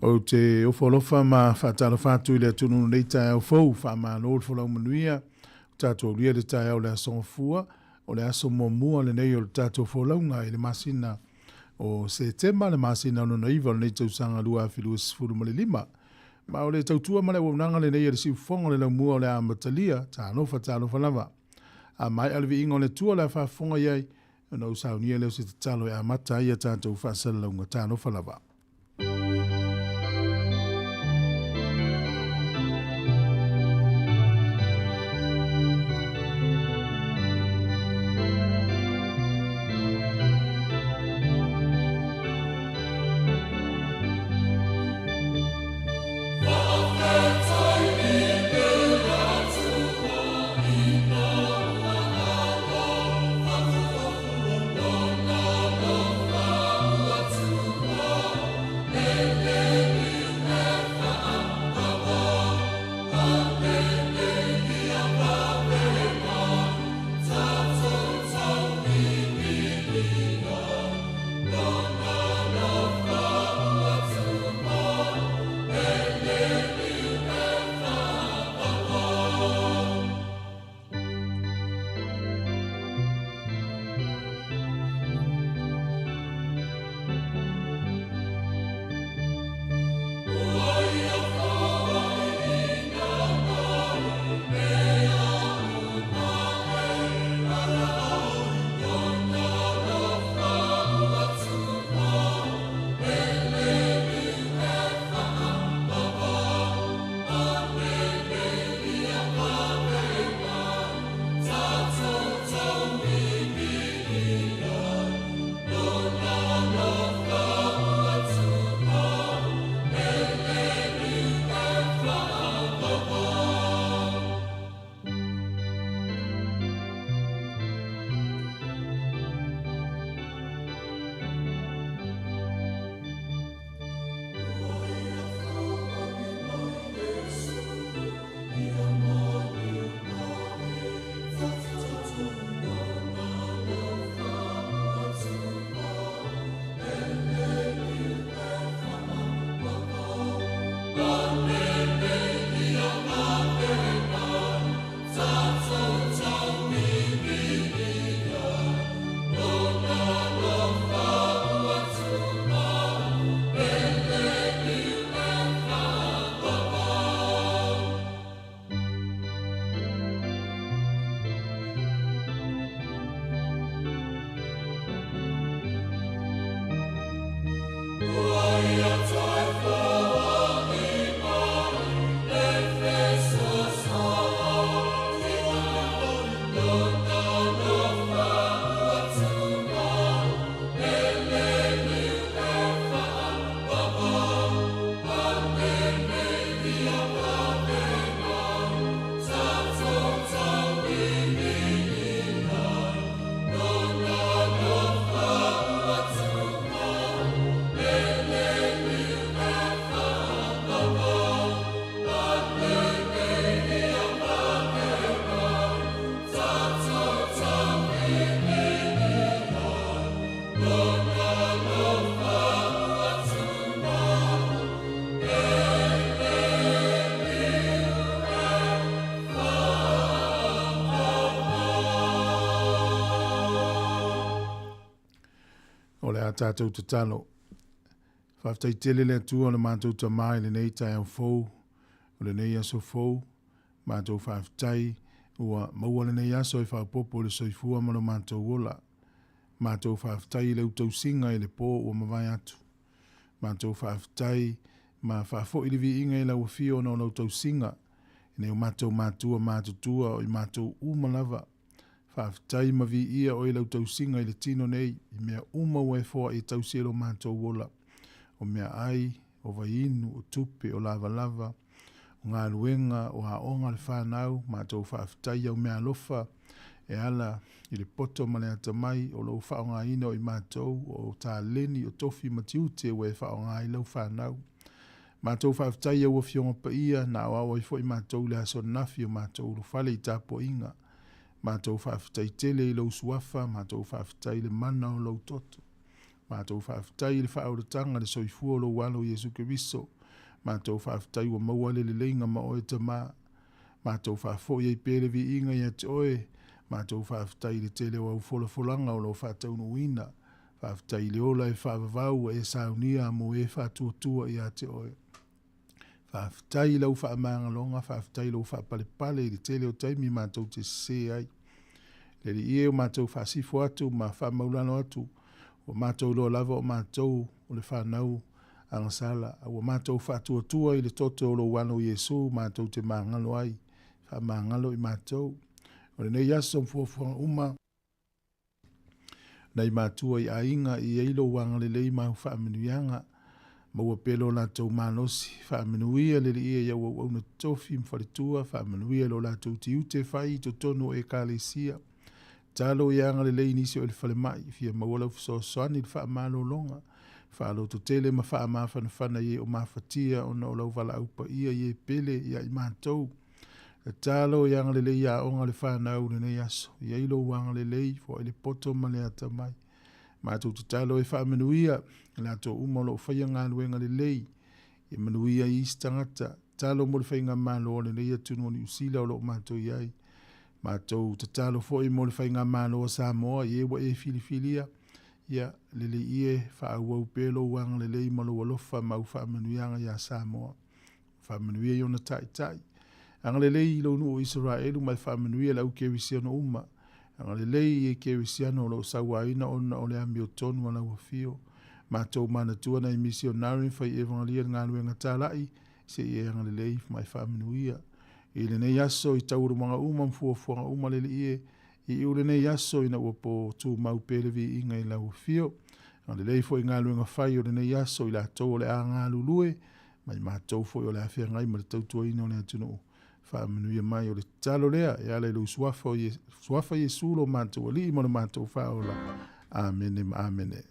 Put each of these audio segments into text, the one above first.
Ou te ofo alofa ma faatalofa atu i le atunuu nei taeao fou, faamalo le folau manuia, o tatou aulia le taeao o le Aso Gafua, o le aso muamua lenei o le tatou folauga i le masina o Setema, le masina lona 9 o lenei tausaga 2025. Ma o le tautua ma le auaunaga lenei a le siufofoga o le laumua o le a amatalia, talofa talofa lava. A maea le viiga o le Atua o le a faafofoga i ai, ona ou saunia lea o se tatalo e amata ai a tatou faasalalauga. Talofa lava. O le a tatou tatalo. Faafetai tele le Atua o le matou Tama i lenei taeao fou, o lenei aso fou, matou faafetai ua maua lenei aso e faaopoopo i le soifua ma lo matou ola. Matou faafetai i lau tausiga i le po ua mavae atu. Matou faafetai ma faafoi le viiga i lau afio ona o lau tausiga i nai o matou matua matutua o i matou uma lava. Faafetai ma viia oe i lau tausiga i le tino nei, i mea uma ua e foai e tausi ai lo matou ola, o meaai, o vaiinu, o tupe, o lavalava, o galuega, o aoga a le fanau. Matou faafetai i au meaalofa e ala i le poto ma le atamai o lou faaaogaina o i matou, o taleni, o tofi ma tiute ua e faaaoga ai lau fanau. Matou faafetai i au Afioga Paia na aoao ai foi matou i le aso ananafi o matou ulufale i tapuaiga. Matou faafetai tele i lou suafa, matou faafetai i le mana o lou toto. Matou faafetai i le faaolataga i le soifua o lou Alo Iesu Keriso. Matou faafetai ua maua le leleiga ma oe Tama. Matou faafoi ai pea le viiga ia te oe. Matou faafetai i le tele o au folafolaga o lo o faataunuuina. Faafetai i le ola e faavavau ua e saunia mo e faatuatua ia te oe. Faafetai i lau faamagaloga, faafetai i lou faapalepale i le tele o taimi matou te sese ai. Le Alii e, ua matou faasifo atu ma faamaulalo atu, ua matou iloa lava o matou o le fanau agasala, a ua matou faatuatua i le toto o lou Alo o Iesu matou te magalo ai, faamagalo i matou. O lenei aso ma fuafuaga uma, nai matua i aiga i ai lou agalelei ma au faamanuiaga, maua pea lo latou malosi, faamanuia le Alii e i au auauna totofi ma faletua, faamanuia i lo latou tiute fai i totonu o Ekalesia. Tatalo ia agalelei i nisi o i le falemai, fia maua lau fesoasoani i le faamalologa, faalototele ma faamafanafana i e o mafatia ona o lau valaau paia i e pele ia i matou. Tatalo ia agalelei i aoga a le fanau i lenei aso. I ai lou agalelei, foai le poto ma le atamai. Matou tatalo e faamanuia i latou uma o lo o faia galuega lelei, ia manuia ai isi tagata. Tatalo mo le faigamalo a lenei atunuu o Niu Sila o lo o matou i ai. Matou tatalo foi mo le faigamalo a Samoa i e ua e filifilia, ia lelei e faaauau pea lou agalelei ma lou alofa ma au faamanuiaga ia Samoa. Faamanuia i ona taitai. Agalelei i lou nuu o Isaraelu ma e faamanuia i le au kerisiano uma. Agalelei i e kerisiano o lo o sauaina ona o le amiotonu a lau afio. Matou manatua nai misionare ma fai evangelia i le galuega talai, se i e agalelei ma e faamanuia. I lenei aso i taualumaga uma ma fuafuaga uma le Alii e, iu lenei aso ina ua po tumau pea le viiga i lau afio. Agalelei foi i galuega fai o lenei aso i latou o le a galulue, ma i matou foi o le a feagai ma le tautuaina o le atunuu. Faamanuia mai o le tatalo lea e ala i lou suafa, o suafa Iesu lo matou Alii ma lo matou Faaola. Amene ma amene.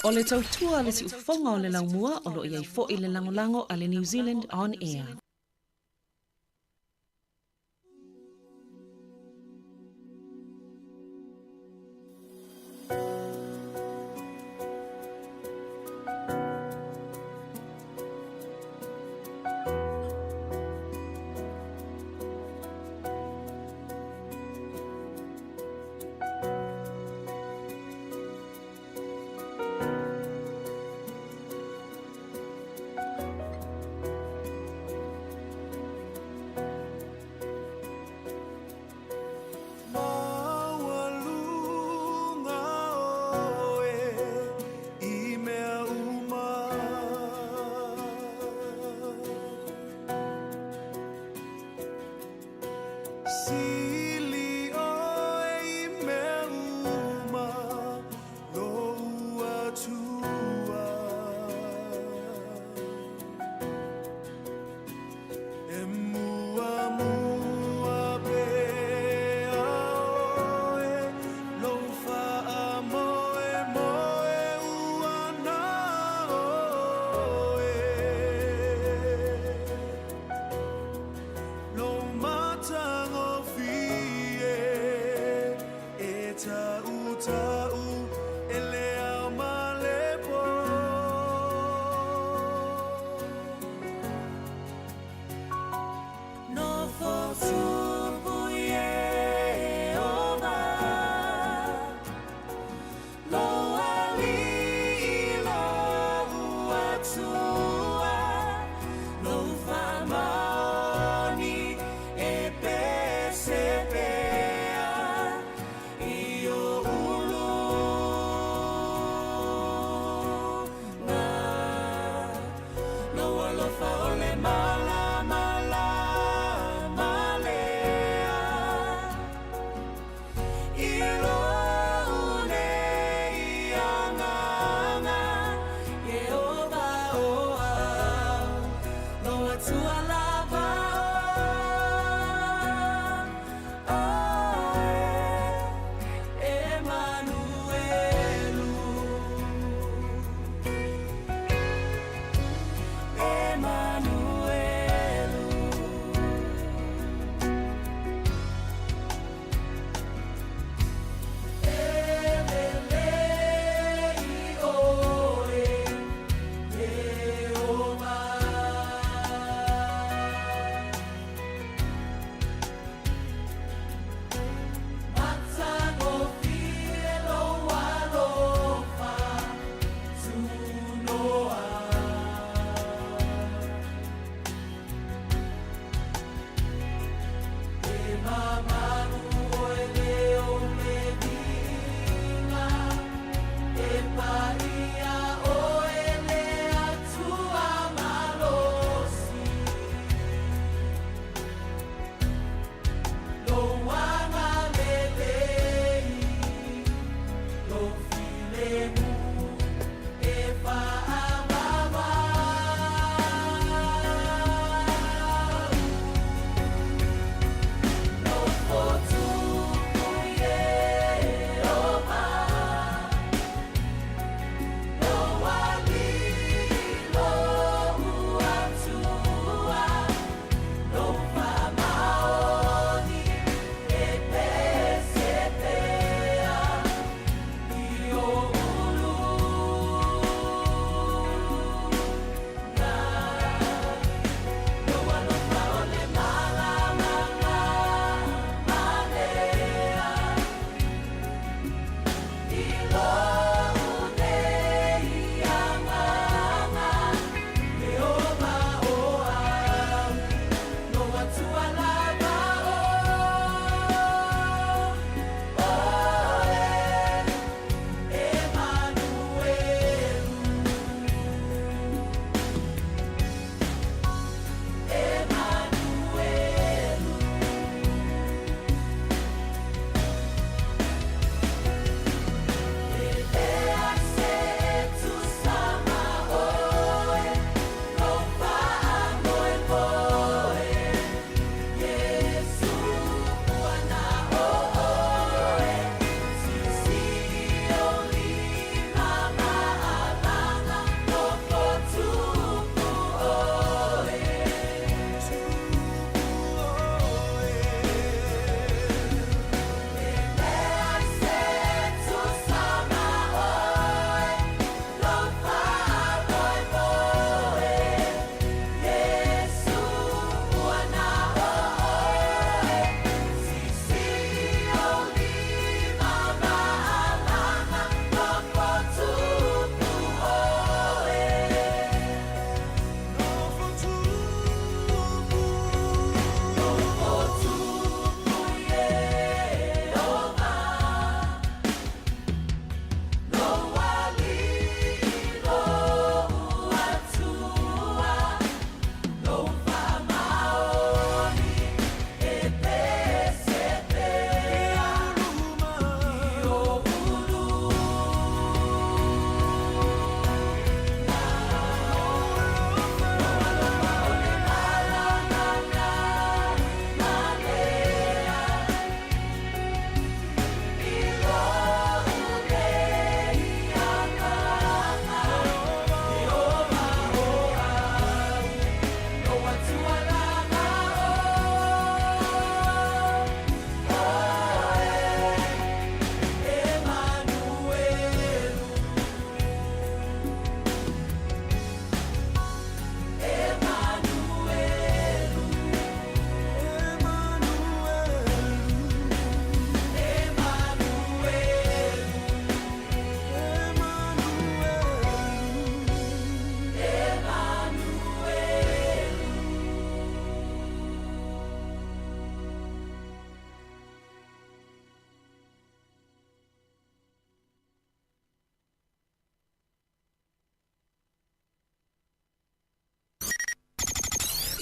O le tautua a le siufofoga o le laumua o lo o i ai foi le lagolago a le New Zealand On Air. Maualuga oe i mea uma. Sili oe i mea uma lou Atua. E muamua pea oe lou faamoemoe ua na oe. Lou matagofie.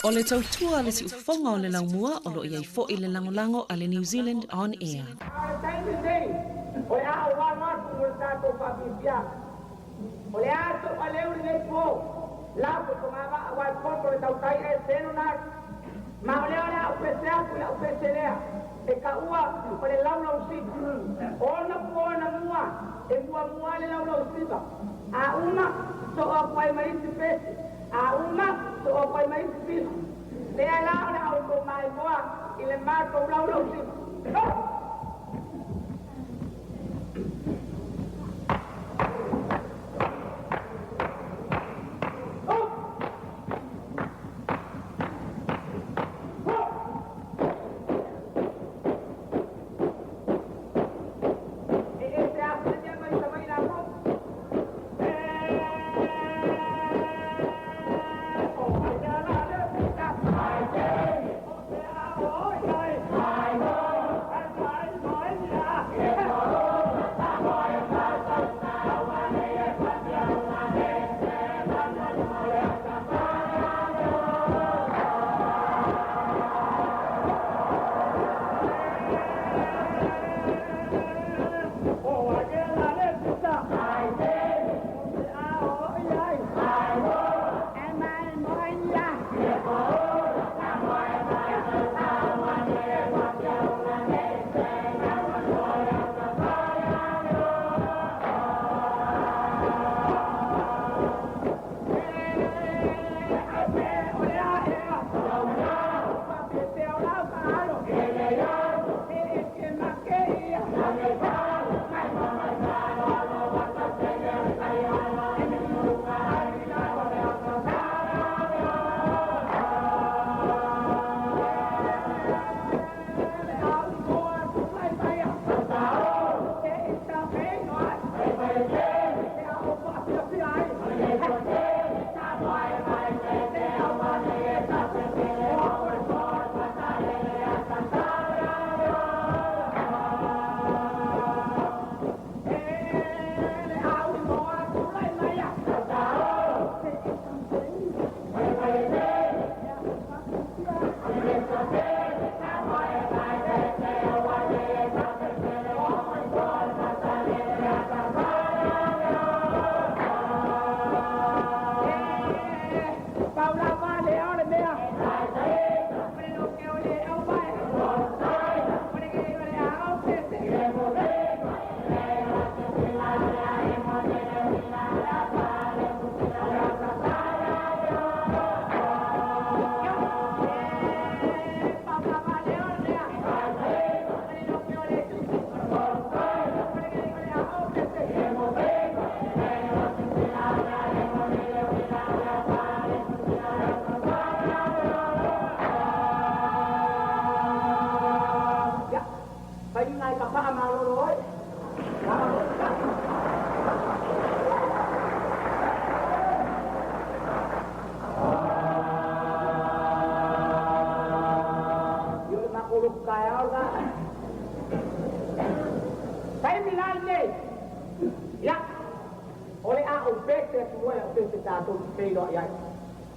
O le tautua a le siufofoga o le laumua o lo o i ai foi le lagolago a le New Zealand On Air. A o le taimi lenei, o le a ou alo atu mo le tatou faafiafiaga. O le a toʻaleu lenei po, lau o togavaa aua e poto le tautai ae selo na atu. Ma o lea o le a ou pese atu i lau pese lea, e taua o le laulausiva. Ona po na mua, e muamua ai le laulausiva. A uma, soo atu ai ma isi pese. A uma, soo atu ai ma isi pisi. Lea la o le a outou maimoa i le matou laulausiva. Ho! E ese atu le mea mai Savaii latou. Taimi la lenei, ia, o le a ou pese atu loa i lau pese tatou te feiloai ai.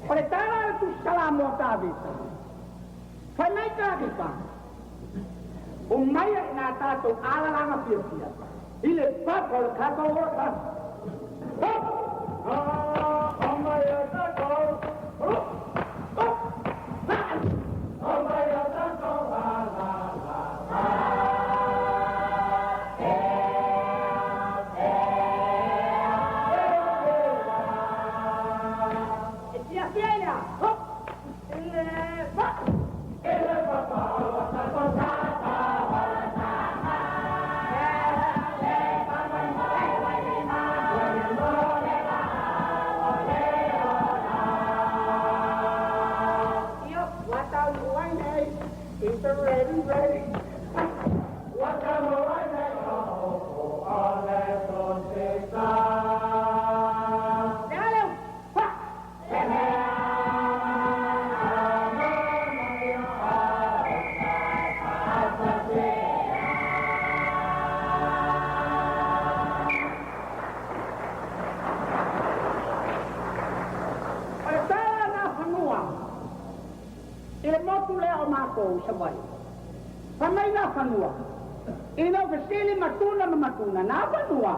O le tala a le Tusi Salamo a Tavita, Fai mai Tavita, Omaia i nā tatou alalaga fiafia i le papa o le tatou ola. E fiafia ai lea, hop, i le pa. Io, ua taunuu ai nei i the ready, ready. Le a leu, pa. O le tala na fanua. matou i Savaii. Fai mai nā fanua. Ina ua fesili matuna ma matuna, nā fanua,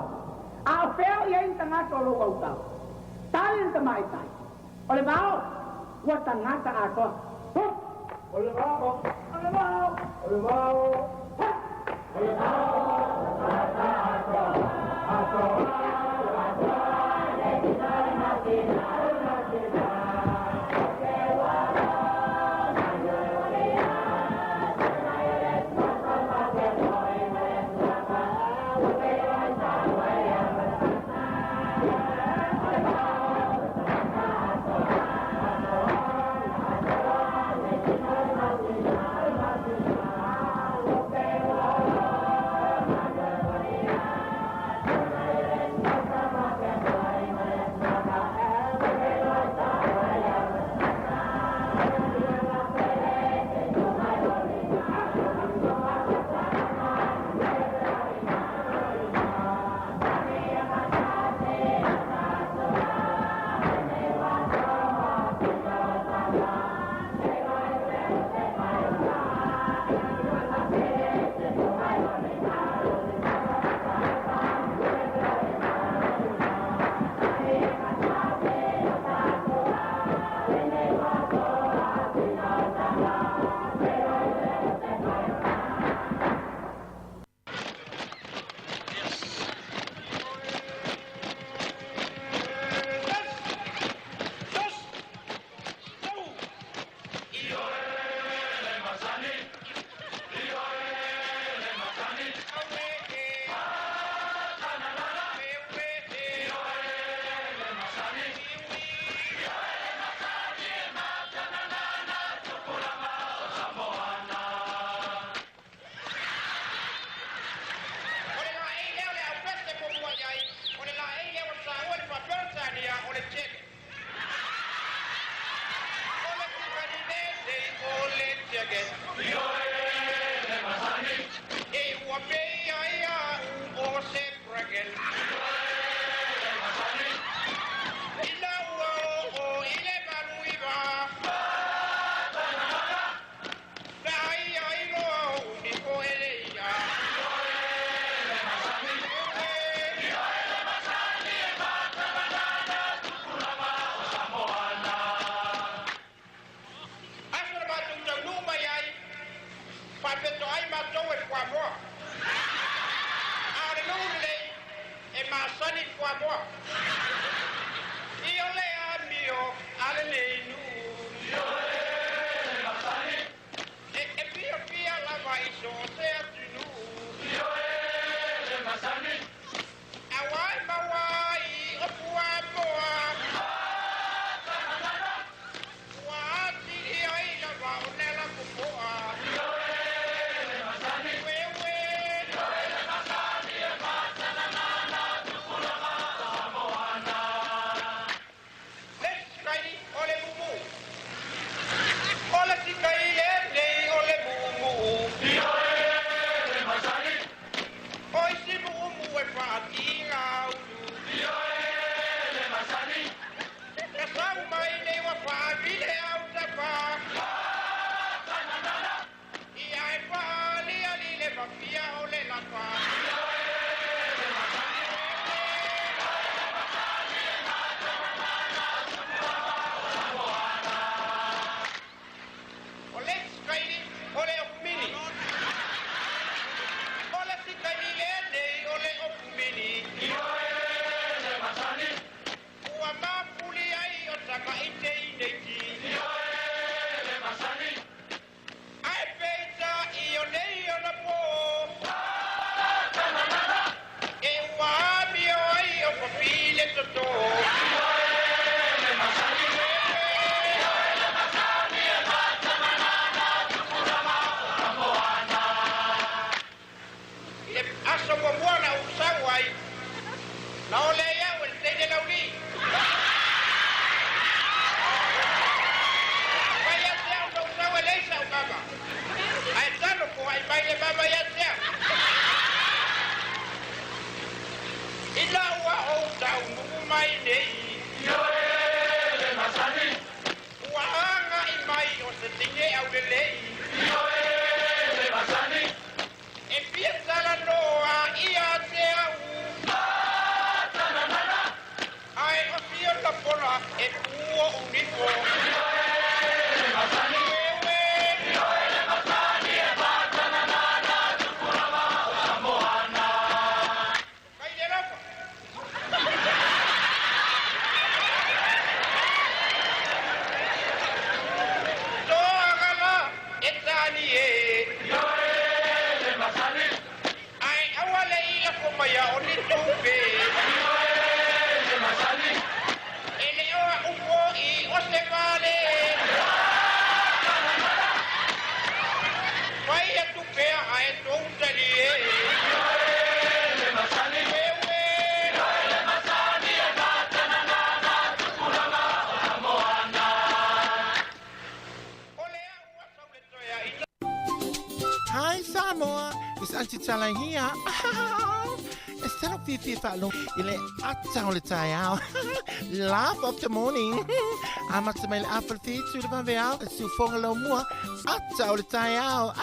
a o fea o i ai ni tagata o lou autao? Tali le tamaitai, O le vao, ua tagata atoa. Hup! O le vao, o le vao, o le vao, hup! O le vao, ua tagata atoa, atoa, atoa, le tino le masina, le masina. O le laei lea o le aupese muamua i ai, o le laei lea ua saua i le Faa-Peretania o le Jeke. O le Tifanine nei o le Jeke. E ua pei ai au o se Bracken. Ina ua oo i le 89. Na ai ai loa o umi po ele ia. Aso na matou taunuu mai ai, faapeto ai matou e fuamoa. A o le nuu lenei, e masani i le fuamoa. I o le amio a lenei nuu. E e fiafia lava i so o se atunuu. Auā e maua ai o fuamoa. Ua atili ai lava ona lapopoa. Uēuē. Le sikai o le mumu. O le sikai lenei o le mumu. O isi mumu e faatigaulu. Na sau mai nei ua faavile autafa. Ia e faaliali le mafia o le lafa. O le sikaili o le opumini. O le sikaili lenei o le opumini. Ua mafuli ai o tamaite i neiti. Ae peitai o nei ona po. pea ae tou talie. Hi Samoa, it's Auntie Tala here. E salo fifi whaalo i le ata o le tai ao. Laugh of the morning. Amata mai le apple fitu le vave ao. E siufonga lau mua. Ata o le tai ao.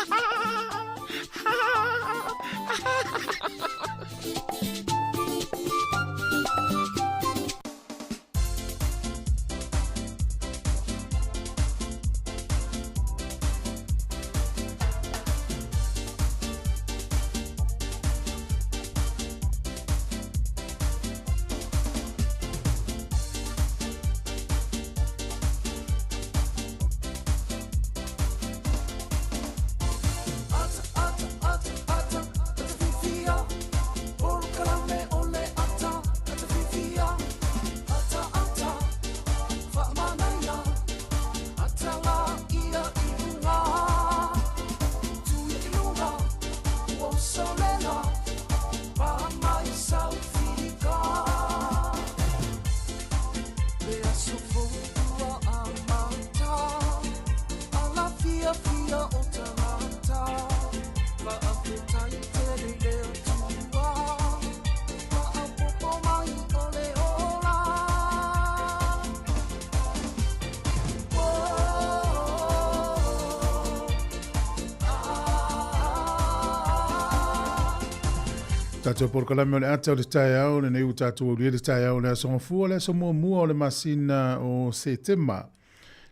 Tatou polokalame o le ata o le taeao lenei ua tatou aulia le taeao o le aso Gafua, le aso muamua o le masina o Setema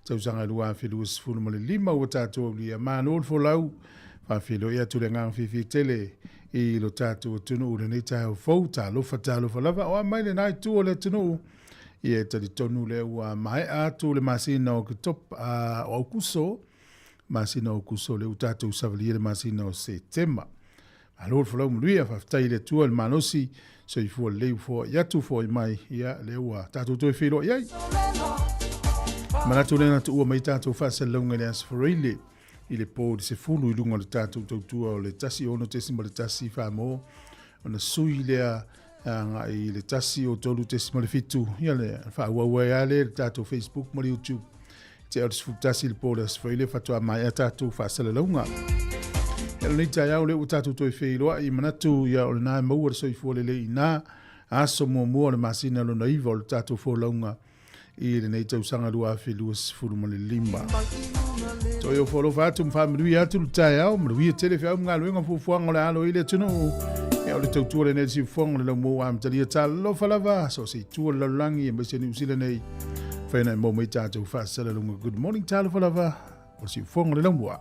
tausaga e 2025 ua tatou aulia. Malo le folau, faafeiloai atu le agaga fiafia tele i lo tatou atunuu i lenei taeao fou. Talofa, talofa lava, o a mai lena itu o le atunuu. Ia e talitonu lea ua maea atu le masina o o Aukuso, masina o Aukuso lea ua tatou savalia le masina o Setema. Malo le folau manuia, faafetai i le Atua i le malosi, soifua lelei ua foai atu, foai mai, ia lea ua tatou toe feiloai ai. Manatu lea na tuua mai tatou faasalalauga i le Aso Faraile i le po i le 10 i luga o le tatou tautua o le 16.1 Samoa, ona sui lea agai i le 103.7, ia le faaauau ai lava lea i le tatou Facebook ma le YouTube. Te au le 11 i le po o le Aso Faraile faatoa maea tatou faasalalauga. Ia lenei taeao lea ua tatou toe feiloai, manatu ia o lena e maua le soifua lelei i na aso muamua o le masina lona iva o le tatou folauga i lenei tausaga 2025. Toe ofo alofa atu ma faamanuia atu le taeao, manuia tele feau ma galuega fuafuaga o le alo i le atunuu. Ia o le tautua lenei le siufofoga o le laumou amatalia talofa lava, so o se itu o le lalolagi aemaise Niu Sila nei. Whaina e mau mai tātou whaasalalauga. Good morning, talofa lava, o le siufofoga o le laumua.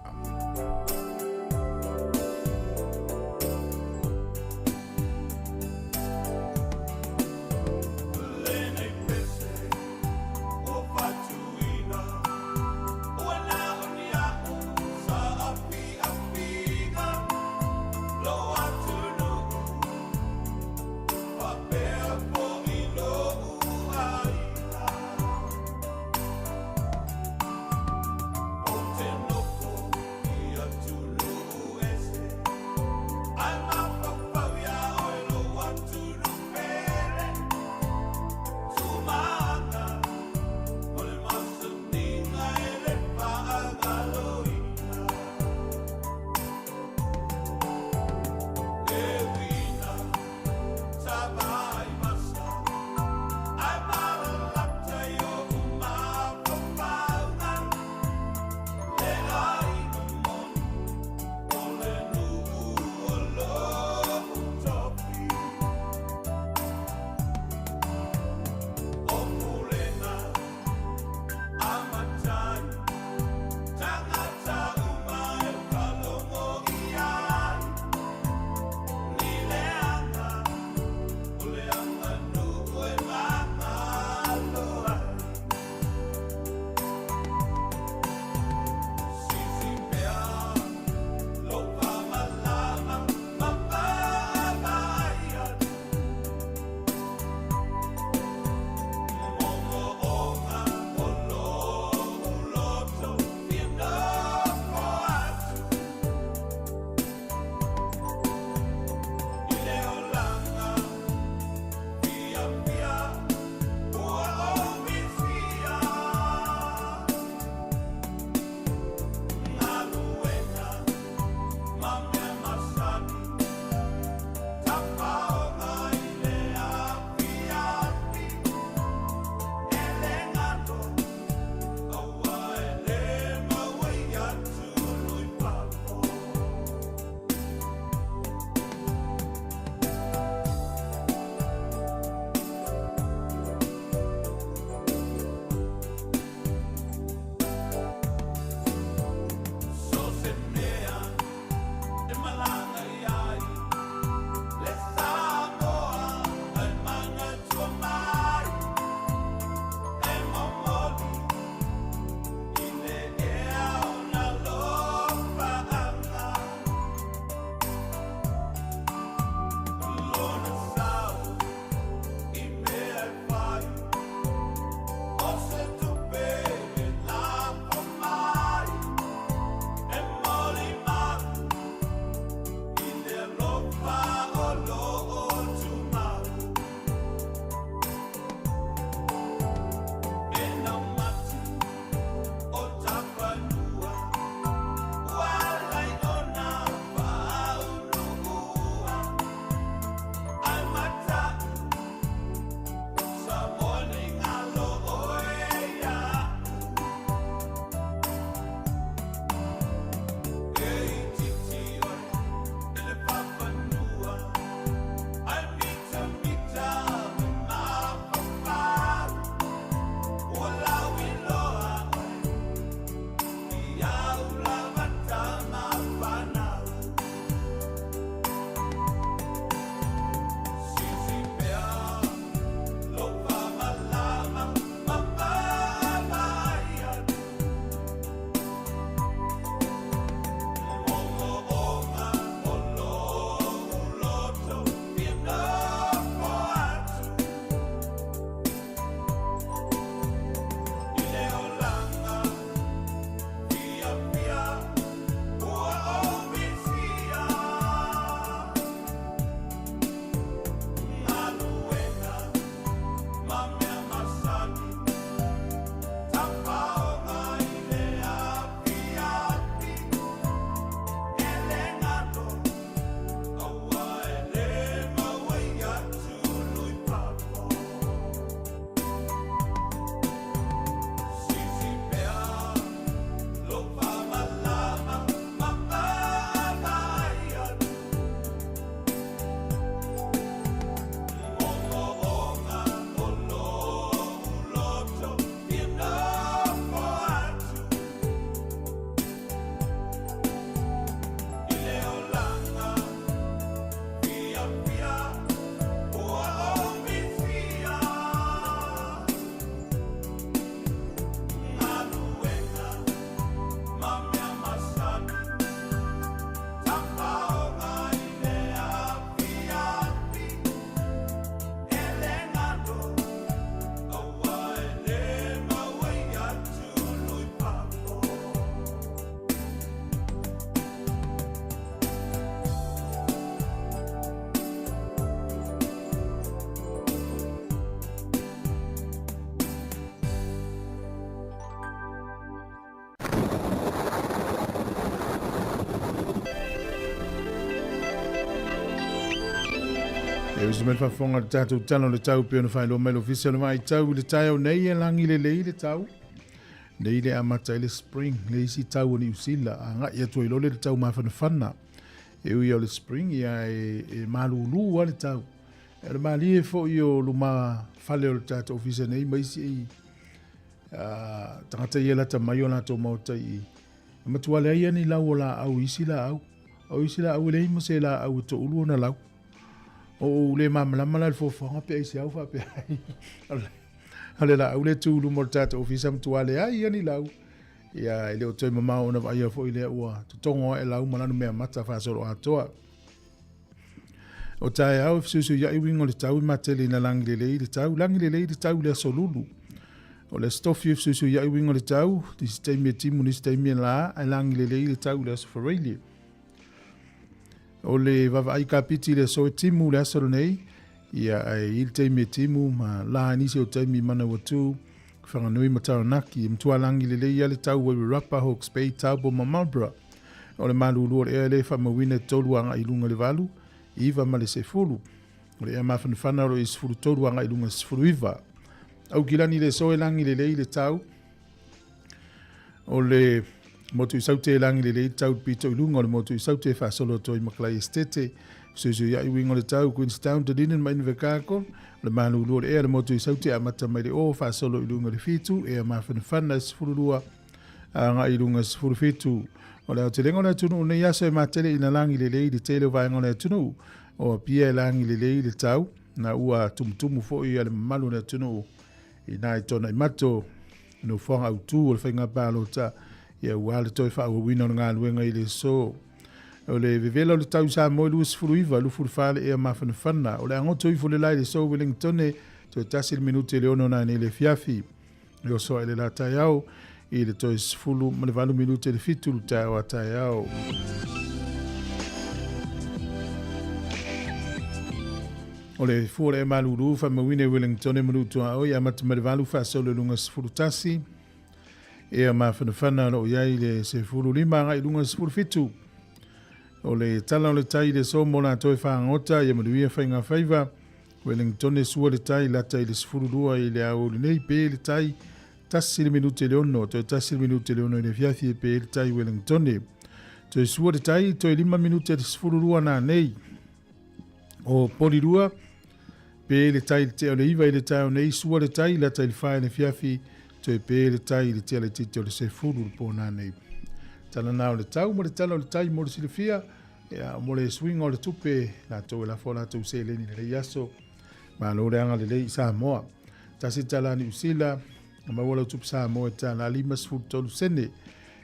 E usi mai le faafofoga i le tatou tala o le tau pei ona faailoa mai le Ofisa o le Vaai Tau i le taeao nei e lagi lelei le tau. Nei le amata ai le spring, le isi tau o Niu Sila, agai atu ai loa le tau mafanafana. E ui o le spring, ia e malūlū lava le tau. E o le malie foi o luma fale o le tatou ofisa nei ma isi i tagata ia lata mai o latou maota i i. E matua leai lava ni lau o laau i isi laau. O isi laau e leai ma se laau e toulu ona lau. O ou le malamalama la i le fuafuaga pe aisea ua faapea ai. O le laau lea e tu i luma o le tatou ofisa matua leai lava ni lau. Ia, e le o toe mamao ona vaaia foi lea ua totogo ae lau ma lana meamata faasoloatoa. O taeao e fesuisuiai uiga o le tau e matele ina lagi lelei le tau, lagi lelei le tau i le aso lulu. O le aso tofi e fesuisuiai uiga o le tau, nisi taimi e timu, nisi taimi e la, ae lagi lelei le tau i le aso Faraile. O le vaavaai kapiti i le aso e timu le aso lenei, ia ae i le taimi e timu ma la i nisi o taimi Manawatu, Whanganui ma Taranaki, e matua lagi lelei ai le tau Wairarapa, Hawke's Bay, Taupo ma Marlborough. O le malūlū o le ea e le faamauina e 3 agai i luga i le 8, 9 ma le 10. O le ea mafanafana o lo o i 13 agai i luga i le 19. Aukilani le aso e lagi lelei le tau. O le motu i Saute e lagi lelei le tau pito i luga o le motu i Saute e faasolo atu ai ma Kalai Esitete. Fesuisuiai uiga o le tau Queenstown, Dunedin ma Invercargill. O le malūlū o le ea le motu i Saute amata mai le o faasolo i luga i le 7, ea mafanafana e 12 agai i luga i le 17. O le aotelega o le atunuu nei aso e matele ina lagi lelei le tele o vaega o le atunuu. O Apia e lagi lelei le tau, na ua tumutumu foi a le mamalu o le atunuu Inā i tōna imato, nofoaga autū o le faiga palota, ia ua le toe faaauauina o le galuega i le aso. O le vevela o le tau i Samoa i 29, 24 le ea mafanafana. O le agoto ifo le la i le aso Wellingtone, toe tasi le minute i le ono nanei le afiafi. E oso ae le la taeao i le toe 18 minute i le 7 le taeao a taeao. O le fua o le malulu faamauina i Wellington e manu tuaoi amata mai le 8 faasolo i luga 11. Ea mafanafana o lo o i ai le 15 agai i luga 17. O le tala o le tai i le aso mo latou e fagota ia manuia faiga faiva. Wellington e sua le tai lata i le 12 i le aoauli nei pe le tai tasi le minute i le ono, toe tasi le minute i le ono i le afiafi e pe le tai Wellington. Toe sua le tai, toe 5 minute i le 12 nanei. O Porirua, pe le tai i le tea o le 9 i le taeao nei, sua le tai, lata i le 4 i le afiafi, toe pe le tai i le tea laitiiti o le 10 le pō nanei. Tala nā o le tau ma le tala o le tai mo le silafia, ia, mo le suiga o le tupe, latou e lafo latou seleni i lenei aso. Malo le agalelei i Samoa. Tasi tala a Niu Sila, na maua lau tupe Samoa e tala 53 sene.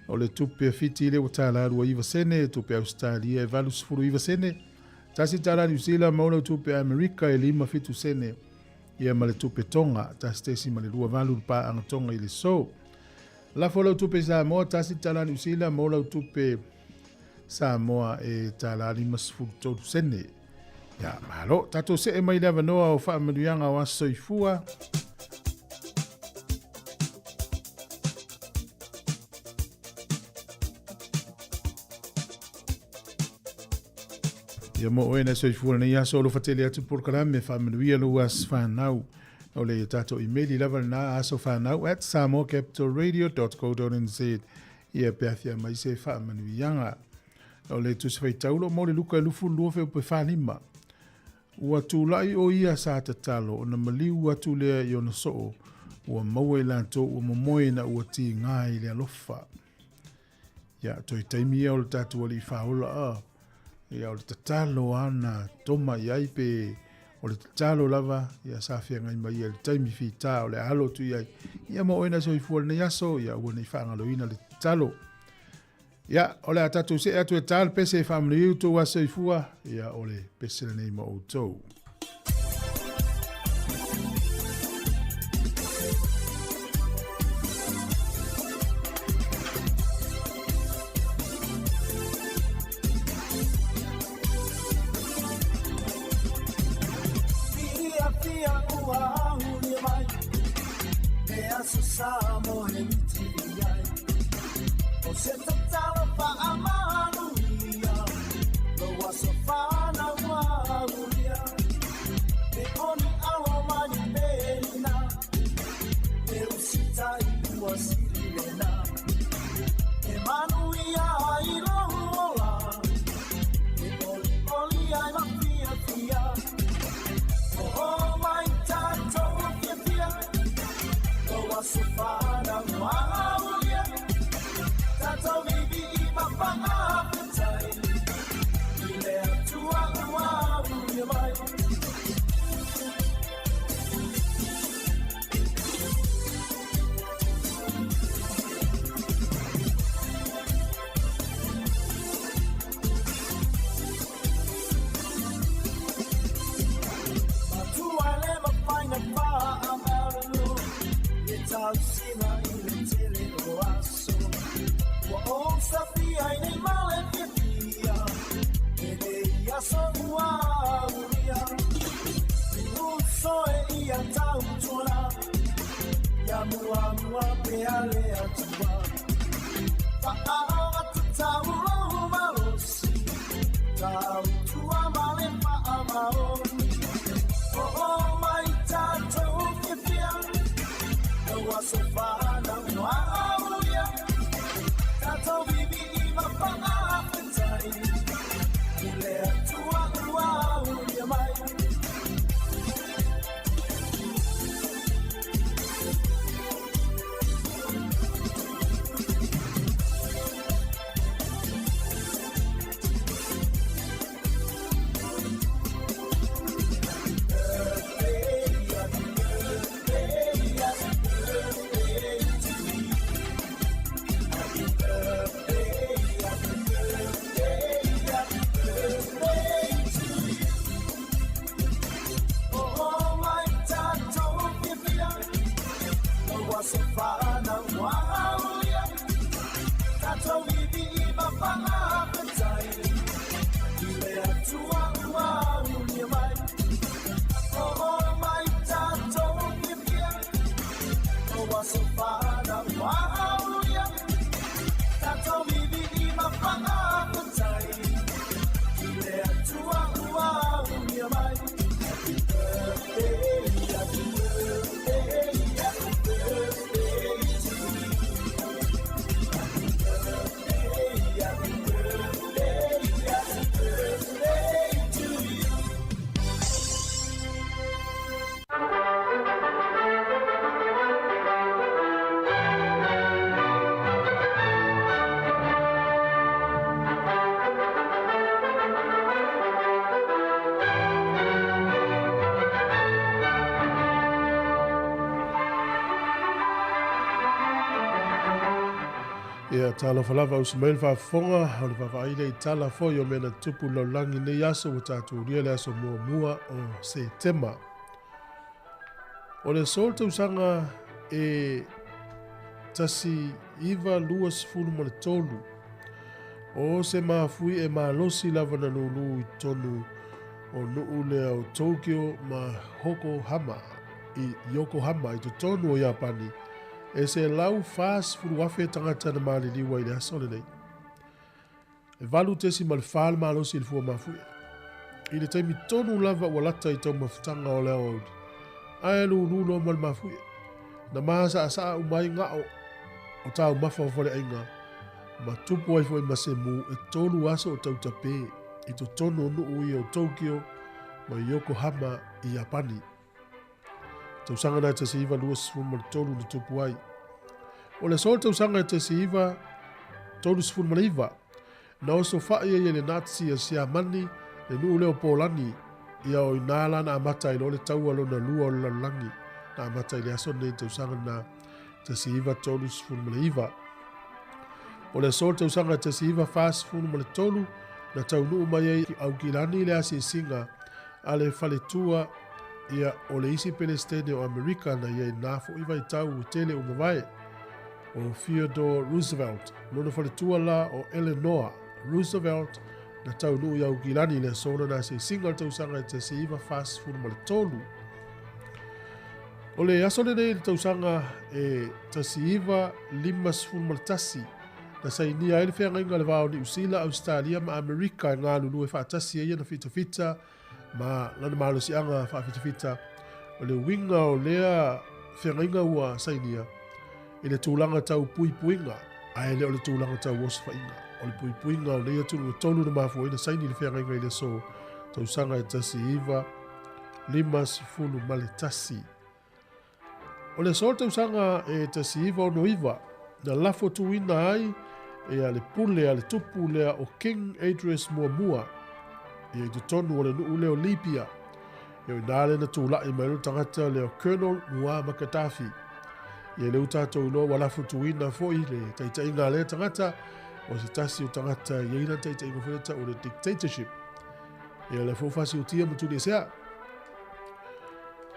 O le tupe a Fiti lea ua tala 29 sene, tupe Ausetalia e 89 sene. Tasi tala Niu Sila, maua lau tupe Amerika e 57 sene. Ia ma le tupe Tonga, 1.28 le paaga Tonga i le aso. Lafo lau tupe Samoa, tasi tala Niu Sila, maua lau tupe Samoa e tala 53 sene. Ia, malo. Tatou see mai le avanoa o faamanuiaga o aso soifua. Ia mo oe na soifua lenei aso alofa tele atu polokalame faamanuia lou aso whanau. O le tatou email lava lena asofanau at samoacapitalradio.co.nz ia pe afia mai se faamanuiaga. O le tusi faitaulo mo le Luka e 22 feupe 45. Ua tulai o ia sa tatalo ona maliu atu lea i ona soo, ua maua i latou ua momoe ina ua tiga i le alofa. Ia, toe taimi ia o le tatou alii faaola a. Ia, o le tatalo ana toma i ai pe o le tatalo lava, ia sa feagai mai ia i le taimi fita o le alo atu i ai. Ia mo oe na soifua lenei aso, ia aua ne i faagaloina le tatalo. Ia, o le a tatou see atu e tā le pese e faamanuia i outou aso soifua, ia o le pese lenei mo outou. Muamua pea le Atua. Fa'ao'otatau lou malosi, tautua ma le fa'amaoni. O'o mai tatou fiafia, lau aso fanau aulia. Tatou vivi'i ma fa'afetai, i le Atua ua aulia mai. O'o mai tatou fiafia, lau aso fanau aulia. Tatou vivi'i ma fa'afetai, i le Atua ua aulia mai. O'o mai tatou fiafia, lau aso fanau aulia. Tatou vivi'i ma fa'afetai, i le Atua ua aulia mai. Happy birthday, happy birthday, happy birthday to you. Happy birthday, happy birthday, happy birthday to you. Ia, talofa lava ausi mai le faafofoga o le vaavaai lea i tala foi o mea na tutupu i le lalolagi i lenei aso ua tatou ulia le aso muamua o Setema. O le aso o le tausaga e 1923, o se mafui e malosi lava na lūlū i totonu o nuu lea o Tokyo ma Yokohama i Yokohama i totonu o Iapani, e 140,000 tagata na maliliu ai i le aso lenei. E 8.4 le malosi i le fua mafuie. I le taimi tonu lava ua lata i taumafataga o le aoauli, ae lūlū loa ma le mafuie. Na masaasaa uma ai gao o taumafa o faleaiga ma tupu ai foi ma se mu e 3 aso o tautapē i totonu o nuu ia o Tokyo ma Yokohama i Iapani. Tausaga na e 1923 na tupu ai. O le aso o le tausaga e 1939, na osofa'i ai e le Nazi a Siamani le nuu lea o Polani, ia o i ina la na amata ai loa le taua lona lua o le lalolagi, na amata i le aso lenei i le tausaga na 1939. O le aso o le tausaga e 1943, na taunuu mai ai i Aukilani le asiasiga a le faletua ia o le isi Pelestene o Amerika na i ai na fo'i vaitau ua tele ua mavae, o Theodore Roosevelt. Lona faletua la o Eleanor Roosevelt na taunuu i Aukilani i le aso lana asiasiga o le tausaga e 1943. O le aso lenei i le tausaga e 1951, na sainia ai le feagaiga o le va o Niu Sila, Ausetalia ma Amerika e galulue faatasi ai ana fitafita ma lana malosiaga faafitafita. O le uiga o lea feagaiga ua sainia i le tulaga tau puipuiga, ae le o le tulaga tau osofaiga. O le puipuiga o nei atunuu e tolu na mafua ai ona saini le feagaiga i le aso tausaga e 1951. O le aso o le tausaga e 1969, na lafo tuuina ai e le pule a le tupu lea o King Idris muamua ia i totonu o le nuu lea o Libya. Ia o i ina lea na tula'i mai ai le tagata lea o Colonel Muammar Gaddafi. Ia lea ua tatou iloa ua lafo tuuina foi le taitaiga a lea tagata, o se tasi o tagata e i ai lana taitaiga foi lea ta'u o le dictatorship. Ia lea foi ua faasiotia ma tuliesea.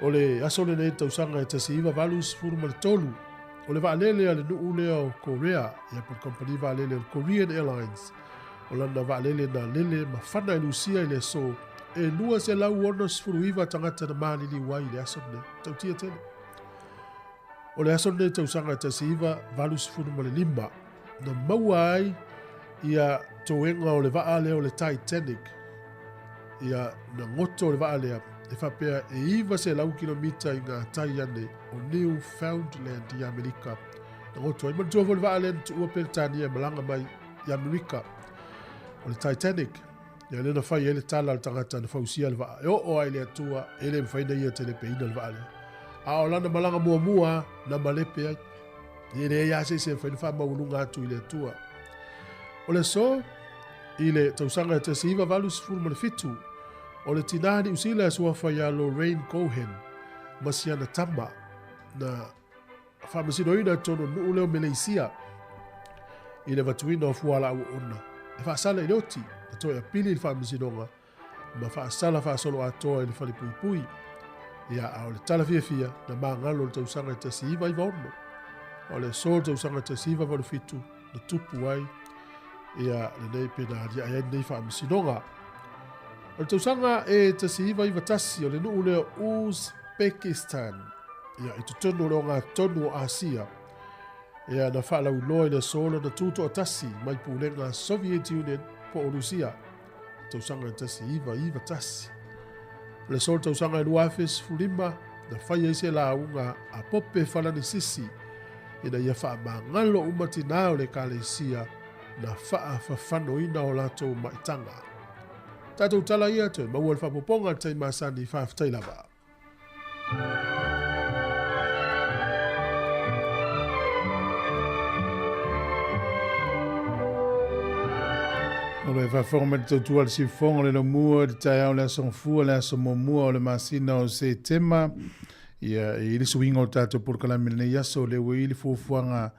O le aso lenei i le tausaga e 1983, o le vaalele a le nuu lea o Korea, ia po o le kamupani vaalele o le Korean Airlines, o lana vaalele na lele ma fana i Lusia i le aso e 269 tagata na maliliu ai i le aso lenei. Tautia tele. O le aso lenei tausaga e 1985 na maua ai ia toega o le vaa lea o le Titanic. Ia na goto le vaa lea e faapea e 900 kilomita i ngā tai ane o Newfoundland i Amerika. Na goto ai manatua foi le vaa lea na tuua Peretania e malaga mai i Amerika. O le Titanic, ia lea na fai ai le tala a le tagata na fausia le vaa. E oo ai le Atua e le mafai na ia telepeina le vaa lea. A o lana malaga muamua na malepe ai. E leai lava se isi e mafai na faamaualuga atu i le Atua. O le aso i le tausaga e 1987, o le tinā Niu Sila e suafa ia Lorraine Cohen ma siana tama na faamasinoina i totonu o le nuu lea o Meleisia i le avatuina o fualaau oona e faasala i le oti na toe apili i le faamasinoga ma faasala faasoloatoa i le falepuipui. Ia, a o le tala fiafia, na magalo le tausaga e 1996. O le aso le tausaga e 1987 na tupu ai ia lenei pe na aliae ai lenei faamasinoga. O le tausaga e 1991 o le nuu lea o Uzbekistan, ia, i totonu o le ogatotonu o Asia, ia, na faalauiloa i le aso lona tutoatasi mai pulega Soviet Union po o Rusia, tausaga e 1991. O le aso le tausaga e 2015 na fai ai se lauga a Pope Falanisisi ina ia faamagalo uma tinā o le Ekalesia na faafafanoina o latou maitaga. Tatou tala ia toe maua le faaopoopoga i le taimi masani. Faafetai lava. O lo e faafofoga mai le tautua a le Siufofoga o le Laumua i le taeao o le aso Gafua, le aso muamua o le masina o Setema. Ia, e i ai le suiga o le tatou polokalame i lenei aso, lea ua i ai le fuafuaga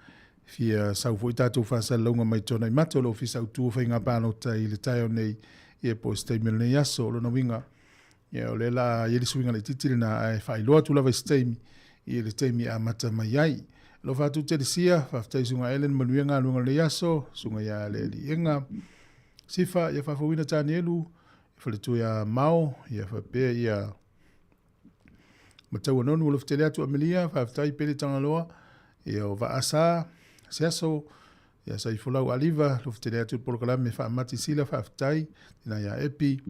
fia sau foi tatou faasalalauga mai Tuanaimato, le Ofisa Autu o Faiga Palota i le taeao nei, ia po o se taimi o lenei aso. O lona uiga, ia o lea la i ai le suiga laitiiti lena, ae faailoa atu lava i se taimi, i le taimi e amata mai ai. Alofa atu Telesia, faafetai Susuga Ellen, manuia galuega o lenei aso, Susuga ia Lealiiga, Sifa, ia faafouina Tanielu, faletua ia Mao, ia faapea ia Mataua Nonu, alofa tele atu Amelia, faafetai Pele Tagaloa, ia o Vaasa, se aso, ia Saifolau Aliva, alofa tele atu le polokalame Faamati Sila, faafetai, tēnā ia Epi,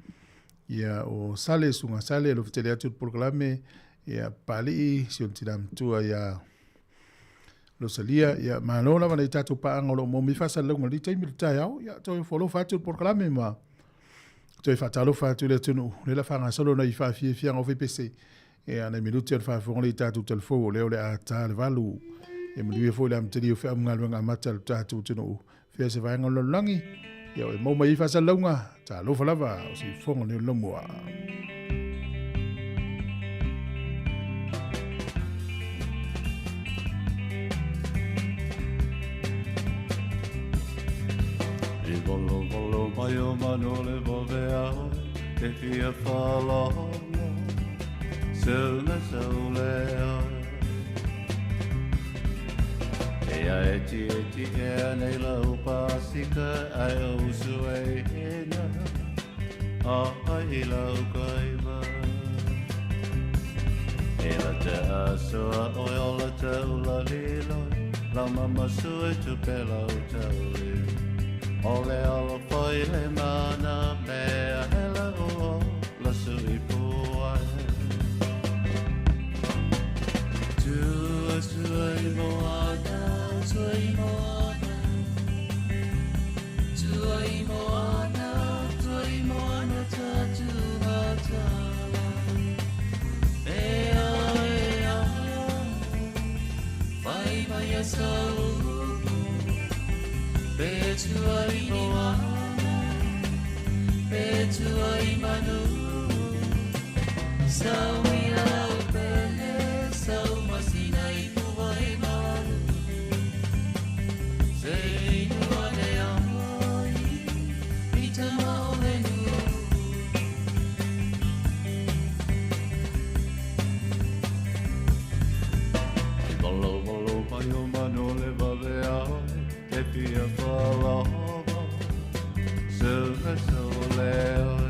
ia o Sale, Susuga Sale, alofa tele atu le polokalame, ia Papalii, si ona tina matua ia Rosalia, ia malo lava nei tatou paaga o lo o maua mai faasalalauga i lenei taimi o le taeao, ia toe foalofa atu le polokalame ma toe faatalofa atu i le atunuu, lea la faagasolo nai faafiafiaga o fepese, ia nai minute o le faafofoga lea i tatou talafou o lea o le a ta le 8. Ia manuia foi le amatalia o feau ma galuega amata a le tatou atunuu. Fea se vaega o le lalolagi, ia o e maua mai ai faasalalauga, talofa lava o se ifoga o le laumua. I volo volo mai o manu le vave a oe, te fia whalono, seu me seu le oe. E a e ti e ti e a nei lau pasika ai o usu e hina, a ai lau kaima. E la te asoa oe o la te ula liloi, lau mama sue tu pe lau taui. O le alo foi le mana mea hela o la sui puai. Tua sui moana, sui moana, sui moana, sui moana tatu matala. E a e a, fai mai a sau, pe tua i moana, pe tua i manu. Sau ia lau pele, sau masina i tua e maru. Se inua le ai, i tama o le nu. I valo valo mai o manu le vave a oe, te fia whalava, seu me seu le oe.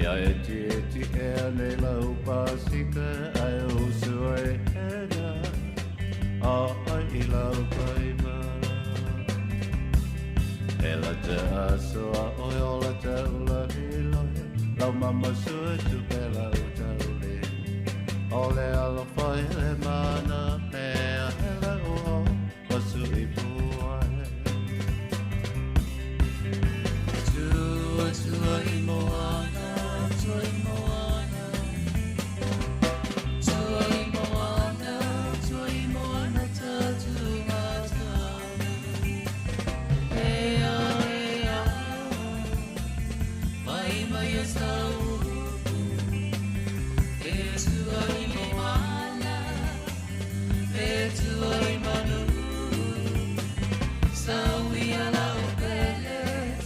Ia e ti e ti ea nei lau pasika ai usu ai hena a ai i lau paima. E la te aso a oi o la te ula iloe, lau mama sue tu pe lau taule. O le alofa i le mana mea he lau o pasu i puae. Tua tua i moana, tua i moana. Tua i moana, tua i moana tatu matana. Ea, ea, mai mai e sau. E tua i moana, e tua i manu. Sau ia lau pele,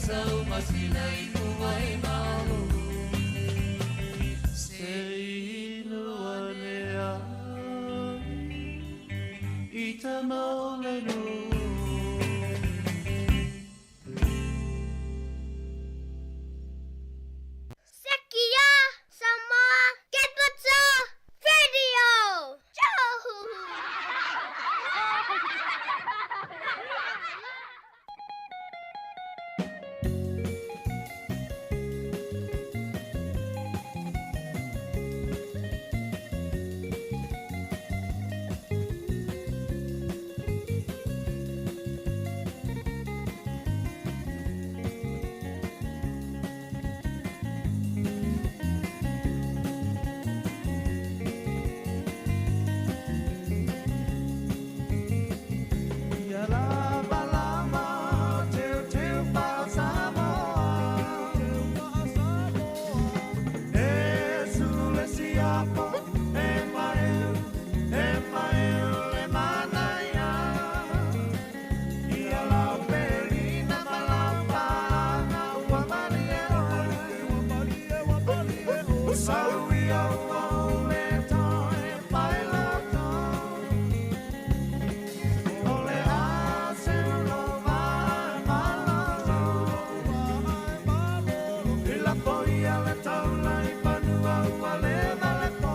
sau masina i kuai malu. Se inu ane ai, i ta maole nu. Sekia Samoa Capital Radio. Ia lava lava, teu teu pa Samoa. E sule siapo, e maeu, e maeu le manaia. Ia lau pelina ma lau pa'aga ua malie oe. Sau ia ua o le toe pai loto. O le a se ulo vai malolo. I la poia le taula i panua ua le vale po.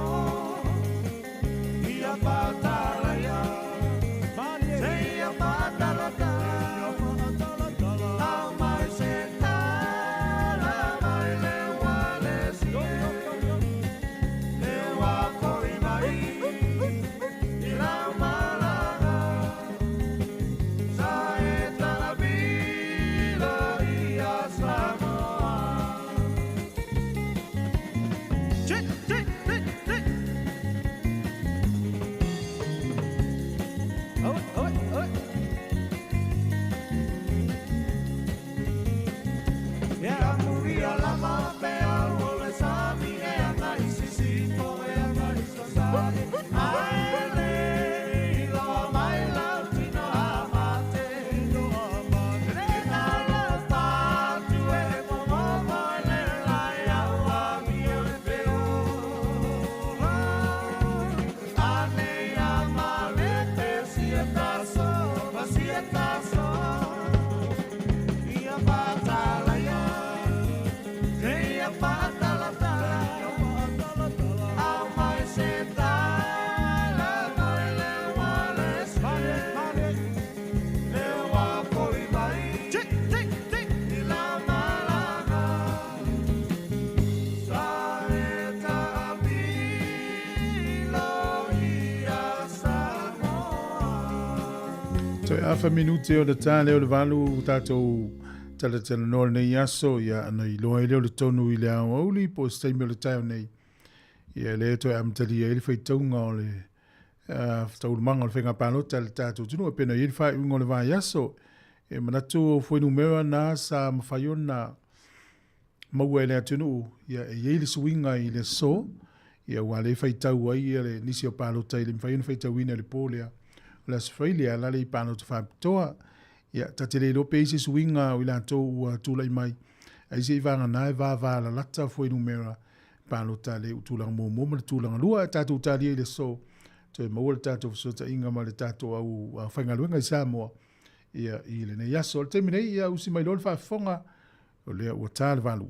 Ia patala ia, se ia patala tala. Au mai se tala mai le wale sie. Le wa poi mai, i lau malaga. Sa e tala bila ia Samoa. Chit, chit, chit, chit. Oh, oh, oh. Ia muria lama pe au o le sami e anga i sisifo e anga i sasai. Ae le iloa mai lau tino a mate. Le nalo patu e momomo e le lai au a mio e feola. Ane ia malete si e taso, ma si e taso. Ia patala ia, ia patala tala. Au mai se tala mai le wale se. Le wa poi mai, i la malaga. Sa e ta bilo ia Samoa. Toe afa minute o le tā leo le valu tātou tala tala noa nei aso ia ana i loa i leo le tonu i le ao auli po se taimi o le taeo nei. Ia le toe amatalia ai le faitauga o le taualumaga o le faiga palota le tātou atunuu e pena i ai le faaiuga o le vaiaso. E manatu o fuainumera na sa mafai ona maua e le atunuu ia e i ai le suiga i le aso ia ua le faitau ai ia le nisi o palota i le mafai ona faitauina i le po lea. O le aso fai lea la le i palota faapitoa. Ia ta te le iloa pe i se suiga o i latou ua tulai mai. Ai se i vagana e vava lalata fuainumera palota le tulaga muamua ma le tulaga lua e tātou talia i le aso. Toe maua le tātou fesootaiga ma le tātou au faigaluega i Samoa ia i lenei aso. O le taimi nei ia usi mai loa le faafofoga o lea ua tā le valu.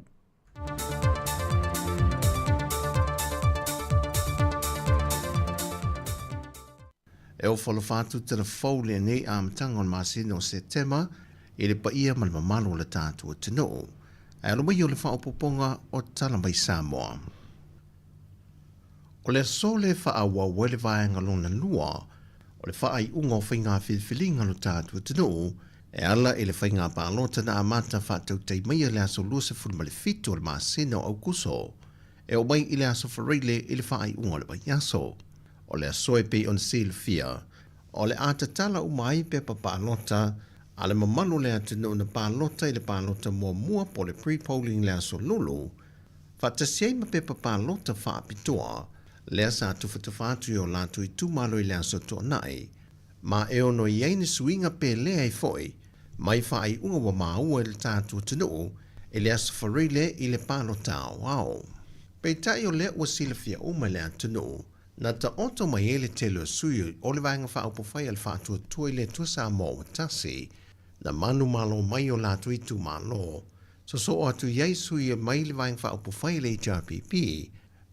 E ofo alofa atu talavou i lenei amataga o le masina o Setema i le paia ma le mamalu o le tatou atunuu. Ae alo mai o le faaopoopoga o Tala Mai Samoa. O le aso lea e faaauau ai le vaega lona lua o le faaiuga o faiga filifiliga a lo tatou atunuu e ala i le faiga palota na amata faatautai maia i le aso 27 o le masina o Aukuso e oo mai i le aso Faraile i le faaiuga o le vaiaso. O le aso e pei ona silafia, o le a tatala uma ai pepa palota a le mamalu o le atunuu na palota i le palota muamua po o le pre-polling i le aso Lulu, faatasi ai ma pepa palota faapitoa lea sa tufatufa atu i o latou itumalo i le aso Toonai, ma e ono i ai ni suiga pe leai foi mai faaiuga ua maua i le tatou atunuu i le aso Faraile i le palota aoao. Peitai o lea ua silafia uma e le atunuu, na taoto mai ai le tele o sui o le Vaega Faaupufai a le Faatuatua i le Atua Samoa ua Tasi, na manumalo mai o latou itumalo, sosoo atu i ai sui mai le Vaega Faaupufai a le HRPP,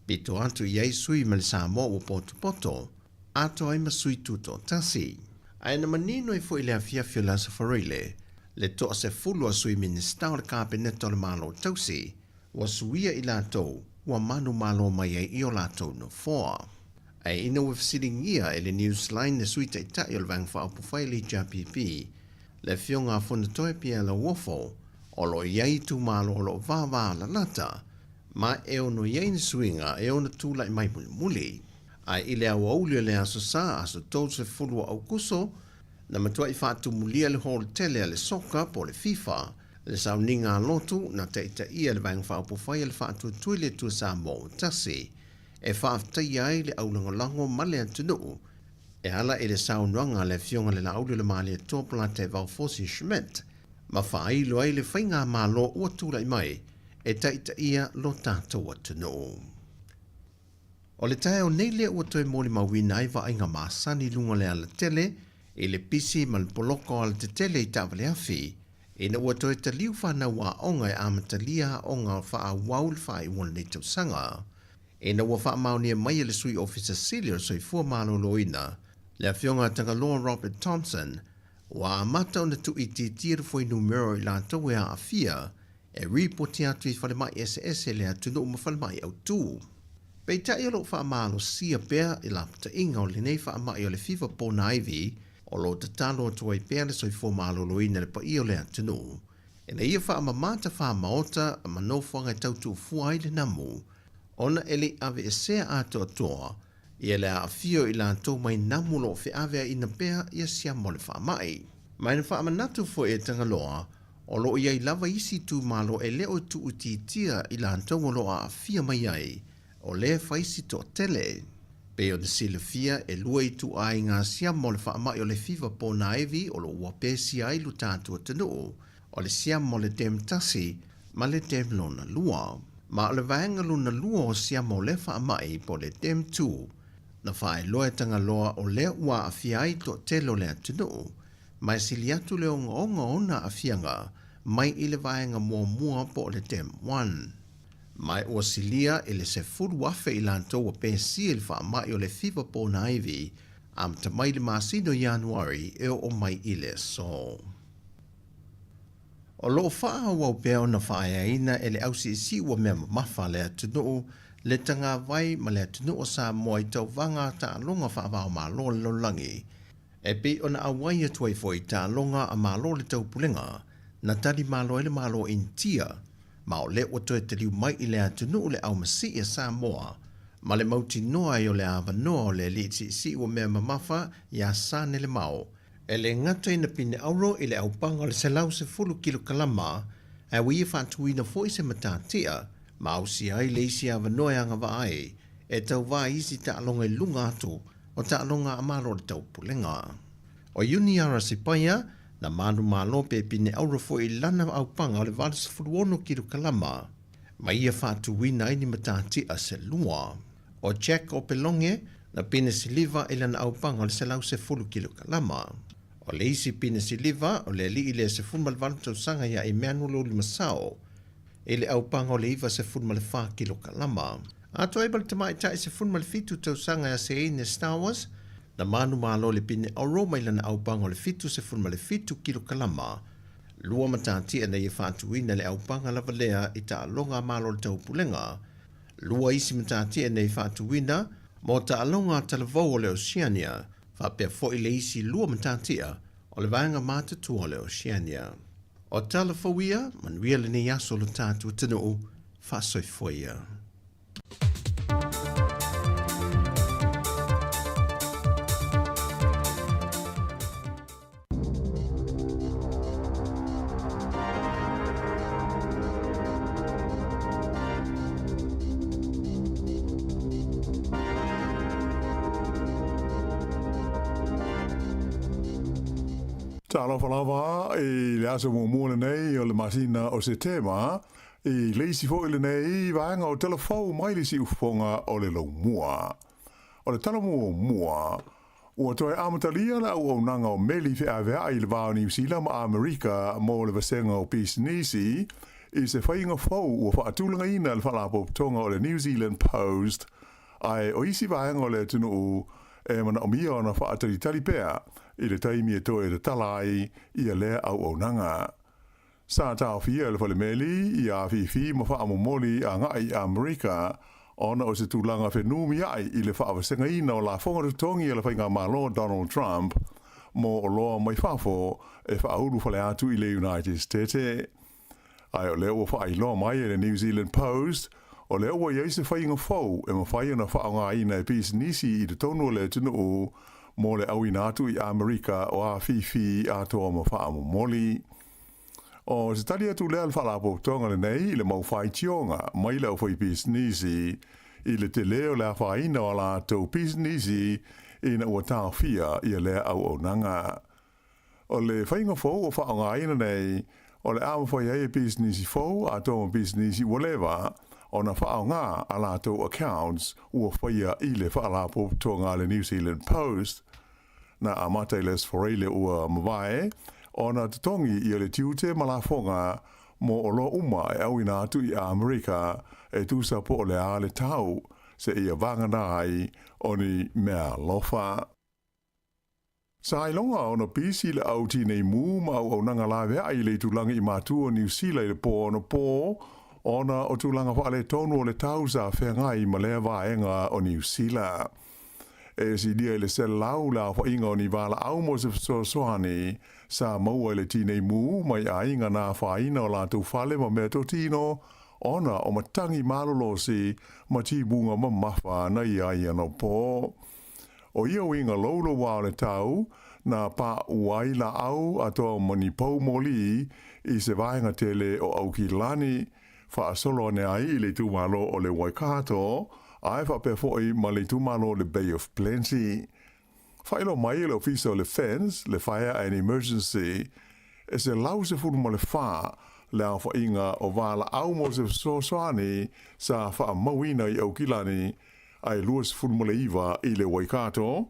pito atu i ai sui mai le Samoa ua potopoto, atoa ai ma sui tutoatasi. Ae na manino ai foi i le afiafi o le Aso Faraile, le toasefulu a sui Minisita o le Kapeneta o le Malo Tausi, ua suia i latou ua manumalo mai ai i o latou nofoa. Ae ina ua fesiligia e le Newsline le Sui Taitai o le Vaega Faaupufai a le HRPP, le Afioga a Fonotoe Pierre Lauofo, o lo o i ai itumalo o lo o vavalalata, ma e ono i ai ni suiga e ono tulai mai mulimuli. Ae i le aoauli o le Aso Sa, aso 30 o Aukuso, na matuai faatumulia le hall tele a le soka po o le FIFA, le sauniga a lotu na taitaia e le Vaega Faaupufai a le Faatuatua i le Atua Samoa ua Tasi, e faafetaia ai le aulagolago ma le atunuu e ala i le saunoaga a le Afioga i le Laauli o le Malietoa Polataivao Fosi Schmidt ma faailo ai le faigamalo ua tulai mai e taitaia lo tatou atunuu. O le taeao nei lea ua toe molimauina ai vaaiga masani i luga o le alatele i le pisi ma le poloka o alatetele i taavaleafi ina ua toe taliu fanau aoga e amatalia aoga faaauau i le faaiuga o lenei tausaga. Ina ua faamaonia mai e le Sui Ofisa Sili o le Soifua Maloloina, le Afioga a Tagaloa Robert Thompson, ua amata ona tuuitiitia le fuainumera o i latou e aafia e ripoti atu i falemai eseese i le atunuu ma falemai autū. Peitai o lo o faamalosia pea i lapataiga o lenei faamai o le fiva ponaivi o lo o tatalo atu ai pea le soifua maloloina i le paia o le atunuu ina ia faamama tafamaota ma nofoaga e tau tuufua ai le namu ona e le i aveesea atoatoa ia le aafia o i latou mai namu o lo o feaveaiina pea ia siama o le faamai. Ma na faamanatu foi e Tagaloa, o lo o i ai lava isi itumalo e le o tuuitiitia i latou o lo o aafia mai ai, o lea e fai si toatele. Pei ona silafia, e lua ituaiga siama o le faamai o le fiva ponaivi o lo o ua pesia ai lo tatou atunuu, o le siama o le Dem tasi ma le Dem lona lua. Ma o le vaega lona lua o siama o lea faamai po o le Dem 2, na faailoa e Tagaloa o lea ua aafia ai toatele o le atunuu, ma e sili atu le ogaoga o ona aafiaga mai i le vaega muamua po o le Dem 1. Ma e ua silia i le 10,000 i latou ua pesia i le faamai o le fiva ponaivi amata mai i le masina o Ianuari e oo mai i le aso. O lo o faaauau pea ona faaeaina e le ausiisiu o mea mamafa a le atunuu le tagavai ma le atunuu o Samoa i tauvaga taaloga faava-o-Malo a le lalolagi e pei ona auai atu ai foi i taaloga a Malo o le Taupulega na tali malo ai le Malo o Initia ma o lea ua toe taliu mai i le atunuu le aumasii a Samoa ma le mautinoa ai o le avanoa o le alii siisii ua mea mamafa iā Sane Lemao E le gata ina pine auro i le aupaga o le 110 kilokalama, ae ua ia faatuina foi se matatia ma ausia ai le isi avanoa e agavaa ai e tauva i isi taaloga i luga atu o taaloga a Malo o le Taupulega. O Iuni Sipaia, na manumalo pe pine auro foi i lana aupaga o le 86 kilokalama, ma ia faatuina ai ni matatia se lua. O Jack Opeloge, na pine siliva i lana aupaga o le 110 kilokalama. O le isi pine siliva, o le alii lea 18 tausaga ia Emmanuel Ulimasao, i le aupaga o le 94 kilokalama. Atoa ai ma le tamaitai 17 tausaga ia Seine Stowers, Na manumalo le pine auro mai lana aupaga o le 77 kilokalama. Lua matatia na ia faatuina le aupaga lava lea i taaloga a Malo o le Taupulega. Lua isi matatia na ia faatuina mo taaloga a talavou o le Oceania, faapea foi le isi lua matatia o le vaega matatua o le Oceania. O tala fou ia, manuia lenei aso lo tatou atunuu, faasoifua ia. Talofa lava i le aso muamua lenei o le masina o Setema, i le isi foi lenei vaega o tala fou mai le siufofoga o le laumua. O le tala muamua, ua toe amatalia le auaunaga o meli feaveai i le va o Niu Sila ma Amerika mo le vasega o pisinisi i se faiga fou ua faatulagaina e le Faalapotopotoga o le New Zealand Post, ae o isi vaega o le atunuu e manaomia ona faatalitali pea i le taimi e toe tatala ai ia lea auaunaga. Sa taofia e le falemeli ia afifi ma faamomoli agai i Amerika ona o se tulaga fenumiai i le faavasegaina o lafoga totogi a le faigamalo Donald Trump mo oloa mai fafo e faaulu fale atu i le United States. Ae o lea ua faailoa mai e le New Zealand Post, o lea ua i ai se faiga fou e mafai ona faaaogaina e pisinisi i totonu o le atunuu mo le auina atu i Amerika o afifi atoa ma faamomoli. O se tali atu lea a le Faalapotopotoga lenei i le mau faitioga mai le aufaipisinisi i le tele o le afaina o a latou pisinisi ina ua taofia ia lea auaunaga. O le faiga fou ua faaaogaina nei, o le a mafai ai e pisinisi fou atoa ma pisinisi ua leva ona faaaoga a latou accounts ua faia i le Faalapotopotoga a le New Zealand Post. Na amata i le Aso Faraile ua mavae ona totogi ia le tiute ma lafoga mo oloa uma e auina atu i Amerika e tusa po o le a le tau seia vagana ai o ni meaalofa. Sa iloga ona pisi le au tinei mu ma auaunaga laveai i le itulagi i matua o Niu Sila i le pō anapo ona o tulaga faaletonu o le tau sa feagai ma lea vaega o Niu Sila. E silia i le 100 le aofaiga o ni valaau mo se fesoasoani sa maua i le tinei mu mai aiga na afaina o latou fale ma meatotino ona o matagi malolosi ma timuga mamafa na i ai anapo. O ia uiga louloua o le tau, na paʻu ai laau atoa ma ni pou moli i se vaega tele o Aukilani, faasolo ane ai i le itumalo o le Waikato, ae faapea foi ma le itumalo o le Bay of Plenty. Faailoa mai e le Ofisa o le Fence, le Fire and Emergency, e 114 le aofaiga o valaau mo se fesoasoani sa faamauina i Aukilani ae 29 i le Waikato,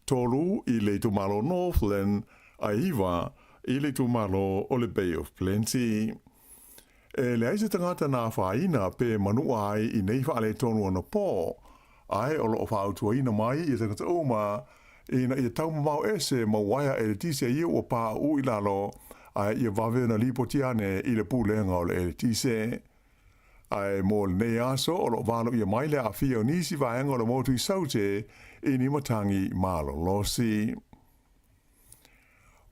tolu i le itumalo Northland, ae iva i le itumalo o le Bay of Plenty. E leai se tagata na afaina pe manua ai i nei faaletonu anapo, ae o lo o fautuaina mai ia tagata uma ina ia taumamao ese ma uaea eletise ia ua pauu i lalo, ae ia vave ona lipoti ane i le pulega o le eletise. Ae mo lenei aso o lo o valoia mai le aafia o nisi vaega o le motu i Saute i ni matagi malolosi.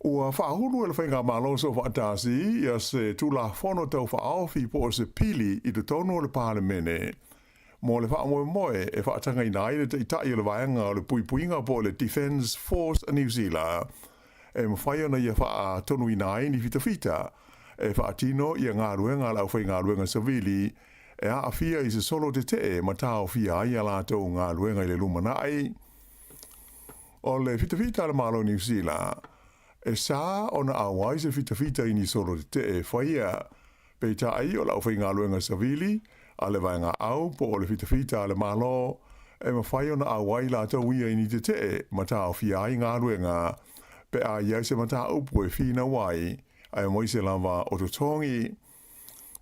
Ua faahulu e le Faigamalo Soofaatasi ia se Tulafono Tau Faaofi po o se pili i totonu o le Palemene mo le faamoemoe e faatagaina ai le Taitai o le Vaega o le Puipuiga po o le Defence Force a Niu Sila e mafai ona ia faatonuina ai ni fitafita e faatino ia galuega a le aufaigaluega savili e aafia i se solo tetee ma taofia ai a latou galuega i le lumanai. O le fitafita a le Malo o Niu Sila, e sa ona auai se fitafita i ni solo tetee e faia, peitai o le aufaigaluega savili a le vaega au po o le fitafita a le Malo, e mafai ona auai latou ia i ni tetee ma taofia ai galuega pe a i ai se mataupu e finau ai, aemaise lava o totogi.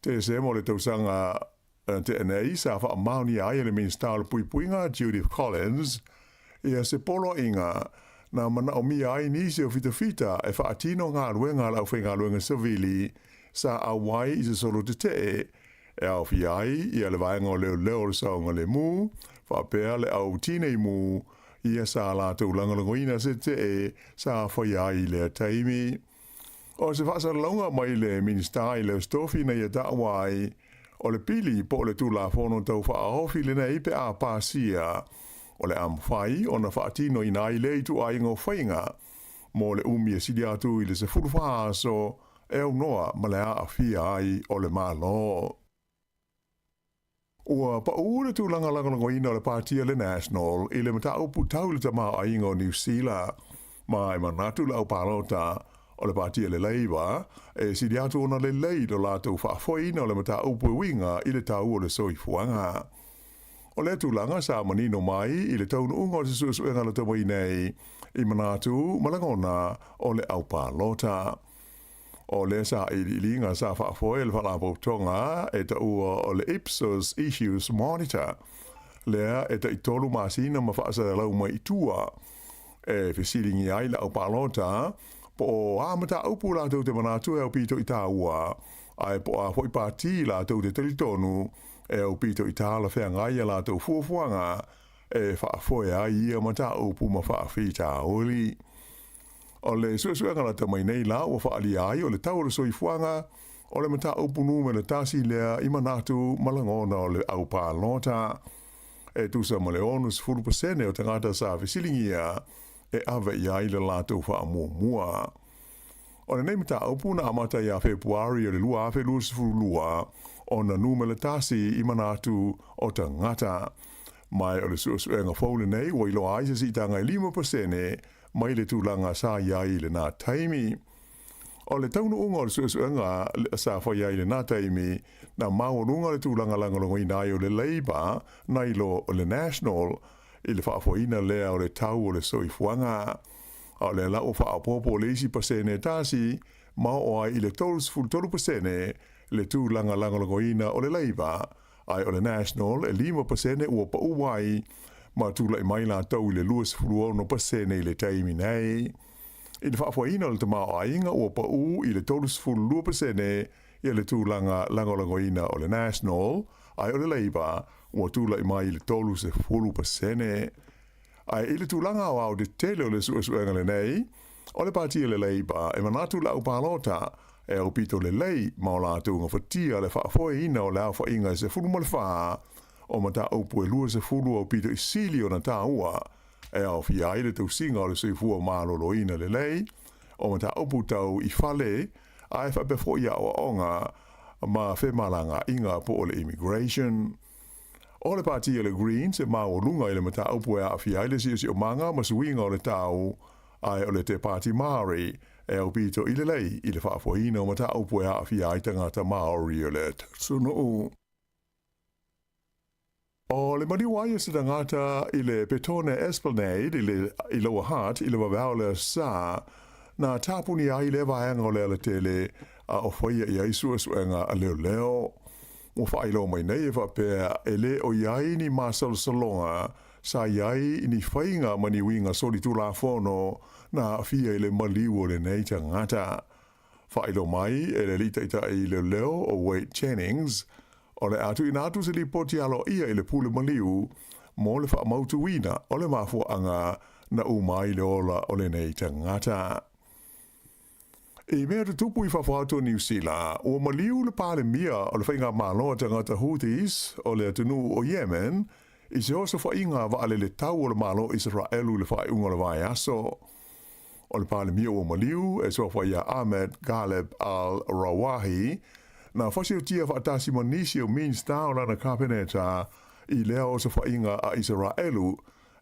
Tesema o le tausaga tea nei sa faamaonia ai e le Minisita o le Puipuiga, Judith Collins, Ia se poloaiga na manaomia ai nisi o fitafita e faatino galuega a le aufaigaluega savili sa auai i se solo tetee e aofia ai ia le vaega o leoleo o le saogalemu faapea le au tineimu ia sa latou lagolagoina se tetee sa faia ai i lea taimi. O se faasalalauga mai le Minisita i le Aso Tofi na ia taua ai, o le pili po o le Tulafono Tau Faaofi lenei pe a pasia, o le a mafai ona faatinoina ai lea ituaiga o faiga mo le umi e sili atu i le 14 aso e aunoa ma le aafia ai o le Malo. Ua paʻū le tulaga lagolagoina o le Pāti a le National i le mataupu tau i le tamaoaiga o Niu Sila, ma e manatu le aupalota o le Pāti a le Labour e sili atu ona lelei lo latou faafoeina o le mataupu e uiga i le tau o le soifuaga. O lea tulaga sa manino mai i le taunuuga o se suesuega lata mai nei i manatu ma lagona o le aupalota. O lea sailiiliga sa faafoe e le Faalapotopotoga e taua o le Ipsos Issues Monitor, lea e taitolu masina ma faasalalau mai i tua, e fesiligia ai le aupalota po o a mataupu latou te manatu e aupito i taua, ae po o a foi pati latou te talitonu e aupito i talafeagai a latou fuafuaga e faafoe ai ia mataupu ma faafitauli. O le suesuega lata mai nei la ua faaalia ai o le tau o le soifuaga o le mataupu numera tasi lea i manatu ma lagona o le aupalota. E tusa ma le 60% o tagata sa fesiligia e ave i ai le latou faamuamua. O lenei mataupu na amata ia Fepuari o le 2022 ona numera tasi i manatu o tagata. Ma o le suesuega fou lenei ua iloa ai se siitaga e 5% mai le tulaga sa i ai i lena taimi. O le taunuuga o le suesuega sa fai ai i lena taimi, na maualuga le tulaga lagolagoina ai o le Labour nai lo le National i le faafoeina lea o le tau o le soifuaga. A o lea la ua faaopoopo le isi pasene e tasi ma oo ai i le 33% le tulaga lagolagoina o le Labour, ae o le National e 5% ua pau ai ma tulai mai latou i le 26% i le taimi nei. I le faafoeina o le tamaoaiga ua pau i le 32% ia le tulaga lagolagoina o le National, ae o le Labour ua tulai mai i le 30%. Ae i le tulaga aoao tetele o le suesuega lenei, o le Pati a le Labour e manatu le aupalota e aupito lelei ma o latou gafatia le faafoeina o le aofaiga e 14 o mataupu e 20 aupito i sili ona taua e aofia ai le tausiga o le soifua maloloina lelei, o mataupu tau i fale ae faapea foi aoaoga ma femalagaaiga po o le immigration. O le Pati a le Greens e maualuga i le mataupu e aafia ai le siosiomaga ma suiga o le tau, ae o le Te Pāti Māori e aupito i lelei i le faafoeina o mataupu e aafia ai tagata Māori o le atunuu. O le maliu ai o se tagata i le Petone Esplanade i le i Lower Hutt i le vaveao o le Aso Sa, na tapuni ai lea vaega o le alatele a o faia i ai suesuega a leoleo. Ua faailoa mai nei e faapea e le o i ai ni masalosaloga sa i ai ni faiga ma ni uiga solitulafono na aafia i le maliu o lenei tagata. Faailoa mai e le alii taitai leoleo o Wade Jennings, o le a tuuina atu se lipoti aloaia i le pule maliu mo le faamautuina o le mafuaaga na uma ai le ola o lenei tagata. I mea tutupu i fafo atu o Niu Sila, ua maliu le Palemia o le Faigamalo a tagata Houthis o le atunuu o Yemen i se osofaiga vaalele tau o le Malo o Isaraelu i le faaiuga o le vaiaso. O le Palemia ua maliu e suafa ia Ahmed Ghaleb Al-Rawahi, na fasiotia faatasi ma nisi o Minista o lana Kapeneta i lea osofaiga a Isaraelu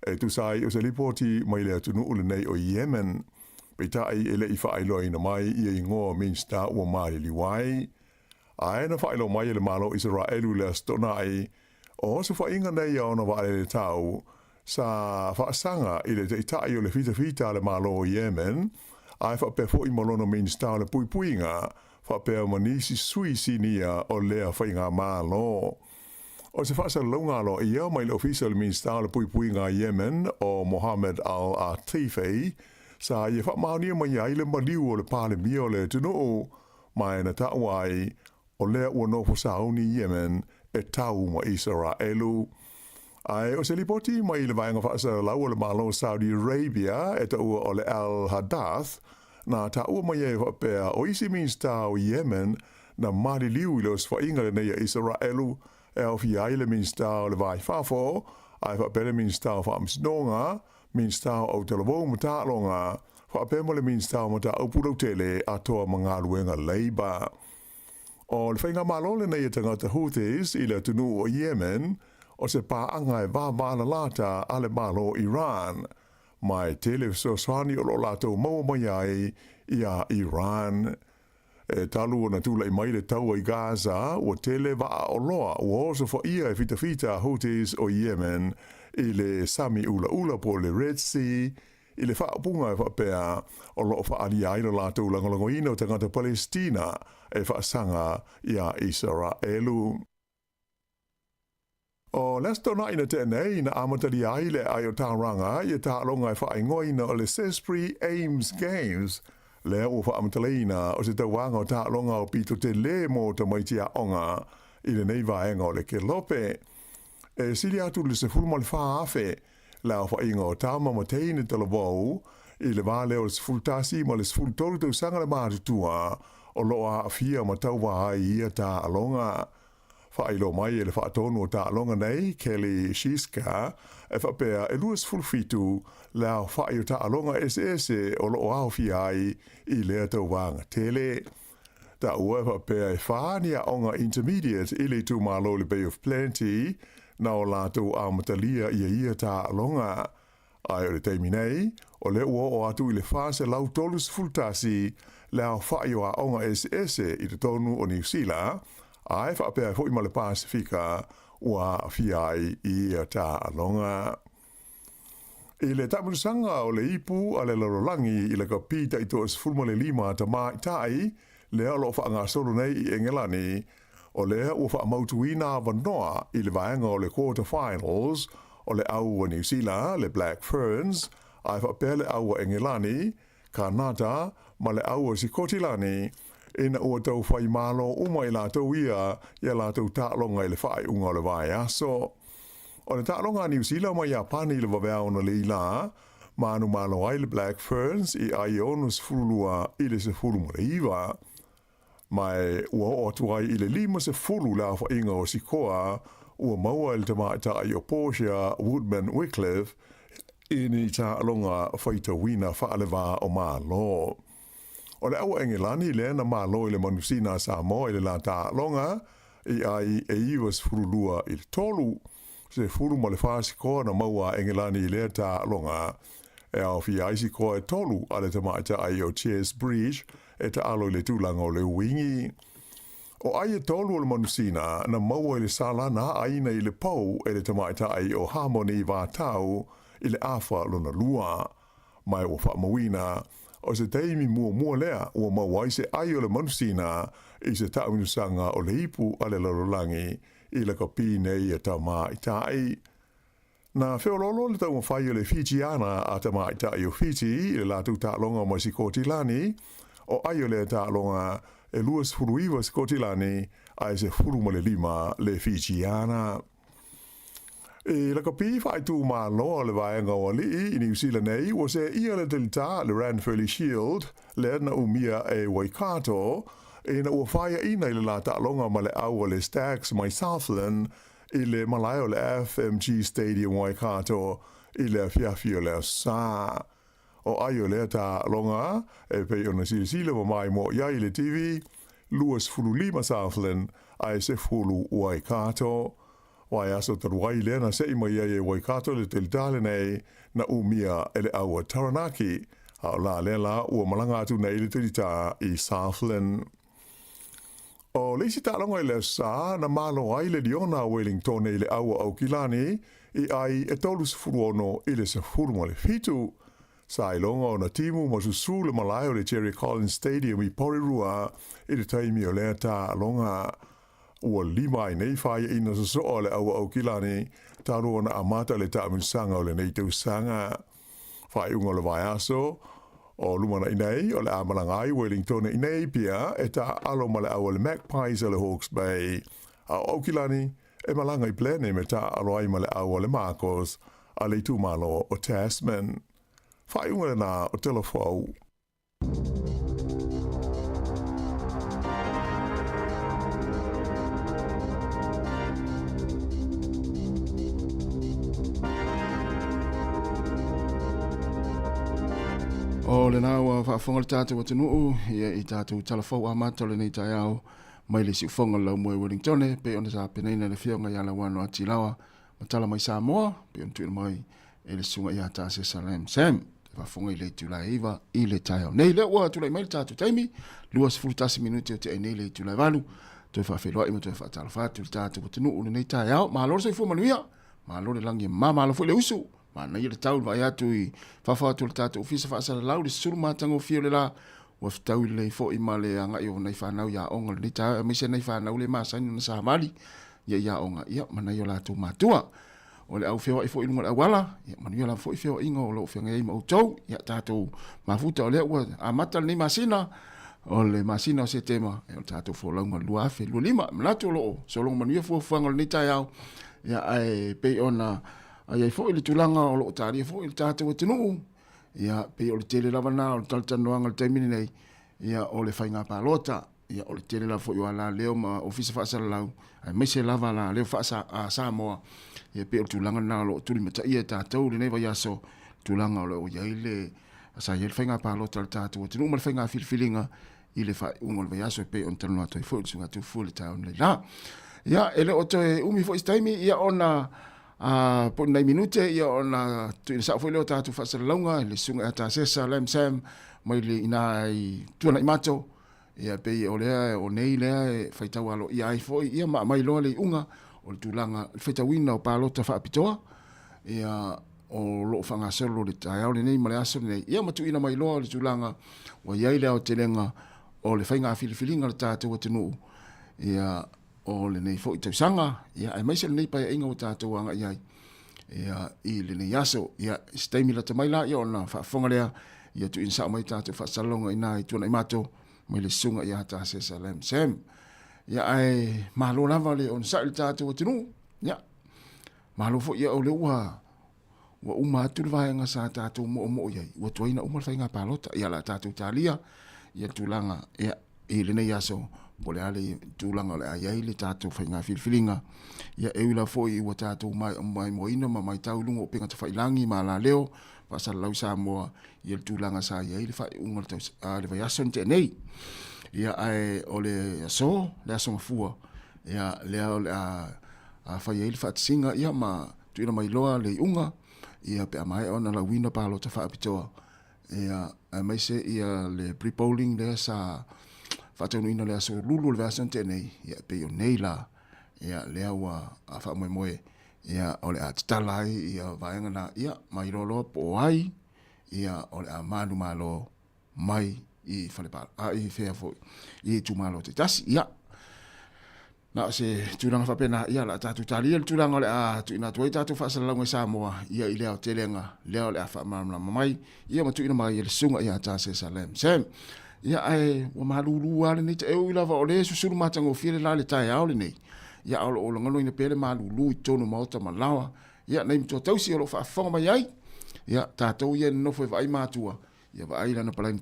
e tusa ai o se lipoti mai le atunuu lenei o Yemen. Peitai e le i faailoaina mai ia igoa o Minista ua maliliu ai. Ae na faailoa mai e le Malo o Isaraelu i le Aso Toonai, o osofaiga nei a ona vaalele tau sa faasaga i le taitai o le fitafita a le Malo o Yemen, ae faapea foi ma lona Minista o le Puipuiga faapea ma nisi sui sinia o lea faigamalo. O se faasalalauga aloaia mai le Ofisa o le Minisita o le Puipuiga a Yemen o Mohammed Al-Atifi sa ia faamaonia mai ai le maliu o le Palemia o le atunuu ma e na taua ai o lea ua nofo sauni Yemen e tau ma Isaraelu. Ae o se lipoti mai le vaega faasalalau o le Malo o Saudi Arabia e taua o le Al Hadath, na taua mai ai faapea o isi Minisita o Yemen na maliliu i le osofaiga lenei a Isaraelu e aofia ai le Minisita o le Va i Fafo, ae faapea le Minisita o Faamasinoga, Minisita o Autalavou ma Taaloga, faapea ma le Minisita o Mataupu Lautele Atoa ma Galuega Labour. O le faigamalo lenei a tagata Houthis i le atunuu o Yemen, o se paaga e vavalalata a le Malo Iran, ma e tele fesoasoani o lo o latou maua mai ai iā Iran. E talu ona tulai mai le taua i Gaza, ua tele vaa oloa ua osofaia e fitafita a Houthis o Yemen i le Sami Ulaula po o le Red Sea, i le faaupuga e faapea o lo o faaalia ai lo latou lagolagoina o tagata Palestina e faasaga iā Isaraelu. O le Aso Toonai na tea nei na amatalia ai le ae o Tauranga ia taaloga e faaigoaina o le Zespri Ames Games, lea ua faamatalaina o se tauaga o taaloga o pito tele mo tamaiti aoga i lenei vaega o le kelope. E sili atu i le 14,000 le aofaiga o tama ma teine talavou i le va lea o le 11 ma le 13 tausaga le matutua o lo o aafia ma tauva ai i ia taaloga. Faailoa mai e le faatonu o taaloga nei, Kelly Shiska, e faapea e 27 le aofai o taaloga eseese o lo o aofia ai i lea tauvaga tele. Taua e faapea e fa ni aoga intermediate i le itumalo i le Bay of Plenty na o latou amatalia ia ia taaloga. Ae o le taimi nei, o lea ua oo atu i le 431 le aofai o aoga eseese i totonu o Niu Sila, ae faapea ai foi ma le Pasefika ua aafia ai i ia taaloga. I le taamilosaga o le ipu a le lalolagi i le kapi taitoa-15 a tamaitai, lea o lo o faagasolo nei i Engelani, o lea ua faamautuina avanoa i le vaega o le quarter finals o le au a Niu Sila, le Black Ferns, ae faapea le au a Engelani, Kanata ma le au a Sikotilani, ina ua tau whai malo uma i latou ia i a latou taaloga i le faaiuga o le vaiaso. O le taaloga a Niu Sila ma Iapani i le vaveao na leila, manumalo ai le Black Ferns i ai e 62 i le 19. Ma e ua oo atu ai i le 50 le aofaiga o sikoa ua maua e le tamaitai o Portia Woodman Wickliffe i ni taaloga faitauina faaleva o Malo. O le aua Engelani lea na malo i le manusina a Samoa i le la taaloga i ai e 92 i le 3, 14 sikoa na maua a Engelani i lea taaloga. E aofia ai sikoa e tolu a le tamaitai o Chess Bridge e taalo i le tulaga o le uingi. O ai e tolu o le manusina na maua i le sala na aaina i le pou e le tamaitai o Harmony Vatau i le afa lona lua. Ma e ua faamauina, o se taimi muamua lea ua maua ai se ai o le manusina i se taamilosaga o le ipu a le lalolagi i lakapi nei a tamaitai. Na feoloolo le taumafai o le Fijiana a tamaitai o Fiti i le latou taaloga ma Sikotilani, o ai o lea taaloga e 29 Sikotilani ae 15 le Fijiana. I lakapi faaitumalo a le vaega o alii i Niu Sila nei, ua seeia le talita le Ranfurly Shield lea na umia e Waikato ina ua faiaina i le la taaloga ma le au a le Stags mai Southland i le malae o le FMG Stadium Waikato i le afiafi o le Aso Sa. O ai o lea taaloga e pei ona silasila ma maimoa i ai i le TV, 25 Southland ae 10 Waikato. Vaiaso talu ai lea na se'i mai ai e Waikato le telita lenei na umia e le au a Taranaki, a o la lea la ua malaga atu nei le telita i Southland. O le isi taaloga i le Aso Sa na malo ai le Liona a Wellingtone i le au a Aukilani i ai e 36 i le 17. Sa iloga ona timu ma susū le malae o le Jerry Collins Stadium i Porirua i le taimi o lea taaloga. Ua lima ai nei faiaina sosoo a le au Aukilani talu ona amata le taamilosaga o lenei tausaga. Faaiuga o le vaiaso o lumanai nei, o le a malaga ai Wellingtone i Napier e taaalo ma le au a le Magpies a le Hawke's Bay, a o Aukilani e malaga i Blenheim e taaalo ai ma le au a le Marcos a le itumalo o Tasman. Faaiuga lena o Telefou. O lena ua faafofoga le tatou atunuu ia i tatou tala fou amata o lenei taeao mai le siufoga o le laumua i Wellingtone pei ona tapenaina le afioga ia Lauano Atilawa ma tala mai Samoa pei ona tuuina mai e le susuga ia Tasesa Lam Sam. Te faafofoga i le itula e 9 i le taeao nei. Lea ua tulai mai le tatou taimi, 21 minute o te ai nei le itula e 8. Toe faafeiloai ma toe faatalofa atu i le tatou atunuu i lenei taeao. Malo le soifua manuia, malo le lagi e mama, malo foi le usu. Manaia le tau le vaai atu i fafo atu o le tatou ofisa faasalalau le susulu matagofie o le la ua fetaui lelei foi ma le agai o nai fanau i aoga lenei taeao, aemaise nai fanau le masani ona savali ia i aoga ia ma nai o latou matua. O le au feoai foi i luga o le auala, ia manuia lava foi feoaiga o lo o feagai ai ma outou. Ia tatou mafuta o lea ua amata lenei masina, o le masina o Setema, ia o le tatou folauga 2025. E manatu o lo o sologa manuia fuafuaga o lenei taeao, ia ae pei ona i ai foi le tulaga o lo o talia foi le tatou atunuu, ia pei o le tele lava na o le talatalanoaga i le taimi lenei, ia o le faiga palota. Ia, o le tele lava foi o alaleo ma ofisa faasalalau, aemaise lava alaleo faa-Samoa, ia pei o le tulaga lena o lo o tulimataia e tatou i lenei vaiaso, tulaga o lo o i ai le, sa i ai le faiga palota a le tatou atunuu ma le faiga filifiliga i le faaiuga o le vaiaso e pei ona talanoa atu ai foi le Susuga Tufu i le taeao nei la. Ia, e le o toe umi foi se taimi, ia ona a po o ni nai minute ia ona tuuina sao foi lea o tatou faasalalauga i le Susuga ia Tasesa Lam Sam mai le ina i Tuanaimato. Ia pei o lea o nei lea e faitau aloaia ai foi ia ma aumai loa le iuga o le tulaga le faitauina o palota faapitoa ia o lo o faagasolo le taeao lenei ma le aso lenei ia ma tuuina mai loa le tulaga ua i ai le aotelega o le faiga filifiliga a le tatou atunuu ia o lenei foi tausaga ia aemaise lenei paeaiga ua tatou agai ai ia i lenei aso. Ia i se taimi lata mai la ia ona faafofoga lea ia tuuina sao mai tatou faasalalauga ina i Tuanaimato mai le susuga ia Tasesa Lam Sam. Ia ae malo lava le onosai i le tatou atunuu. Ia malo foi ia o lea ua ua uma atu le vaega sa tatou moomoo i ai, ua tuai ona uma le faiga palota. Ia o le a tatou talia ia tulaga ia i lenei aso po o le a le tulaga o le a i ai le tatou faiga filifiliga. Ia e ui lava foi ua tatou maimoaina ma matau i luga o upega tafailagi ma alaleo faasalalau i Samoa ia le tulaga sa i ai le faaiuga o le vaiaso na tea nei. Ia ae o le aso, le aso Gafua, ia lea o le a fai ai le faatasiga ia ma tuuina mai loa le iuga ia pe a maea ona lauina palota faapitoa ia aemaise ia le pre-polling lea sa faataunuuina le aso Lulu o le vaiaso na tea nei, ia e pei o nei la ia lea ua faamoemoe ia o le a tatala ai ia vaega na ia ma iloa loa po o ai ia o le a manumalo mai i fale a i fea foi i itumalo taitasi. Ia Na o se tulaga faapena, ia, o le a tatou talia le tulaga o le a tuuina atu ai tatou faasalalauga i Samoa, ia, i le aotelega lea o le a faamalamalama mai, ia, ma tuuina mai e le Susuga ia Tasesa Lam Sam. Ia, ae ua malulu lava lenei, e ui lava o lea e susulu matagofie le la i le taeao lenei, ia, ae o lo o lagolagoina pea le malulu i totonu o maota ma laoa, ia, nai matua tausi o lo o faafofoga mai ai, ia, tatou ia e nonofo e vaai matua, Ia vaai lana palaini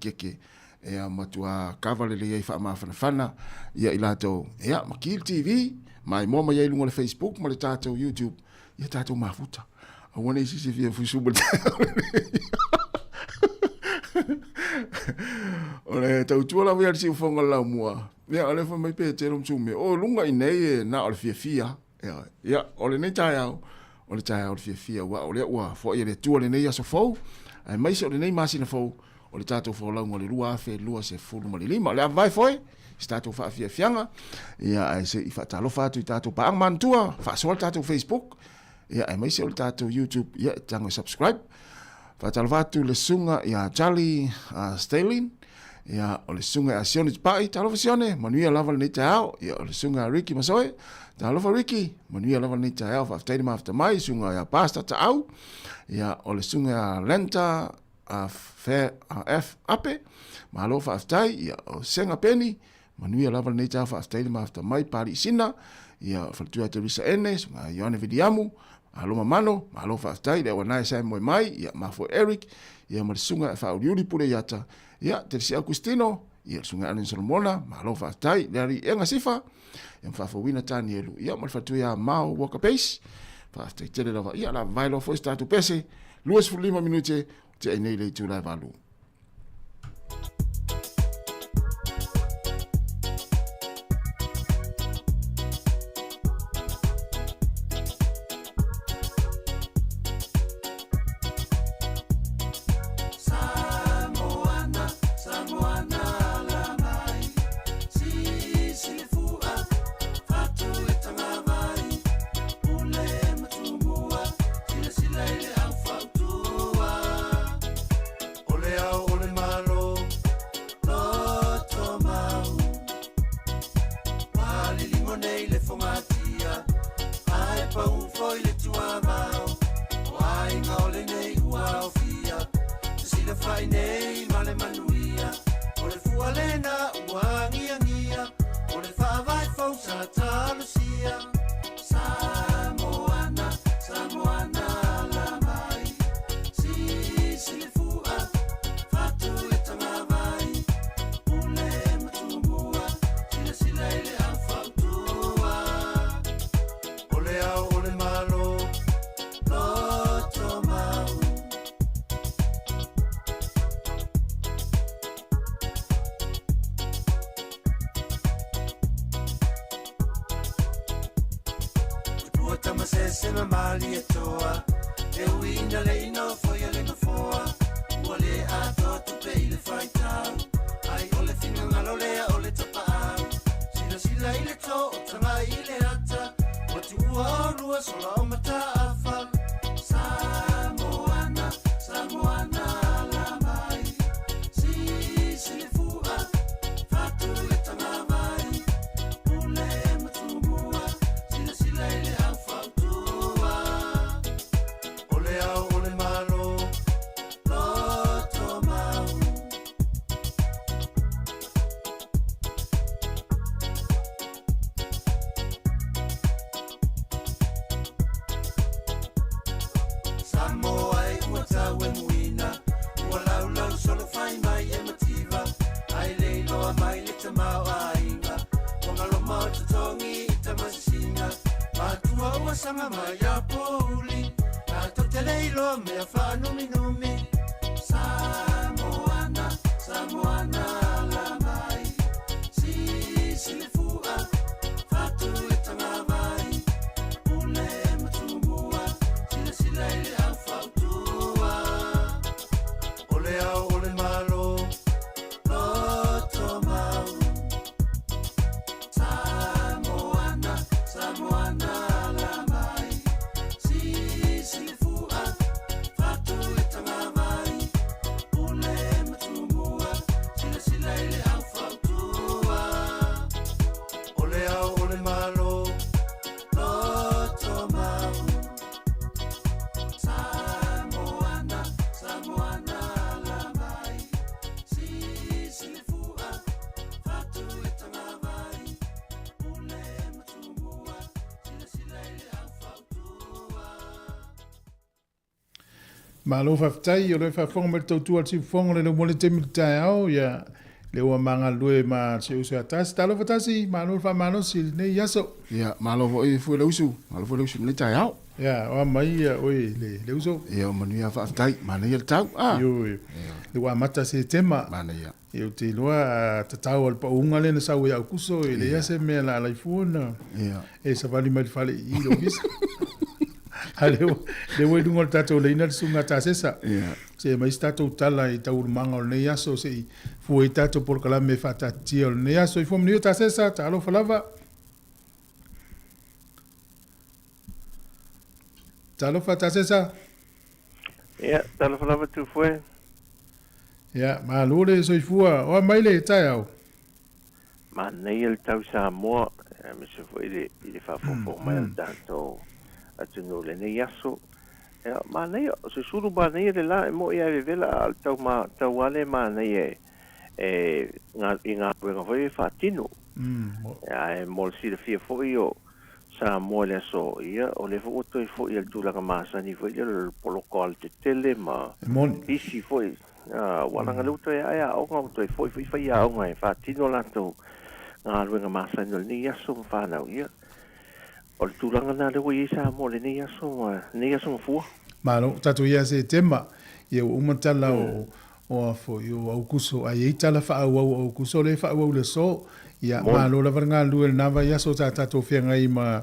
ia matua kava lelei ai faamafanafana ia i latou ia ma ki le TV maimoa mai ai luga o le Facebook ma le tatou YouTube ia tatou mafuta aua ne i sisi fia fusu ma le o le tautua lava ia le siufoga o le laumua ia o le fai mai pe telo ma o luga i nei e na o le fiafia Ia, o lenei taeao, o le taeao o le fiafia, aua o lea ua foai e le Atua lenei aso fou, aemaise o lenei masina fou, o le tatou folauga o le 2025. O le a vavae foi se tatou faafiafiaga, ia, ae se i faatalofa atu i tatou paaga manatua, faasoa le tatou Facebook, ia, aemaise o le tatou YouTube, ia, e tago e subscribe. Faatalofa atu le susuga ia Charlie Stalin, Ia, o le susuga ia Sione Tupai, talofa Sione, manuia lava lenei taeao. Ia, o le susuga ia Ricky Masoe, talofa Ricky, manuia lava lenei taeao, faafetai le mafuta mai, susuga ia Pastor Taau, ia, o le susuga ia Lenta F. Ape, malo faafetai, ia, o Sega Peni, manuia lava lenei taeao, faafetai le mafuta mai, Pali Sina, ia, o faletua ia Teresa Ene, susuga ia Ioane Viliamu, Malo Mamano, malo faafetai, le auanae Sam Moemai, ia, mafua Eric, ia, ma le susuga ia Faauliuli Pule Iata, Ia, Terisia Augustino, ia, le Susuga Allen Solomona, malo faafetai, le alii Ega Sifa, ia, ma faafouina Tanielu, ia, ma le faletua ia Mao Walker Pace, faafetai tele lava, ia, la vae loa foi se tatou pese, 25 minute, tea ai nei le itula e 8. Malo faafetai o lo e faafofoga mai le tautua a le siufofoga o le laumua le taimi le taeao ia le ua magalulue ma si uso ia tasi. Talofa tasi, malo le faamalosi i lenei aso. Ia, malo foi fue le usu, malo foi le usu i lenei taeao. Ia, o a mai ia oe le, le uso. Ia, o manuia faafetai, manaia le tau. Ah. Ioe, le ua amata Setema. Manaia. Ia, ou te iloa tatau a le pauga lea na sau ia Aukuso, e leai se mea la alai fua na e savali mai le fale i i le ofisa. A lea ua i luga o le tatou laina le susuga a Tasesa. Se i aumai se tatou tala i taualumaga o lenei aso se i fua ai tatou polokalame e faataatitia o lenei aso. Soifua manuia Tasesa, talofa lava. Talofa Tasesa. Ia, talofa lava Tufoe. Ia, malo le soifua. O a mai le taeao? Manaia le tau Samoa, aemaise foi le, i le faafofoga mai a le tatou atunuu i lenei aso. Ia, manaia, o se sulu manaia le la e mo'i ae vevela a o le tau, ma, tau lava lea manaia e, e, i galuega foi e faatino. Ae mo le silafia foi o Samoa i le aso, ia, o lea foi ua toe foi i le tulaga masani foi lea o le poloka o alatetele ma isi foi, ua leaga lea ua toe ae aoga, ua toe foi foi faiaoga e faatino latou galuega masani o lenei aso ma fanau, ia, o le tulaga lena lea ua i ai Samoa i lenei aso ma lenei aso gafua. Malo, tatou ia Setema, ia ua uma tala o o a foi o Aukuso, a e i ai tala faaauau o Aukuso lea e faaauau i le aso. Ia, malo lava le galulue i lena vaiaso sa tatou feagai ma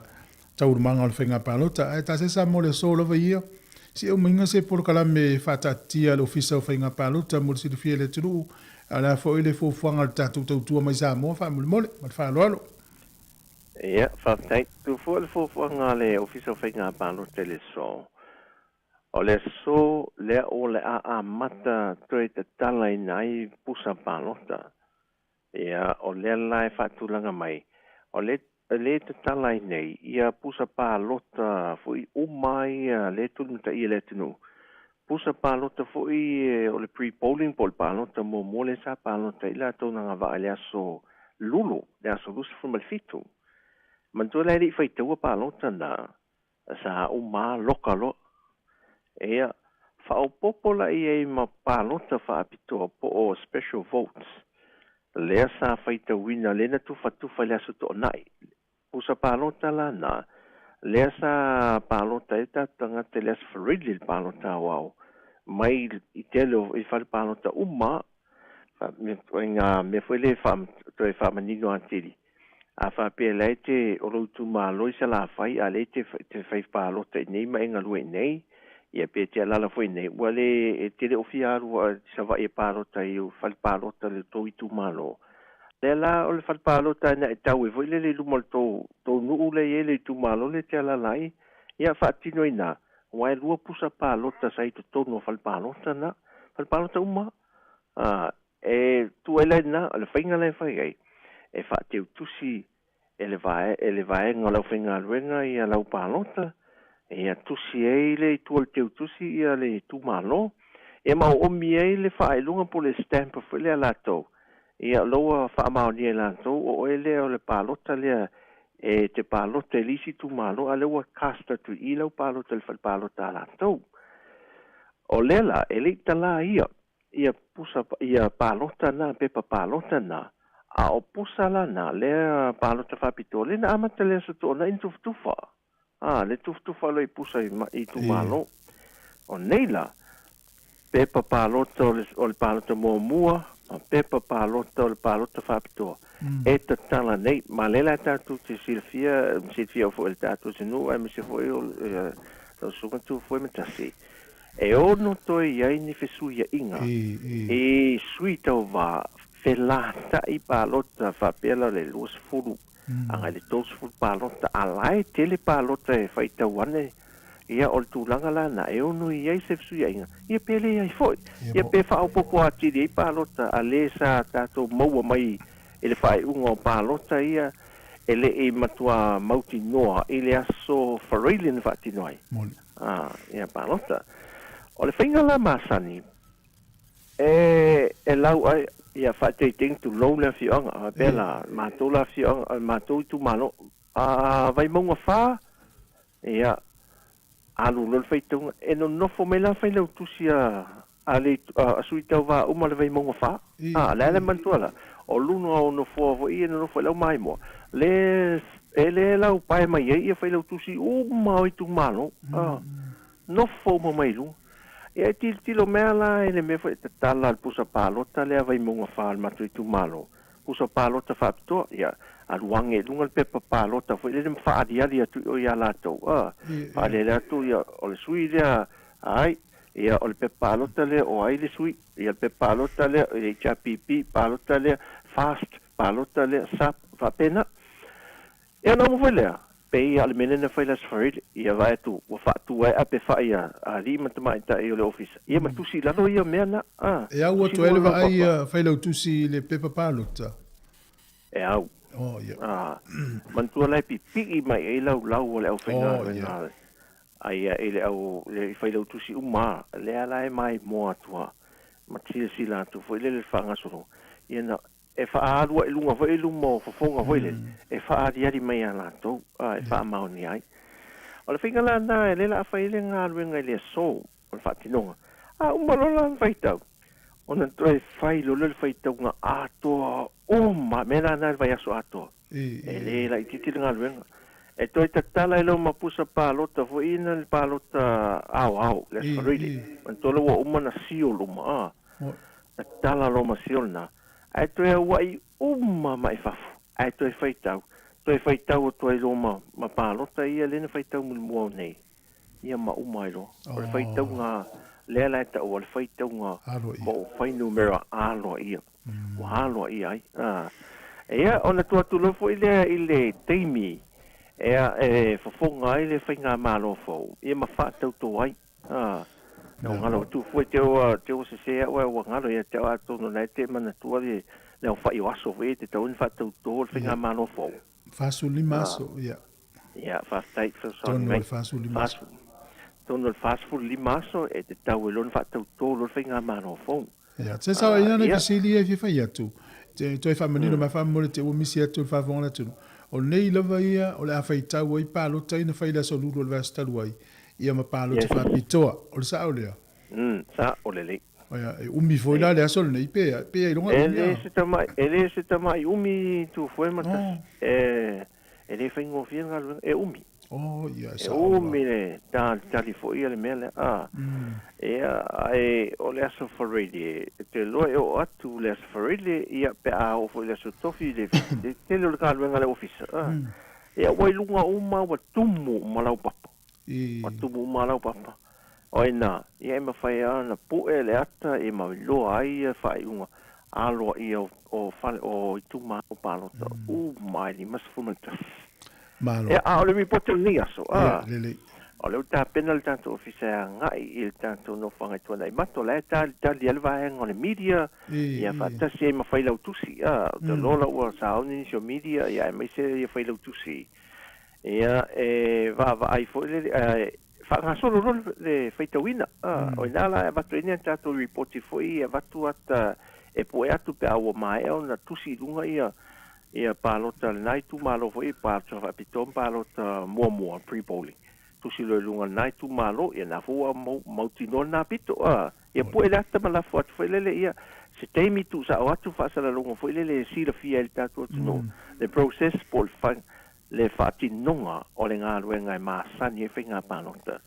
taualumaga o le faiga palota. Ae tasesa mo le aso lava ia, se aumaiga se polokalame faataatitia a le Ofisa o Faiga Palota mo le silafia e le atunuu, a o le a foi le fuafuaga o le tatou tautua mai Samoa faamolemole. Ma le faaaloalo. Ia, faafetai. Tu foi le fuafuaga a le Ofisa o Faiga Palota i le aso. O le aso lea o le a amata toe tatalaina ai pusa palota. Ia, o lea la e faatulaga mai, o le le tatala ai nei ia pusa palota foi uma ia le tulimataia i le atunuu. Pusa palota foi o le pre-polling po o le palota muamua lea sa palota ai latou na agavaa i le aso Lulu, le aso 27. Manatua la e le i faitaua palota na, Sa uma loka loa. Ia, faaopoopo la i ai ma palota faapitoa po o special votes, lea sa faitauina lea na tufatufa i le Aso Toonai. Pusa palota la na, lea sa palota ai tatou tagata i le Aso Faraile i le palota aoao, mai i tele o i fale palota uma, ituaiga mea foi lea e toe faamanino atili. A faapea la e te o lou itumalo i Salafai a lea e te fai palota i nei ma e galue i nei, ia pe te alala foi i nei, ua le e te le o fia alu i Savaii e palota i fale palota i le tou itumalo. Lea la o le fale palota na e tau ai foi lele i luma o le tou tou nuu lea i ai le itumalo lea e te alala ai, ia faatino ai na, aua e lua pusa palota sa i totonu o fale palota na, fale palota uma. A E tuu ai la i ina, o le faiga la e fai ai, e faateutusi e le vae, e le vaega o le aufaigaluega ia lau palota, ia tusi ai le i tua o le teutusi ia le itumalo, ia ma oomi ai le faailuga po o le stamp foi lea a latou, ia o la ua faamaonia e latou o oe lea o le palota lea e te palota i le isi itumalo, a o lea ua cast atu i i lau palota i le fale palota a latou. O lea la, e le i talā ia ia pusa ia palota na pepa palota na a o pusa la na lea palota faapitoa lea na amata le aso toonai na tufatufa a le tufatufa loa i pusa i i itumalo o nei la pepa palota o le o le palota muamua ma pepa palota o le palota faapitoa e tatala nei ma lea la tatou te silafia silafia foi e le tatou atunuu aemaise foi o lau susuga Tufuematasi E ono toe i ai ni fesuiaiga i sui tauva felataʻi palota faapea la le 20 agai le 30 palota a la e tele palota e faitau ane ia o le tulaga la na e ono i ai se fesuiaiga ia pe leai foi ia pe faaopoopo atili ai palota a le sa tatou maua mai i le faaiuga o palota ia e le i matua mautinoa i le aso Faraile na faatino ai. A, ia palota. O le faiga la masani, e, e lau ai, ia faateitei tulou le afioaga, faapea la, matou la afioaga, matou itumalo, a, Vaimauga 4, ia, alu loa le faitauga, e nonofo mai la failautusi a, a le, a sui tauva uma o le Vaimauga 4. A, le a le manatua la, o luga o nofoa foi ia e nonofo ai le au maimoa, le, e le lau pae mai ai ia failautusi uma o itumalo, a, nofo uma mai luga. Ia e tilotilo mea la i le mea foi e tatala le pusa palota lea Vaimauga 4 o le matou itumalo, pusa palota faapitoa, ia, alu age i luga le pepa palota foi lele ma faaaliali atu i o ia latou, a, faaaliali atu ia, o le sui lea, ai, Ia, o le pepa palota lea o ai le sui, ia le pepa palota lea o le HRPP, palota lea FAST, palota lea SUP, faapena. Ia ona uma foi lea, Pei a o le mea lea na fai i le Aso Faraile, ia vaai atu ua faatu ai ape fai a alii ma tamaitai o le ofisa, ia ma tusi i lalo ia mea na, a, E au tusi atu ai luga le lau vaai papa. a Failautusi i le pepa palota. E au. Oh, ia. A, manatua la e pipii mai ai laulau a le Oh, aufaigaluega ia. a ia i le au le Failautusi uma a, lea la e maimoa atu a ma silasila atu foi lele i le faagasologa, ia na e faaalu ai i luga foi i luma o fofoga foi lele, e faaaliali mai iā latou, a e faamaonia ai. O le faiga la lena e lē la a fai ai le galuega i le aso o le faatinoga, a uma loa la ona faitau, ona toe fai loa lea o le faitauga atoa uma, mea la lena i le vaiaso atoa. E lē laitiiti le galuega. E toe tatala ai loa ma pusa palota foi ina le palota aoao, le Aso Faraile, manatua lea ua uma ona seal uma, a. Tatala loa ma seal lena, ae toe aua'i uma mai fafo, ae toe faitau, toe faitau atu ai loa ma, ma palota ia lea na faitau mulimua nei, ia ma uma ai loa. O le faitauga lea la e taua, o le faitauga mo fuainumera aloaia, ua aloaia ai. A, ia, ona tuu atu loa foi lea i le taimi ea e fofoga ai le faigamalo fou, ia ma faatautō ai. A, na ua galo atu foi te ua, te ua sesē au ae ua galo ia te au atonu o lena e te manatua le, le aofa'i o aso foi e tatau ai ona faatautō le faigamalo fou. 45 aso, ia. Ia, faafetai fesoasoani Tonu o mai. le 45 aso. Tonu o le 45 aso e tatau ai loa ona faatautō loa le faigamalo fou. Ia, se sao ai nai Ia. fesili ia e fia fai atu. Te toe faamanino mai faamolemole te ua misi atu i le faafofoga a le atunuu. O nei lava ia o le a faitau ai palota ia na fai i le aso Lulu o le vaiaso talu ai, ia ma palota faapitoa. O le sao lea? Sao lelei. Ia, e umi foi la le aso lenei pe, pe ailoga E umi le a? se tamai, e le se tamai umi Tufue ma Tasi. E, e le faigofie le galuega, e umi. Oh, ia, e E sao la. umi le talitali foi a le mea lea. A, ia, ae o le Aso Faraile, e te iloa e oo atu le Aso Faraile, ia, pe a oo foi i le Aso Tofi, le, le tele o le galuega a le ofisa. A, ia, ua i luga uma, ua tumu uma laupapa. Ua tumu uma laupapa. O ai na, ia e mafai lava ona pue le ata e mailoa ai ia faaiuga aloaia o fale o itumalo palota uma e 51. Malo. Ia, a o le ripoti o lenei aso, Ia, a, lelei. o lea ua tapena le tatou ofisa e agai i le tatou nofoaga i Tuanaimato, o la e talitali ai le vaega o le media, ia faatasi ai ma failautusi, a, ou te iloa la ua sauni nisi o media, ia aemaise ia failautusi. Ia, e vaavaai foi le, e faagasolo loa le faitauina. O i ina la e avatu ai ni a tatou ripoti foi e avatu ata e pue atu pe a ua maea ona tusi i luga ia ia palota a lena itumalo foi, palota faapitoa ma palota muamua, pre-polling. Tusi loa i luga o lena itumalo, ia na foi ua mautinoa lena pito. Ia pue le ata ma lafo atu foi lele, ia se taimi tuusao atu faasalalauga foi lele e silafia ai e le tatou atunuu le process po o le le faatinoga o le galuega e masani ai faiga palota,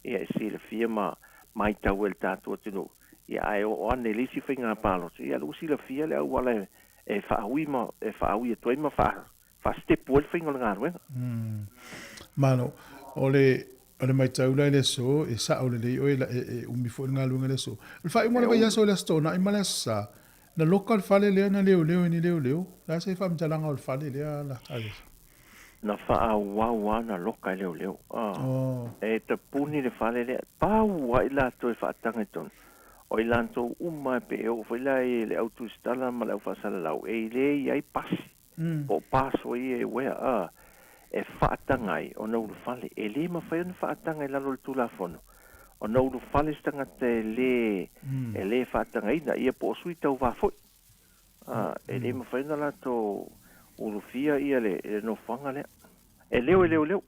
ia e silafia ma maitau e le tatou atunuu, ia ae oo ane i le isi faiga palota, ia lea ua silafia le auala e faaui ma e faaui atu ai ma faasetepu ai le faiga o le galuega. Malo. O le o le maitau la i le aso, e sao lelei oe e e umi foi le galuega i le aso. O le faaiuga o le vaiaso i le Aso Toonai ma le Aso Sa, na loka le fale lea na leoleo e ni leoleo. O le a se faamatalaga o le fale lea la Tagese? Na faaauau lava ona loka e leoleo. E tapuni le fale lea, pau lava i latou e faataga i totonu. O i latou uma e pe e oo foi la i le au tusitala ma le au faasalalau, e le i ai pasi, po o paso ia e uea, a, e faataga ai ona ulufale. E le mafai ona faataga i lalo o le Tulafono ona ulufale se tagata e lē e lē faatagaina ia po o sui tauvā foi. A, e le mafai ona latou ulufia ia le le nofoaga lea. E leo e leoleo.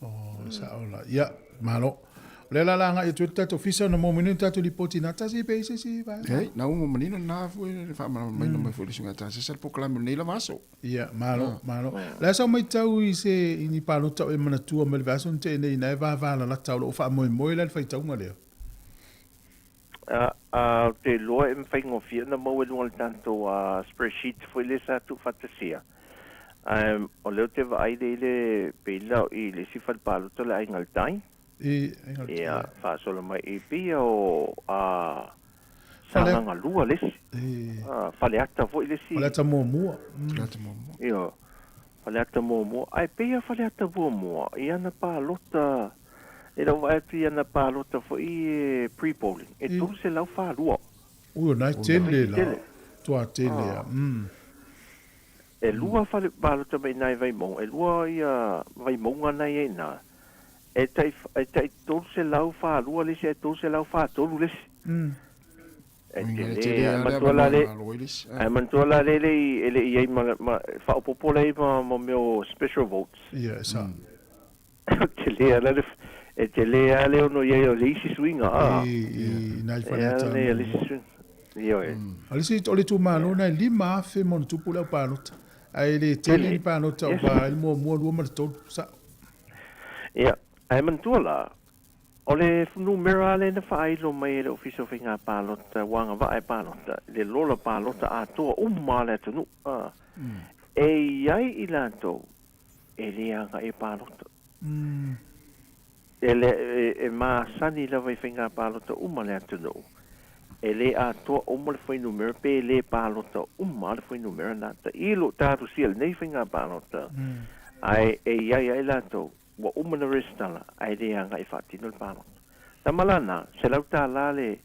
Oh, sao la. Ia, malo. O lea la la agai atu ai le tatou ofisa ona maua mai nei le tatou lipoti na tasi pe i se isi vaega. Ei, na ua manino lena foi le faamalamalamaina mai foi le suiga tasesa le polokalame o lenei lava aso. Ia, malo, malo. O le a sau maitau i se i ni palota o e manatua mai le vaiaso na tea nei ina e vavalalata o lo o faamoemoe la le faitauga lea? A, ou te iloa e faigofie ona maua i luga o le tatou spreadsheet foi lea sa tuufaatasia. Ae o lea ou te vaai lea i le pei la o i le isi fale palota o le Aiga i le Tai. I Aiga i le Tai. Ia, faasolo mai i pei o Sagaga 2 le isi. Faleata foi le isi. Faleata muamua. Faleata muamua. Ioe. Faleata muamua, ae pei a Faleata muamua i ana palota, e lau vaai atu i ana palota foi e pre-polling, e 342. Ui, o na e tele la, toa tele a. E lua fale palota mai i na i Vaimauga, e lua ia Vaimauga na i ai ina, e tai, e tai 342 le isi ae 343 le isi. E tele, ae manatua la le, ae manatua la le le i, e le i ai ma, ma faaopoopo lea ma, ma mea o special votes. Ia, e sa. Tele a le, e tele a le ono i ai o le isi suiga, a. I, i nai Faleata. E le isi suiga. Ioe. O le isi, o le itumalo na e 5,000 ma ona tupu le au palota. Ae le tele ni palota o va ai le muamua, lua ma le tolu. Sao. Ia, ae manatua la, O le numera lea na faailo mai e le Ofisa o Faiga Palota ua agavaa e palota, le lola palota atoa uma a le atunuu, a, e i ai i latou e le agai e palota. E le, e masani lava i faiga palota uma a le atunuu, e le atoa uma le fuainumera pe le palota uma le fuainumera na tailo talusia i lenei faiga palota, ae e i ai lava i latou Ua uma ona resitala ae le agai e faatino le palota. Tama la na, $100 le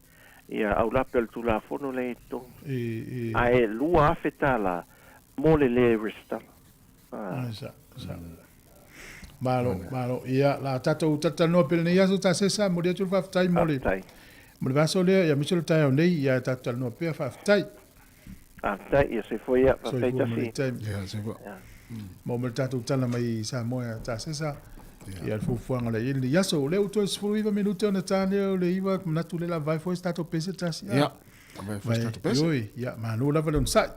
ia aulape o le Tulafono lea i totonu. Ae $2,000 mo le le resitala. Ah. Sa, sa. Malo, malo. Ia, la tatou talatalanoa pea lenei aso Tasesa, momoli atu le faafetai mo le mo le vaiaso lea, ia aemaise o le taeao nei, ia tatou talanoa pea, faafetai. Faafetai, ia soifua ia, faafetai Tasi. Ia, soifua. Maua mai le tatou tala mai i Samoa ia Tasesa. Ia le fuafuaga o le i lenei aso. O lea ua toe 19 minute ona ta lea o le 9, manatu lea la vae foi se tatou pese tasi. Ia, vae foi se tatou pese. Ioe, ia, malo lava le onosai.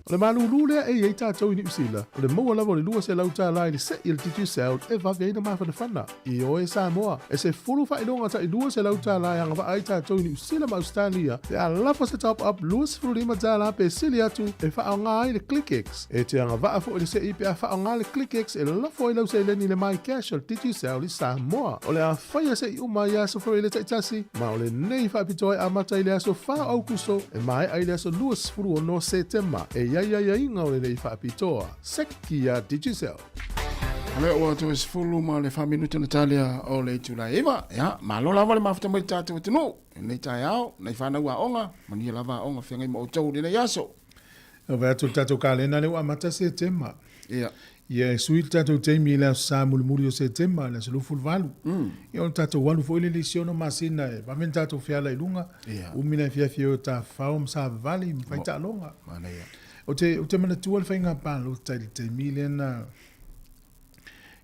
O le malūlū lea e i ai tatou i Niu Sila, o le maua lava o le $200 i le se'i a le Digicel e vave ai ona mafanafana. Ioe Samoa, e 10 faailoga tai $200 e agavaa ai tatou i Niu Sila ma Ausetalia pe a lafo se top up $25 pe sili atu e faaaoga ai le ClickX. E te agavaa foi le se'i pe a faaaoga le ClickX e lafo ai lau seleni i le MyCash o le Digicel i Samoa. O le a faia se'i uma i aso Faraile taitasi, ma o lenei faapitoa e amata i le aso 4 o Aukuso e maea i le aso 26 Setema. E i ai aiaiga o lenei faapitoa. Sekia Digicel. O lea ua toe 14 minute na talia o le itula e 9. Ia, malo lava le mafuta mai le tatou atunuu. I lenei taeao, nai fanau aoga, manuia lava aoga feagai ma outou i lenei aso. E vaai atu i le tatou kalena lea ua amata Setema. Ia. Ia e sui le tatou taimi i le aso Sa mulimuli o Setema, le aso 28. Ia ona tatou alu foi lea i le isi 6 masina e vave ona tatou feala i luga. Ia. Umi na afiafi e o tafafao ma savavali ma fai taaloga. Manaia. Ou te, ou te manatua le faiga palota i le taimi lea na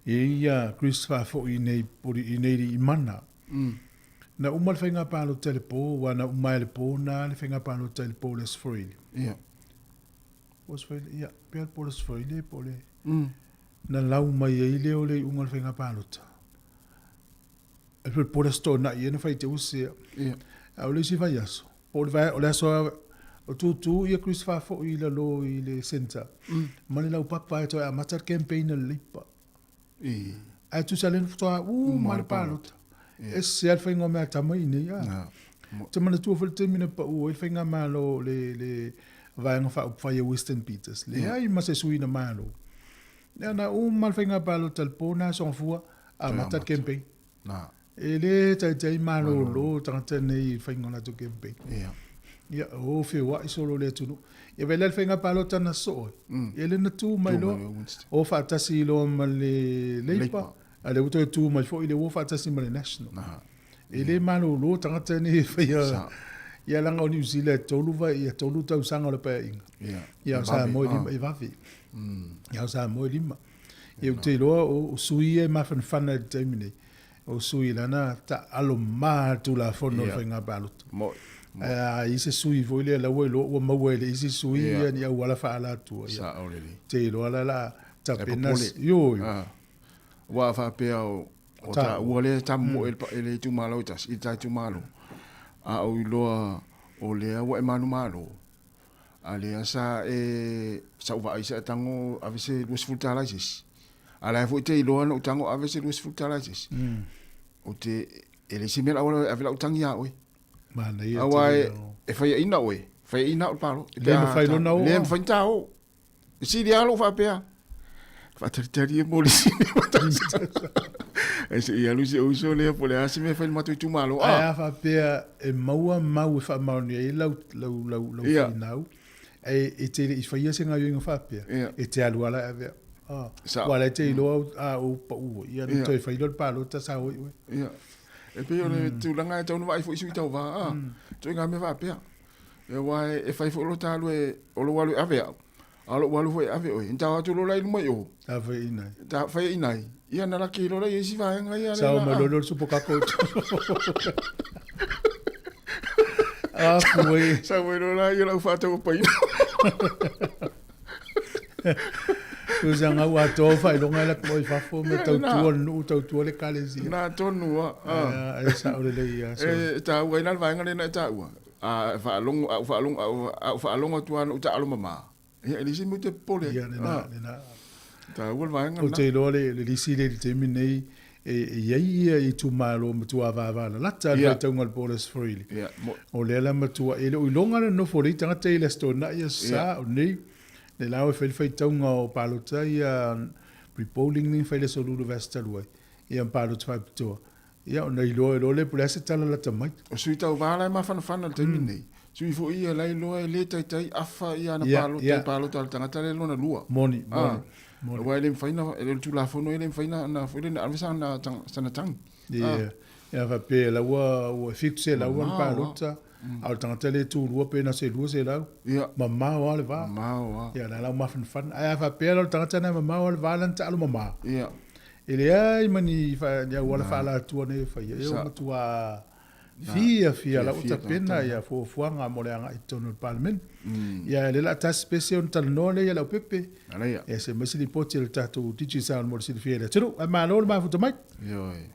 i ai ia Chris faafoi i nei, i nei i Mana. Na uma le faiga palota i le po, aua na uma i le po na le faiga palota i le po o le Aso Faraile. Ia. Po Aso Faraile, ia, pea le po o le Aso Faraile po o le... Na lau mai ai lea o le iuga o le faiga palota. E pei o le po o le Aso Toonai ea na fai te ua sea. Ia. A o le isi vaiaso, po o le vai, o le aso o tūtū ia Chris faafoi i lalo i le centre. Ma le laupapa e toe amata le campaign a le Leipa. Ae tusa lea na faatoa uma le palota. E ese lava le faiga o mea tama i inei. Ou te manatua foi le taimi na pau ai le faigamalo le, le vaega faaupufai a Western Peters. Leai ma se sui na malo. Lea na uma le faiga palota i le po na Aso Gafua, amata le campaign. E le taitai malolo tagata nei i le faiga o latou campaign. Ia, o feoai solo le atunuu. Ia vaai la le faiga palota na soo ai. Ia lea na tu mai loa, o faatasi loa ma le Leipa, a lea ua toe tu mai foi lea ua faatasi ma le National. E le malolo tagata nei e faia. Ia leaga o Niu Sila e tolu vai, ia tolu tausaga o le paeaiga. Ia o Samoa e lima, e vave. Ia o Samoa e lima. Ia ou te iloa o sui ia e mafanafana i le taimi nei, o sui lana taalo ma le Tulafono o le Faiga Palota. Ae a i ai se sui foi lea la ua iloa ua maua e le isi sui ia ni auala faaalatua, ia. Sao lelei. Te iloa la la tapena. E popole. Ioe. Aua a faapea o taua lea e tamomoe e le itumalo e tasi, i le ta itumalo, a ou iloa o lea ua e manumalo, A lea sa e sa ou vaai sa e tago ave se $20 i se isi. A la e foi te iloa na ou tago ave se $20 i se isi. Ou te, e leai se mea la auala e ave lau tagi ia oe. Manaia Aua tele e, o. e faiaina oe, faiaina au i le palo. Le mafai loa ona oo. Le mafai ona ta oo. E sili lava lou faapea, faatalitali ia mo le isi tausaga. Ae se i alu si ou uso lea po o le a se mea e fai i le matou itumalo. Ae a faapea e maua mau e faamaonia ai lau, lau, lau, lau finau, ae e te le i faia se gaoioiga faapea, e te alu lava la e ave au. Ah, aua o la e te iloa a ou pau oi, ia ona toe fai lea o le palota sa o ai oe. Ia. E pei o le tulaga e tatau ona vaai foi sui tauva, a, ituaiga mea faapea. Aua e fai foi lo ta alu e, o lou alu e ave au, a o lou alu foi e ave oe. Ta o atu loa la i luma i o. Ta faiaina ai. Ta faiaina ai. Ia na laki loa la i isi vaega ia. Sao mai loa lea o le supo kako. A fue. Sao mai loa la ia lau faatau paina. Tusa ua atoa faailoga e laki mai fafo me tautua le nuu, tautua le ekalesia. Na tonu lava. Ae sao lelei lava. E taua ai la le vaega lea na e taua. A faalogo, a ou faalogo, a ou faalogo atu lava na ou taalo mama, ia e leai se mea ou te popole ai. Ia lena, lena. Taua le vaega lena. Ou te iloa le lisi lea i le taimi nei, e i ai ia itumalo matua vavalalata le faitauga a le Borders Freely. O lea la matua, e le o iloga le nofo o lea tagata i le Aso Toonai, Aso Sa, o nei, le la e fai le faitauga o palota ia pre-polling ni fai le Aso Lulu vaiaso talu ai, ia ma palota faapitoa. Ia ona iloa loa lea po o le a se tala lata mai. O sui tauva la e mafanafana i le taimi lenei, sui foi ia la e iloa e le taitai afa ia ana palota i palota a le tagata lea lona lua. Moni, moni, moni. Aua e le mafai ona, o le Tulafono e le mafai ona foi lea ave sana tagi. Ia, ia faapea la ua fix e la ua ana palota, a o le tagata lea e tulua pe na se 200, mamao lava le va. Mamao lava. Ia la la ua mafanafana. Ae a faapea la o le tagata lena e mamao lava le va lana taalo mama. Ia. E leai ma ni, ni auala faaalatua nei e faia. E matua. Fia fia la ua tapena ia fuafuaga mo le agai i totonu o le Palemene. Ia e le la tasi pese ona talanoa lea ia Leaupepe. Ia se mai se lipoti a le tatou Digicel mo le silafia e le atunuu. Ae malo le mafuta mai. Ioe.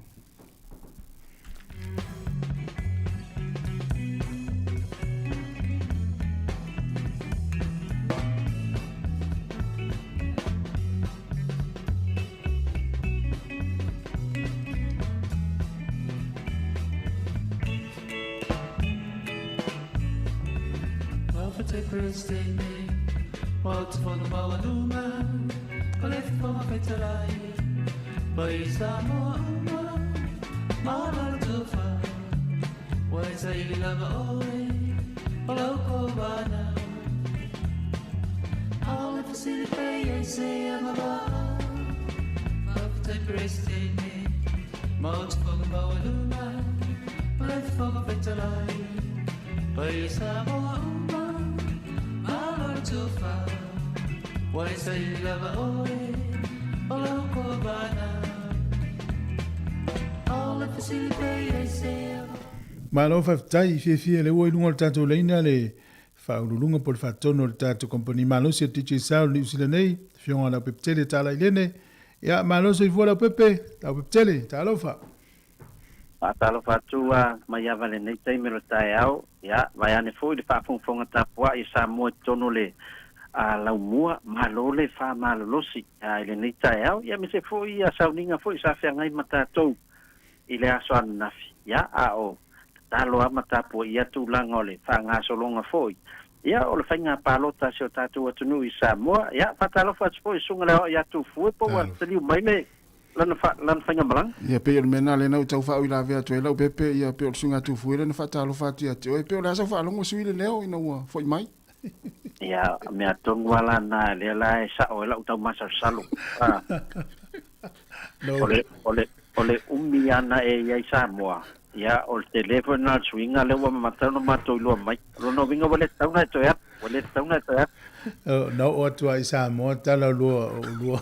Malo faafetai fiafia lea ua i luga o le tatou laina le faauluuluga po o le faatonu o le tatou kamupani malosi o le Digicel Niu Sila nei, Afioga Leaupepetele Tala Ilene. Ia, malo soifua Leaupepe, Leaupepetele, talofa. Faatalofa atu a mai ava lenei taimi o le taeao, ia, vaeane foi le faafogafoga tapuai a Samoa i totonu o le laumua, malo le faamalolosi i lenei taeao, ia aemaise foi ia sauniga foi sa feagai ma tatou i le aso ananafi, ia, a o tatalo lava ma tapuaia tulaga o le faagasologa foi, ia, o le faiga palota a si o tatou atunuu i Samoa. Ia, faatalofa atu foi i Susuga i le Aoao ia Tufue po ua taliu mai le lana lana faigamalaga. Ia, pei o le mea lena lea na ou tau faauilavea atu ai lau pepe, ia, pei o le Susuga Tufue lea na faatalofa atu ia te oe. Pei o le a sau faalogo sui le leo ina ua foi mai. Ia, mea tonu lava la na, lea la e sao ai lau taumasalosalo. Ah. O le, o le, o le umi ana e i ai Samoa, ia, o le tele foi lena o le suiga lea ua mamata ona matou iloa mai. O lona uiga ua le tatau ona e toe alu, ua le tatau ona e toe alu. Na oo atu lava i Samoa tala lua o lua.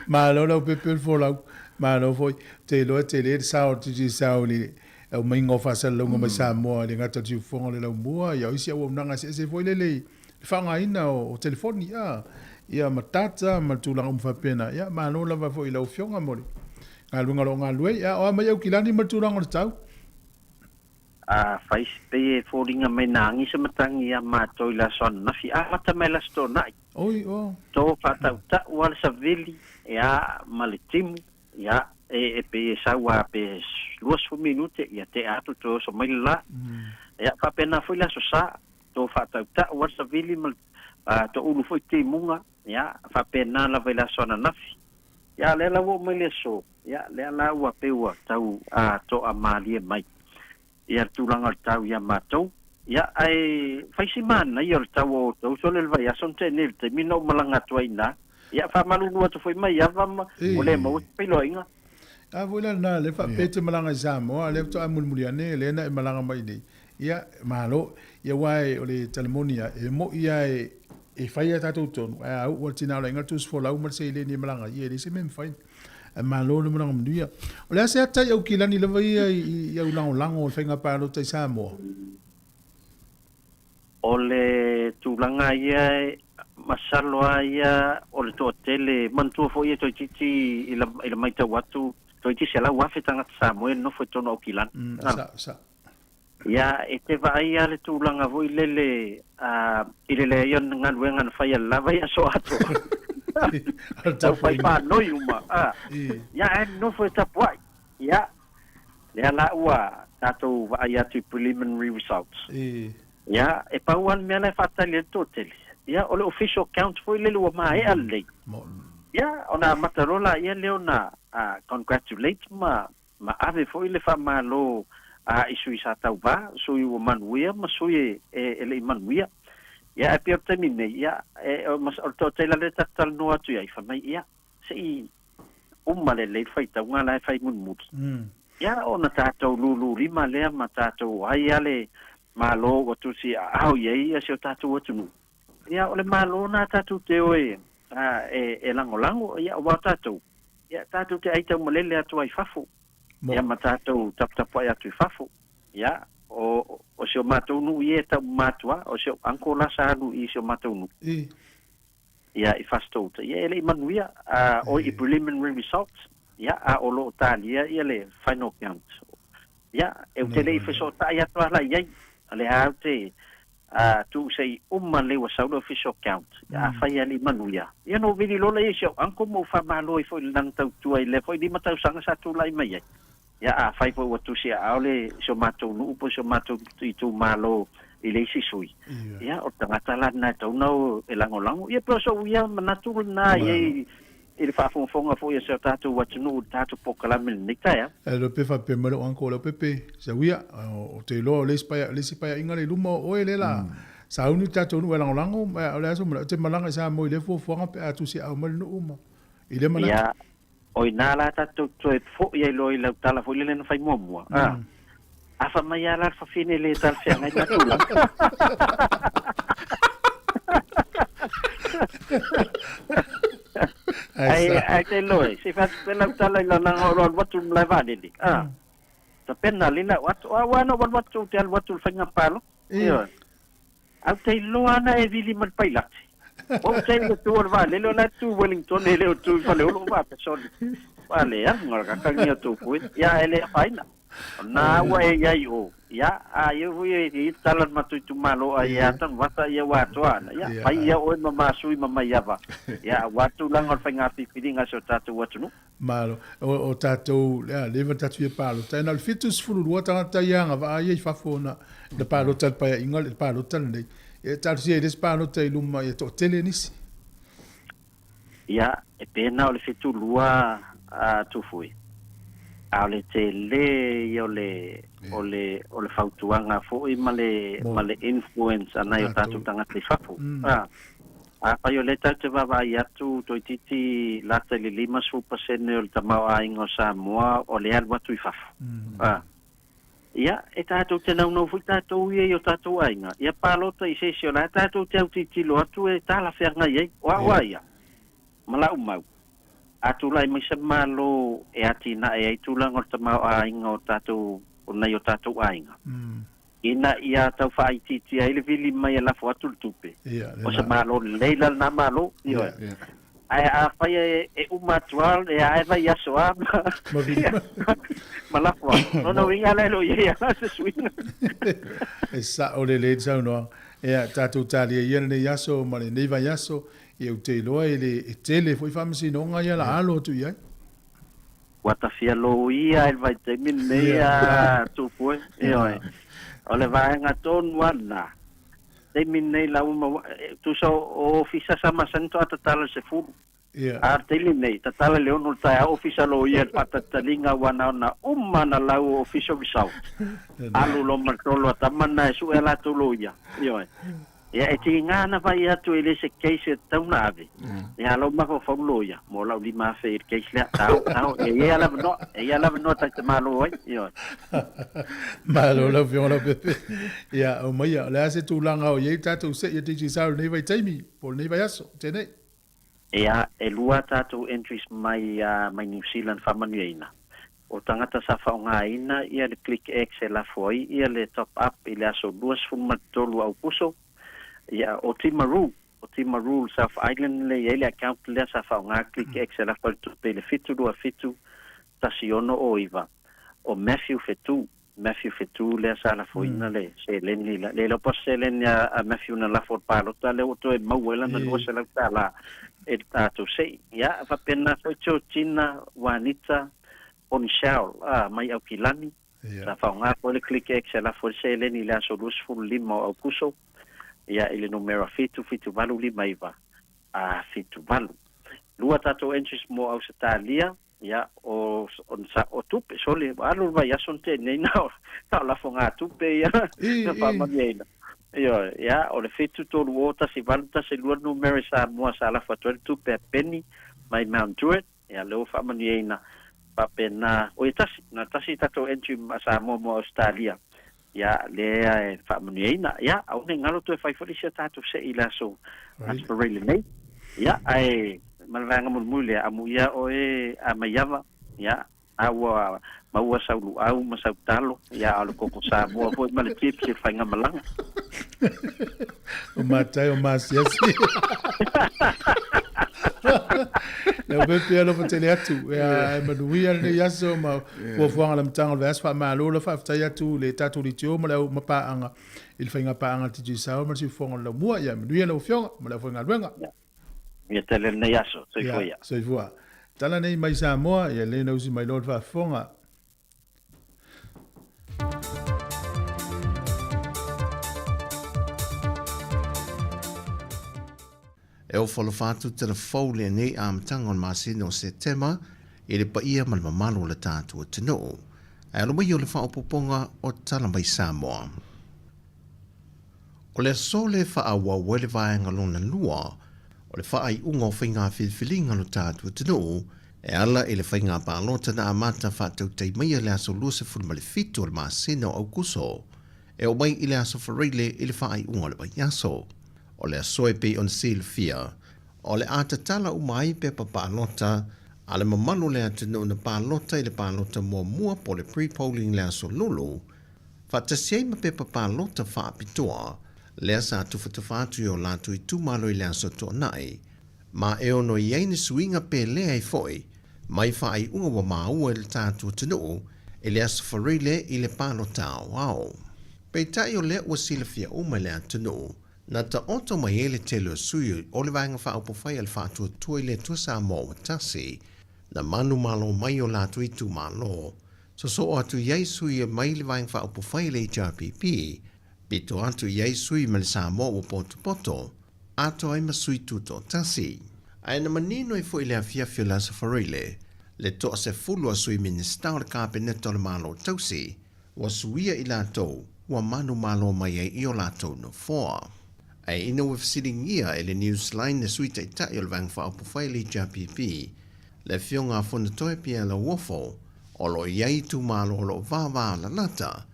Malo lau pepe o le folau. Malo foi. Ou te iloa e tele le sao o le Digicel i le aumaiga o faasalalauga mai Samoa e le gata o le siufofoga o le laumua, ia o isi auaunaga eseese foi lele i le faaaogaina o telefoni, ia ma data ma tulaga uma faapena. Ia, malo lava foi i lau Afioga mo le galuega o lo o galulue. Ia, o a mai Aukilani ma le tulaga o le tau? A fai pei e foliga mai na agi se matagi ia matou i le aso ananafi, amata mai le Aso Toonai. Oi, o. To faatautau lava le savili, ia, ma le timu, ia, e pei e sau lava pe 20 minute, ia tea atu toe oso mai le la. Ia, faapena foi le Aso Sa. To faatautau lava le savili ma le toulu foi timuga, ia, faapena lava i le aso ananafi. Ia, lea la ua oo mai le aso, ia, lea la ua pei ua tau toamalie mai ia le tulaga o le tau ia matou. Ia, ae fai si manaia o le tau o outou sole le vaiaso na tea nei i le taimi na ou malaga atu ai i ina. Ia, faamalulu atu foi mai ava ma ua le maua se feiloaiga. A foi la lena, lea faapea e te malaga i Samoa, a o lea faatoa mulimuli ane lea na e malaga mai nei. Ia, malo. Ia aua o le tala moni lava, e moni lava e fai a tatou tonu, ae a uu lava le tina o le aiga le tusi folau ma le seleni e malaga ai, ia e leai se mea e mafai. Ae malo le malaga manuia. O le a se ata i Aukilani lava ia i au lagolago o le faiga palota i Samoa? O le tulaga ia, masalo lava ia o le toatele, manatua foi ia toeitiiti i le matau atu, toeitiiti 100,000 tagata Samoa e nonofo i totonu o Aukilani. Sa, sa. Ia, e te vaai lava le tulaga foi lele i le leai o ni galuega na fai a le la vaiaso atoa. Tau fai pānoi uma. Ia, ae nonofo e tapuai. Ia, lea la ua tatou vaai atu i preliminary results. Ia, e pau lava le mea la e faatali ai le toatele, ia, o le official count foi lele ua maea lelei. Ia, ona amata loa laia lea ona congratulate ma ma ave foi le faamalo a i sui sa tauva, sui ua manuia ma sui e le i manuia. Ia, ae pei o le taimi nei, ia, e, o, o le toatele lea ta te talanoa atu i ai, fai mai, ia, se i uma lelei le faitauga la e fai mulimuli. Ia, ona tatou lulu lima lea ma tatou ai a le Malo ua tusi aao i ai si o tatou atunuu. Ia, o le Malo lena tatou te o e, e lagolago, ia, aua o tatou, ia, tatou te ai taumalele atu ai i fafo. Ia ma tatou taputapuai atu i fafo. Ia, o, o si o matou nuu ia e tau matua, o si ou uncle la sa alu i si o matou nuu. Ia, i Fasitouta. Ia, e le i manuia, o i preliminary results, ia, a o lo o talia ia le final count. Ia, e ou te le i fesootai atu lava la i ai, o lea ou te tuu se i uma lelei ua sau le official count. Ia, afai e le i manuia, ia ona ou vili loa lea i si ou uncle ma ou faamalo ai foi i le lana tautua i lea foi 5 tausaga sa tulai mai ai. Ia, afai foi ua tusi aao le si o matou nuu po o si o matou itumalo i le isi sui, ia, o le tagata la lena e tatau ona o e lagolago. Ia, pei o sou ia manatu lena i ai i le faafogafoga foi a si o tatou atunuu i le tatou polokalame i lenei taeao. E le pe faapea mai lou uncle Leaupepe, Sauia, ou te iloa o le isi paia, le isi paeaiga lea i luma o oe lea la sauni le tatou nuu e lagolago, ma o le a sou manatu, ou te malaga i Samoa i lea fuafuaga pe a tusiaau mai le nuu ma i lea manatu. Ia, o i ina la tatou toe foi ai loa i lau tala foi lele na fai muamua, a, afa mai lava la le fafine le talafeagai ma tulaga. Ai, ai te loe, se i fai lau tala i lana o lo alu atu i le malae vaalele, a, tapena le lau atu, a ua na ou alu atu ou te alu atu i le faiga palota. Ioe. Au te iloa ana e vili ma le pailate. Ua ou te i le tu o le vaalele o la e tu i Wellington e le o tu i Faleolo o Vaapesoni. Ua le alu nga kakagia o tou fue. Ia e le afaina. O na ua e iai o. Ia a ia foi e i tala le matou itumalo a ia tanu vata ia ua atoa ana. Ia fai ia oe ma masui ma maiava. Ia aua tulaga o le faiga filifiliga a si o tatou atunuu. Malo. O tatou, le a leva tatou ia palota. E na o le 72 tagata ia agavaa ia i fafo na le palota i le paeaiga, le palota lenei. E talosia i le isi palota i luma ia toatele nisi. Ia, e pe na o le 72 a Tufui, a o le tele ia o le, o le, o le fautuaga foi ma le, ma le influence a nai o tatou tagata i fafo. A. Afai o lea tatou te vaavaai atu, toeitiiti lata i le 50% o le tamaoaiga o Samoa o lea e alu atu i fafo. A. Ia, e tatou te naunau foi tatou ia i o tatou aiga, ia palota i se isi o la e tatou te autilotilo atu e talafeagai ai. O au a ia, ma lau mau, a tulai mai se Malo e atinae ai tulaga o le tamaoaiga o tatou, o nai o tatou aiga, ina ia tau faaitiitia ai le vili mai e lafo atu le tupe, o se Malo lelei la lena Malo, ioe. Ae afai e uma atu lava, e ae vaiaso lava ma lafo atu, lona uiga la e le o i ai lava se suiga. E sao lelei le saunoaga. Ia, tatou talia ia lenei aso ma lenei vaiaso, ia ou te iloa e le, e tele foi faamasinoga ia la alo atu i ai. Ua tafia loia ai le vaitaimi lenei a Tupue. Ioe. O le vaega tonu lava lena. Taimi lenei la ua maua, tusa o ofisa sa masani toa tatala i le 10. A o le taimi lenei, tatala i le 6 i le taeao ofisa loia i le faatalitaliga aua na ona uma ona lau o official result. Alu loa ma le tolo a tama lena e sue a latou loia. Ioe. Ia, e tiga ana vai atu e le se case e tatau ona ave. Ia, lau mafaufau loia, mo lau 5,000 i le case lea. Tao, tao, e i ai lava avanoa, e i ai lava avanoa ta te malo ai. Ioe. Malo lau Afioga Leaupepe. Ia, aumaia, o le a se tulaga o i ai tatou se'i a Digicel i lenei vaitaimi, po o lenei vaiaso, tenei? Ia, e lua tatou entries mai, mai New Zealand faamanuiaina. O tagata sa faaaogaina ia le Click X e lafo ai ia le top up i le aso 23 Aukuso, ia, o Timaru, o Timaru le South Island lea e i ai le account lea sa faaaoga Click X e lafo ai le tupe i le 727 1609, o Matthew Fetu, Matthew Fetu lea sa lafoina le seleni la, le iloa po o se seleni a Matthew na lafo i le palota lea ua toe maua ai lana $200 e le tatou se'i. Ia, faapena foi Georgina Wanita Ponishal mai Aukilani, sa faaaoga foi le Click X e lafo ai le seleni i le aso 25 o Aukuso, ia, i le numera 77859 78. Lua tatou entries mo Ausetalia. Ia, o, o, sa, o tupe, sole, ua alu le vaiaso na tea nei, na o, na o lafoga tupe ia, na faamanuiaina. Ioe, ia, o le 7, 3, 0, 1, 8, 1, 2 numera i Samoa sa lafo atu ai le tupe a Penny mai Mount Druitt, ia, lea ua faamanuiaina faapena, oi e tasi, na tasi tatou entry ma Samoa mo Ausetalia, ia, lea e faamanuiaina. Ia, aua ne i galo toe fai foi le isi a tatou se'i i le aso, aso Faraile nei. Ia, ae ma le vaega mulimuli lea, amuia oe a Maiava, ia, A ua maua sau luau ma sau talo, ia a o le koko Samoa foi ma le chips i le faigamalaga. O matai o masiasi. Leo pepe alofa tele atu. Ia e manuia lenei aso ma fuafuaga o le amataga o le vaiaso faamalo la faafetai atu le tatou litio ma le au mapaaga i le faiga paaga a le Digicel ma le siufofoga o le laumua. Ia manuia lau afioga ma le aufaigaluega. Manuia tele lenei aso. Soifua ia. Soifua. Tala nei mai Samoa, ia lena usi mai loa le faafofoga. E ofo alofa atu tala fou lenei amataga o le masina o Setema i le paia ma le mamalu o le tatou atunuu. Ae alo mai o le faaopoopoga o Tala Mai Samoa. O le aso lea e faaauau ai le vaega lona lua o le faaiuga o faiga filifiliga o lo tatou atunuu e ala i le faiga palota na amata faatautai maia i le aso 27 o le masina o Aukuso e oo mai i le aso Faraile i le faaiuga o le vaiaso. O le aso e pei ona silafia, o le a tatala uma ai pepa palota a le mamalu o le atunuu na palota i le palota muamua po o le pre-polling i le aso Lulu, faatasi ai ma pepa palota faapitoa lea sa tufatufa atu i o latou itumalo i le aso Toonai, ma e ono i ai ni suiga pe leai foi mai faaiuga ua maua i le tatou atunuu i le aso Faraile i le palota aoao. Peitai o lea ua silafia uma e le atunuu, na taoto mai ai le tele o sui o le Vaega Faaupufai a le Faatuatua i le Atua Samoa ua tasi, na manumalo mai o latou itumalo, Sosoo atu i ai sui mai le Vaega Faaupufai a le HRPP, pito atu i ai sui ma le Samoa ua potopoto, atoa ai ma sui tutoatasi. Ae na manino ai foi i le afiafi o le Aso Faraile, le toasefulu a sui Minisita o le Kapeneta o le Malo Tausi, ua suia i latou ua manumalo mai ai i o latou nofoa. Ae ina ua fesiligia e le Newsline le Sui Taitai o le Vaega Faaupufai a le HRPP, le Afioga a Fonotoe Pierre Lauofo, o lo o i ai itumalo o lo o vāvā lalata,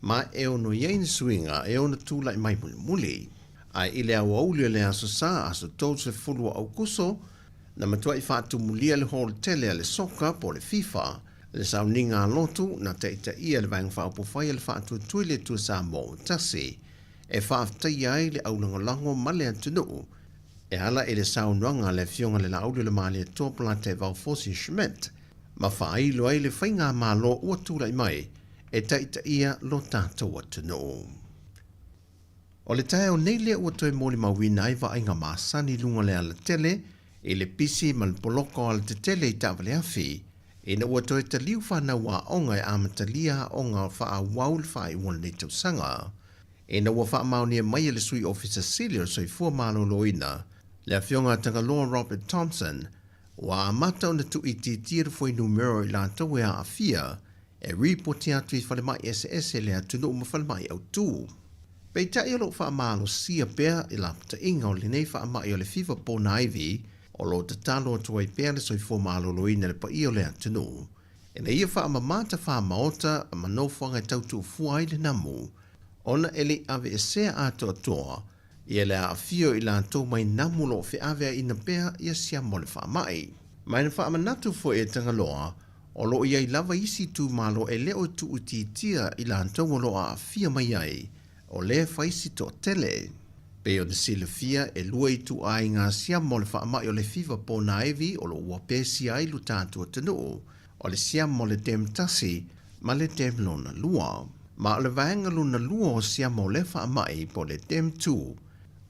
ma e ono i ai ni suiga e ono tulai mai mulimuli. Ae i le aoauli o le Aso Sa, aso 30 o Aukuso, na matuai faatumulia le hall tele a le soka po o le FIFA, le sauniga a lotu na taitaia e le Vaega Faaupufai a le Faatuatua i le Atua Samoa ua tasi, e faafetaia ai le aulagolago ma le atunuu e ala i le saunoaga a le Afioga i le Laauli o le Malietoa Polataivao Fosi Schmidt ma faailo ai le faigamalo ua tulai mai e taitaia lo tatou atunuu. O le taeao nei lea ua toe molimauina ai vaaiga masani i luga o le alatele i le pisi ma le poloka o alatetele i taavaleafi ina ua toe taliu fanau aoga e amatalia aoga faaauau le faaiuga o lenei tausaga. Ina ua faamaonia mai e le Sui Ofisa Sili o le Soifua Maloloina, le Afioga a Tagaloa Robert Thompson, ua amata ona tuuitiitia le fuainumera o i latou e aafia e ripoti atu i falemai eseese i le atunuu ma falemai autū. Peitai o lo o faamalosia pea i lapataiga o lenei faamai o le fiva ponaivi o lo o tatalo atu ai pea le soifua maloloina i le paia o le atunuu ina ia faamama tafā maota ma nofoaga e tau tuufua ai le namu ona e le i aveesea atoatoa ia le aafia o i latou mai namu o lo o feaveaiina pea ia siama o le faamai. Ma na faamanatu foi e Tagaloa, o lo o i ai lava isi itumalo e le o tuuitiitia i latou o lo o aafia mai ai, o lea e fai si toatele. Pei ona silafia, e lua ituaiga siama o le faamai o le fiva ponaivi o lo o ua pesia ai lo tatou atunuu, o le siama o le Dem tasi ma le Dem lona lua. Ma o le vaega lona lua o siama o lea faamai po o le Dem 2,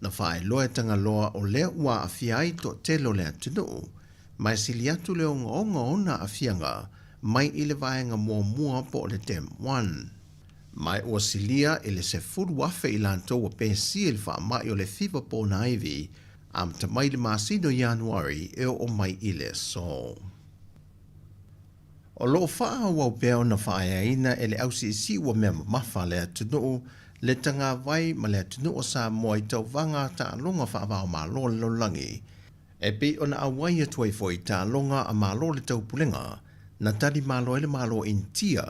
na faailoa e Tagaloa o lea ua aafia ai toatele o le atunuu, ma e sili atu le ogaoga o ona aafiaga mai i le vaega muamua po o le Dem 1. Ma ua silia i le 10,000 i latou ua pesia i le faamai o le fiva ponaivi amata mai i le masina o Ianuari e oo mai i le aso. O lo o faaauau pea ona faaeaina e le ausiisiu ua mea mamafa le atunuu le tagavai ma le atunuu o Samoa i tauvaga taaloga faavaomalo a le lalolagi e pei ona auai atu ai foi taaloga a Malo o le Taupulega na tali malo ai le Malo o Initia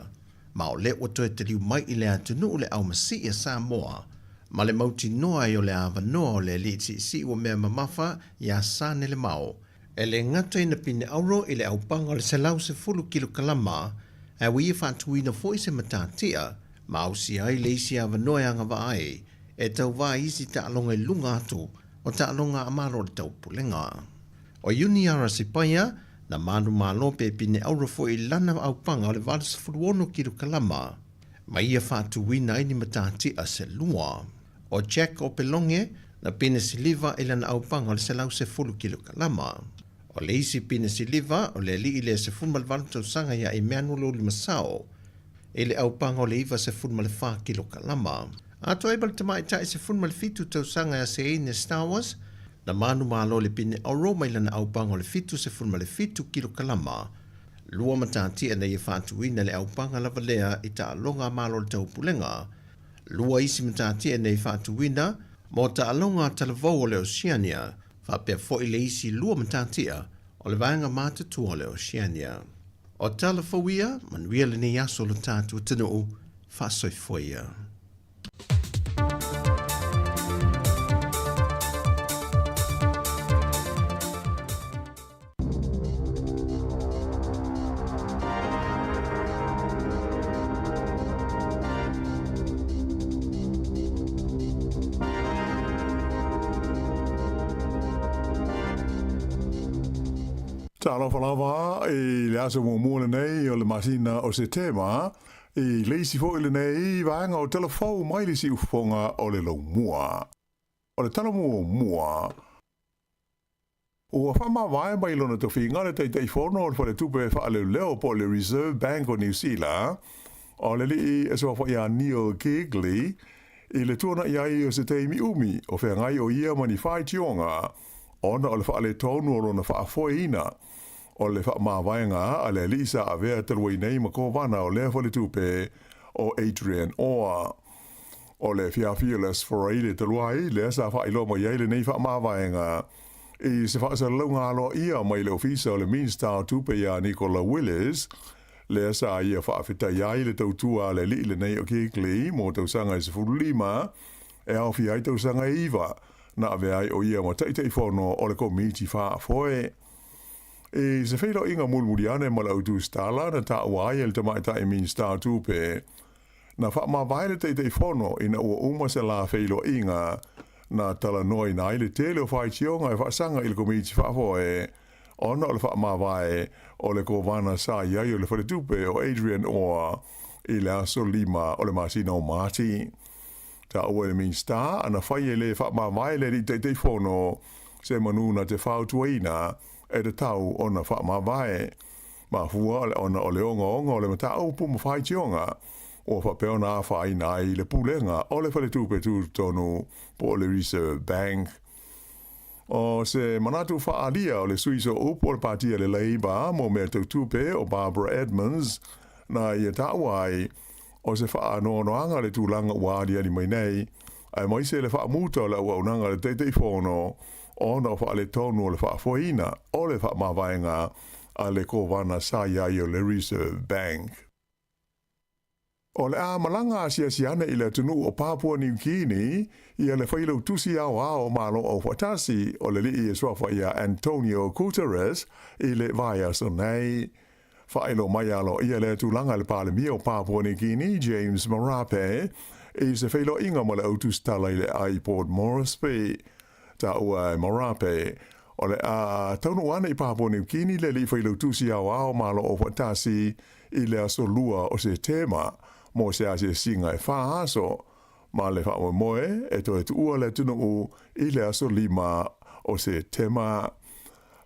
ma o lea ua toe taliu mai i le atunuu le aumasii a Samoa ma le mautinoa ai o le avanoa o le alii siisii ua mea mamafa iā Sane Lemao. E le gata ina pine auro i le aupaga o le 110 kilokalama, ae ua ia faatuina foi se matatia ma ausia ai le isi avanoa e agavaa ai e tauvā i isi taaloga i luga atu o taaloga a Malo o le Taupulega. O Iuniara Sipaia, na manumalo pe pine auro foi i lana aupaga o le 86 kilokalama, ma ia faatuina ai ni matatia se lua. O Jack Opeloge, na pine siliva i lana aupaga o le 110 kilokalama. O le isi pine siliva, o le alii lea 18 tausaga ia Emanuel Limasao, i le aupaga o le 94 kilokalama. Atoa ai ma le tamaitai 17 tausaga ia Seine Stowers, na manumalo i le pine auro mai lana aupaga o le 77 kilokalama. Lua matatia na ia faatuina le aupaga lava lea i taaloga a Malo o le Taupulega. Lua isi matatia nei faatuina mo taaloga talavou o le Oceania, faapea foi le isi lua matatia o le vaega matutua o le Oceania. O tala fou ia, manuia lenei aso lo tatou atunuu, faasoifua ia. Talofa lava i le aso muamua lenei o le masina o Setema, i le isi foi lenei vaega o tala fou mai le siufofoga o le laumua. O le tala muamua, Ua faamavae mai lona tofiga le Taitaifono o le Faletupe Faaleoleo po o le Reserve Bank o Niu Sila, o le alii e suafa ia Neil Keagley, i le tuanai ai o se taimi umi o feagai o ia ma ni faitioga ona o le faaletonu o lona faafoeina o le faamavaega a le alii sa avea talu ai nei ma kovana o lea faletupe o Adrian Orr. O le afiafi o le Aso Faraile talu ai, lea sa faailoa mai ai lenei faamavaega i se faasalalauga aloaia mai le Ofisa o le Minista o Tupe iā Nicola Willis, lea sa ia faafetai ai le tautua a le alii lenei o Keighley mo tausaga e 15, e aofia ai tausaga e iva na avea ai o ia ma Taitaifono o le Komiti Faafoe. I se feiloaiga mulimuli ane ma le autusitala na taua ai e le Tamaitai Minista o Tupe, Na faamavae le Taitaifono ina ua uma se la feiloaiga na talanoaina ai le tele o faitioga e faasaga i le Komiti Faafoe ona o le faamavae o le Kovana sa i ai o le Faletupe o Adrian Orr i le aso 5 o le masina o Mati. Taua e le Minisita ana fai e le faamavae le Alii Taitaifono se manu na te fautuaina e tatau ona faamavae. Mafua ona o le ogaoga o le mataupu ma faitioga ua faapea ona afaina ai le pulega o le Faletupe Tutotonu po o le Reserve Bank. O se manatu faaalia o le sui sooupu o le Pāti a le Labour mo mea tau tupe o Barbara Edmonds na ia taua ai o se faanoanoaga le tulaga ua aliali mai nei, aemaise le faamuta o le auaunaga a le Taitaifono ona o faaletonu o le faafoeina o le faamavaega a le Kovana sa i ai o le Reserve Bank. O le a malaga asiasi ane i le atunuu o Papua Niu Kini ia le Failautusi Aoao o Malo Aufaatasi o le Alii e suafa ia Antonio Guterres i le vaiaso nei. Faailoa mai aloaia lea tulaga e le Palemia o Papua Niu Kini, James Marape, i se feiloaiga ma le autusitala i le i Port Moresby. Taua e Marape, o le a taunuu ane i Papua Niu Kini le alii failautusi aoao Malo Aufaatasi i le aso 2 o Setema mo se asiasiga e fa aso, ma le faamoemoe e toe tuua le atunuu i le aso 5 o Setema.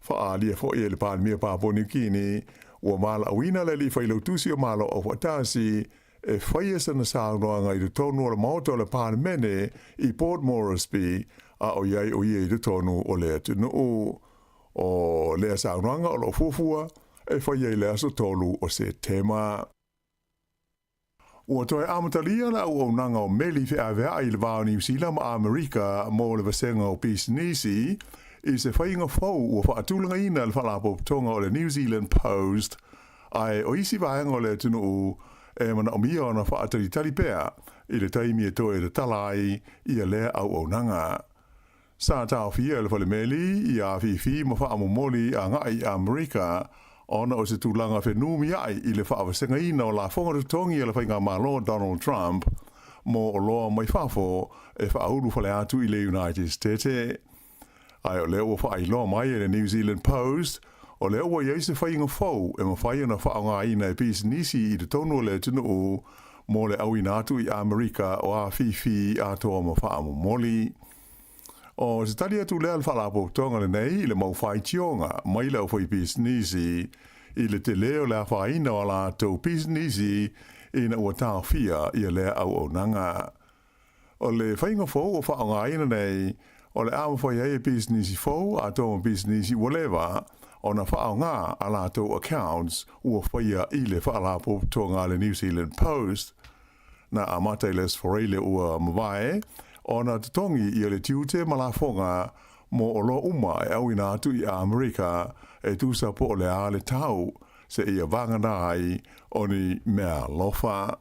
Faaalia foi e le Palemia Papua Niu Kini, ua valaauina le alii failautusi o Malo Aufaatasi e faia sana saunoaga i totonu o le Maota o le Palemene i Port Moresby a o i ai o ia i totonu o le atunuu. O lea saunoaga o lo o fuafua e faia i le aso 3 o Setema. Ua toe amatalia le auaunaga o meli feaveai i le va o Niu Sila ma Amerika mo le vasega o pisinisi i se faiga fou ua faatulagaina e le Faalapotopotoga o le New Zealand Post, ae o isi vaega o le atunuu e manaomia ona faatalitali pea i le taimi e toe tatala ai ia lea auaunaga. Sa taofia e le Falemeli ia afifi ma faamomoli agai i Amerika ona o se tulaga fenumiai i le faavasegaina o lafoga totogi a le Faigamalo Donald Trump mo oloa mai fafo e faaulu fale atu i le United States. Ae o lea ua faailoa mai e le New Zealand Post, o lea ua i ai se faiga fou e mafai ona faaaogaina e pisinisi i totonu o le atunuu mo le auina atu i Amerika o afifi atoa ma faamomoli. O se tali atu lea a le Faalapotopotoga lenei i le mau faitioga mai le aufaipisinisi i le tele o le afaina o a latou pisinisi ina ua taofia ia lea auaunaga. O le faiga fou ua faaaogaina nei, o le a mafai ai e pisinisi fou atoa ma pisinisi ua leva ona faaaoga a latou accounts ua faia i le Faalapotopotoga a le New Zealand Post. Na amata i le Aso Faraile ua mavae ona totogi ia le tiute ma lafoga mo oloa uma e auina atu i Amerika e tusa po o le a le tau seia vagana ai o ni meaalofa.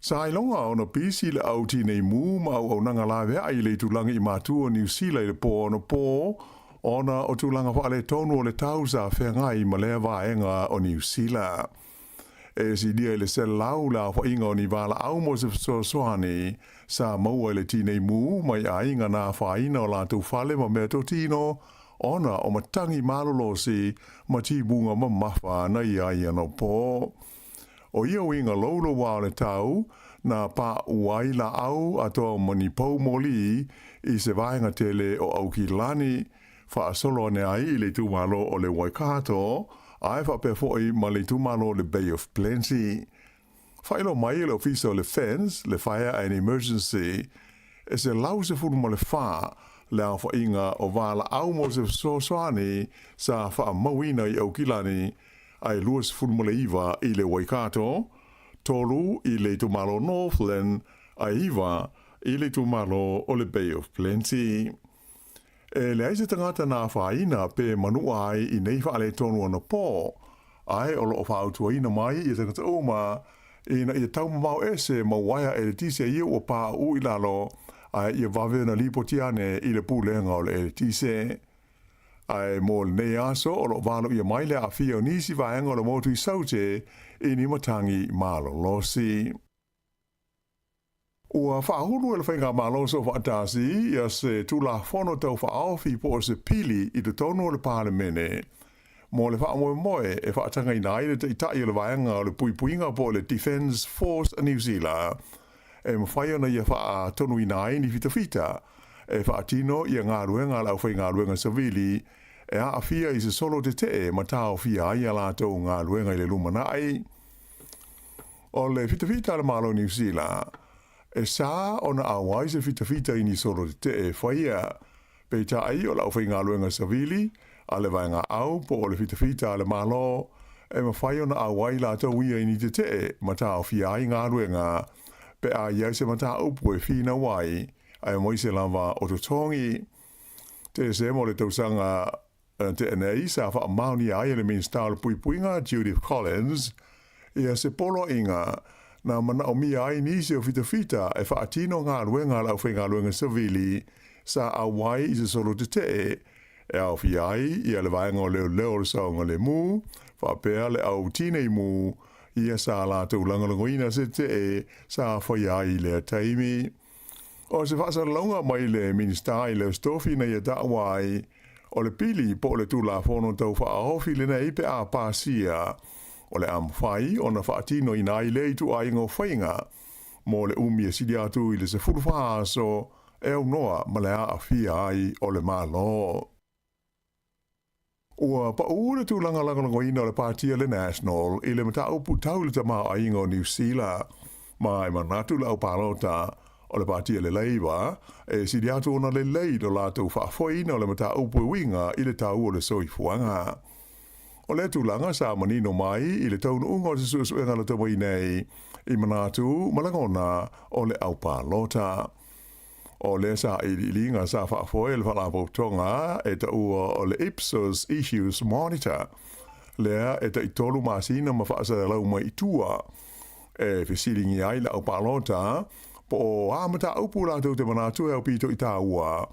Sa iloga ona pisi le au tinei mu ma auaunaga laveai i le itulagi i matua o Niu Sila i le pō anapo ona o tulaga faaletonu o le tau sa feagai ma lea vaega o Niu Sila. E silia i le 100 le aofaiga o ni valaau mo se fesoasoani sa maua i le tinei mu mai aiga na afaina o latou fale ma meatotino ona o matagi malolosi ma timuga mamafa na i ai anapo. O ia uiga louloua o le tau na paʻu ai laau atoa ma ni pou moli i se vaega tele o Aukilani, faasolo ane ai i le itumalo o le Waikato, ae faapea foi ma le itumalo o le Bay of Plenty. Faailoa mai e le Ofisa o le Fence, le Fire and Emergency, e 114 le aofaiga o valaau mo se fesoasoani sa faamauina i Aukilani ae 29 i le Waikato, tolu i le itumalo Northland, ae iva i le itumalo o le Bay of Plenty. E leai se tagata na afaina pe manua ai i nei faaletonu anapo, ae o lo o fautuaina mai ia tagata uma ina ia taumamao ese ma uaea eletise ia ua pauu i lalo, ae ia vave ona lipoti ane i le Pulega o le Eletise. Ae mo lenei aso o lo o valoia mai le aafia o nisi vaega o le motu i Saute i ni matagi malolosi. Ua faaulu e le Faigamalo Soofaatasi ia se Tulafono Tau Faaofi po o se pili i totonu o le Palemene mo le faamoemoe e faatagaina ai le Taitai o le Vaega o le Puipuiga po o le Defence Force a Niu Sila e mafai ona ia faatonuina ai ni fitafita e faatino ia galuega a le aufaigaluega savili e aafia i se solo tetee ma taofia ai a latou galuega i le lumanai. O le fitafita a le Malo o Niu Sila, e sa ona auai se fitafita i ni solo tetee e faia, peitai o le aufaigaluega savili a le vaega au po o le fitafita a le Malo, e mafai ona auai latou ia i ni tetee ma taofia ai galuega pe a i ai se mataupu e finau ai, aemaise lava o totogi. Te mo le tausaga tea nei sa faamaonia ai e le Minisita o le Puipuiga Judith Collins ia se poloaiga na manaomia ai nisi o fitafita e faatino galuega a le aufaigaluega savili sa auai i se solo tetee e aofia ai ia le vaega o leoleo o le saogalemu faapea le au tinei mu ia sa latou lagolagoina se tetee sa faia ai i lea taimi. O se faasalalauga mai le Minisita i le Aso Tofi na ia taua ai, o le pili po o le Tulafono Tau Faaofi lenei pe a pasia, o le a mafai ona faatinoina ai lea ituaiga o faiga mo le umi e sili atu i le 14 aso e aunoa ma le aafia ai o le Malo. Ua paʻu le tulaga lagolagoina o le Pāti a le National i le mataupu tau i le tamaoaiga o Niu Sila, ma e manatu le au palota o le Pāti a le Labour e sili atu ona lelei lo latou faafoeina o le mataupu e uiga i le tau o le soifuaga. O lea tulaga sa manino mai i le taunuuga o se suesuega lata mai nei i manatu ma lagona o le au palota. O lea sailiiliga sa faafoe e le Faalapotopotoga e taua o le Ipsos Issues Monitor, lea e tai 3 masina ma faasalalau mai i tua, e fesiligia ai le au palota Po o a mataupu latou te manatu e aupito i tāua,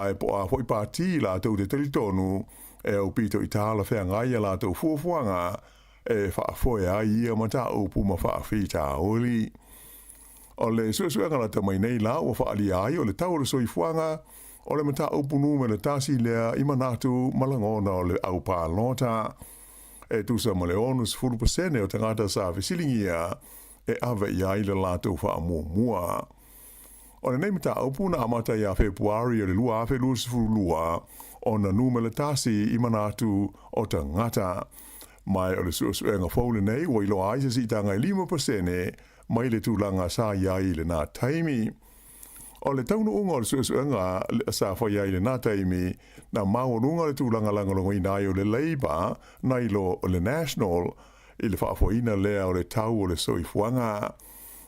ae po o a foi pātī latou te talitonu e aupito i talafeagai a latou fuafuaga e faafoe ai ia mataupu ma faafitauli. O le suesuega lata mai nei la ua faaalia ai o le tau o le soifuaga o le mataupu numera tasi lea i manatu ma lagona o le au palota. E tusa ma le 60% o tagata sa fesiligia e ave i ai le latou faamuamua. O lenei mataupu na amata ia Fepuari o le 2022 ona numera tasi i manatu o tagata. Ma o le suesuega fou lenei ua iloa ai se siitaga e 5% mai le tulaga sa i ai i lena taimi. O le taunuuga o le suesuega sa faia i lena taimi, na maualuga le tulaga lagolagoina ai o le Labour nai lo le National i le faafoeina lea o le tau o le soifuaga.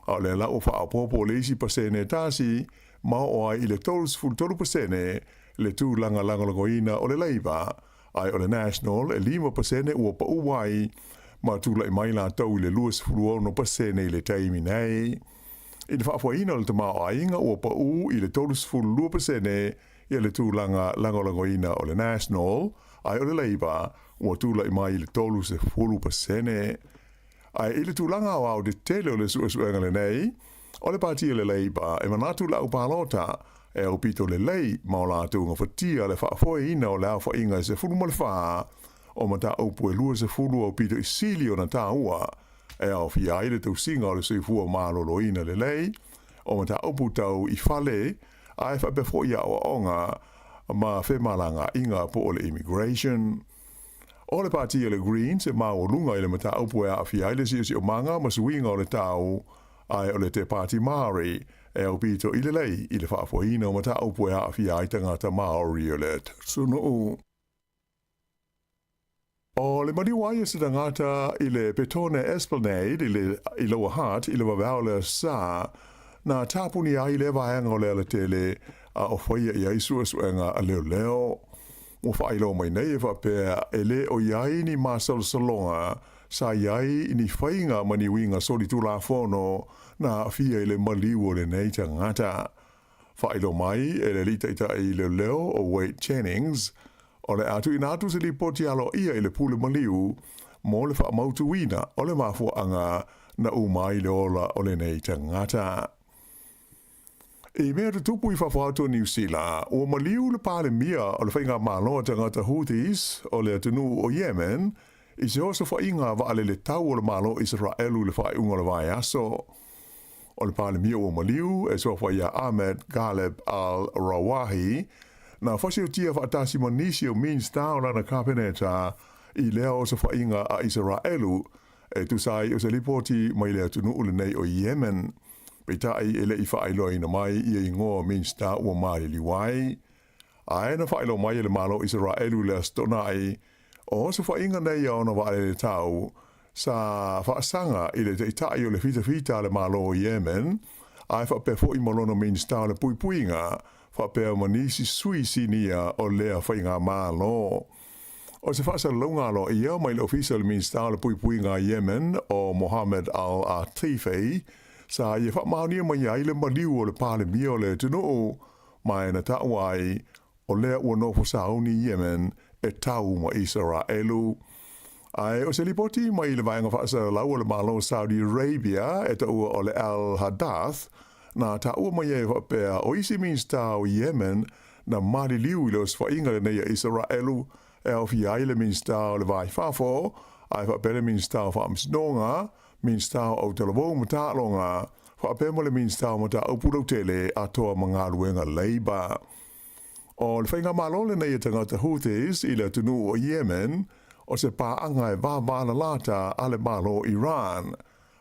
A o lea la ua faaopoopo le isi pasene e tasi ma oo ai i le 33% le tulaga lagolagoina o le Labour, ae o le National e 5% ua pau ai ma tulai mai latou i le 26% i le taimi nei. I le faafoeina o le tamaoaiga ua pau i le 32% ia le tulaga lagolagoina o le National, ae o le Labour ua tulai mai i le 30%. Ae i le tulaga aoaotetele o le suesuega lenei, o le pati a le Labour e manatu le au palota e aupito lelei ma o latou gafatia le faafoeina o le aofaiga e 14 o mataupu e 20 aupito i sili ona taua e aofia ai le tausiga o le soifua maloloina lelei, o mataupu tau i fale, ae faapea foi aoaoga ma femalagaaiga po o le immigration. O le pati a le Greens e maualuga i le mataupu e aafia ai le siosiomaga ma suiga o le tau, ae o le Te Pāti Māori e aupito i lelei i le faafoeina o mataupu e aafia ai tagata Māori o le atunuu. O le maliu ai o se tagata i le Petone Esplanade i le i Lower Hutt i le vaveao o le Aso Sa, na tapuni ai lea vaega o le alatele a o faia i ai suesuega a leoleo. Ua faailoa mai nei e faapea e le o i ai ni masalosaloga sa i ai ni faiga ma ni uiga solitulafono na aafia i le maliu o lenei tagata. Faailoa mai e le alii taitai leoleo o Wade Jennings, o le a tuuina atu se lipoti aloaia i le pule maliu mo le faamautuina o le mafuaaga na uma ai le ola o lenei tagata. I mea tutupu i fafo atu o Niu Sila, ua maliu le Palemia o le Faigamalo a tagata Houthis o le atunuu o Yemen i se osofaiga vaalele tau o le Malo o Isaraelu i le faaiuga o le vaiaso. O le Palemia ua maliu e suafa ia Ahmed Ghaleb Al Rawahi, na fasiotia faatasi ma nisi o Minista o lana Kapeneta i lea osofaiga a Isaraelu e tusa ai o se lipoti mai le atunuu lenei o Yemen. Peitai e le i faailoaina mai ia igoa o Minista ua maliliu ai. Ae na faailoa mai e le Malo o Isaraelu i le Aso Toonai, o osofaiga nei a ona vaalele tau sa faasaga i le taitai o le fitafita a le Malo o Yemen, ae faapea foi ma lona Minista o le Puipuiga, faapea ma nisi sui sinia o lea faigamalo. O se faasalalauga aloaia mai le Ofisa o le Minista o le Puipuiga a Yemen o Mohammed Al-Atifi, sa ia faamaonia mai ai le maliu o le Palemia o le atunuu, ma e na taua ai, o lea ua nofo sauni Yemen e tau ma Isaraelu. Ae o se lipoti mai le vaega faasalalau o le Malo o Saudi Arabia e taua o le Al Hadath, na taua mai ai faapea o isi Minista o Yemen na maliliu i le osofaiga lenei a Isaraelu e aofia ai le Minista o le Va i Fafo, ae faapea le Minista o Faamasinoga, Minista o Autalavou ma Taaloga, faapea ma le Minista o Mataupu Lautele atoa ma Galuega Labour. O le faigamalo lenei a tagata Houthis i le atunuu o Yemen, o se paaga e vavalalata a le Malo o Iran,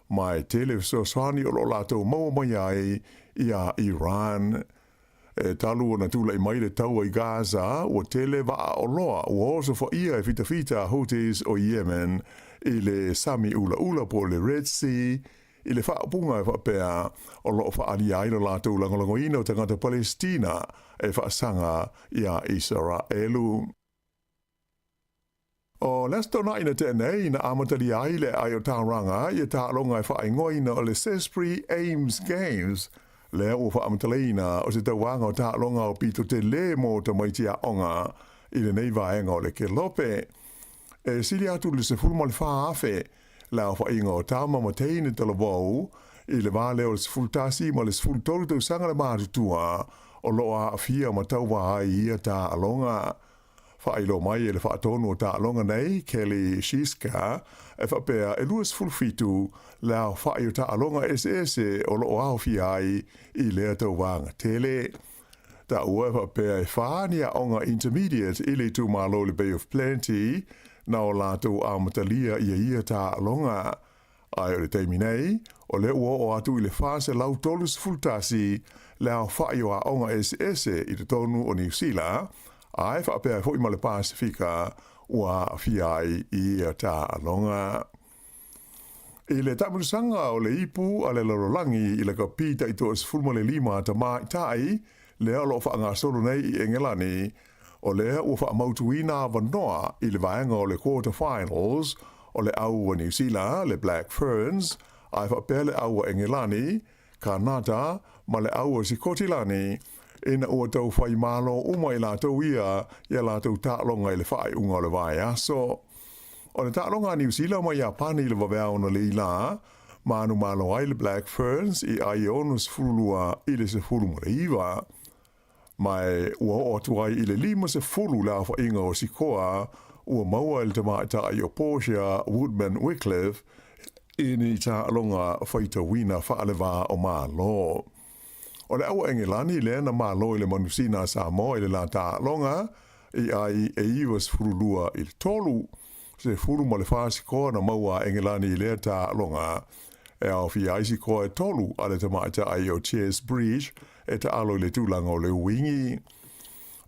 ma e tele fesoasoani o lo o latou maua mai ai iā Iran. E talu ona tulai mai le taua i Gaza, ua tele vaa oloa ua osofaia e fitafita Houthis o Yemen i le sami ulaula po o le Red Sea, i le faaupuga e faapea o lo o faaalia ai lo latou lagolagoina o tagata Palestina e faasaga iā Isaraelu. O le Aso Toonai na tea nei na amatalia ai le aai o Tauranga i a taaloga e faaigoaina o le Zespri Ames Games. Lea ua faamatalaina o se tauvaga o taaloga o pito telē mo tamaiti aoga i lenei vaega o le kelope. E sili atu i le 14,000 le aofaiga o tama ma teine talavou i le va lea o le 11 ma le 13 tausaga le matutua o lo o aafia ma tauva ai i ia taaloga. Faailoa mai e le faatonu o taaloga nei, Kelly Schischka, e faapea e 27 le aofai o taaloga eseese o lo o aofia ai i lea tauvaga tele. Taua e faapea e fa ni aoga intermediate i le itumalo i le Bay of Plenty na o latou amatalia ia ia taaloga. Ae o le taimi nei, o lea ua oo atu i le 431 le aofai o aoga eseese i totonu o Niu Sila, ae faapea ai foi ma le Pasefika ua aafia ai i ia taaloga. I le taamilosaga o le ipu a le lalolagi i lakapi taitoa-15 a tamaitai, lea o lo o faagasolo nei i Engelani, o lea ua faamautuina avanoa i le vaega o le quarter finals o le au a Niu Sila, le Black Ferns, ae faapea le au a Engelani, Kanata ma le au a Sikotilani, ina ua tau fai malo uma i latou ia i a latou taaloga i le faaiuga o le vaiaso. O le taaloga a Niu Sila ma Iapani i le vaveao analeila, manumalo ai le Black Ferns i ai e 62 i le 19. Ma e ua oo atu ai i le 50 le aofaiga o sikoa ua maua e le tamaitai o Portia Woodman Wickliffe i ni taaloga faitauina faaleva o Malo. O le aua Engelani lea na malo i le manusina a Samoa i le la taaloga i ai e 92 i le 3. 14 sikoa na maua a Engelani i lea taaloga, e aofia ai sikoa e tolu a le tamaitai o Chess Bridge e taalo i le tulaga o le uingi.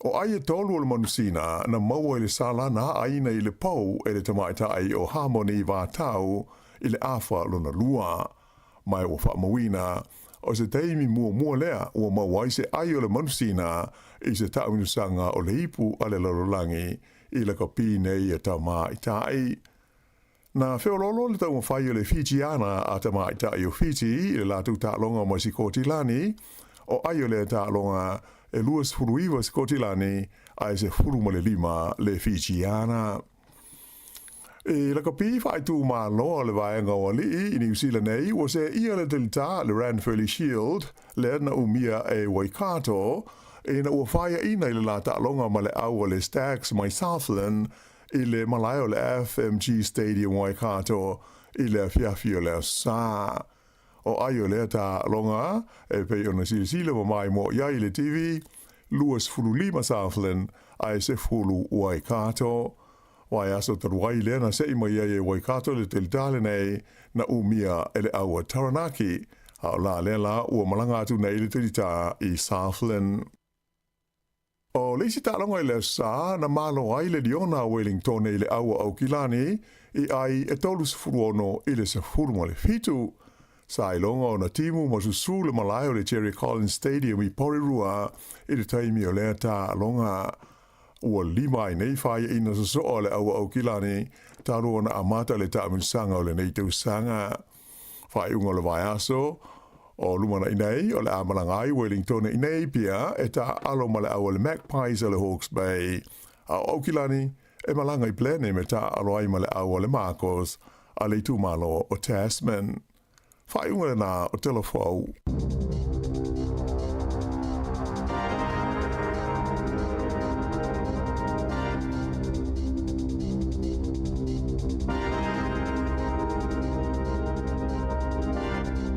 O ai e tolu o le manusina na maua i le sala na aaina i le pou e le tamaitai o Harmony Vatau i le afa lona lua. Ma ua faamauina, o se taimi muamua lea ua maua ai se ai o le manusina i se taamilosaga o le ipu a le lalolagi i lakapi nei a tamaitai. Na feoloolo le taumafai o le Fijiana a tamaitai o Fiti i le latou taaloga ma Sikotilani, o ai o lea taaloga e 29 Sikotilani ae 15 le Fijiana. I lakapi faaitumalo a le vaega o alii i Niu Sila nei, ua seeia le telita le Ranfurly Shield lea na umia e Waikato ina ua faiaina i le la taaloga ma le au a le Stags mai Southland i le malae o le FMG Stadium Waikato i le afiafi o le Aso Sa. O ai o lea taaloga e pei ona silasila mamaimoa i ai i le TV, 25 Southland ae 10 Waikato. Vaiaso talu ai lea na seʻi mai ai e Waikato le telita lenei na umia e le au a Taranaki, a o la lea la ua malaga atu nei le telita i Southland. O le isi taaloga i le Aso Sa na malo ai le Liona a Wellingtone i le au a Aukilani i ai e 36 i le 17. Sa iloga ona timu ma susū le malae o le Jerry Collins Stadium i Porirua i le taimi o lea taaloga. Ua lima ai nei faiaina sosoo a le au a Aukilani talu ona amata le taamilosaga o lenei tausaga. Faaiuga o le vaiaso o lumanai nei, o le a malaga ai Wellingtone i Napier e taaalo ma le au a le Magpies a le Hawke's Bay. A o Aukilani e malaga i Blenheim e taaalo ai ma le au a le Marcos a le itumalo o Tasman. Faaiuga lena o Telefou.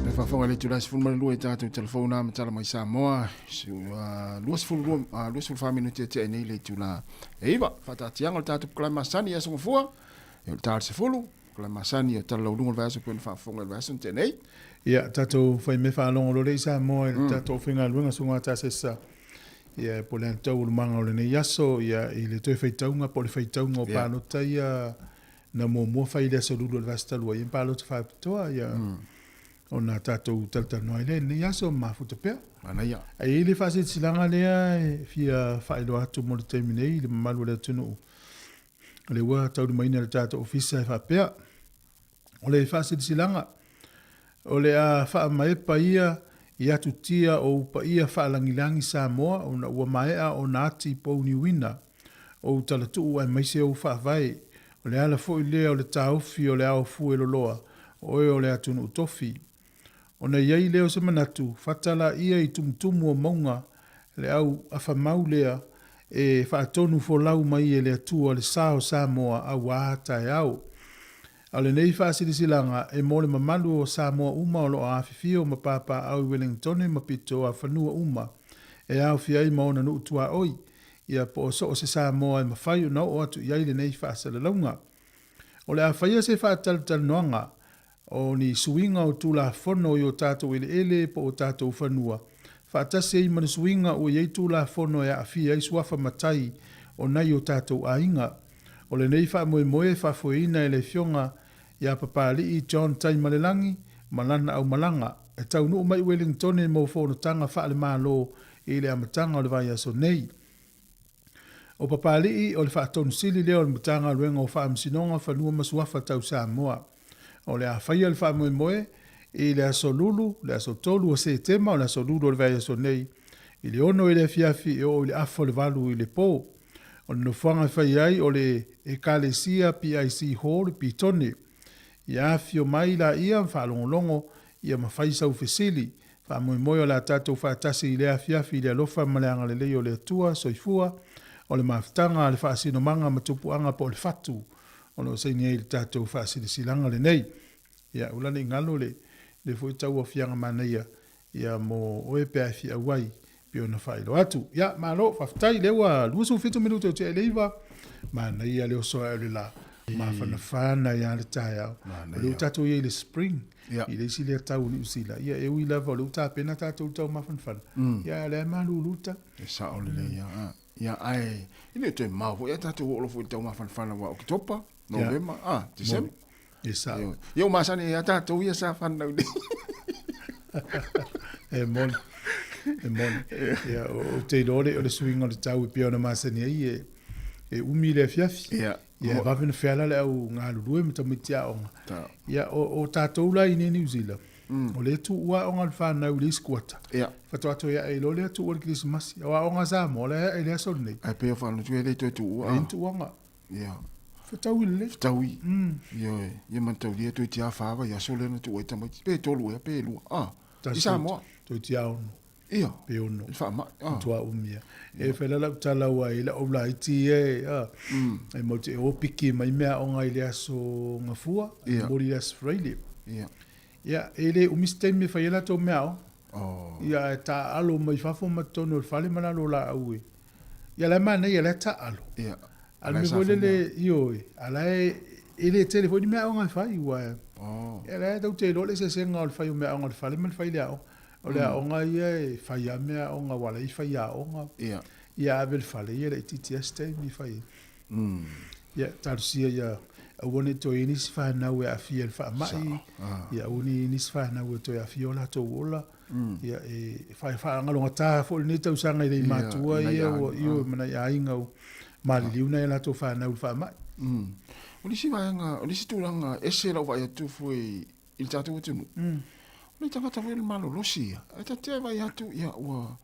Le faafofoga i le itula e 12 i tatou telefona ma tala mai Samoa, 22, 24 minute e tea nei le itula e 9. Faataatiaga o le tatou polokalame masani i aso gafua, e o le ta o le 10, polokalame masani o Tala Laualuga o le vaiaso pei ona faafofoga i le vaiaso na tea nei. Ia, tatou fai mea faalogologo i Samoa i le tatou aufaigaluega susuga Tasesa. Ia, po o le a le taualumaga o lenei aso, ia, i le toe faitauga po o le faitauga o palota ia na muamua fai i le aso Lulu o le vaiaso talu ai, palota faapitoa, ia, ona tatou talatalanoa ai lea i lenei aso ma mafuta pea. Manaia. Ae i ai le faasilasilaga lea e fia faailoa atu mo le taimi nei i le mamalu o le atunuu, o lea ua taulimaina e le tatou ofisa e faapea, o le faasilasilaga, o le a faamaepa ia i atutia o ou paia faalagilagi Samoa ona ua maea ona ati pouniuina ou talatuu aemaise ou faavae. O le ala foi lea o le taofi o le ao fueloloa, o oe o le atunuu tofi. Ona i ai lea o se manatu, fata laia i tumutumu o mauga le au afamau lea e faatonu folau mai e le Atua le sa o Samoa auā taeao. A o lenei faasilasilaga e mo le mamalu o Samoa uma o lo o afifio ma papaaao i Welengitone ma pitoafanua uma e aofia ai ma ona nuu tuaoi, ia po o so o se Samoa e mafai ona oo atu i ai lenei faasalalauga. O le a faia se faatalatalanoaga o ni suiga o Tulafono i o tatou eleele po o tatou fanua, faatasi ai ma le suiga ua i ai Tulafono e aafia ai suafa matai o nai o tatou aiga. O lenei faamoemoe e faafoeina e le Afioga ia Papalii John Taimalelagi ma lana aumalaga, e taunuu mai Uelingitone mo fonotaga faale-Malo i le amataga o le vaiaso nei. O Papalii o le Faatonu Sili lea o le Matagaluega o Faamasinoga Fanua ma Suafa Tau Samoa. O le a faia le faamoemoe i le aso Lulu, le aso 3 o Setema, o le aso Lulu o le vaiaso nei, i le 6 i le afiafi e oo i le afa o le 8 i le po. O le nofoaga e fai ai o le Ekalesia PIC Hall i Petone. Ia afifio mai laia ma faalogologo ia ma fai sau fesili. Faamoemoe o le a tatou faatasi i lea afiafi i le alofa ma le agalelei o le Atua. Soifua. O le mafutaga a le faasinomaga ma tupuaga po o le fatu o lo o saini ai i le tatou faasilasilaga lenei. Ia, ula ne i galo le le foi tauaofiaga manaia ia mo oe pe a e fia auai pei ona faailoa atu. Ia, malo, faafetai, lea ua 27 minute o tea i le 9, manaia le oso ae o le la, mafanafana ai lava le taeao. O lea ua tatou i ai i le spring, i le isi lea tau o Niu Sila, ia e ui lava o lea ua tapena tatou i le taumafanafana, ia a o lea e malulu le tau. E sao lelei lava. Ia, ae e le o toe mamao foi ae tatou oo loa foi i le taumafanafana aua o Oketopa, Novema, a, Tesema. E sao. Ia ua masani ai lava tatou ia sa fanau nei. E moni, e moni. Ia, ou te iloa o le suiga o le tau e pei ona masani ai e, e umi le afiafi. Ia. Ia, e vave ona feala le au galulue ma tamaiti aoga. Ia, o tatou la i inei i Niu Sila, o lea e tuua aoga a le fanau i le isi kuata. Ia. Faatoa toe ae loa lea tuua i le Kerisimasi. O aoga a Samoa, o la e ae i le aso lenei. Ae pei o faalogo e le toe tuua. E leai ni tuuaga. Ia. Fetaui lelei. Fetaui. Ioe. Ia manataulia toeitiiti lava fa vaiaso lea na tuua ai tamaiti. Pe tolu ea pe lua. Ah. I Samoa. Toeitiiti 6. Ia. Pe 6. I le faamai. Ah. Matua umi lava. E fai la lau tala aua e lau laiti ia e, ah, e matou te o piki mai meaaoga i le aso Gafua, Ia. momoli i le aso Faraile. Ia. Ia, e le umi se taimi e fai ai latou meaaoga. Oh. Ia, ae taaalo mai fafo ma totonu o le fale ma lalo o laau e. Ia, la e manaia, la e taaalo. Ia. A o le mea foi lele, ioe, a la e, e le tele foi ni meaaoga e fai, aua Oh. ia, la e tou te iloa le eseesega o le fai o meaaoga i le fale ma le fai i le aoga. O le aoga ia e fai lava meaaoga aua o la e i faiaoga. Ia. Ia ave i le fale, ia e laitiiti lava se taimi e fai ai. Ia, talosia ia aua ne i toe i ai nisi fanau e aafia i le faamai, ia aua ne i i ai nisi fanau e toe aafia o latou ola. Ia, e faagalogata foi lenei tausaga i le matua ia ua ioe ma nai aiga ua maliliu nai a latou fanau i le faamai. O le isi vaega, o le isi tulaga ese lau vaai atu foi i le tatou atunuu, o le tagata foi o le malolosi ia, ae ta te vaai atu, ia ua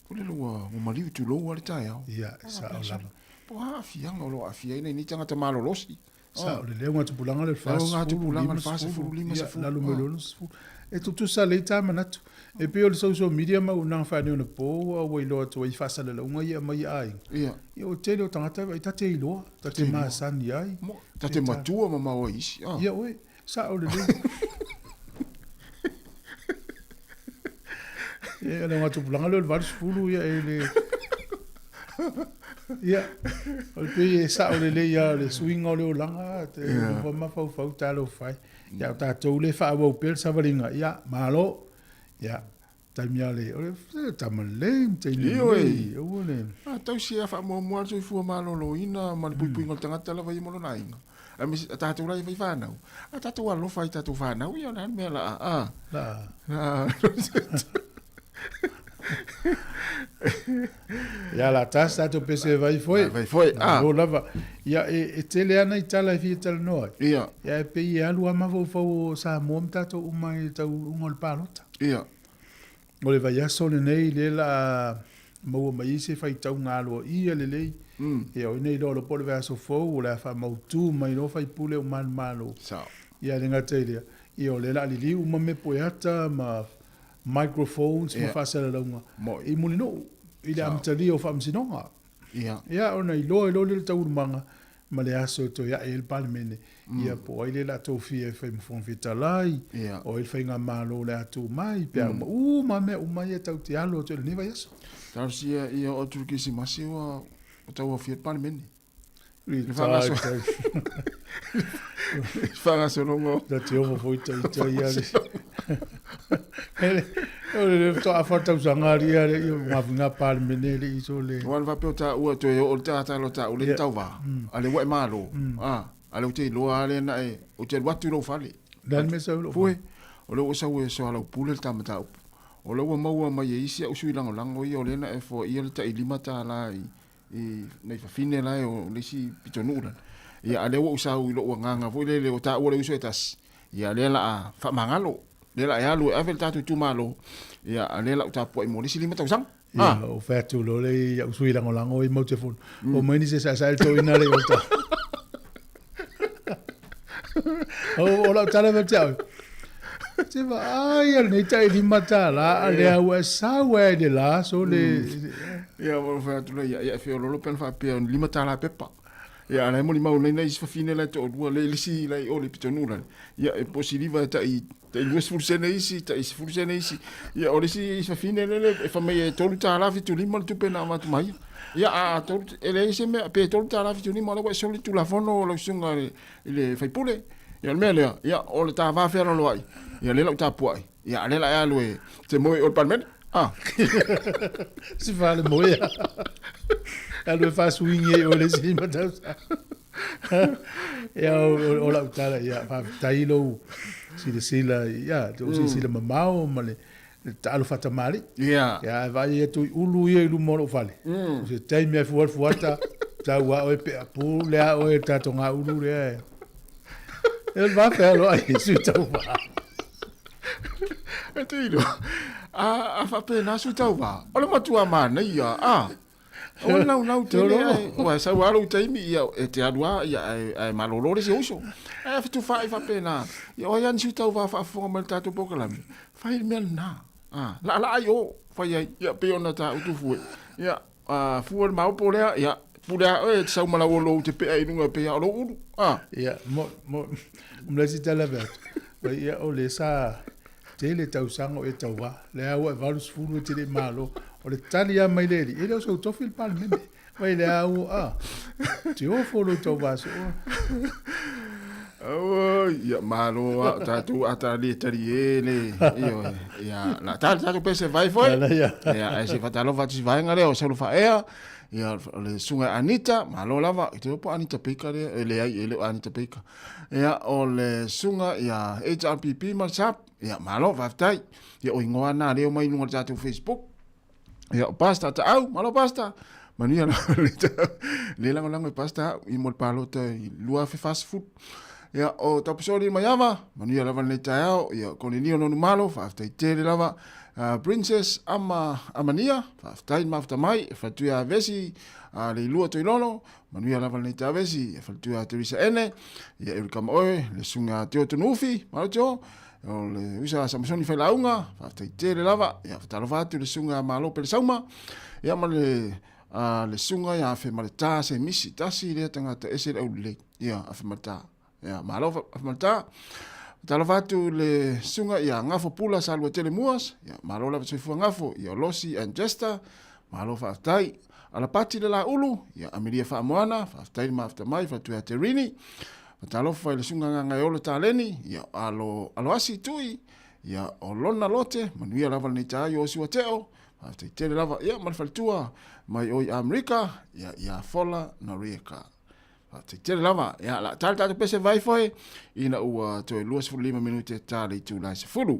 Foi lele ua maliu tulou lava le taeao. Ia, e sao lava. Po o a aafiaga o lo o aafia ai nei tagata malolosi. Sao lelei, o gatupulaga lea o le 40, 50, 50, lalo mai le 60. E tutusa lelei ta manatu. E pei o le social media ma auaunaga faaneionapo ua iloa atu ai i faasalalauga ia e aumai i aiga. Ia. Ia o le tele o tagata e ta te iloa, ta te masani ai. Ta te matua mamao ai isi. Ia oe. Sao lelei. Ia, o le gatupulaga lea o le 80, ia, e le... Ia, o le pei e sao lelei lava o le suiga o le olaga, te nofo mafaufau talofa e. Ia, o tatou lea e faaauau pea le savaliga, ia, malo. Ia, taimi lava o le, o le tama lelei ma teine lelei, aua le... A tausi e faamuamua le soifua maloloina ma le puipuiga o le tagata lava ia ma lona aiga. Aemaise a tatou la ia fai fanau, a tatou alofa i tatou fanau, ia o le a le mea la a. La. La. Ia la tasi tatou pese vai foi. Vai foi. Ah. lava. Ia e tele ana i tala e fia talanoa ai. Ia. Ia e pei e alu lava mafaufau o Samoa ma tatou uma i le taunuuga o le palota. Ia. O le vaiaso lenei lea la maua mai ai se faitauga aloaia lelei. Ia o ai nei iloa loa po o le vaiaso fou o le a faamautu mai loa faipule o manumalo. Sao. Ia e le gata i lea, ia o lea la a liliu uma mea pueata ma microphones ma faasalalauga i Mulinuu i le amatalia o faamasinoga. Ia. Ia ona iloa ai loa lea o le taualumaga ma le aso e toe ae ai le Palemene, ia po o ai lea o le a tofia e fai ma Fofoga Fetalai, o ai le faigamalo o le a tu mai, pe a uma uma lava mea uma ia tatou te alo atu ai i lenei vaiaso. Talosia ia oo atu i le Kerisimasi ua tauaofia le Palemene. Le faagasologa. Ta te ovo foi ta ita ia le. O le faatoa afa tausaga ali ia le ngafinga Palemene le iso le. Ua faapea o taua toe oo le tagata lo taua le tauva. A le ua e malo. A le ou te iloa lava lea na e ou te alu atu i lou fale. Le a le mea sau i lou fale? Fue, o lea ua sau e soalaupule le ta mataupu. O lea ua maua mai e isi au sui lagolago ia o lea na e foaia le tai $5 i i nai fafine la e o le isi pitonuu lana. Ia, a lea ua ou sau i lou agaga foi lele o taua le uso e tasi, ia lea la a faamagalo, lea la e alu e ave le tatou itumalo, ia a lea la ou tapuai mo le isi 5 tausaga. Ia, o fai atu loa le i au sui lagolago i mau te fono. O mai ni se saesae le toeaina le i o ta. O lau tala ia te au. Se vaai a lenei tai $5 a lea ua e sau ai i le la so le. Ia, ua fai atu lea, ia, e feololo pe ana faapea o ni $5 pepa. Ia, a la e molimau nei nai isi fafine la e toalua, le isi la i o le pitonuu lale. Ia, e po siliva e tai, tai 20 sene isi, tai 10 sene isi. Ia, o le isi fafine lele, e fai mai e $3 75 le tupe na avatu mai. Ia, a tolu, e leai se mea, pe $3 75, o la ua e soli le Tulafono lau susuga i le sui usufono. Ia, o le mea lea, ia, o le ta va fealoaloai, ia, lea la ou tapuai, ia, a lea la e alu e te moe i o le Palemene. Ah. Si fale moe. Alu e faasuigi ai o le isi 5 tausaga. Ia, o lau tala, ia, faafetai lou silasila, ia, lou silasila mamao ma le taalo faatamalii. Ia, ae vaai atu i ulu ia i luma o lou fale. O se taimi e fua le fuata, tau a oe pea pule a oe le tatou gaulu lea. E le va fealoai i sui tauva. E te iloa, a faapena sui tauva, o le matua manaia, a. O le naunau tele ae, ua e sau lava lou taimi, ia, e te alu lava, ia, ae malolo le isi uso. Ae fetufaai faapena, ia o ai lava ni sui tauva faafofoga mai i le tatou polokalame, fai le mea lena. A, laalaa i o, fai ai, ia, pei ona ta utu fue. Ia, a fua le maopo lea, ia, pule a oe, e te sau ma lau olo ou te pea i luga e pei lava o lou ulu. A. Ia, mo, mo, o le isi tala ave atu, ia, o le sa tele tausaga o e tauva, lea ua e 80 e te le i malo, o le tali lava mai le alii, e le o sou tofi le Palemene. Mai le a ua, a, te ofo lou tauva soo. Oi, ia malo a o tatou a ta le tali e le, ioe, ia, la tali tatou pese vai foi. Ia. Ia, ae se faatalofa atu si vaega lea o Saulufaea, ia, o le susuga Anita, malo lava, i te iloa po o Anita Baker lea, e leai, e le o Anita Baker. Ia, o le susuga ia HRPP ma le SAP, ia, malo, faafetai. Ia, o igoa na lea o mai i luga o le tatou Facebook. Ia, o Pastor Taau, malo Pastor. Manuia la le le lagolago i Pastor au i mo le palota i 2040. Ia, o Taupesoli Maiava, manuia lava lenei taeao. Ia, Konelio Nonumalo, faafetai tele lava. Princess Ama, Amania, faafetai le mafuta mai. E faletuia Vesi, le Ilua Toilolo, manuia lava lenei taeao Vesi. E faletuia Teresa Ene, ia, Erika Maoe, le susuga Teo Tonuufi, malo Teo. O le uisa Samasoni Failauga, faafetai tele lava. Ia, faatalofa atu le susuga Malo Pelesauma, ia ma le le susuga ia Afemaleta Semisi, tasi lea tagata ese le aulelei. Ia, Afemaleta. Ia, malo Afemaleta. Faatalofa atu le susuga ia Gafo Pula Saluatele Muas, ia, malo lava soifua Gafo. Ia, Losi and Jester, malo faafetai. Alapati le Laulu, ia, Amelia Faamoana, faafetai le mafuta mai, faatu ia Terini. Talofa i le susuga Gagaeolo Taleni, ia, alo, aloasi Tui, ia, o Lona Lote, manuia lava lenei taeao i Osiua Teo, faafetai tele lava, ia, ma le faletua mai o i Amerika, ia, ia Fola Norieka. Faafetai tele lava, ia, la tali tatou pese vai foi, ina ua toe 25 minute ta le itula e 10.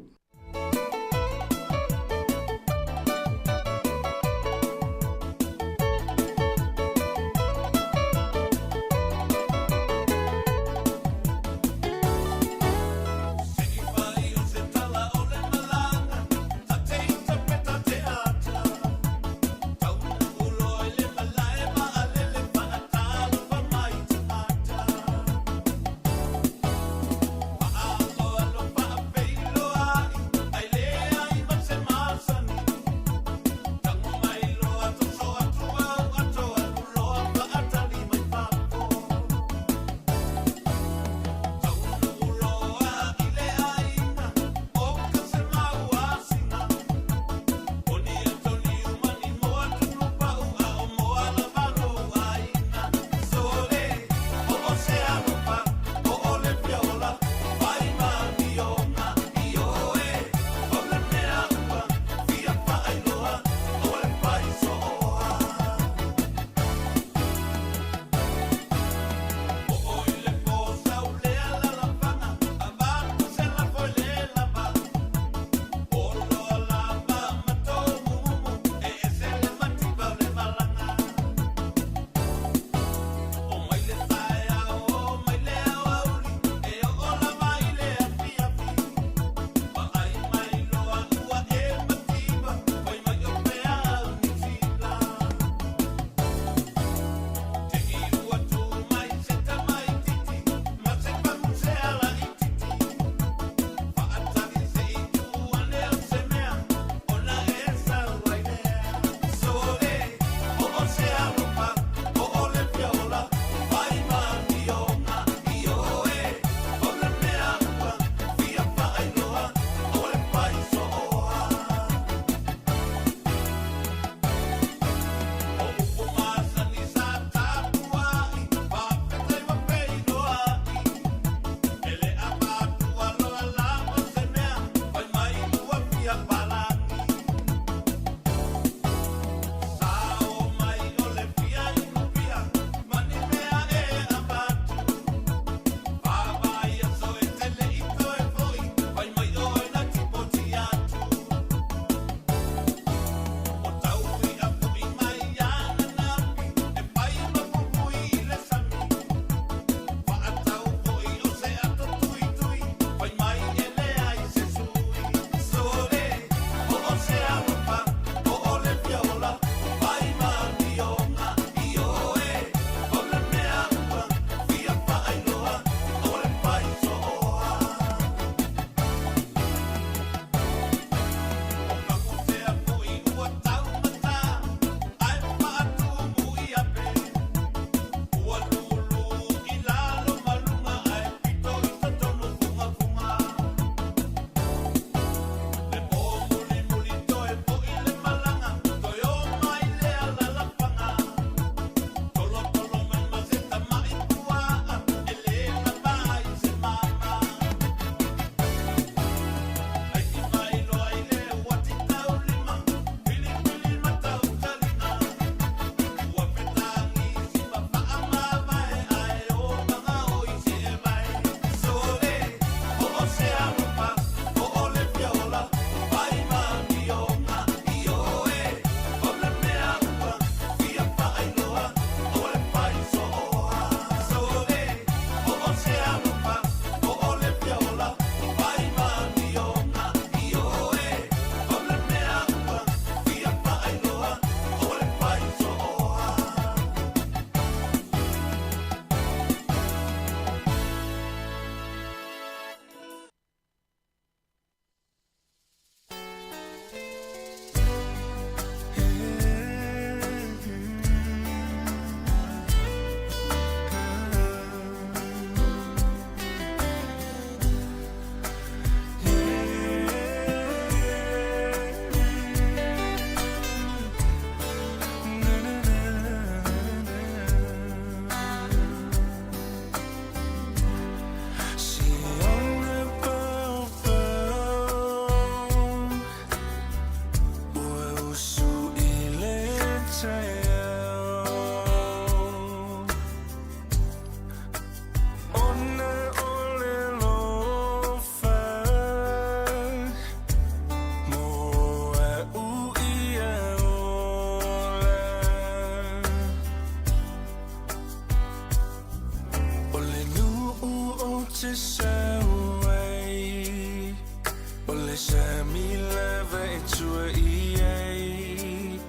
O le sami lava e tua i ai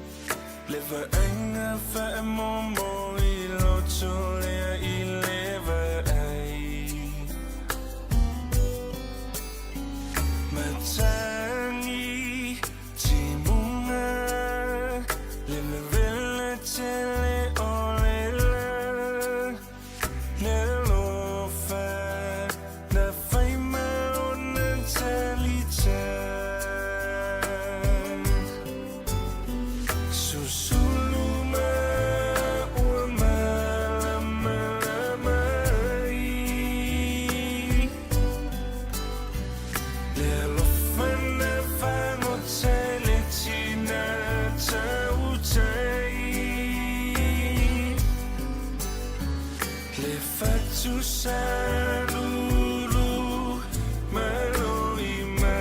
Le vaaiga faamomo i loto lea i le vaai Matagi timuga Le vevela tele o le la Le alofa na fai ma ona talita Susulu ma ua malamalama ai Le alofa na fagota i le tina tautai Le fatu salulu ma loimata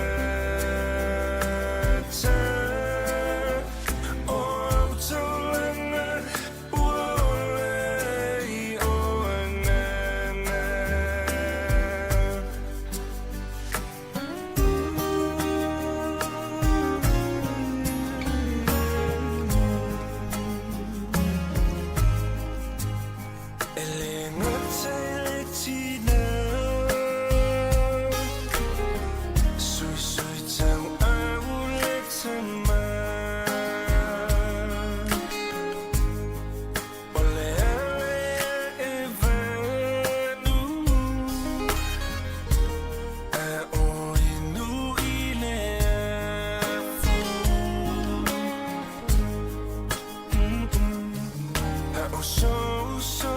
O au taulaga ua ola i o agaga. E le gata i le tina Suisui tauau le tama O le ala ia e vanu A o inu i le afu A o soso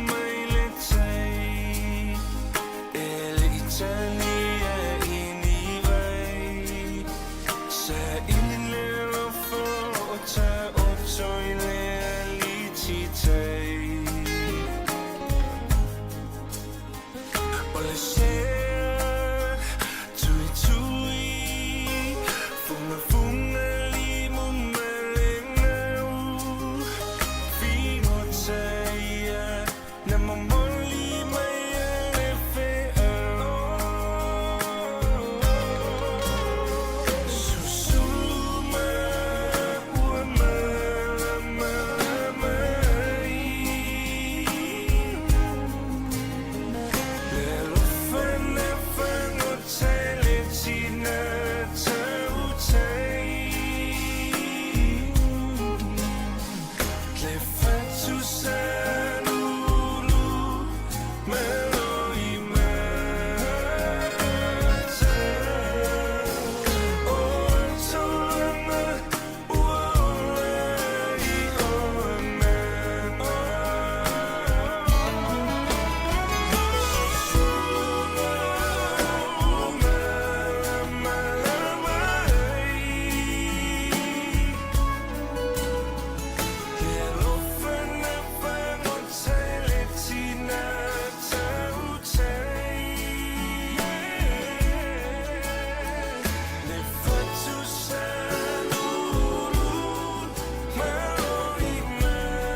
mai le tai E le i talia i ni vai Sa ili le alofa o taoto i le alititai O le sea tuitui Fugafuga limu ma le gau Figota ia na momoli mai e le feau Susulu ma ua malamalama ai Le alofa na fagota i le tina tautai Le fatu salulu ma loimata O au taulaga ua ola i o agaga. Malamalama ai Le alofa na fagota i le tina tautai Le fatu salulu ma loimata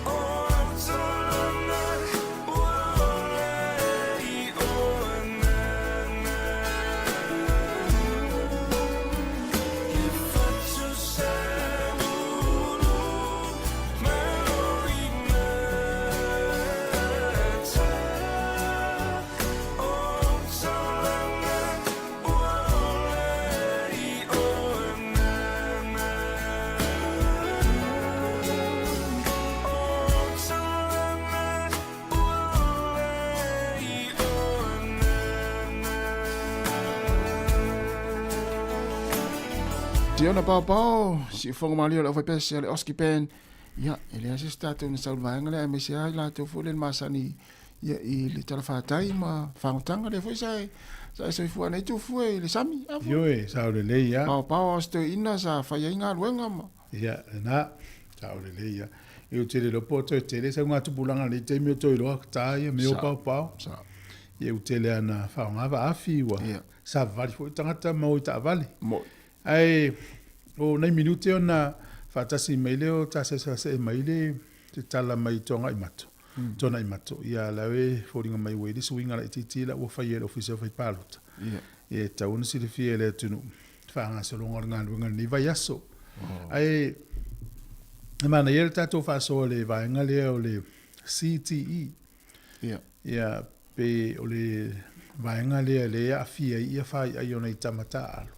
O au taulaga ua ola i o agaga. Le fatu salulu ma loimata O au taulaga ua ola i o agaga. O au taulaga ua ola i o agaga. Tiona Paopao, siufoga malie o le aufaipese a le Oski Band. Ia, e leai se isi tatou na sau i le vaega lea, aemaise lava i latou foi lea na masani ia i le talafatai ma fagotaga lea foi sa e sa e soifua ai nei Tufue i le sami. A foi. Ioe, sao lelei lava. Paopao o si toeaina sa fai ai galuega ma. Ia, lena, sao lelei lava. Ia ou te le iloa po o toe tele sau gatupulaga i lenei taimi o toe iloa ta ia mea o paopao. Sao. Ia ua tele lava ina faaaoga vaafi ua savavali foi tagata ma o i taavale. Moi. Ae o nai minute ona faatasi mai lea o tasasasee mai le te tala mai Toagaimatu. Tuanaimato. Ia la e foliga mai ua i le suiga laitiiti la ua faia e le Ofisa o Fai Palota. Ia e tatau ona silafia e le atunuu le faagasologa o le galuega i lenei vaiaso. Ae e manaia le tatou faasoa i le vaega lea o le CTE. Ia pe o le vaega lea lea e aafia ai ia faiai o nai tama taaalo.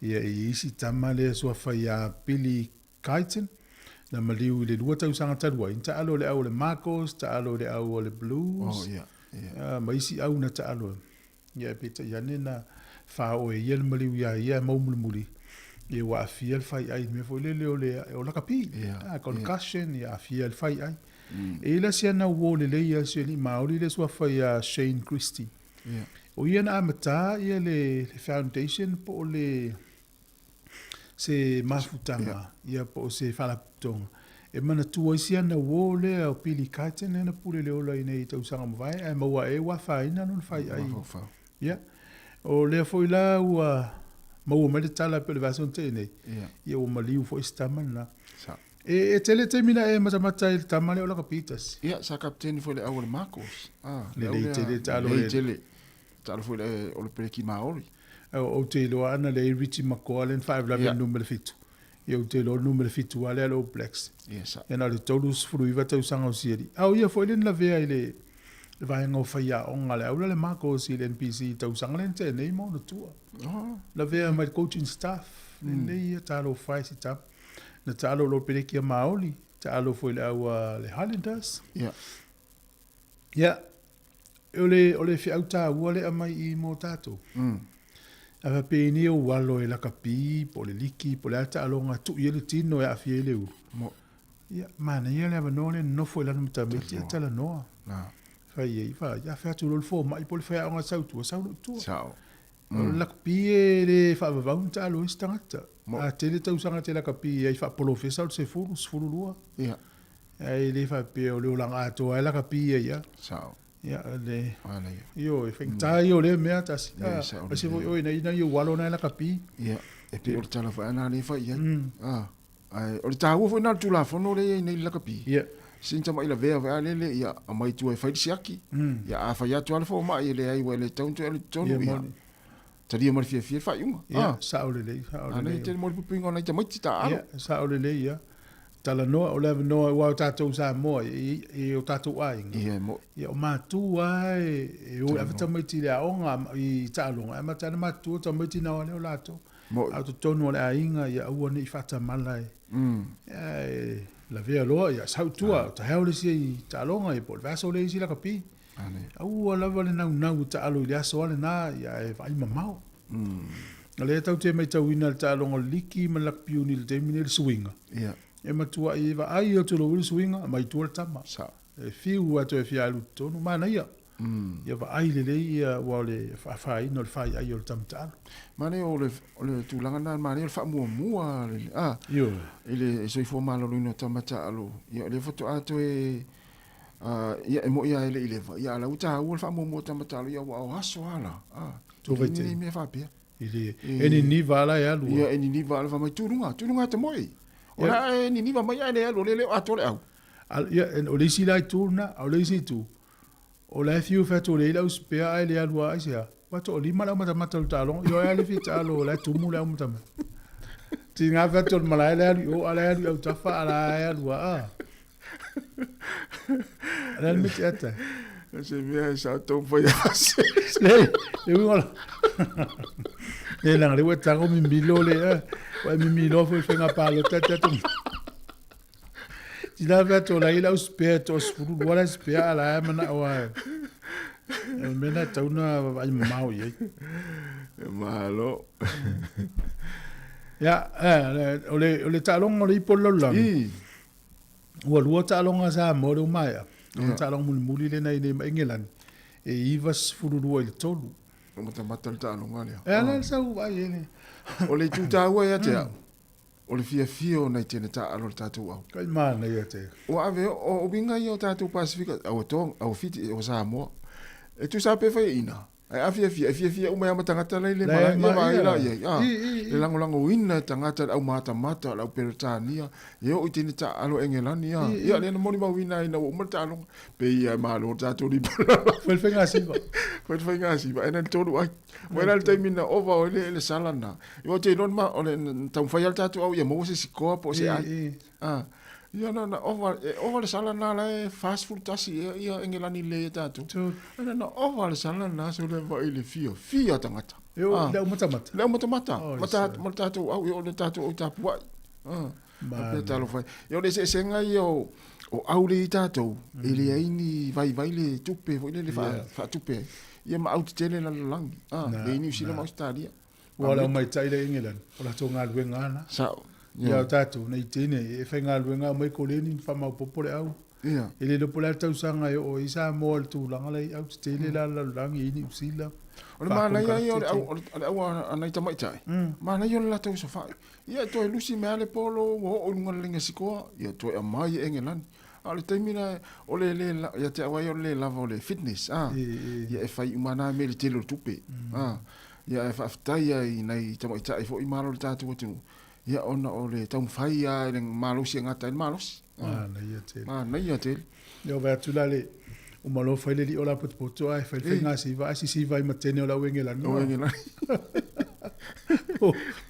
Ia e i ai si tama lea suafa ia Billy Guyton, na maliu i le 2 tausaga talu ai, na taalo i le au o le Marcos, taalo i le au o le Blues, ma isi au na taalo ai. Ia e peitai ane na faaoo e ia le maliu iā ia e mau mulimuli, ia ua aafia le faiai i le mea foi lele o le o lakapi, concussion, ia aafia le faiai. E i ai la si ana uo lelei a si alii Māori lea suafa ia Shane Christie. O ia na amata ia le foundation po o le se mafutaga ia po o se faalapotopotoga e manatua ai si ana uo lea o Billy Carton lea na pule le ola i nei tausaga mavae ae maua ea ua afaina lona faiai. Ia, o lea foi la ua maua mai le tala pei o le vaiaso na tea nei, ia ua maliu foi si tama lena. E tele taimi na e matamata ai i le tama lea o Lakapi tasi. Ia, sa kapeteni foi i le au o le Marcos. Lelei tele taalo. Lelei tele. Taalo foi le, o le peleki Maori. Ou te iloa ana leai Richie McCaw lea na faalavelave i le numera 7. Ia ou te iloa o le numera 7 lava lea a le All Blacks. Ia na o le 39 tausaga o si alii. A o ia foi lea na lavea i le vaega o faiaoga a le aula le Marcos i le NPC i le tausaga lea na tea nei ma ona tua. Lavea mai le coaching staff. Lelei ia talofa e si tama. Na taalo i lo peleki a Maori, taalo foi i le au a le Highlanders. Ia, o le, o le feau tāua lea mai i mō tātou. A faapea nei ou alo e lakapi, po o le liki, po o le a taaloga, tuu i ai le tino e aafia ai le ulu. Mo. Ia, manaia le avanoa lea nonofo i lalo ma tamaiti ae talanoa. Fai ai, fa, ia fai atu loa le fomai po o le faiaoga e sau i tua, sau loa i tua. Sao. O le lakapi e le faavavau ni taalo ai se tagata. A tele tausaga e te lakapi ai faapolofesa o le 10, 12. Ia. Ae le faapea o le olaga atoa ai lakapi ia ia. Sao. Ia, le... Manaia. Ioe, faigata ia o lea mea tasi. Ia, sao Aise foi oe ina ina ou alo na e lakapi. Ia, e pei o le tala foi a na lea e fai i ai. Ae o le taua foi na o le Tulafono lea e i ai nei i le lakapi. Ia. Sin tama'i lavea foi a lele, ia, aumai i tua e fai le siaki. Ia, a fai atu lava le fomai e leai ua e le tatau ona toe alu i totonu, Ia, ia, moni. talia ma le fiafia le faaiuga. Ia, sao lelei, sao lelei. A lea e tele mo le puipuiga o nai tamaiti taaalo. Ia, sao lelei, ia. Talanoa, o le avanoa aua o tatou Samoa i, i o tatou aiga. Ia, e mo'i. Ia, o matua lava e o e ave tamaiti i le aoga, i taaloga, ae amata lava ona matutua tamaiti na o lea o latou. Mo'i. A o totonu o le aiga, ia aua ne i faatamala e, ia, e lavea loa, ia sau i tua, taeao le isi i taaloga, ia po o le vaiaso le isi lakapi. Aua lava le naunau e taalo i le aso lava lena, ia ae vaai mamao. O lea tatou te matauina le taaloga o le liki ma le lakapi uni i le taimi lenei le suiga. E matuai e vaai atu loa le suiga, aumai i tua le tama. E fiu lava toe fia alu i totonu, manaia. Ia vaai lelei ia, aua o le afaina o le faiai o le tama taalo. Manaia o le, o le tulaga lena, manaia o le faamuamua a, i le soifua maloloina o tama taalo. Ia o lea faatoa toe Ia, e moni lava e le i leva, ia a o la ua taua le faamuamua o tama taalo, ia aua o aso lava la, a, e le i ni mea faapea. I le, e niniva lava la e alu. Ia, e niniva lava, fai mai, tu luga, tu luga te moe. O la e niniva mai ae le alu, o lea e le o atoa le au. Ia, o le isi la itu lena, a o le isi itu, o la e fiu fai atu o lea e i ai lau spare ae le alu lava, aisea? Ua toalima le aumatamata o le taaloga, ioe lava le fia taalo o la e tumu le aumatamata. Tiga fai atu o le malae la e alu i o, a o la e alu i autafa, a o la e alu lava, a. O le a le mea te ata? Se mea e sa tau fai ase. Le, le uiga la. Le langa le ua tago mimilo le, ua mimilo foi whenga palota te atu. Tila fai atu o la i lau spare to 12 la spare ala e mana o ai. E mena tauna vai mamao i ai. Malo. Ia, o le, o le taaloga o le ipo o le lalolagi. Ua lua taaloga a Samoa lea ua maea. O le taaloga mulimuli lea na i nei ma Engelani, e 92 i le 3. Ua matamata le taaloga lea. E ala le sau vaai e le. O le itu taua ia te au, o le fiafia o nai teine taaalo o le tatou au. Kai manaia te. Ua ave, o uiga ia o tatou Pasifika, aua Tonga, aua Fiti, aua Samoa. E tusa pe fai ina. Ai a fiafia, e fiafia uma ia ma tagata la i le malae, ia vaai la i ai, a. Le lagolagoina e tagata le au matamata, le au Peretania, e oo i teine taaalo Engelani, a. Ia, lea na molimauina ai ina ua uma le taaloga, pei ia e malo le tatou lipalala. Fai le faigasiva. Fai le faigasiva, ae na o le tolu ai. Ua la le taimi na ova o le sala na. Ia te iloa ma o le taumafai lava le tatou au ia maua se sikoa po o se ai. A. Ia na na ova e ova le sala na la e 41 ea ia Engelani lelei ia tatou. Ae na na ova le sala na so le vaai le fia fia tagata. Io le au matamata. Le au matamata. Ma ta ma le tatou au ia o le tatou au tapuai. A. Faapea talofa e. Ia o le eseesega ia o o au lea i tatou, e leai ni vaivai le tupe foi lele faatupe ai. Ia ma au tetele le lalolagi, a, le i Niu Sila ma Ausetalia. Ua o le aumaitai le Engelani, o latou galuega lava na. Sao. Ia o tatou, nei teine, e faigaluega aumai koleni ma faamaopoopo le au. E le iloa po o le a le tausaga e oo ai Samoa i le tulaga la i au tetele la le lalolagi i Niu Sila. O le manaia ia o le au, o le au a nai tamaitai, manaia o le latou osofai. Ia e toe lusi mai lava le polo ua oo i luga o le laina sikoa, ia toe aumai e Engelani. A o le taimi la, o le le, ia te au lava ia o le le lava o le fitness, a, ia e fai uma lava na mea i le tele o le tupe, a. Ia ae faafetai lava i nai tamaitai foi malo o le tatou atunuu, ia ona o le taumafai lava i le malosi e gata ai le malosi. Manaia tele. Manaia tele. Ia vaai atu la le uma loa fai le lio la potopoto ae fai le faiga siva ae sisiva ai ma teine o le au Engelani. Au Engelani.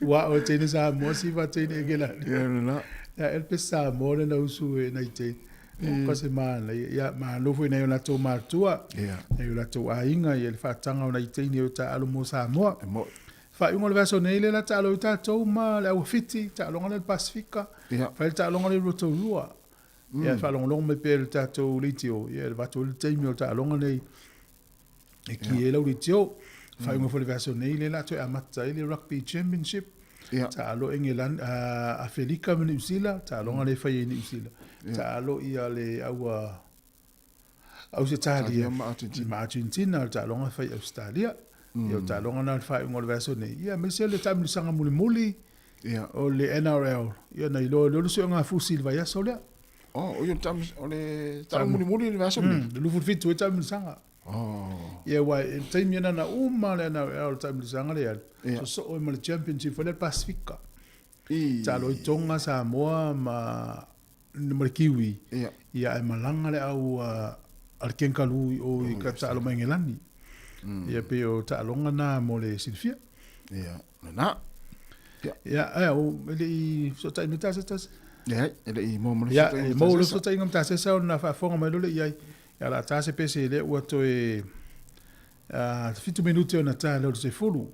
Ua o teine Samoa siva teine Engelani. Ia lena. Ia el pe Samoa le na usu e nai teine. O ka se manaia. Ia malo foi nai o latou matua. Ia. Nai o latou aiga ia le faataga o nai teine o taalo mo Samoa. E moi. Faaiuga o le vaiaso nei lea la taalo ai tatou ma le au Fiti, taaloga lea i le Pasefika. Ia. Fai le taaloga lea i Rotorua. Ia faalogologo mai pea i le tatou leitio, ia e avatu ai le taimi o le taaloga nei e ki ai lau leitio. Faaiuga foi o le vaiaso nei lea o le a toe amata ai le Rugby Championship. Ia. Taalo Engelani, Afelika ma Niu Sila, taaloga lea e fai ai i Niu Sila. Taalo ia le au Ausetalia ma Argentina. Ma Argentina, o le taaloga e fai i Ausetalia. Ia o le taaloga lena o le faaiuga o le vaiaso nei. Ia aemaise le taamilosaga mulimuli o le NRL. Ia na iloa loa le suegafusi i le vaiaso lea. Oh, o le o le taaloga mulimuli i le vaiaso lenei. Le 27 ai taamilosaga. Oh. Ia aua i le taimi lena na uma le NRL le taamilosaga lea, sosoo ai ma le championship foi lea le Pasefika. Taalo ai Tonga, Samoa ma ma le Kiwi. Ia ae malaga le au a le Kangaroo i o i ka taalo mai Engelani. Ia pei o taaloga na mo le silafia. Ia, lena. Ia. Ia, ae o e le i fesootai mai tasi tasi. Leai, e le i maua ma le Ia, e maua le fesootaiga ma Tasesa ona faafofoga mai loa lea i ai. Ia o le a ta se pese lea ua toe 7 minute ona ta lea o le 10.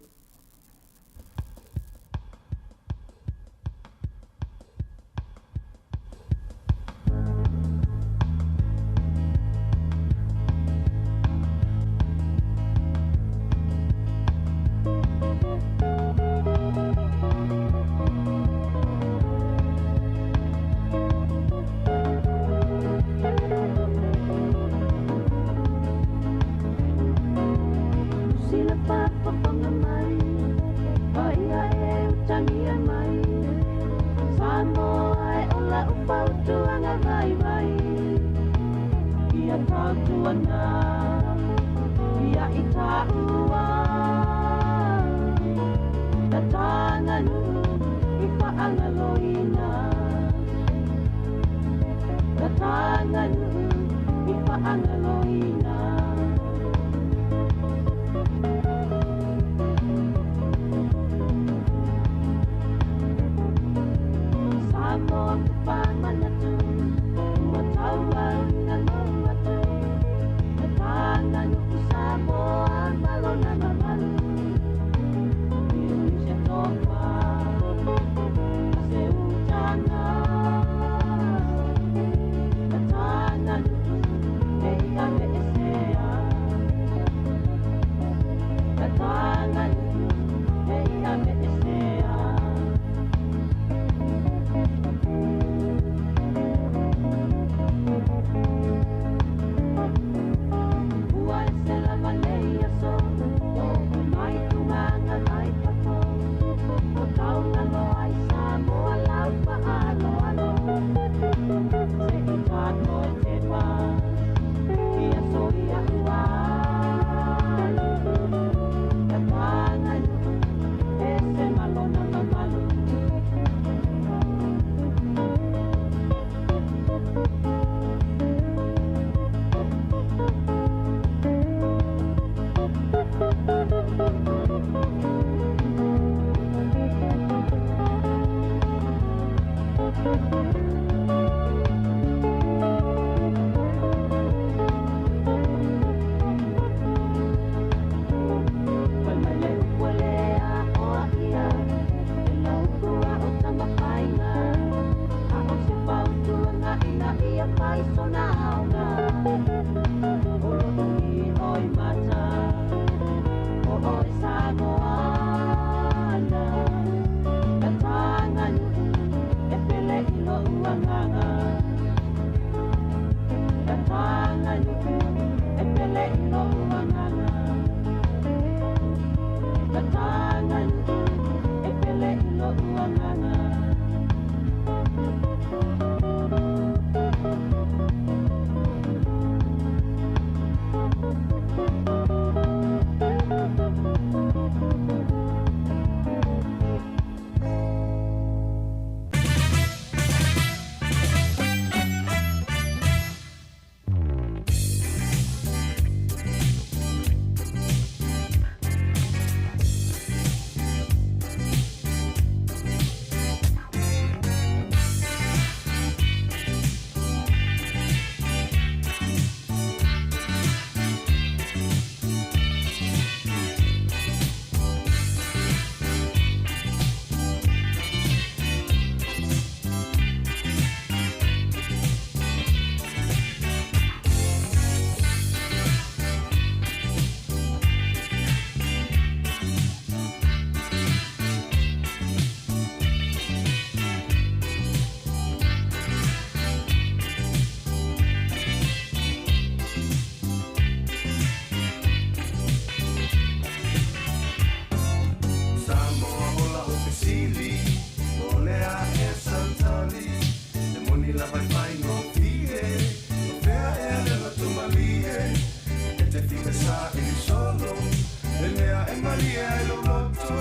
malie ai lou loto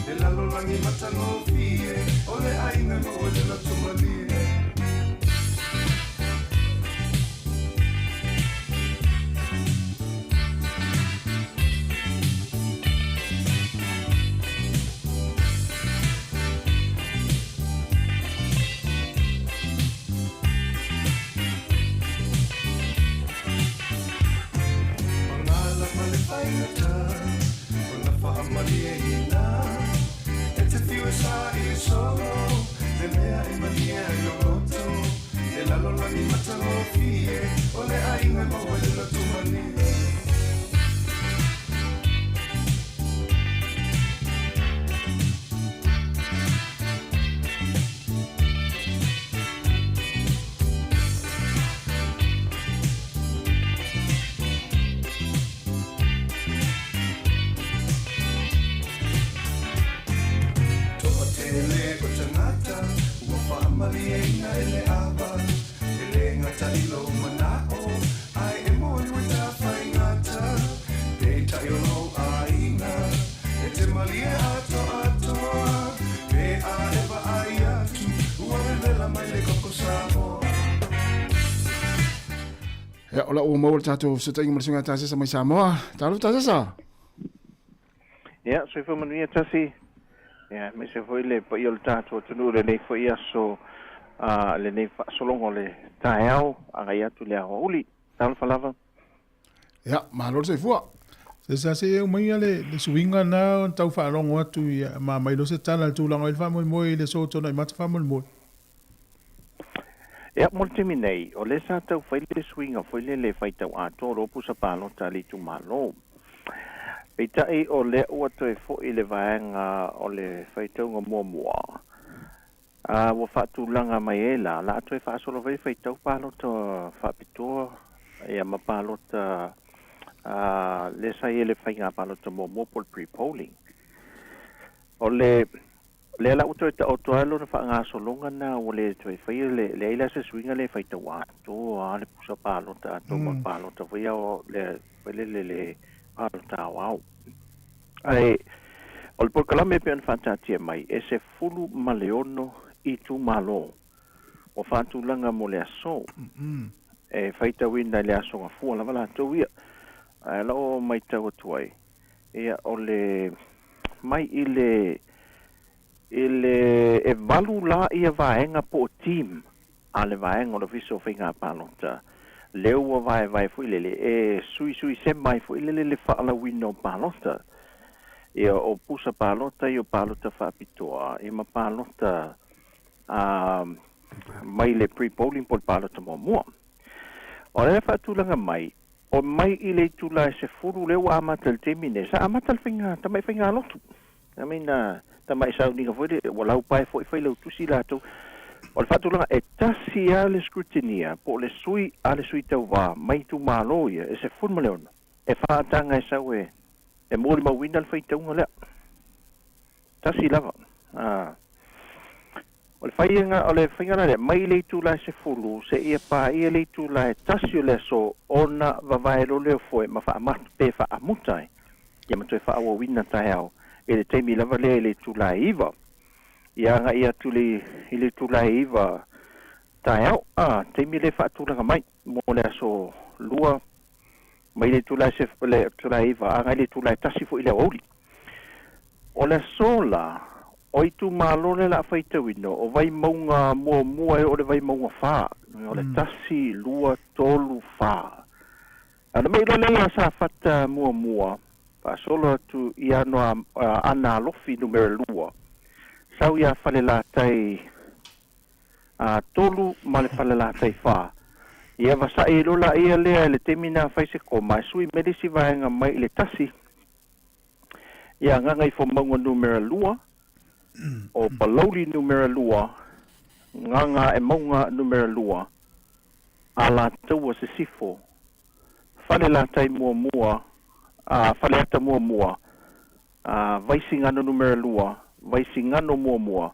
Le lalolagi matagofie O le aiga e maua i le loto malie. Magala ma le faigata ona faamalieina e te fiu e saili solo le mea e malie ai lou loto le lalolagi matagofie o le aiga e maua i le loto malie. Toatele o tagata ua faamalieina e le ava e lē gata i lou manao ae e moni ua tafaigata peitai o lou aiga e te malie atoatoa pe a e vaai atu ua vevela mai le koko Samoa. Ia, o la ua maua le tatou fesootaiga ma le suiga tasesa mai Samoa. Talofa Tasesa! Ia, soifua manuia Tasi. Ia, aemaise foi le paia o le tatou atunuu i lenei foi aso, a, lenei faasologa o le taeao, agai atu i le aoauli. Talofa lava. Ia, malo le soifua. Se sa se e umaia le, le suiga na ona tau faalogo atu ia ma mai loa se tala i le tulaga o i ai le faamoemoe i le aso Tuanai Mata faamoemoe. Ia, mo le taimi nei, o lea sa tau fai le suiga foi lele e faitau atoa o loo pusa palota a le itumalo. Peitai o lea ua toe foi le vaega o le faitauga muamua, a ua faatulaga mai ai la, la a toe faasolo foi le faitau palota faapitoa ia ma palota a lea sa i ai le faiga palota muamua po o le pre-polling. O le lea la ua toe taoto ai lona faagasologa na ua le toe faia le leai la se suiga le faitau atoa a le pusa palota atoa ma palota foi ao le foi lele le palota aoao. Ae o le polokalame e pei ona faataatia mai e 16 itumalo ua faatulaga mo le aso e faitauina i le aso Gafua lava latou ia. Ae o lau matau atu ai, ia o le mai i le i le e valu la ia vaega po o team a le vaega o le Ofisa o Faiga Palota lea ua vaevae foi lele e suisui sema ai foi lele le faalauina o palota. Ia o pusa palota ia o palota faapitoa ia ma palota a mai le pre-polling po o le palota muamua. O le faatulaga mai, o mai i le itula e 10 lea ua amata i le taimi nei, sa amata le faiga tamai faigalotu. I mean, tamai sauniga foi le ua laupae foi failautusi latou. O le faatulaga e tasi lava le scrutineer po o le sui a le sui tauvā mai itumalo ia e 16 e faataga e sau e e molimauina le faitauga lea. Tasi lava. O le faiga o le faiga la lea mai le itula e 10 seia paia le itula e 1 o le aso ona vavae loa lea o foe ma faamatu pe faamuta ai ia ma toe faaauauina taeao i le taimi lava lea i le itula e 9. Ia agai atu i le itula e 9 taeao, a, taimi lea e faatulaga mai mo le aso Lua mai le itula e le itula e 9 agai i le itula e 1 foi i le aoauli. O le aso la, o itumalo lea o le a faitauina, o Vaimauga muamua e oo i le Vaimauga 4, o le 1, 2, 3, 4. Ona me'i loa lea ia Safata muamua, faasolo atu i ano Aana Alofi numera 2, sau ia Falelatai 3 ma le Falelatai 4. Ia vasa'i ai loa laia lea i le taimi na fai se koma e sui mai le isi vaega mai i le 1 ia Gagaifomauga numera 2, o Palauli numera 2, Gagaemauga numera 2, Alataua Sisifo, Falelatai muamua, a Faleata muamua, a Vaisigano numera 2, Vaisigano muamua,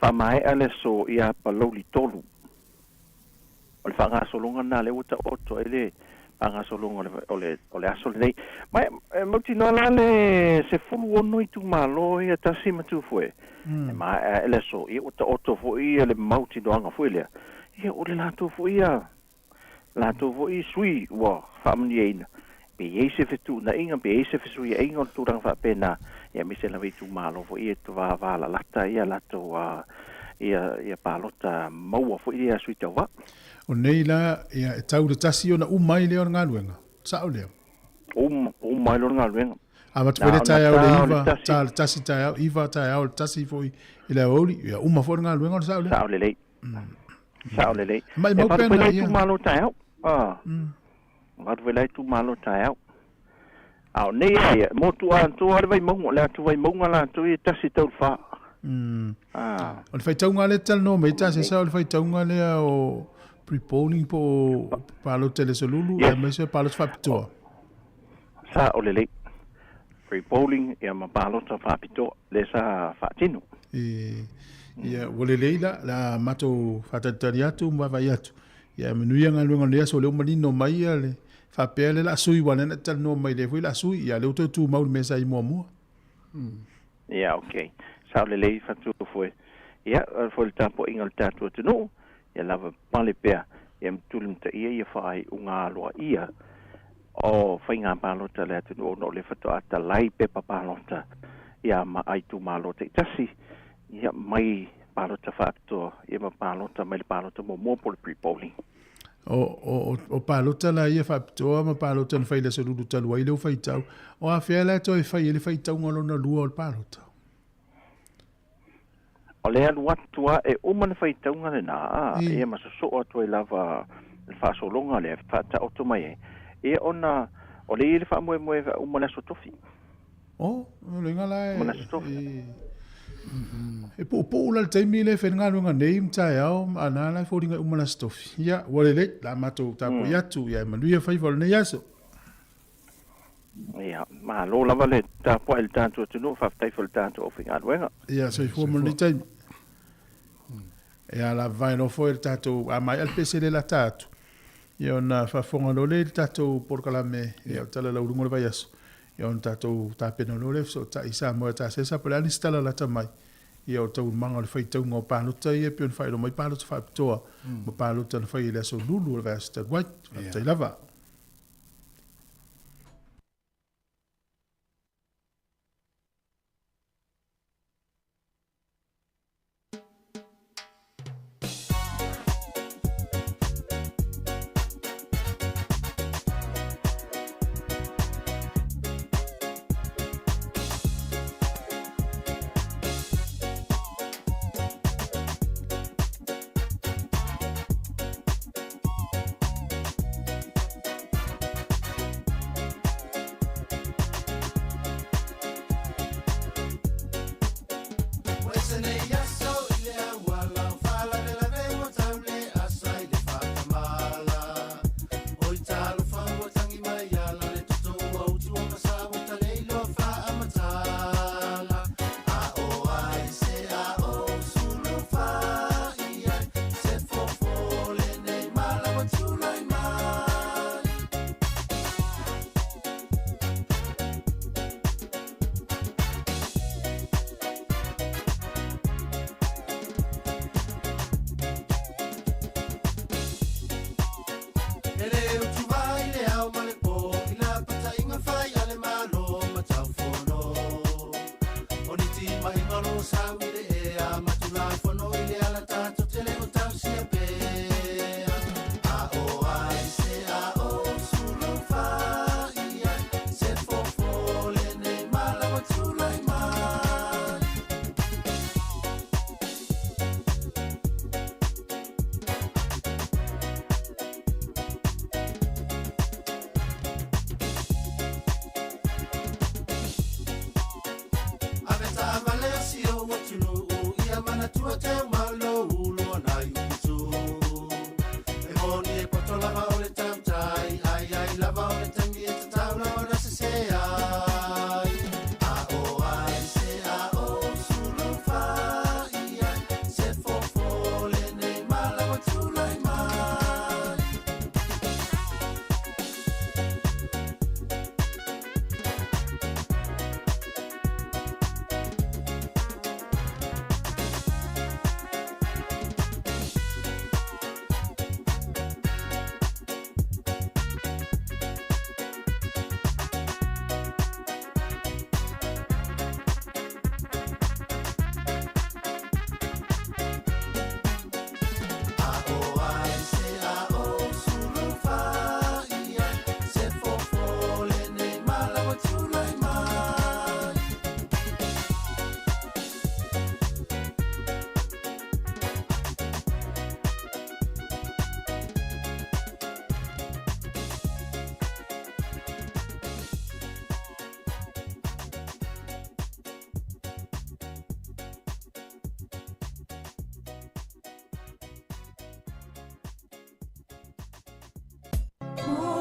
faamaea le aso ia Palauli 3. O le faagasologa lena lea ua taoto ai le Faagasologa o le o le o le aso lenei. Ma e mautinoa la le 16 itumalo ia tasi ma Tufue. E maea ae le aso, ia ua taoto foi ia le mautinoaga foi lea. Ia o le latou foi ia latou foi sui ua faamanuiaina. Pe i ai se fetuunaiga, pe i ai se fesuiaiga o le tulaga faapena, ia aemaise lava itumalo foi ia e vavalalata ia latou ia ia palota maua foi ia sui tauva. O nei la, ia, e tau le tasi ona uma ai lea o le galuega. Sao lea? Uma, uma ai loa le galuega. Amata foi le taeao i le 9, ta le tasi taeao, 9 taeao, le tasi foi i le aoauli, ia uma foi le galuega o le sao lea. Sao lelei. Sao lelei. E valu foi la itumalo taeao. Ah. Valu foi la itumalo taeao. A o nei lava ia, e motu atoa le Vaimauga, o le atu Vaimauga latou ia e tasi tau le fa. Ah. O le faitauga lea e talanoa mai ai Tasesa, o le faitauga lea o pre-polling po o palota i le aso lulu, yes. Aemaise o palota faapitoa. Sao lelei. Pre-polling ia ma palota faapitoa, lea sa faatino. E, ia, ua lelei la, la matou faatalitali atu ma vaavaai atu. Ia manuia galuega o lenei aso, o lea ua manino mai ia le faapea lea la sui ua lea na talanoa mai lea foi la sui, ia lea ua toe tumau le mea sa i muamua. Ia ok. Sao lelei Fatufue. Ia foi le tapuaiga a le tatou atunuu, ia lava pale pea ia matuli mataia ia faaiuga aloaia o faiga palota a le atunuu ona o lea faatoa talai pepa palota ia ma itumalo taitasi ia mai palota faapitoa ia ma palota mai le palota muamua po o le pre-polling. O, o, o palota la ia faapitoa ma palota na fai i le aso lulu talu ai lea ua faitau. O afea la e toe fai ai le faitauga lona lua o le palota? O le alu atu lava e uma le faitauga lena, ia ma sosoo atu ai lava le faasologa lea e faataoto mai ai, ia ona o lea e i ai le faamoemoe e uma le Aso Tofi. O, o le iga la e, e puupuu la le taimi lea e fai le galuega nei ma taeao, a na la e foliga e uma le Aso Tofi. Ia, ua lelei, la matou tapuai atu, ia e manuia faiva o lenei aso. Ia, malo lava le tapuai i le tatou atunuu, faafetai foi i le tatou aufaigaluega. Ia, soifua mo lenei taimi. Ia, la vae loa foi le tatou, a maea le pese le lata atu, ia ona faafofoga loa lea i le tatou polokalame, ia o tala lauuluga o le vaiaso, ia ona tatou tapena loa lea fesootai i Samoa e Tasesa po o le a nisi tala lata mai, ia o taualumaga o le faitauga o palota ia e pei ona faailoa mai palota faapitoa ma palota na fai i le aso lulu o le vaiaso talu ai. Faafetai lava.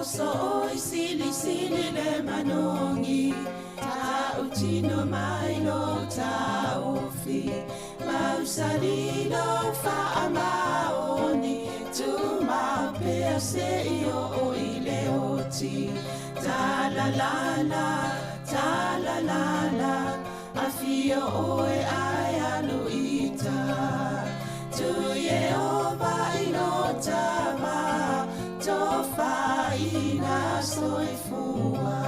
Oso oi sili sili le manogi Ta'utino mai lo ta'ofi Mausali lo fa'amaoni Tumapea se'i o'o i le oti Talalala, talalala Afio oe ae alu ita Tu Yehova i lo tava Tofaina soifua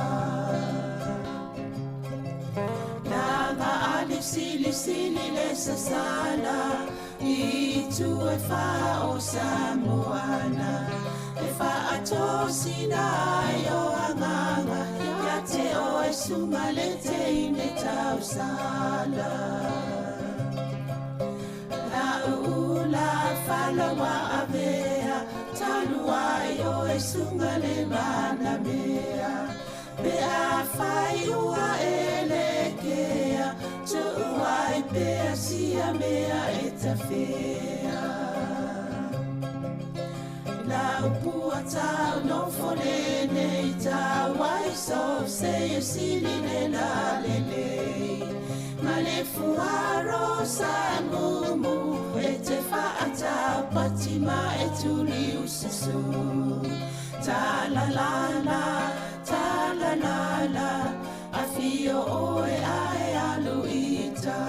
Lava ali sili sili le sasala I tu e wha o Samoana E wha atosina ai o anganga Ia te o e sunga le te ine tausala La ula falawa avea Talu ai o e sunga le mana mea Pe a whai ua e le kea Tuai pea sia mea e tawhea La upua tau no fole nei tau ai so se e sili le la le le Ma le fuaro sa mumu e te whaatau pati ma e tuli ususu Ta la la la, ta la la la Afio oe ae alu ita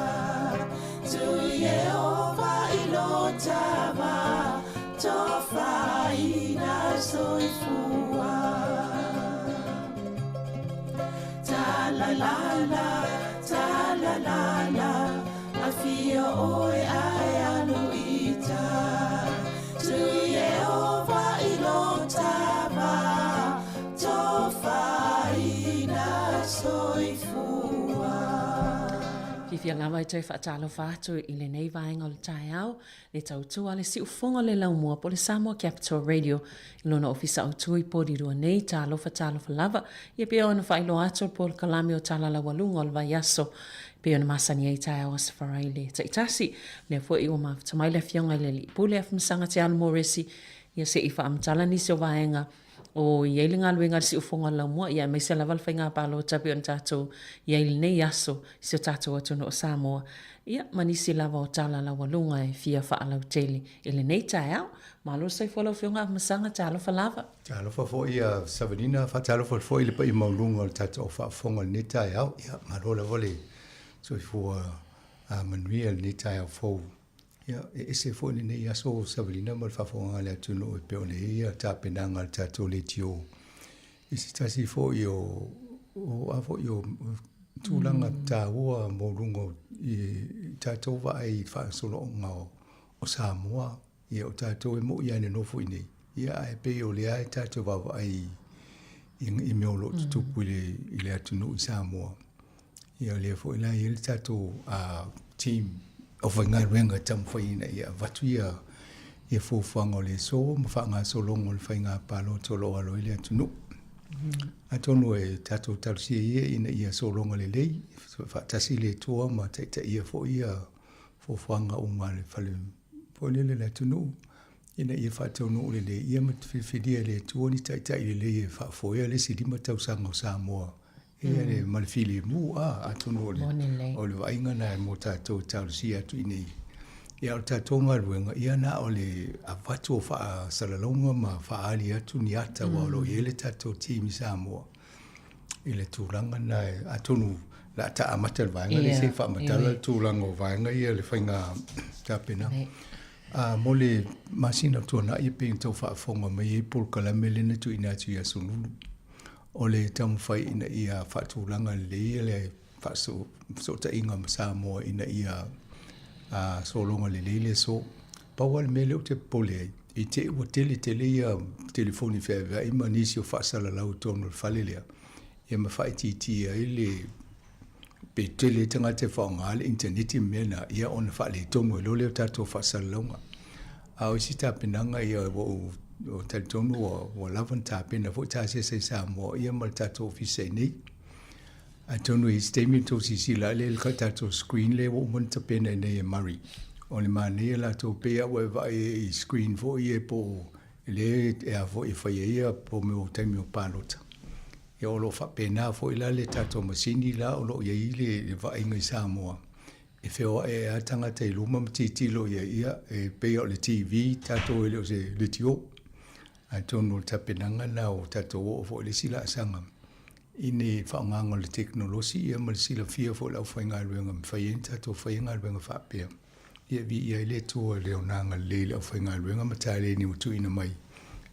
Tu Yehova i lo tava Tofaina soifua Ta la la la, ta la la la Afio oe ae alu ita Tu Yehova i lo tava Tofaina soifua Fiafia lava e toe faatalofa atu i lenei vaega o le taeao, le tautua le siufoga o le laumua po o le Samoa Capital Radio i lona ofisa autu i Porirua nei. Talofa talofa lava, ia pei ona faailoa atu o le polokalame o Tala Laualuga o le vaiaso e pei ona masani ai taeao Aso Faraile taitasi. Lea foi ua mafuta mai le Afioga i le Alii Pule Afamasaga Te Alo Moresi ia se i faamatala nisi o vaega o i ai le galuega a le siufoga o le laumua, ia aemaise lava le faiga palota pei ona tatou i ai i lenei aso i si o tatou atunuu o Samoa, ia ma nisi lava o tala laualuga e fia faalautele i lenei taeao. Malo le soifua lau Afioga Afamasaga, talofa lava. Talofa foi ia Savalina, faatalofa foi i le paia maualuga o le tatou au faafofoga i lenei taeao. Ia, malo lava le soifua manuia i lenei taeao fou. Ia, e ese foi lenei aso Savalina ma le faafofoga a le atunuu e pei ona i ai tapenaga a le tatou leitio i se tasi foi o o a foi o tulaga taua maualuga i tatou vaai i le faagasologa o Samoa. Ia, o tatou e mo'i lava e nonofo i inei, ia ae pei o lea e tatou vaavaai i mea o lo o tutupu i le atunuu i Samoa. Ia o lea foi la e i ai le tatou team o faigaluega e taumafai ina ia avatu ia ia fuafuaga o le aso ma faagasologa o le faiga palota o lo o alo ai le atunuu. Atonu e tatou talosia ia ina ia sologa lelei, faatasi le Atua ma taitaia foi ia fuafuaga uma a le fale foi lele le atunuu ina ia faataunuu lelei ia ma filifilia e le Atua ni taitai lelei e faafoea le isi 5 tausaga o Samoa ia le ma le filemu a atonu o le o le vaaiga lena mo tatou e talosia atu i inei. Ia o le tatou galuega ia na o le avatu o faasalalauga ma faaali atu ni ata aua o lo o i ai le tatou team i Samoa i le tulaga lena atonu o le a ta amata i le vaega lea se i faamatala le tulaga o vaega ia le faiga tapenaga. A mo le masina ua tuanai e pei ona tau faafofoga mai ai polokalame lea na tuuina atu i Aso Lulu. O le taumafai ina ia faatulaga lelei le fesootaiga ma Samoa ina ia sologa lelei le aso. Pau lava le mea lea ou te popole ai, i te i ua tele tele ia telefoni feaveai ma nisi o faasalalau i totonu o le fale lea, ia ma faaitiitia ai le pe tele ai tagata e faaaoga le initaneti ma mea na, ia ona faaletonu ai loa lea o tatou faasalalauga. A o isi tapenaga ia ua ou talitonu ua lava ona tapena foi ta asiasi i Samoa ia ma le tatou ofisa i inei. Atonu i se taimi ona outou silasila lea i le tatou screen lea ua uma ona tapena i inei e Murray. O le manaia latou pei lava ua e vaai i screen foi ia po o. lea e a foi e fai ai ia po mea o taimi o palota. Ia o lo o faapena foi la le tatou masini la o lo o i ai le vaaiga i Samoa, e feoai ai lava tagata i luma ma tilotilo i ai, ia e pei lava o le TV tatou e le o se leitio. Atonu o le tapenaga lena ua tatou oo foi i le isi laasaga i le faaaogaina o le tekonolosi ia ma le silafia foi e le aufaigaluega e mafai ai ona tatou faia galuega faapea. Ia viia ai le Atua i le onaga lelei i le aufaigaluega ma taleni ua tuuina mai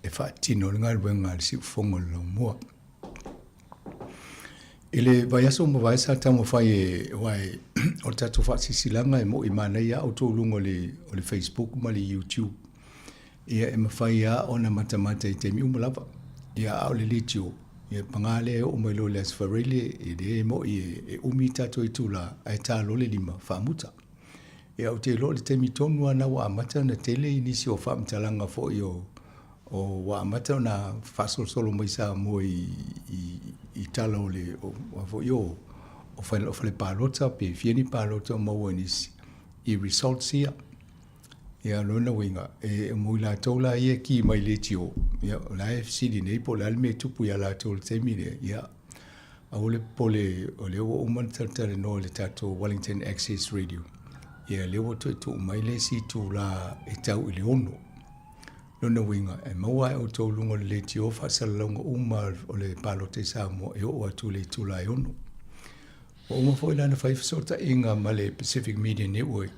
e faatino le galuega a le siufofoga o le laumua. I le vaiaso ua mavae sa taumafai e, aua o le tatou faasilasilaga e moi manaia lava outou i luga o le Facebook ma le YouTube. Ia e mafai lava ona matamata i taimi uma lava. Ia a o le leitio, ia paga lea e oo mai loa i le Aso Faraile, e le moi e umi tatou itula, ae ta loa le 5, faamuta. Ia ou te iloa o le taimi tonu lava lena ua amata ona tele nisi o faamatalaga foi o ua amata ona faasolosolo mai Samoa i tala o le o foi o fale palota pe fia ni palota o maua i nisi i results ia. Ia o lona uiga, e mo i latou la ia e ki mai leitio, ia o la e fesili nei po o le a le mea e tupu ia latou i le taimi lea, ia aua le popole o lea ua uma ona talatalanoa i le tatou Wellington Access Radio, ia lea ua toe tuu mai le isi itula e tau i le 6. Lona uiga, e maua lava e outou i luga o le leitio faasalalauga uma o le palota i Samoa e oo atu i le itula e 6. Ua uma foi la ona fai fesootaiga ma le Pacific Media Network,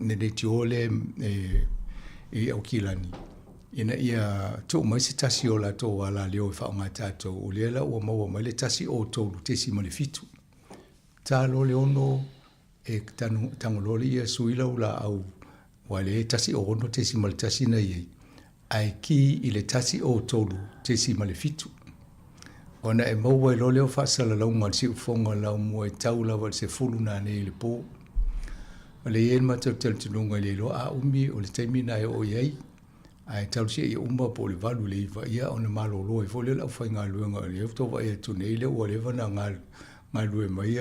le leitio lea i Aukilani, ina ia tuu mai se tasi o latou alaleo e faaaoga e tatou. O lea la ua maua mai le 103.7. Ta loa le 6 e tago loa lea sui lau laau aua o lea e 106.1 na i ai, ae ki i le 103.7. Ona e maua ai loa lea o faasalalauga a le siufofoga laumua e tau lava i le 10 nanei i le po. O lea e i ai le matou talitonuga e le iloa a umi o le taimi lena e oo i ai, ae tau seia uma po o le 8 i le 9, ia ona malolo ai foi lea o le aufaigaluega. O lea faatoa vaai atu nei lea ua leva ona galulue mai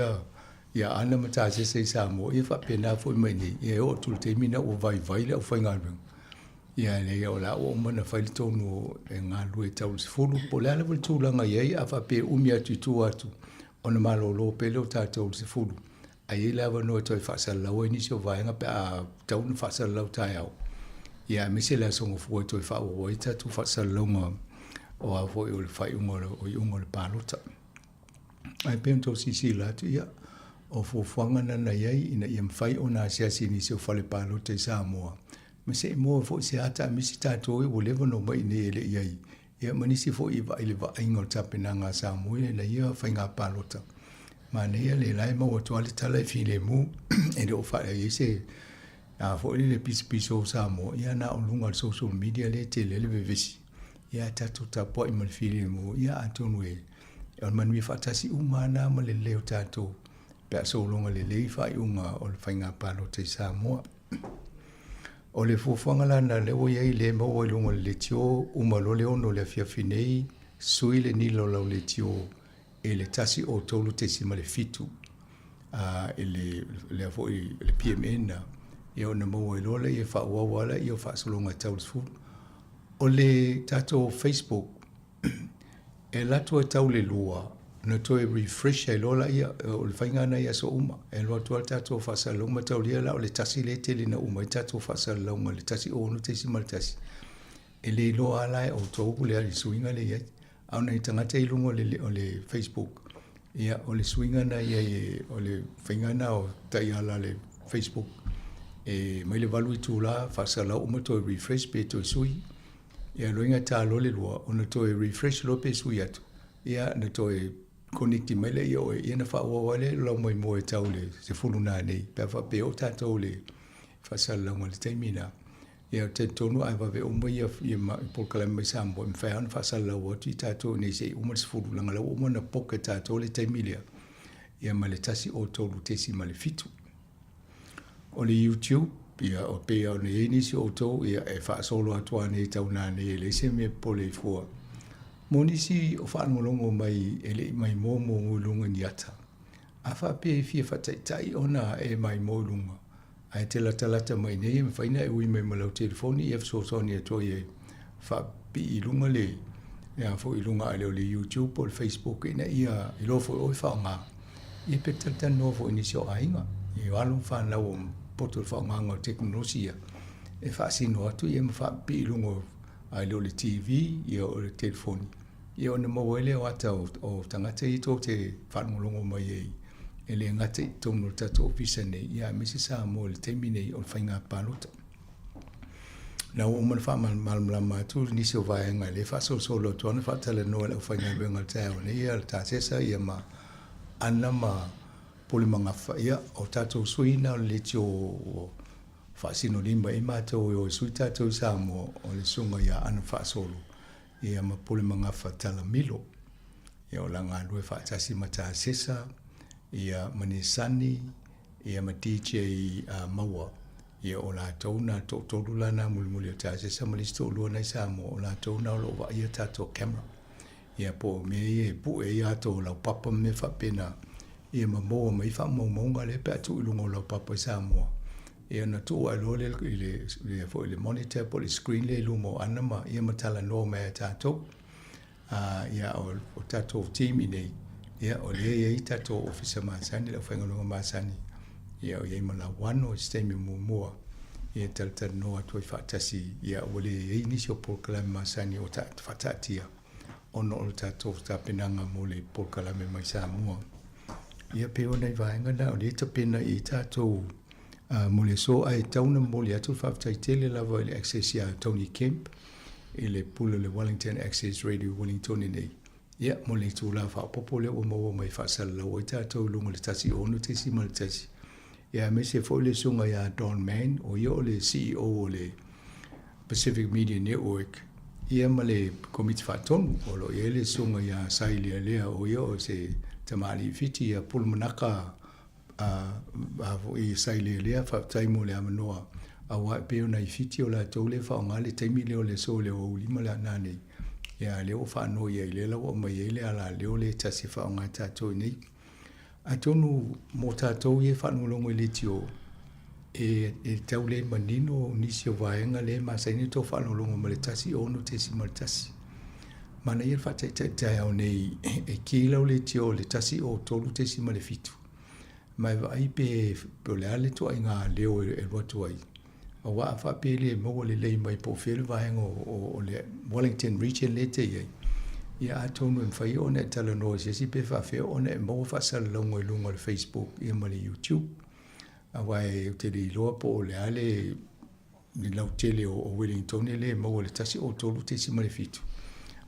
ia Ana ma Tasese i Samoa, ia faapena foi mai nei, ia e oo atu i le taimi lena ua vaivai le aufaigaluega. Ia leai o la ua uma ona fai le tonu e galulue tau i le 10, po o le a lava le tulaga e i ai, a faapea e umi atu i tua atu, ona malolo pea lea o tatou i le 10, ae i ai le avanoa e toe faasalalau ai nisi o vaega pe a tatau ona faasalalau taeao, ia aemaise le Aso Gafua e toe faaauau ai tatou faasalalauga o a foi o le faaiuga o iuga o le palota. Ae pei ona outou silasila atu, ia, o fuafuaga na na i ai ina ia mafai ona asiasi i nisi o fale palota i Samoa, ma se i maua foi se ata aemaise tatou ua leva ona omai i inei e le i ai, ia ma nisi foi i vaai i le vaaiga o le tapenaga a Samoa i lana ia faiga palota. Manaia le la e maua atu lava le tala e filemu, e le o faaiai se a foi le pisopiso o Samoa, ia na o luga o le social media lea e tele ai le vevesi. Ia tatou tapuai ma le filemu, ia atonu e o le manuia faatasi uma lava na ma le lelei o tatou pe a sologa lelei faaiuga o le faiga palota i Samoa. O le fuafuaga la lena lea ua i ai, lea e maua i luga o le leitio, uma loa le 6 o le afiafi nei, sui le nila o lau leitio i le 103.7 i le lea foi le PMN, ia ona maua ai loa lea e faaauau lava lea o faasologa e tau i le 10. O le tatou Facebook, E alu atu e tau le 2, ona toe refresh ai loa laia, o le faiga lena i aso uma. E alu atu lava le tatou faasalalauga, mataulia la o le 1 lea e tele ina uma ai tatou faasalalauga, le 106.1. E le iloa lava la e outou le suiga lea e i ai. A o nai tagata i luga o le Facebook, ia o le suiga lena e i ai, o le faiga lena o taiala a le Facebook, e mai le 8 itula faasalalau uma toe refresh pe toe sui. Ia loiga ta loa le 2 ona toe refresh loa pe sui atu, ia na toe connect mai lea ia oe, ia na faaauau ai lea lau maimoa e tau le 10 nanei pe a faapea o tatou le faasalalauga i le taimi lena. Ia ou te talitonu a vave uma ia polokalame mai Samoa e mafai lava ona faasalalau atu i tatou i inei se i uma le 10 leaga o la ua uma ona book e tatou le taimi lea ia ma le 103.7. O le YouTube, ia, o pei ona i ai nisi o outou, ia, e faasolo atu lava nei tau nanei e leai se mea e popole ai fua. Mo nisi o faalogologo mai e le i maimoa muamua i luga ni ata, a faapea e fia faataitai ona e maimoa i luga, ae te latalata mai nei e mafai ona e ui mai ma lau telefoni e fesoasoani atu ai e faapipii i luga le le a foi i luga a le o le YouTube po o le Facebook ina ia iloa foi oe faaaoga ia pe talatalanoa foi i nisi o aiga i alo ma fanau o poto i le faaaogaina o tekonolosi ia e faasino atu ia ma faapipii i luga o a le o le TV ia o le telefoni ia ona maua ai lea o ata o tagata ia tou te faalogologo mai ai e le gata i totonu o le tatou ofisa nei ia aemaise Samoa i le taimi nei o le faiga palota. Na ua uma ona faamalamalama atu nisi o vaega e le faasolosolo atu ana faatalanoa e le aufaigaluega o le taeao nei ia le Tasesa ia ma Ana ma Pule Magafa. Ia, o tatou sui na o le leitio ua faasinolima i ai matou e o e sui tatou i Samoa, o le susuga ia Ana Faasolo ia ma Pule Magafa Talamilo. Ia o la galue faatasi ma Tasesa ia ma Nisani ia ma DJ Maua, ia o latou na toatolu la na mulimuli o Tasesa ma le isi toalua na i Samoa, o latou na o lo o vaaia tatou camera. Ia po o mea ia e pue ai ato o laupapa ma mea faapena, ia ma maua mai faamaumauga lea pe a tuu i luga o laupapa i Samoa. Ia ona tuu ae loa lea i le, le, foi le monitor po o le screen lea i luma o Ana ma, ia ma talanoa mai ia tatou. Ia, o tatou team i inei, ia, o lea e i ai tatou ofisa masani, le aufaigaluega masani, ia, o i ai ma Lauano i se taimi muamua, ia, e talatalanoa atu ai faatasi, ia, ua le i ai nisi o polokalame masani o faataatia ona o le tatou tapenaga mo le polokalame mai Samoa. Ia, pei o nai vaega na o lea e tapena i ai tatou mo le aso, ae tatau ona momoli atu le faafetai tele lava i le Access ia Tony Kemp, i le pule o le Wellington Access Radio i Wellington nei. Ia, mo le itula faaopoopo lea ua maua mai e faasalalau ai tatou i luga o le 106.1. Ia, aemaise foi le susuga ia Don Mann, o ia o le CEO o le Pacific Media Network, ia ma le Komiti Faatonu, o lo o i ai le susuga ia Sai Lealea, o ia o se tamalii Fiti, ia Pulumanaka a foi sa i lelea, faafetai mo le avanoa, aua e pei ona i Fiti o latou lea e faaaoga le taimi lea o le aso o le aoauli ma le nanei, ia a lea ua faanoi ai lea la ua aumai ai le alaleo lea e tasi e faaaoga e tatou i nei. Atonu mo tatou ia e faalogologo i leitio, e, e tau le manino nisi o vaega lea e masani ona tou faalogologo ma le 106.1. Manaia le faataitai taeao nei e ki lau leitio i le 103.7 ma e vaai pe, pe o le a le ituaiga leo e alu atu ai. Aua a faapea e le maua lelei mai po o fea le vaega o, o, o le Wellington region lea e te i ai, ia atonu e mafai ona e talanoa i se isi pe faapefea ona e maua faasalalauga i luga o le Facebook ia ma le YouTube. Aua ou te le iloa po o le a le le lautele o Wellington lea e maua i le 103.7,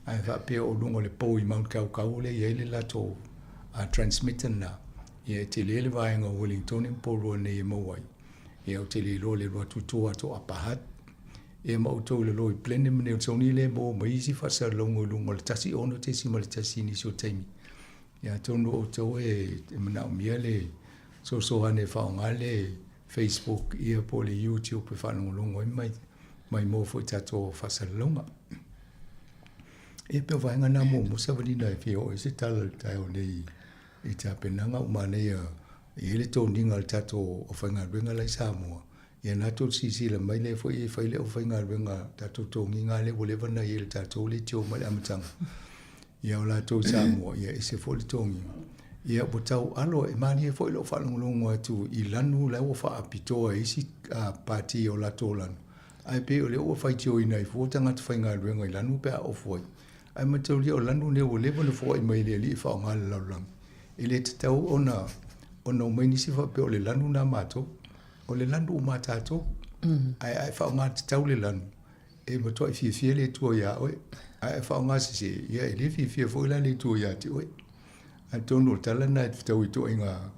ae faapea o luga o le pou i Mount Kaukau lea e i ai le latou transmitter lena, ia e tele le vaega o Wellington ma Porirua nei e maua ai. Ia ou te le iloa le alu atu i tua atu o Upper Hutt, ia ma outou i lalo i Blenheim ma Nelsonia lea e maua mai isi faasalalauga i luga o le 106.1 i nisi o taimi. Ia atonu o outou e manaomia le fesoasoani e faaaoga le Facebook ia po o le YouTube e faalogologo ai ma maimoa foi i tatou faasalalauga. Ia pei o vaega na muamua Savalina e fia oo ai se tala i le taeao nei i tapenaga ua manaia e i ai le toniga o le tatou aufaigaluega la i Samoa. Ia na tou silasila mai lea foi e fai le aufaigaluega tatou toniga lea ua leva ona i ai i le tatou leitio mai le amataga. Ia o latou i Samoa, ia ese foi le togiga. Ia ua tau alo, e malie foi lou faalogologo atu i lanu la ua faapitoa e isi pati o latou lanu, ae pei o lea ua faitioina ai fua tagata faigaluega i lanu pe a ofu ai. Ae mataulia o lanu nei ua leva ona foai mai e le Alii e faaaoga le lalolagi. E le tatau ona ona omai nisi faapea o le lanu na matou. O le lanu uma a tatou. Ae a e faaaoga tatau le lanu, e matuai fiafia le Atua iā oe. Ae a faaaoga sese, ia e le fiafia foi la le Atua iā te oe. Atonu o le tala lena e fetau i ituaiga,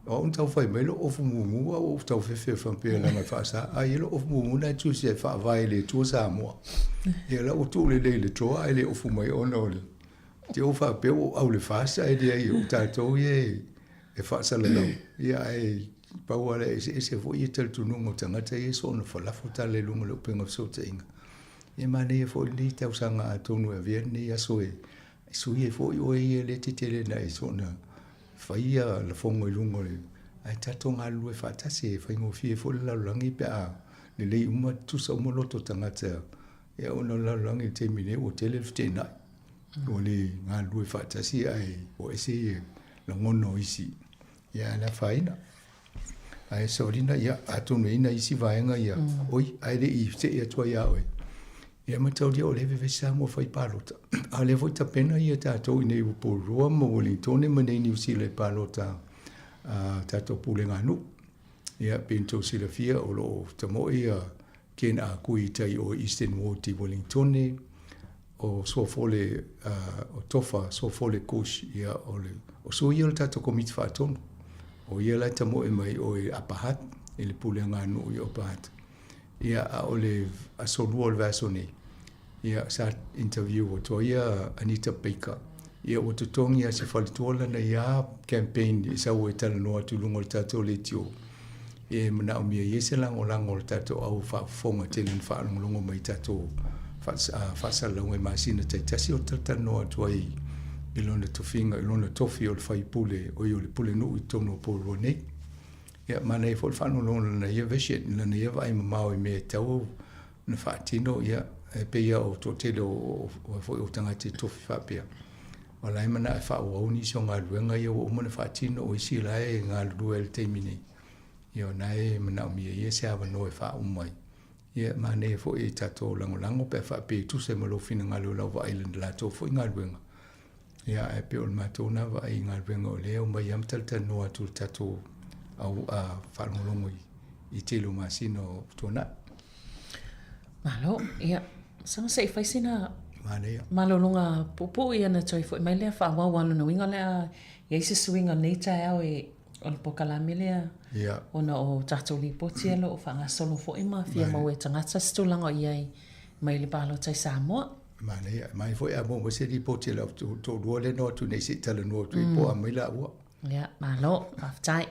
o au na tau fai mai lou ofu mumu a ua ou tau fefe faapea leaga e faasa, a i ai lou ofu mumu na e tusi ai e faavae i le Atua Samoa. Ia la ua tuu lelei i le drawer ae le ofu mai ona o le te ou faapea ua ou au i le FAST ae leai o tatou ia e faasalalau. Ia ae pau lava lea e eseese foi ia talitonuga o tagata ia e soona falafo tala i luga o le upega fesootaiga. Ia manaia foi lenei tausaga atonu e avea lenei aso e sui ai foi oe ia lea e te tele na e soona fai ia lafoga i luga o le ae tatou galulue faatasi e faigofie foi le lalolagi pe a lelei uma tutusa uma loto o tagata. Ia ona o le lalolagi i le taimi nei ua tele le feteenai. Ua le galulue faatasi ae ua ese lagona o isi. Ia ae le afaina. Ae Savalina, ia atonu e i ai nai isi vaega ia, oi, ae le i see atu ai ia oe. Ia mataulia o lea e vevesi Samoa e fai palota. A o lea foi tapena ia tatou i inei i Porirua ma Uelintone ma inei i Niu Sila i palota a tatou pulega a nuu. Ia pei ona tou silafia o lo o tamoe ia Ken Ah Kui i tai o Eastern Ward i Wellingtone, o Sofole o Tofa, Sofole Kush, ia o le o sui ia o le tatou Komiti Faatonu. O ia la e tamoe mai o i Upper Hutt, i le pulega a nuu i Upper Hutt. Ia a o le aso lua o le vaiaso nei, ia sa interview atu ai ia Anita Baker. Ia ua totogi lava e si faletua lana ia campaign e sau ai e talanoa atu i luga o le tatou leitio. E manaomia ai se lagolago o le tatou au faafofoga tele na faalogologo mai i tatou faasalalauga i masina taitasi o talatalanoa atu ai i lona tofiga, i lona tofi o le faipule, oi o le pulenuu i totonu o Porirua nei. Ia, manaia foi le faalogologo i lana ia vision, i lana ia vaai mamao i mea e tatau ona faatino, ia, e pei lava o toatele o, o, foi o tagata i tofi faapea. O la e manao e faaauau nisi o galuega ia ua uma ona faatino, o isi la e galulue ai i le taimi nei. Ia o na e manaomia ia se avanoa e faauma ai. Ia manaia foi e tatou lagolago pe a faapea e tusa ma lou finagalo i lau vaai i le latou foi galuega. Ia ae pei o le matou na vaai i galuega o lea e omai lava ma talatalanoa atu i le tatou au a faalogologo i tele o masina o tuanai. Malo, ia, saga se i fai sina malologa puupuu ia na toe foi mai lea faaauau a lona uiga o le a i ai se suiga o lenei taeao e o le polokalame lea ona o tatou lipoti ia o lo o faagasolo foi ma fia maua e tagata se tulaga o i ai mai le palota i Samoa. Manaia, manaia foi a maua mai se lipoti a lau toalua lea na o atu nei se i talanoa atu ai po o a mai laua. Ia, malo, faafetai.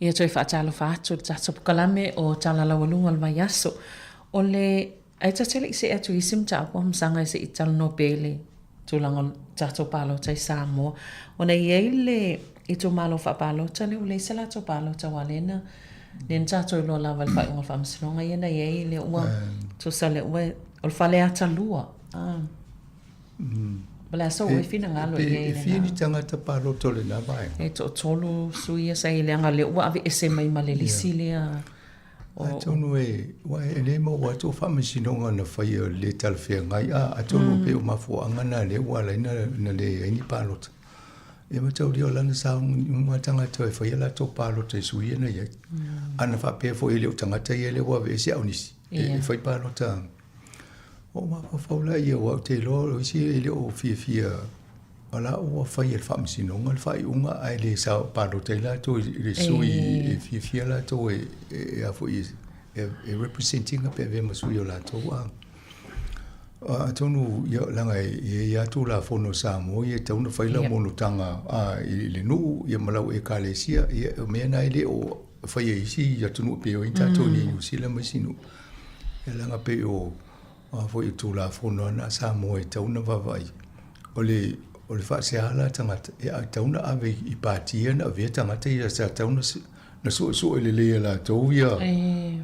Ia toe faatalofa atu i le tatou pokalame o Tala Laualuga o le Vaiaso. O le ae ta te le i see atu i isi mataupu Afamasaga se i talanoa pea i le tulaga o le tatou palota i Samoa. Ona e i ai le itumalo faapalota lea ua leai se latou palota aua lea na lea na tatou iloa lava i le faaiuga o le faamasinoga ia na i ai lea ua tusa lea ua o le Faleata 2. Ah. O le a sou oe finagalo i ai lena? E fia ni tagata palota o lena vaega? E toatolu sui ia sa i ai leaga lea ua aveese mai ma le lisi lea. Atonu e, aua e le maua atu o faamasinoga na faia le talafeagai, a, atonu pei o mafuaaga na lea ua ala ai na leai ai ni palota. Ia mataulia o lana saogalemu tagata e faia latou palota i sui ia na i ai. Ana faapea foi e le o tagata ia lea ua aveese a o nisi e fai palota. Ua ou mafaufau la ia aua ou te iloa o isi e le o fiafia o la ua fai e le faamasinoga le faaiuga ae le sao palota ai latou i le sui e fiafia latou e e a foi e represent ina pe avea ma sui o latou a. Atonu ia leaga e i ai lava Tulafono a Samoa ia e tatau ona fai lau monotaga i le nuu ia ma lau Ekalesia ia o mea na e le o faia e isi atunuu pei o ai tatou i Niu Sila ma isi nuu. Ia leaga pei o a foi o Tulafono lava a Samoa e tatau ona vaavaai. O le o le faasea la a tagata, e tatau ona ave i pati ia na avea tagata ia sa tatau ona na suesue lelei e latou ia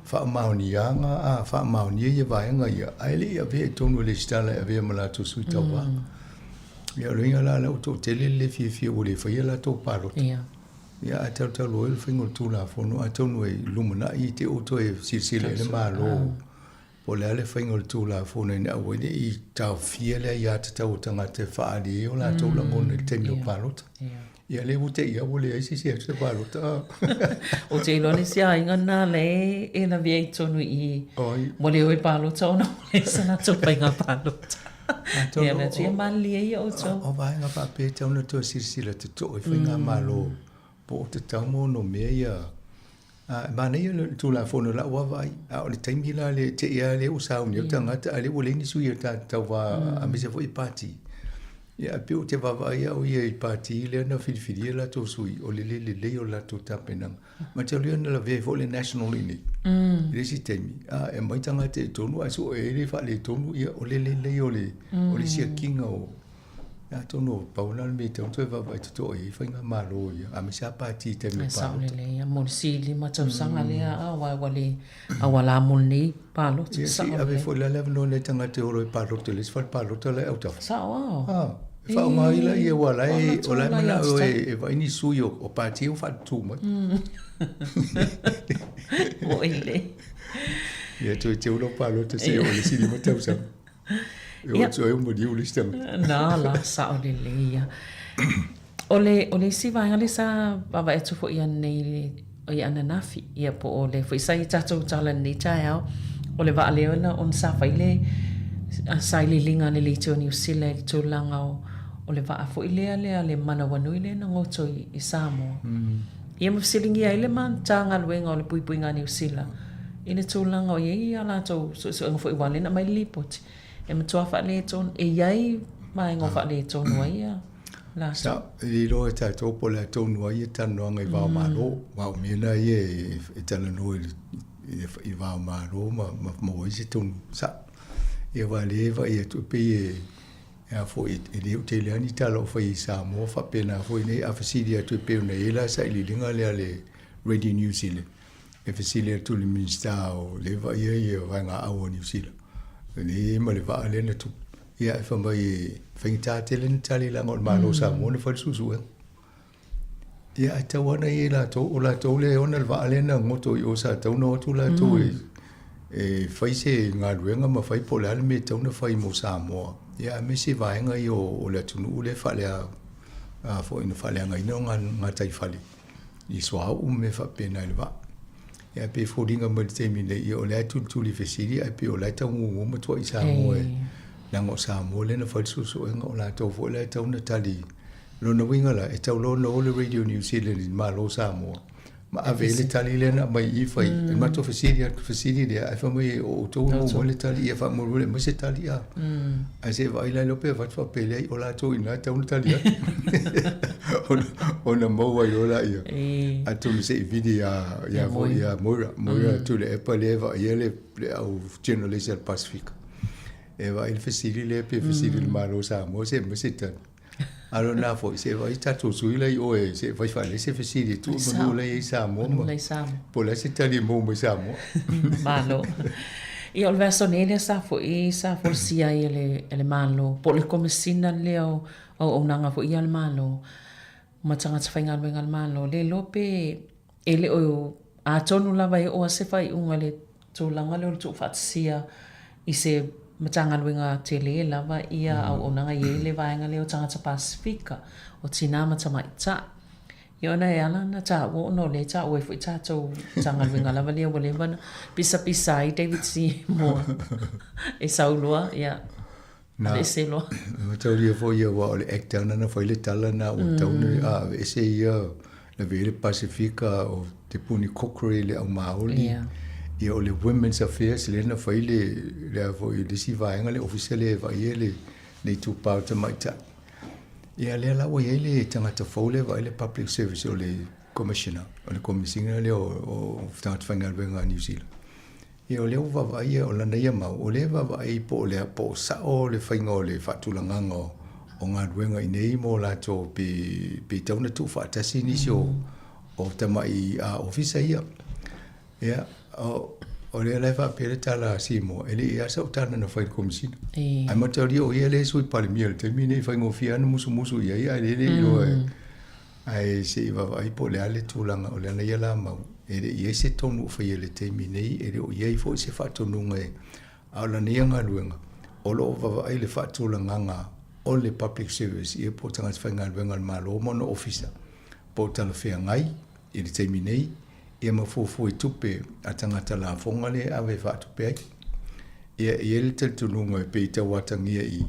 faamaoniaga a faamaonia ia vaega ia, ae le i avea i totonu e lesitala e avea ma latou sui tauva. Ia o le uiga la lea ua toatele le le fiafia ua le faia latou palota. Ia ae talutalu ai le faiga o le Tulafono, atonu e lumanai te i ua toe silasila i ai le Malo po o le a le faiga o le Tulafono ina aua ai ne i taofia le aiatatau a tagata e faaali ai o latou lagona i le taimi o palota. Ia lea ua te i lava ua leai se isi e alu se palota. Ou te iloa le isi aiga lena lea e lavea i totonu i i. Ua le o e palota ona ua leai se latou faiga palota. Ia mea atu ia malilie ia outou. O vaega faapea e tatau ona toe silasila totoa i faigamalo po o tatau ma onomea ia. E manaia le Tulafono i lau vaavaai, a o le taimi la lea te i lava lea ua sauni ai tagata a o lea ua leai ni sui o tauva aemaise foi pati. Ia ae pei ou te vaavaai au ia i pati lea na filifilia latou sui, o le le lelei o le latou tapenaga. Mataulia na lavea ai foi le National i inei i le isi taimi, a e aumai tagata i totonu ae sue ai le faaletonu, ia o le le lelei o le siakiina o Atonu o pau lena o le mea e tatau ona toe vaavaai totoa i ai faigamalo ia, aemaise lava pati i taimi o palota. E sao lelei lava mo le sili tausaga lea aua ua le auala mo lenei palota. Ia, se i ave foi la le avanoa i nai tagata e o loa e palota i le isi fale palota la e autafa. Sao lava. E faaaoga ai laia aua o la e o la e manao e vaai ni sui o pati ua faatutu mai. Moi lelei. Ia toe teu lau palota seia oo i le isi 5 tausaga. E o atu ai o maliu le isi tagata. Na la, sao lelei ia. O le, o le isi vaega lea sa vaavaai atu foi ananei i ananafi, ia po o lea foi sa i tatou tala i lenei taeao, o le vaa lea na ona sa fai le sailiiliga a le Leitio o Niu Sila i le tulaga o, o le vaa foi lea lea le manawanui lea na goto i Samoa. Ia ma fesiligia ai le Matagaluega o le Puipuiga a Niu Sila i le tulaga o i ai a latou suesuega foi aua o lea na aumai le lipoti e matua faaletonu, e i ai vaega o faaletonu ai ia latou. Sa, e le iloa e tatou po o le a tonu ai ia talanoaga i va o Malo, aua o mea na ia e talanoa i le va o Malo ma maua ai se tonu sao. Ia aua o lea e vaai atu e pei e E a foi, e le o tele lava ni tala o fai i Samoa faapena foi nei, a fesili atu e pei ona i ai la sailiiliga lea a le Radio New Zealand, e fesili atu i le Minisita o lea e vaaia ia vaegaau a Niu Sila, lea e i ai ma le vaa lea na tupu. Ia ae fai mai e faigata tele ona tali leaga o le Malo o Samoa na fai le suesuega. Ia ae tau ana ia i latou, o latou lea e ona le vaa lea na goto i o sa tatau ona o atu latou e fai se galuega ma fai po o le a le mea e tatau ona fai mo Samoa. Ia aemaise vaega ia o le atunuu lea e a foi na faaleagaina o gataifale i suauu ma mea faapena i le vaa. Ia ae pei e foliga mai i le taimi nei, ia o lea e tulituli fesili ae pei o la e tau gugu ma tuuai Samoa e leaga o Samoa lea na fai le suesuega o latou foi la e tatau ona tali. Lona uiga la, e tatau loa ona o le Radio New Zealand i le Malo o Samoa. Ma ave ai le tali lea na aumai i i fai. I le matou fesili atu, fesili lea, ae fai mai o outou e maua mai le tali, ia faamolemole aumai se tali a. Ae se i vaai la iloa pe avatu faapea leai o latou i ina e tatau ona tali atu. Ona maua ai loa laia. Atonu se i vili ia ia foi ia Moira, Moira Tuilaepa lea e vaaia le le au journalist a le Pasefika. E vaai le fesili lea pe fesili i le Malo o Samoa se i aumai se tali. A o lena foi, se i vaai tatou sui la i o e se i fai faalelei se fesili e tuu manu la i ai Samoa ma po o le a se tali e maua mai Samoa. Malo. Ia o le vaiaso nei lea sa foi sa folasia ai e le e le Malo po o le Komesina lea o Auaunaga foi ia a le Malo ma tagata faigaluega a le Malo, le iloa pe e le o atonu lava e oo lava se faaiuga i le tulaga lea o le tuufaatasia i se Matagaluega tele lava ia auaunaga e i ai le vaega lea o tagata Pasefika, o tina ma tamaitai. Ia ona e ala ona taua ona o lea e taua ai foi tatou Matagaluega lava lea ua leva ona pisapisa ai David Seymour e sau loa, ia, aveese loa. Na mataulia foi ia aua o le Act lava na fai le tala lena ua tatau ona aveese ia lavea ai le Pasefika o Te Puni Kōkiri le au Māori, ia o le Women's Affairs lea na fai le, le a foi le isi vaega le ofisa lea e vaaia le, le itupa o tamaitai. Ia lea la ua i ai le tagata fou lea e vaai le Public Service o le Commissioner, o le Komesina lea o, o tagata faigaluega a Niu Sila. Ia o lea ua vaavaai ia, o lana ia mau, o lea e vaavaai po o le, po o sao le faiga o le faatulagaga o, o galuega i inei mo latou pe, pe tatau ona tuufaatasi nisi o, o tamai ofisa ia. Ia, o, o lea la e faapea le tala a Seymour, e le i a sau tala na fai i le Komesina. Ae mataulia o ia lea e Sui Palemia i le taimi lenei, e faigofie lava ona musumusu i ai, ae lea e le iloa e, Ae se i vaavaai po o le a le tulaga o lana ia la mau. E le i i ai se tonu o faia i le taimi nei, e le o i ai foi se faatonuga e, a o lana ia galuega, o lo o vaavaai le faatulagaga o le public service ia po o tagata faigaluega a le Malo ma ona ofisa, po o talafeagai i le taimi nei, ia ma fuafua i tupe a tagata lafoga lea e ave e faatupe ai. Ia, e i ai le talitonuga e pei e tau atagia i,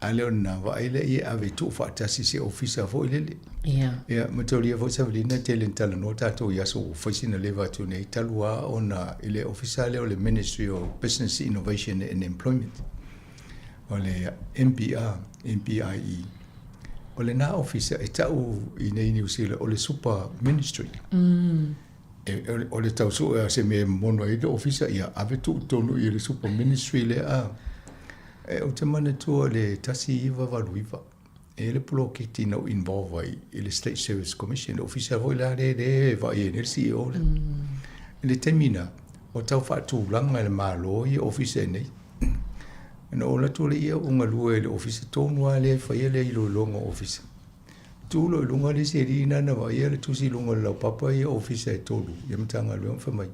a lea o lena, vaai lea e ave e tuufaatasi se ofisa foi lele. Ia. Ia, mataulia foi Savelina, e tele ina talanoa tatou i aso ua fai sina leva atu nei, talu lava ona i le ofisa lea o le Ministry of Business Innovation and Employment, o le MBR, MBIE. O lena ofisa e tau i nei Niu Sila o le Super Ministry. E, o le tau sue o se mea e momono ai le ofisa, ia ave tuu tonu i le Super Ministry lea a. E, ou te manatua le 1989, e i ai le poloketi na ou involve ai i le State Service Commission, le ofisa foi la lea e vaai ai nei le CEO lea. I le taimi na, o tau faatulaga e le Malo ia ofisa i nei. Na ou alu atu lea ou galue i le ofisa tonu lava lea e faia le iloiloga o ofisa. Tu loa i luga le isi alii lena na vaaia le tusi i luga o le laupapa ia ofisa e tolu ia Matagaluega fai mai.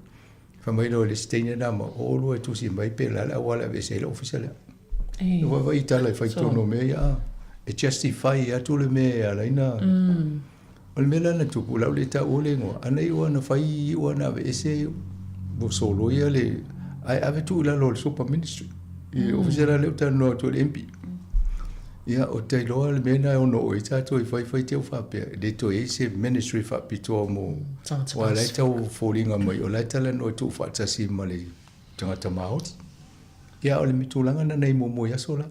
Fai mai loa le isi teine lena ma o oulua e tusi mai pe o le a le auala e aveese ai le ofisa lea. E vaavaai i tala e fai i totonu o mea ia a. E justify atu le mea e ala ai ona O le mea la na tupu, o le a ou le taua le igoa, ana iu lava na fai iu lava na aveese ua soloia le, ae ave tuu i lalo o le Super Ministry. I le ofisa la lea ou talanoa atu ai le MP. Ia, ou te iloa le mea lena e ono oo i ai tatou i fai fai te i ua faapea, e le toe i ai se ministry faapitoa mo, aua o la e tau foliga mai o la e talanoa e tuufaatasi ma le tagata Māori. Ia, o le tulaga lena na i ai muamua i aso la.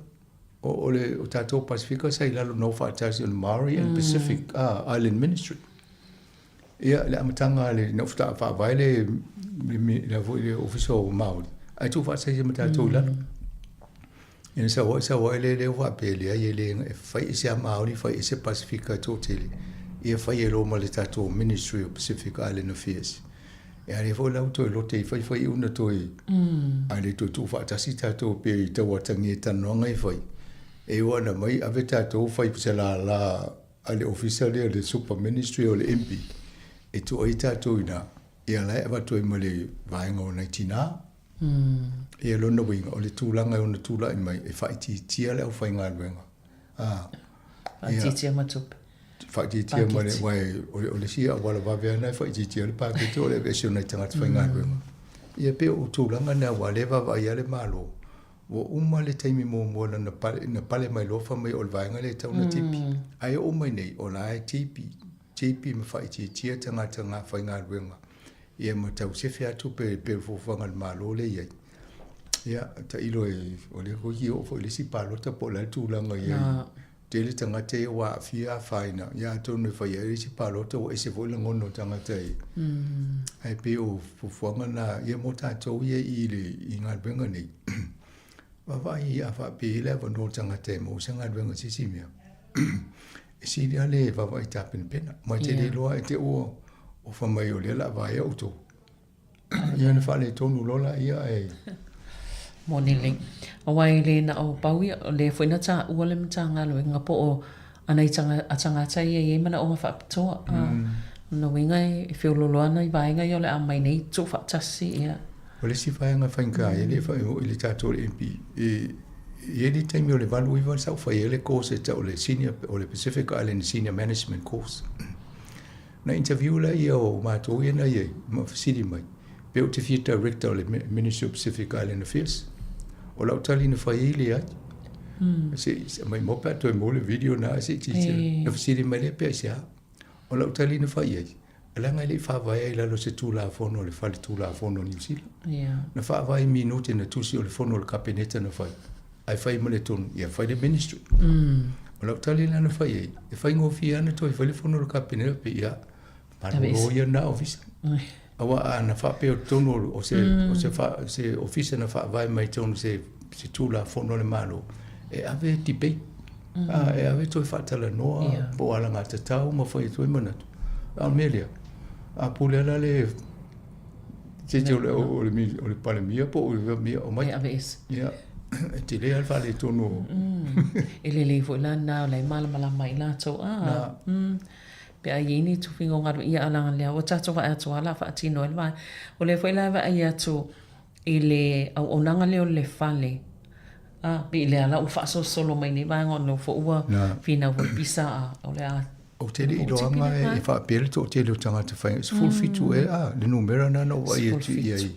O le o tatou Pasifika sa i lalo na o faatasi o le Maori and Pacific Island Ministry. Ia, le amataga a le, na ou faavae le, le, foi le Ofisa o Maori, ae tuufaatasi ai ma tatou i lalo. Ia, sau ai, sau ai le lea faapea, leai, e le, e fai ese lava Maori, fai ese Pasifika e toatele, ia fai ai loa ma le tatou Ministry of Pacific Island Affairs. E a lea foi la ua toe lote i fai fai una toe a le toe tuufaatasi tatou pe i tau atagia i talanoaga e fai e ua na mai ave tatou fai se lala a le ofisa lea le super ministry o le MP e tuu ai tatou i ina ia la e avatu ai ma le vaega o nai tina. Ia lona uiga o le tulaga e ono tulai mai e faaitiitia le aufaigaluega. Faaitiitia ma tupe. Faaitiitia ma le, aua o le isi auala vave lava lena e faaitiitia ai le paketi o le aveese o nai tagata faigaluega. Ia pei o tulaga na aua o lea e vaavaai lava le Malo, ua uma le taimi muamua na pale, na pale mai loa fai mai o le vaega lea e tatau ona tipi. Ae oo mai nei, o la e tipi. tipi ma faaitiitia tagata faigaluega ia ma tausefe atu pe pe fuafuaga a le Malo lea e i ai. Ia, tailo e, o lea foi i oo foi i le isi palota po o le a le tulaga i ai. Tele tagata ia ua aafia afaina, ia atonu e fai ai le isi palota ua ese foi lagona o tagata e. Ae pei o fuafuaga na, ia mo tatou ia i le i galuega nei. Vaavaai a faapea e i ai le avanoa o le tagata e maua se galuega i se isi mea. E sili lava le vaavaai tapenapena. Ma e te le iloa e te ua ofa mai o lea o le a vaea outou. Ia ona faaletonu loa laia ae. Moni lelei. Aua e le na o pau ia, o lea foi na taua le Matagaluega po o a nai a tagata ia e i ai manaoga faapitoa. A, o lona uiga e feoloolo ana i vaega ia o le a aumai nei tuufaatasi ia. O le isi vaega faigata e le fai i le tatou le MP, e i ai le taimi o le 89 sa ou fai ai le course e tau o le senior, o le Pacific Island Senior Management Course. Na interview laia o matou ia na i ai ma fesili mai pe ou te fia director o le Ministry of Pacific Island Affairs. O lau tali na fai ai, leai. Se i maumau pe a toe maua le video na se i tilotilo. Na fesili mai lea pe aisea. O lau tali na fai ai, leaga e le i faavaea i lalo o se Tulafono a le Fale Tulafono o Niu Sila. Na faavae i minute na tusi o le fono a le Kapeneta na fai, ae fai ma le tonu, ia fai le Ministry. O lau tali la na fai ai, e faigofie lava ona toe fai le fono a le Kapeneta, pe ia, malolo ia lena ofisa. Aua a na faapea o totonu o se, o se, se ofisa na faavae mai totonu se, se Tulafono a le Malo, e ave debate, a, e ave toe faatalanoa po o alagatatau ma fai atu ai manatu. A o le mea lea, a pule la le se te o le, o le, o le Palemia po o le mea o mai. E ave ese. Ia, e tele lava le faaletonu o. E lelei foi la lena o la e malamalama ai latou, a, pe a i ai ni tufiga o galuega, ia a leaga lea ua tatou vaai atu lava o le a faatino ai le vaega. O lea foi la e vaai atu i le auaunaga lea o le fale, a, pei o lea la ua faasolosolo mai nei vaega ona o lea foi ua finau foi le pisa a o le a Ou te le i iloaga e faapea le toatele o tagata fai, 17 ea le numera lena na ou vaai atu i ai.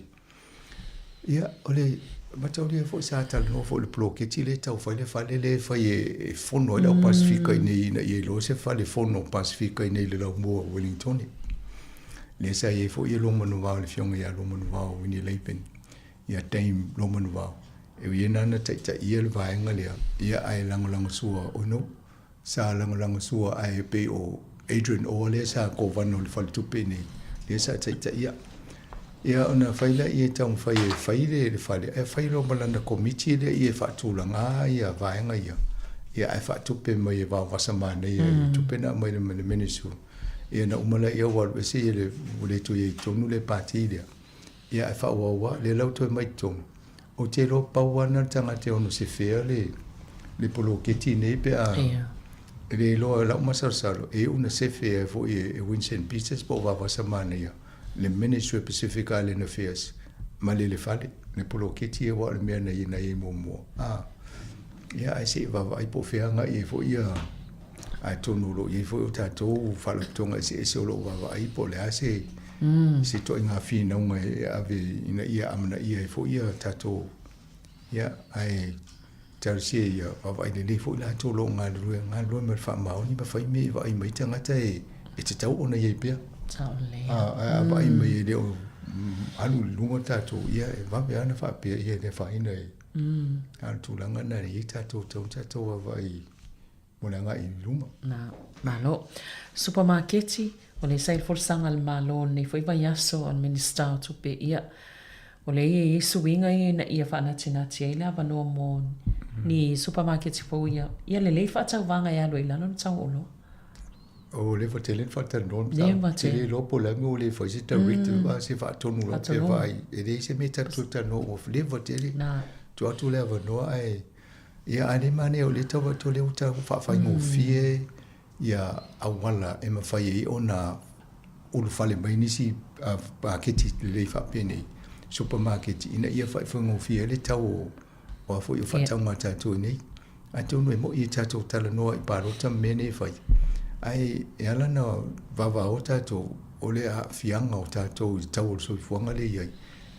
Ia, o le mataulia foi sa talanoa foi i le poloketi lea e tau fai le fale lea e fai e fono ai le au Pasefika i inei ina ia iloa se fale fono Pasefika i inei i le laumua o Wellingtone. Lea sa i ai foi ia Luamanuvao, le afioga ia Luamanuvao Winnie Laban, ia Dame Luamanuvao. E ui na na taitaia le vaega lea, ia ae lagolagosua, oh no, Sa lagolagosua ae pei o Adrian Orr lea sa kovana o le faletupe i nei, lea sa taitaia. Ia ona fai lea e taumafai e fai le fale, ae fai loa ma lana komiti lea e faatulaga ia vaega ia, ia ae faatupe mai e vaovasa manaia i tupe na aumai le Ministry. Ia na uma lea ua alu ese ia le, ua le toe i ai i totonu le pati lea. Ia ae faaauau lava, lea la ua toe mai i totonu. Ou te iloa pau lava lena o le tagata e ono sefea le le poloketi nei pe a e le iloa lau masalosalo e iu na sefe ai foi e Winston Peters po o Vavasa Manaia le Ministry of Pacific Island Affairs ma le le fale le poloketi aua o le mea na na i ai muamua a ia ae se i vaavaai po o fea agai ai foi ia atonu o lo o i ai foi o tatou faalapotopotoga eseese o lo o vaavaai po o le a se se ituaiga finauga e ave ina ia amanaia ai foi ia tatou ia ae talosia ia vaavaai lelei foi latou o lo o galulue galulue ma le faamaoni ma fai mea i vaai mai tagata e e tatau ona i ai pea. Saolelei. A, a vaai mai e le o alu i luga tatou, ia e vave lava ona faapea ia e le afaina e. A o le tulaga lena e i ai tatou, tatau ona tatou vaavaai mo le agai i luma. Na, malo. Supamaketi, o lea sa i le folasaga a le Malo i lenei foi vaiaso a le Minisita o Tupe, ia, o lea e i ai suiga ia ina ia faanatinati ai le avanoa mo ni supamaketi fou ia, ia lelei faatauvaga e alu ai i lalo le tau o oloa. O leva tele na faatalanoa le mataupu. Ou te le iloa po o le a le mea ua le fai se directive a se faatonu lava pe vaai. E leai se mea tatou te talanoa ua leva tele. Tuu atu le avanoa ae Ia, ae le manaia o lea tau atu o lea ua tau faafaigofie ia auala e mafai ai ona ulufale mai nisi paketi lelei faapenei, supamaketi, ina ia faafaigofie ai le tau o a foi o faatauga a tatou i inei. Atonu e moni e tatou talanoa i palota ma mea nei e fai, ae e ala ona vavao tatou, o le aafiaga o tatou i le tau o le soifuaga lea e i ai,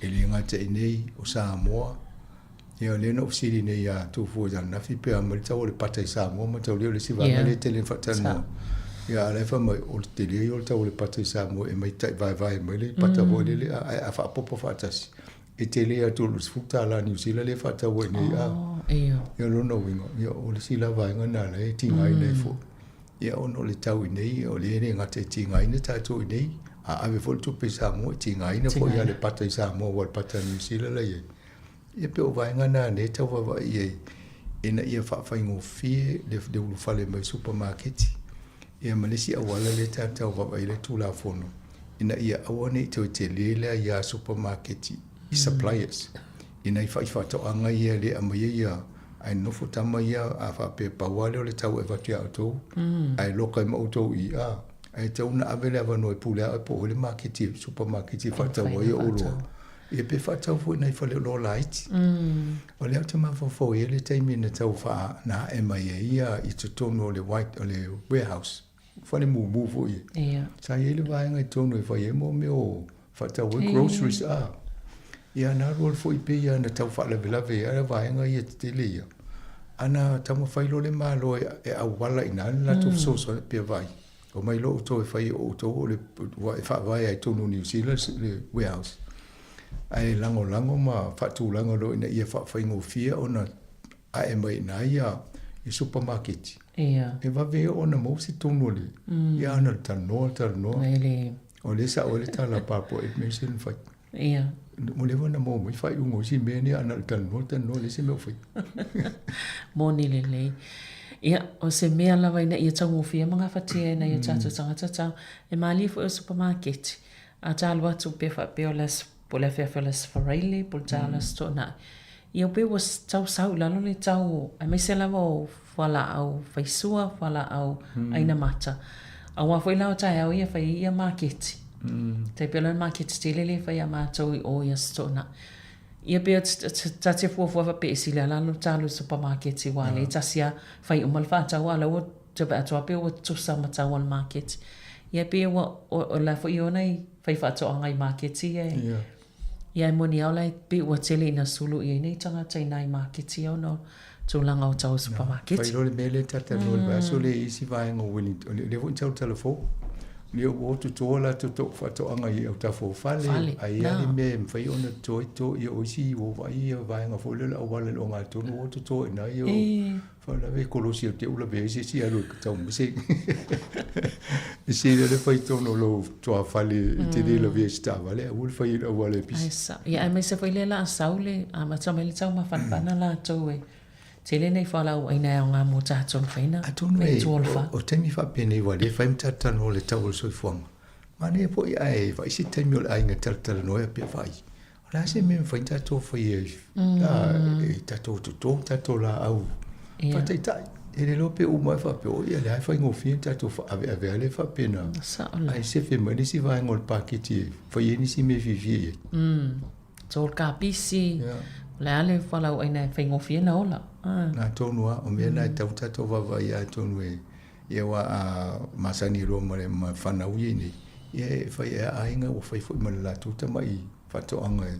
e le gata i inei o Samoa, Ia o lea na ou fesili nei ia Tufua i ananafi pe a mai le tau o le pata i Samoa ma tau lea o le isi vaega lea e tele ina faatalanoa. Ia, a o la e fai mai, o le tele ia o le tau o le pata i Samoa e aumai tai vaevae mai le pata foi lele, a, ae a faaopoopo faatasi, e tele atu i lo le $10 Niu Sila lea e faatau ai nei, a. Ia. Ia, o lona uiga, ia, o le isi la vaega lena o la e tigaina ai foi. Ia, ona o le tau i inei, o lea e le gata e tigaina tatou i inei, a ave foi le tupe i Samoa, e tigaina foi lava le pata i Samoa aua o le pata Niu Sila la e i ai. Ia pei o vaega na lea e tau vaavaai i ai ina ia faafaigofie le ulufale mai supamaketi. Ia ma le isi auala lea tatou tau vaavaai i le Tulafono ina ia aua ne i toe tele le aia supamaketi i suppliers i nai faifaatoaga ia e le aumaia ia ae nofo tama ia a faapea pau lava lea o le tau e avatu ia outou ae loka ai ma outou i i a ae tatau ona ave le avanoa e pule lava oe po o ai le maketi supamaketi e faatau ai oloa. Ia pe faatau foi nai faleoloa laiti. O lea ou te mafaufau i ai le taimi na tau faa, na ae mai ai ia i totonu o le white, o le warehouse, fale mumu foi ia. Ia. Sa i ai le vaega i totonu e fai ai mo mea o faatau ai groceries a. Ia na alu alu foi pei lava na tau faalavelave ai vaega ia tetele ia. A na taumafai loa le Malo e auala i ina le latou fesoasoani pei e vaai. Omai loa outou e fai o outou o le ua e faavae ai totonu o Niu Sila le warehouse. Ae lagolago ma faatulaga loa ina ia faafaigofie ona ae mai i ina ia supamaketi. Ia. E vave ona maua se tonu o le ia ona talanoa talanoa. O lea e sao ai le tala a Papa e mea se na fai. Ia. Ua leva ona maua mai faaiuga o isi mea nei a na o le talanoa talanoa leai se mea o faia. Moni lelei. Ia, o se mea lava ina ia taugofie ma gafatia e nai o tatou tagata tau, e malie foi o supamaketi. A ta alu atu pe faapea o le aso, po o le afiafi o le Aso Faraile, po o le taeao o le Aso Toonai, ia pei ua tau sau i lalo le tau, aemaise lava o fualaau faisua, fualaau aina mata. Aua foi la o taeao ia e fai ai ia maketi. Tai pei o le maketi tele lea e fai ia matou i o i Aso Toonai. Ia pei ta te fuafua faapea e sili lava la ta alu i le supamaketi aua lea e tasi lava fai uma le faatau a o la ua te vaai atu lava pei ua tutusa ma tau o le maketi. Ia pei ua o la foi e o nai faifaatoaga i maketi ia e Ia e moni lava la e pei ua tele ina sulu i ai nei tagata i nai maketi ia ona o tulaga o tau o supamaketi. Fai loa le mea lea ta talanoa i le vaiaso lea i isi vaega o Wellington, o lea foi na talatala fou, lea ua o toto latou tou faatoaga i autafa o fale, a i ai lava le mea e mafai ona toto ai toto, ia o isi ua vaai ia vaega foi lea o le auala i le ogatotonu ua o toto i ina ia Faalavelave e kolosi au te ula pe ai se isi alu e tau mai se e se le fai tonu o lou tuafale e te le lavea i se taavale ae aua le fai i le auala e pisi. Ai sa, ia aemaise foi lea la a sau le amata mai le taumafanafana latou e tele nei fualaauaina e aoga mo tatou le faina Atonu e, o taimi faapenei ua le fai ma talatalanoa i le tau o le soifuaga. Manaia foi ae vaai se taimi o le aiga e talatalanoa ai a pea vaai. O le a se mea e mafai ona tatou faia i tatou toto, tatou laau faataitai. E le iloa pe uma ai faapea, oi o lea e faigofie ona tatou faaveave lea faapena. Ae sefe mai le isi vaega o le paketi e fai ai nisi mea e fiafia i ai. So le kapisi, o le a le fualaauaina e faigofie ona ola. Na tonu lava, o mea na e tatau ona tatou vaavaai atonu e Ia aua a masani loa ma le ma fanau ia nei, ia e fai e aiga ua fai foi ma le latou tamai faatoaga e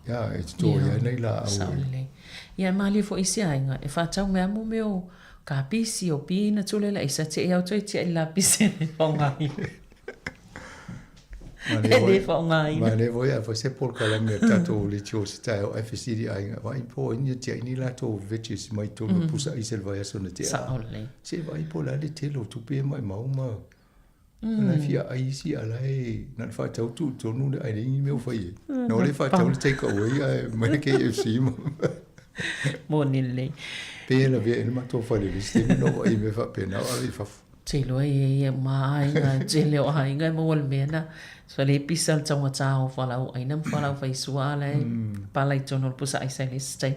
ia e toto ai nai laau. Sao lelei. Ia e malie foi isi aiga e faatau mai lava mea o kapisi, o peanuts, o le laisa, tiai au toe tiai lapisi e le faaaogaina. E le faaaogaina. Manaia foi a fai se polokalame a tatou leitio se taeao ae fesili aiga, vaai po o ai ni tiai ni latou veggies mai totonu o pusa aisa i le vaiaso na tea. Sao lelei. Se vaai po o le a le tele o tupe e maumau ma o la e fia ai isi a o la e na o le faatau tuu i totonu ae leai ni mea o fai ai. Na o le faatau le take away ae aumai le KFC ma Moni lelei. Pei e lavea ai le matou fale i le isi taimi ona ou vaai i mea faapena o ave i fafo. Te iloa e ia ma aiga, tele o aiga e maua le mea na. So le pisa le taugata o fualaau aina ma fualaau faisua a la e pala i totonu o le pusa aisa i le isi taimi.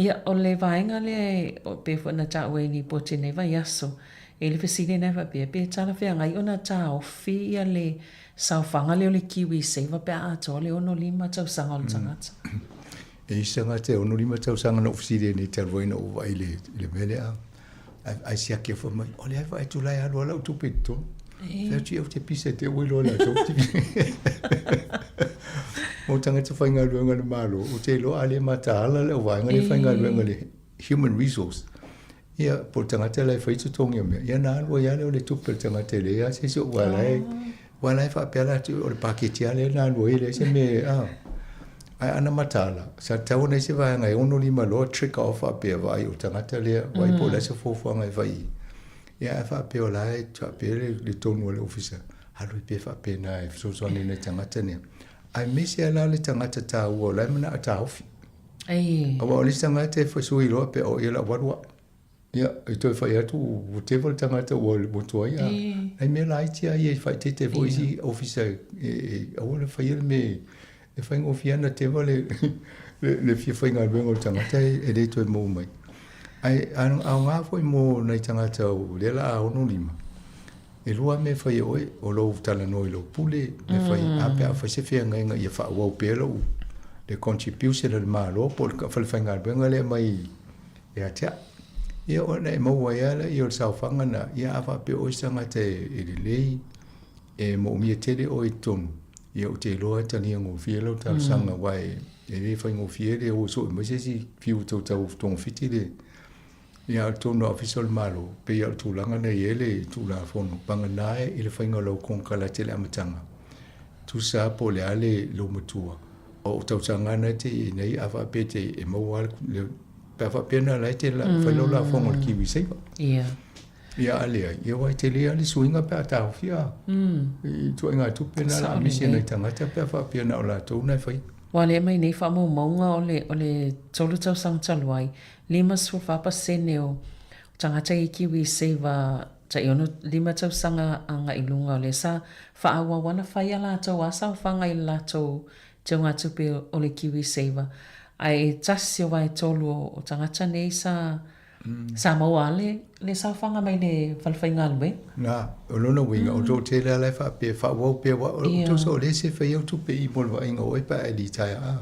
Ia, o le vaega lea e pei foi ona taua i lipoti i lenei vaiaso, e i ai le fesili lena e faapea, pe talafeagai ona taofi ia le saofaga lea o le KiwiSaver pe a atoa le 65 tausaga o le tagata? E i ai se tagata e 65 tausaga na ou fesili ai nei talu ai na ou vaai i le mea lea. Ae siaki fai mai, o lea e vaai atu la e alu lava lau tupe i totonu. Fai atu, ia ou te pisa te ua iloa latou. Mo tagata faigaluega a le Malo, ou te iloa a le mataala le auvaega lea faigaluega le human resource. Ia, po o le tagata la e fai totogi o mea, ia na alu ai lava lea o le tupe a le tagata e leai lava se isi aua la e, aua la e faapea latou o le paketi lava lea na alu ai e leai se mea a. Ae ana mataala, sa tatau ona i ai se vaega e 65 loa trigger off faapea, vaai o le tagata lea, vaai po o le a se fuafuaga e fai i ai. Ia ae faapea o la e faapea le tonu a le ofisa, alu ai pea faapena e fesoasoani i nai tagata nei. Aemaise lava la le tagata taua o la e manao e taofi. Ei. Aua o le isi tagata e sui loa pe o ia la ua alu au. Ia, e toe fai atu ua teva le tagata ua ua tuai a. Nai mea laiti lava ia e faaeteete ai foi isi ofisa e e aua le faia le mea e faigofie lava ona teva le le fia faigaluega o le tagata e le toe maua mai. Ae aoga foi mo nai tagata o lea o le a 65, E lua mea e fai e oe, o lou talanoa i lou pule, me fai, a pe a fai se feagaiga ia faaauau pea lou, le contribution a le Malo po o le falefaigaluega lea mai ia te au. Ia ona e maua ai lava lea o le saofaga lena, ia a faapea o oe se tagata e lelei, e moomia tele oe i totonu, ia ou te iloa e talia gofie lau talosaga, aua e le faigofie le o e sue mai se isi fiu e tou tau togafiti le Ia atonu a Ofisa o le Malo, pei o le tulaga na i ai le Tulafono, vagana ai i le faiga o lau konekarate i le amataga, tusa lava po o le a le lou matua, o ou tausaga na e te i ai nei, a faapea e te e maua lava le, pe a faapea na la e te fai lau lafoga o le kiwi saver. Ia. Ia a leai, ia aua e tele lava le suiga pe a taofia i ituaiga tupe na o le a misi e nai tagata pe a faapea na o latou na e faia. Ua alea mai nei faamaumauga o le o le tolu tausaga talu ai, 54 pasene o tagata i KiwiSaver tai 65 tausaga agai i luga o lea sa faaauau ana fai a latou asaofaga i le latou teugatupe o le KiwiSaver. Ae e tasi o vaetolu o tagata nei sa sa maua le le saofaga mai le falefaigaluega. Na, o lona uiga, o loo tele lava la e faapea, faaauau pea, aua o tusa o lea e sefe ai au tupe i mo le vaaiga o oe pe a e litaea a.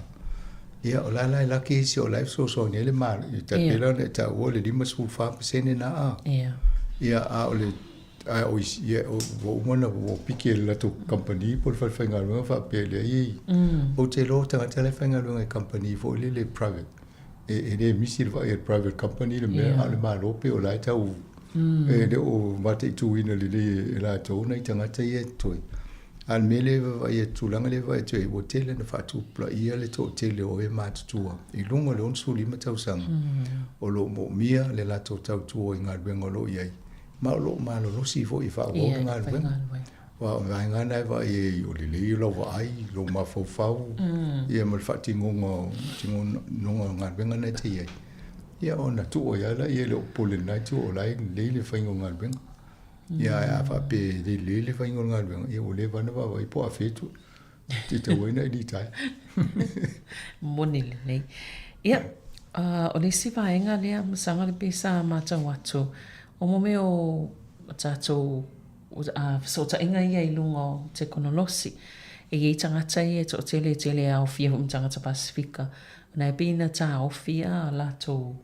Ia, o la la e laki isi o la e fesoasoani ai le Malo, e tai pei la ona e taua o le 54% na a. Ia, a o le, a o isi, ia, ua uma ona ua piki e le latou kamupani po o le falefaigaluega faapea e leai, ou te iloa o tagata la e faigaluega i kamupani foi lele private, e le misi le vaai a le private company le mea, a o le Malo pei o la e tau, e le o mataituina lelei e latou nai tagata ia e totoe. A o le mea lea e vaavaai atu, tulaga lea e vaavaai atu ai, ua tele ina faatupulaia le toatele o e matutua i luga o le 65 tausaga o lo o moomia le latou tautua i galuega o lo o i ai, ma o lo o malolosi foi e faaauau le galuega. Aua o vaega lava na e vaai ai, o lelei lau vaai, lou mafaufau, ia ma le faatinoga o tinoga o galuega na e te i ai, ia ona tuu ai lava lea e le o popole i lena itu o la e lelei le faiga o galuega. Ia ae a faapea e le lelei le faiga o le galuega, ia ua leva ona vaavaai po o afea e tuu. Te tau ai na i litaea. Moni lelei. Ia, o le isi vaega lea, Masaga le pei sa matau atu, o mo mea o tatou fesootaiga ia i luga o tekonolosi. E i ai tagata ia e toatele e tele e aofia foi ma tagata Pasifika, ona e pei na taofi a latou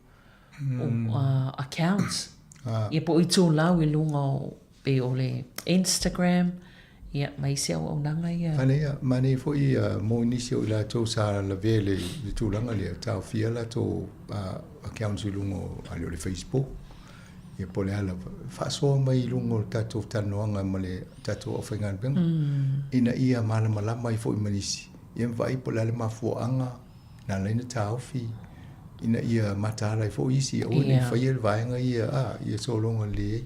accounts. Ia po o itulau i luga o pei o le Instagram, ia ma isi auaunaga ia. Manaia, manaia foi mo nisi o i latou sa lavea i le tulaga lea, taofia latou accounts i luga o, a le o le Facebook, ia po o le a lava, faasoa mai i luga o le tatou talanoaga ma le tatou aufaigaluega, ina ia malamalama ai foi ma nisi, ia ma vaai po o le a le mafuaaga na ala ai ona taofi, ina ia mataala ai foi isi, aua ne i faia le vaega ia, a, ia sologa lelei ai.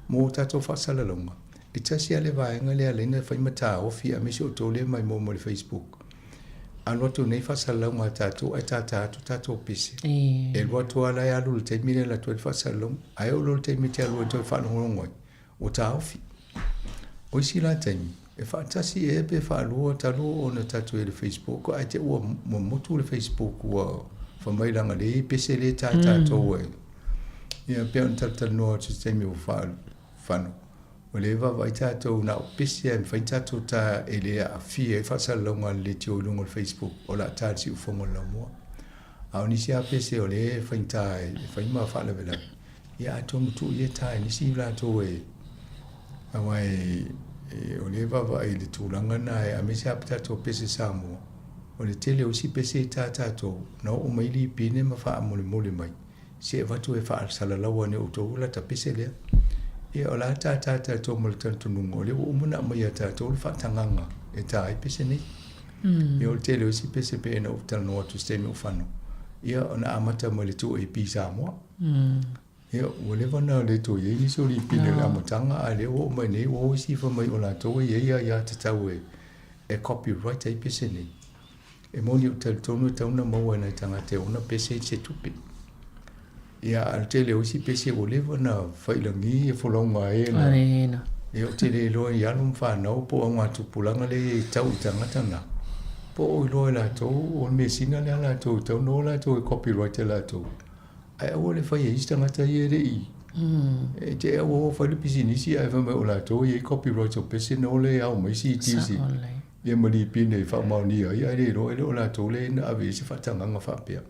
Mo tatou faasalalauga, e tasi lava le vaega lea e ala ai ona fai ma taofi aemaise outou lea e maimoa mai le Facebook. Alu atu nei faasalalauga a tatou ae tata atu tatou pese. E alu atu lava la e alu i le taimi lea e alu atu ai le faasalalauga. Ae oo loa i le taimi e te alu ai e toe faalogologo ai, ua taofi. O isi la taimi, e faatasi ea pe faalua talu ona tatou i le Facebook ae te ua motu le Facebook ua fai mai leaga lea e i ai pese lea e ta tatou ai. Ia pei ona talatalanoa atu i se taimi ua fano, o lea e vaavaai tatou na o pese lava e mafai ona tatou ta e le aafia ai faasalalauga a le leitio i luga o le Facebook o le a ta i le siufofoga o le laumua. A o nisi lava pese o lea e faigata e fai ma faalavelave, Ia atonu tuu ia ta e nisi latou e aua e, e o lea e vaavaai i le tulaga na e aemaise lava tatou pese Samoa. O le tele o isi pese i tā tatou, na oo mai Lipine ma faamolemole mai. Se i avatu e faasalalaua ane outou lata pese lea. Ia o le a tātā tatou ma le talitonuga o lea ua uma ona aumai ia tatou le faatagaga e tā ai pese nei. Ia o le tele o isi pese pei ona ou talanoa atu i se taimi o fano, ia ona amata mai le 2AP Samoa. Ia ua leva ona le toe i ai nisi o lipine i le amataga a o lea ua oo mai nei ua o isi fai mai o latou e i ai aiatatau e copyright ai pese nei. E moni ou te talitonu e tatau ona maua e nai tagata e ona pese i se tupe. Ia, a o le tele o isi pese ua leva ona failagi e folauga ai e na. Ia, ou te le iloa i alo ma fanau po o augatupulaga lea e tau i tagata na, po o iloa e latou o le measina lea a latou e tatau ona o latou e copyright e latou. Ae aua le fai e isi tagata ia e le i e te aua o fai le pisinisi ae fai mai o latou e i ai copyright o pese na o le ao mai CDs. Ia ma lipine e faamaonia ai, ae le iloa e le o latou lea na ave i ai se faatagaga faapea.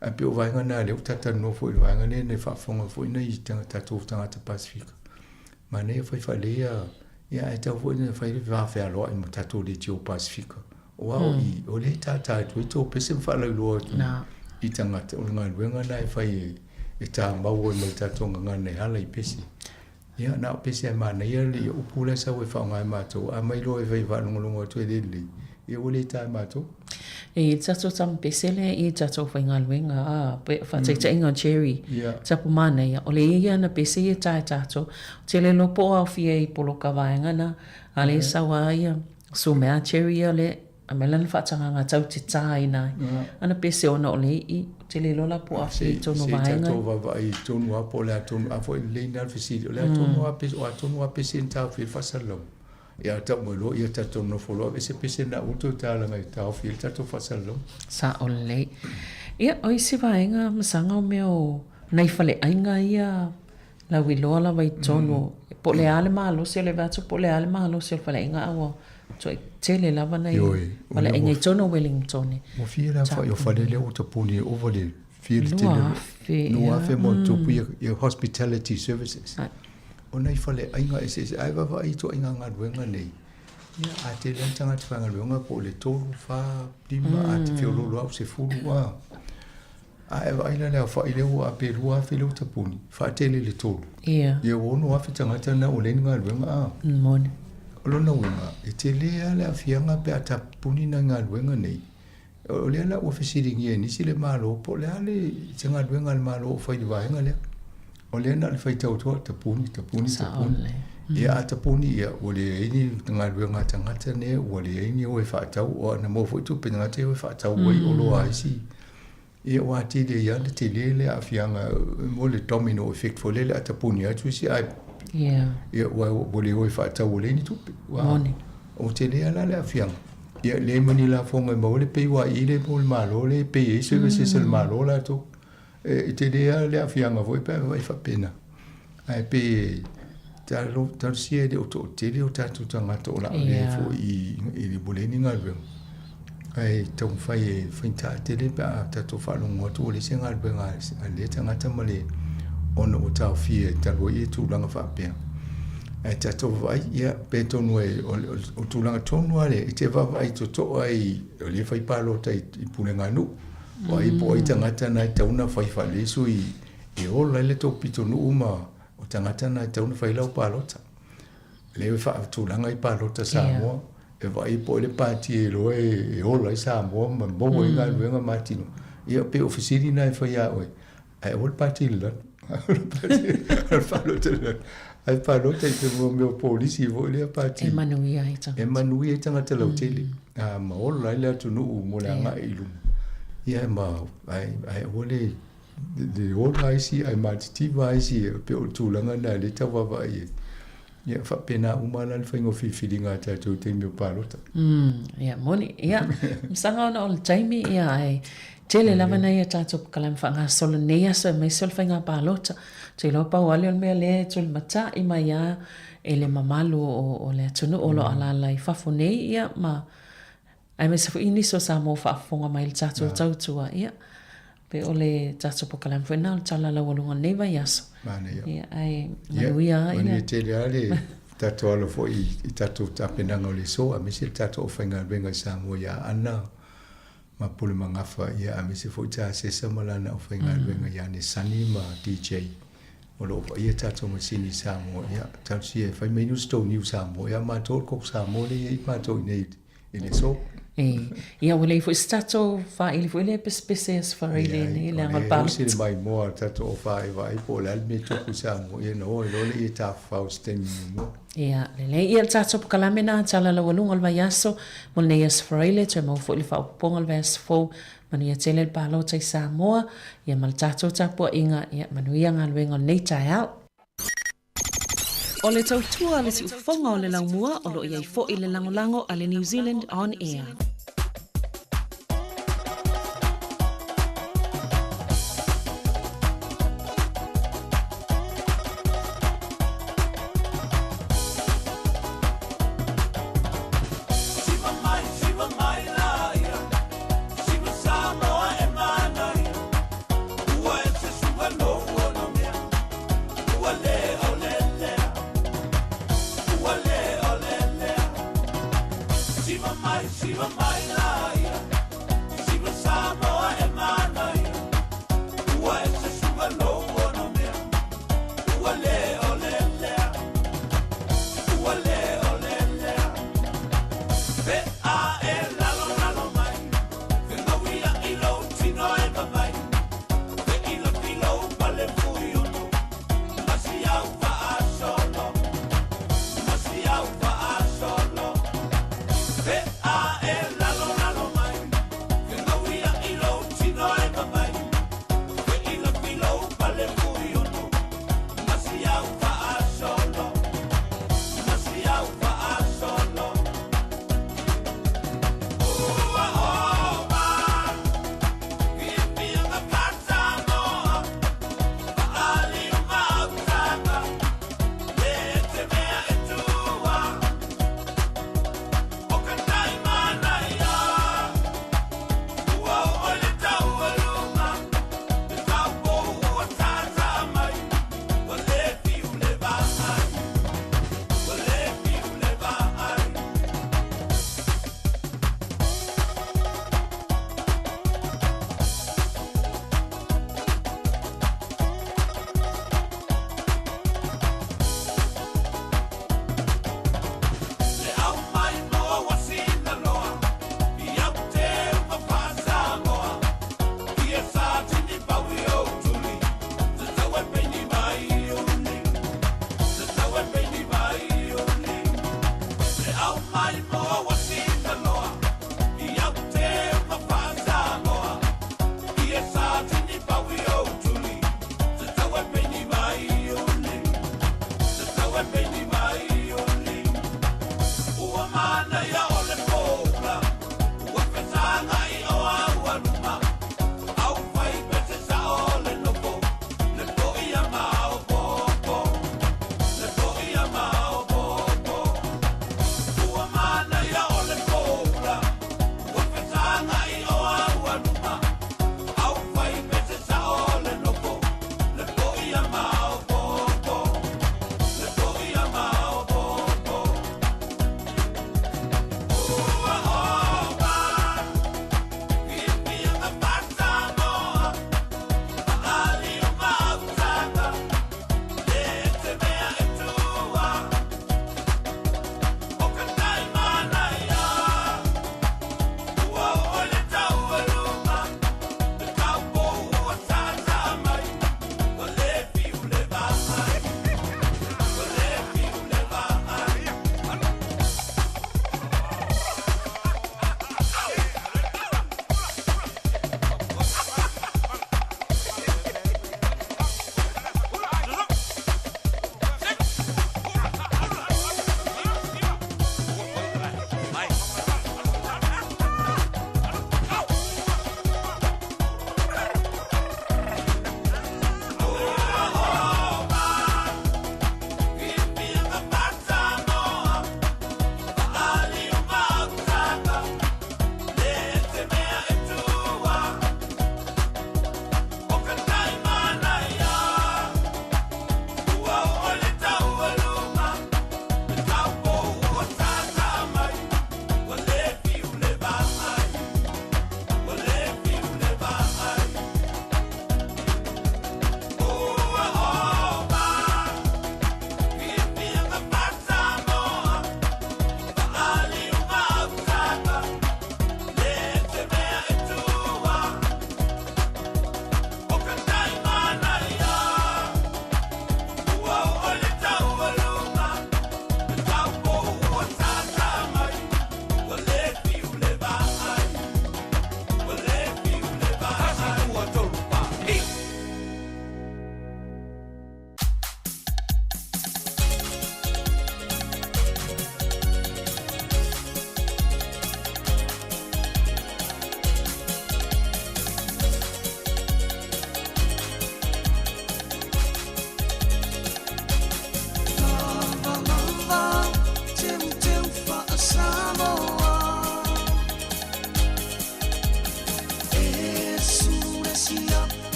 Ae pei o vaega na lea ua ta talanoa foi i le vaega lea na faafofoga foi nai tatou tagata Pasefika. Manaia fai faalelei ia, ia ae tatau foi ona fai le va fealoai ma tatou leitio Pasefika. Aua o i, o lea e tātā atu ai tō pese ma faalauiloa atu i tagata, o le galuega lena e fai e tāmau ai ma le tatou gagana e ala i pese. Ia, na o pese a manaia le upu la e sau e faaaoga e matou, a mai loa e fai faalogologo atu e le lelei, ia ua le ta e matou. E i tatou tama pese lea i tatou faigaluega a pe faataitaiga o Jerry tapu manaia o le ia ana pese ia ta e tatou tele loa po o aofia i poloka vaega na a le sau a ia sumea Jerry ia le Aumai lana faatagaga tau te tāina ai ana pese ona o le i'i, ou te le iloa la po o afea i tonu o vaega. Se i tatou vaavaai i tonu lava po o le a tonu, a foi lelei lena le fesili, o le a tonu lava pese, o a tonu lava pese na taofi ai le faasalalauga? Ia a tau mai loa, ia tatou nofo loa aveese pese na, aua le toe ta leaga e taofi ai le tatou faasalalauga. Sao lelei. Ia, o isi vaega masaga o mea o nai faleaiga ia Lauiloa lava i totonu, po o le a le malosi o le vaeatu, po o le a le malosi o le faleaiga, a ua toe tele lava nai faleaiga i totonu o Wellington. Ua fia le aofai o fale lea ua tapuni e ova le fia le tele. 2000. 2000 ma ona tupu ia hospitality services. O nai faleaiga eseese, ae vaavaai i ituaiga galuega nei, ia a tele lava tagata faigaluega po o le 3, 4, 5, a te feoloolo lava ua 10 a. A e vaai la i le aofai lea ua pe 2,000 lea ua tapuni, faatele i le tolu. Ia. Ia ua 6,000 tagata na ua leai ni galuega a. Moni. O lona uiga, e tele lava le aafiaga pe a tapuni nai galuega nei. O lea la ua fesiligia e nisi le Malo po o le a le se galuega a le Malo o fai i le vaega lea. O lea na o le faitau atu lava, tapuni, tapuni, tapuni. Ia a tapuni, ia ua leai ni galuega a tagata nei, ua leai ni o e faatau, o ana maua foi tupe tagata ia o e faatau ai oloa a isi. Ia ua atili ai lava le tele le aafiaga mo le domino effect foi lele a tapuni atu isi ae ia ua ua le o e faatau ua leai ni tupe. Ua Moni. O tele lava la le aafiaga. Ia leai ma ni lafoga e maua le PYE lea mo le Malo lea e pay ai services a le Malo latou. E tele lava le aafiaga foi pe a vaai faapena. Ae pei e talosia e le o toatele o tatou tagata o le a avea ai foi i le ua leai ni galuega. Ae taumafai e faigata tele pe a tatou faalogo atu ua leai se galuega a lea tagata ma le ona ua taofia talu ai tulaga faapea. Ae tatou vaavaai, ia pe atonu e o le tulaga tonu lava lea e te vaavaai totoa i o lea e fai palota i pulega a nuu. O ai po o ai tagata na e tatau ona fai faalelei sui E ola ai le tou pitonuu ma o tagata na e tatau ona fai lau palota. Lea e faatulaga ai palota Samoa, e vaai po o ai le pati e iloa e ola ai Samoa ma maua ai galuega ma atinae. Ia pei o fesili na e fai ia oe, ae aua le pati i le lanu. Aua le palota i le lanu. Ae palota i te mea o polisi foi lea pati. E manuia ai tagata. E manuia ai tagata lautele. Ma ola ai le atunuu mo le agai i luma. Ia ma ae aua le Le ola isi ae matitiva isi e pei o le tulaga lena lea e tau vaavaai ai. Ia faapena uma la le faiga o filifiliga a tatou i taimi o palota. Ia moni. Ia, masaga ona o le taimi ia ae tele lava nai a tatou polokalame faagasolo i lenei aso aemaise o le faiga palota. Ou te iloa pau lava lea o le mea lea e tulimatai mai lava e le mamalu o le atunuu o lo o alaala i fafo nei ia ma Aemaise foi nisi o Samoa o faafofoga mai i le tatou tautua, ia, pei o le tatou polokalame foi lena o le Tala Laualuga o lenei vaiaso. Manaia. Ia, ae manuia lava. Ia, manuia tele lava le tatou alo foi i tatou tapenaga o le aso, aemaise le tatou aufaigaluega i Samoa ia Aana. ma Pule Magafa, ia, aemaise foi Tasesa ma lana aufaigaluega ia Nesani ma DJ o lo o paia tatou masini i Samoa. Ia, talosia e fai mai ni se tou niu Samoa, ia matou o le koko Samoa lea e i ai matou i inei i le aso. E, ia ua leai foi se tatou faili foi lea e pesepese Aso Faraile nei, leaga o le palota. Leai, o lea e sili maimoa le tatou ofa e vaai po o le a le mea e tupu i Samoa, ia ona o ai loa lea e tafafao i se taimi muamua. Ia, lelei. Ia, le tatou pokalame lena, tala laualuga o le vaiaso mo lenei Aso Faraile, toe maua foi le faaopoopoga o le vaiaso fou. Manuia tele le palota i Samoa, ia ma le tatou tapuaiga, ia manuia galuega o lenei taeao. O le tautua a le siufofoga o le laumua o lo o i ai foi le lagolago a le New Zealand On Air.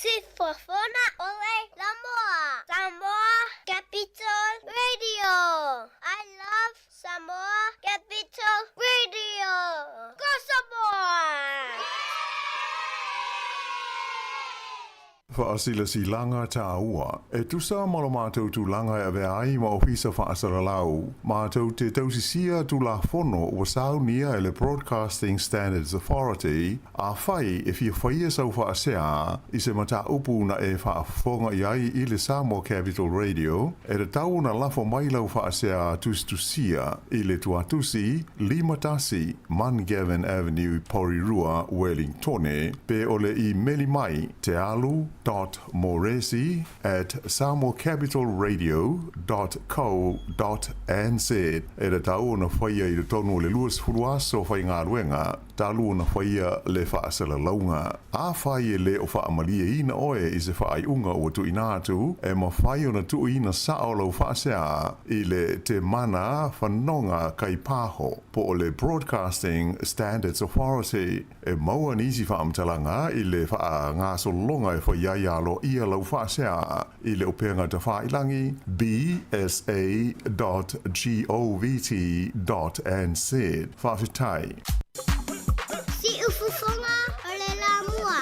Siufofoga o le Laumua. Samoa Capital Radio. I love Samoa Capital Radio. Go Samoa! Faasilasilaga Taua. E tusa ma lo matou tulaga e avea ai ma Ofisa Faasalalau, matou te tausisia Tulafono ua saunia e le Broadcasting Standards Authority, afai e fia faia sau faasea i se mataupu na e faafofoga i ai i le Samoa Capital Radio, e tatau ona lafo mai lau faasea tusitusia i le tuatusi 51 Mungavin Avenue, Porirua, Wellingtone, pe o le imeli mai tealu dot moresi at samoacapitalradio dot co dot nz. E tatau ona faia i totonu o le 20 aso faigaluega talu ona faia le faasalalauga. Afai e lē o faamalieina oe i se faaiuga ua tuuina atu, e mafai ona tuuina sao lau faasea i le Temana Fanoga Kaipaho po o le Broadcasting Standards Authority. E maua nisi faamatalaga i le faagasologa e faia ai aloaia lau faasea i le upega tafailagi bsa dot govt dot nz. Faafetai. Siufofoga o le Laumua.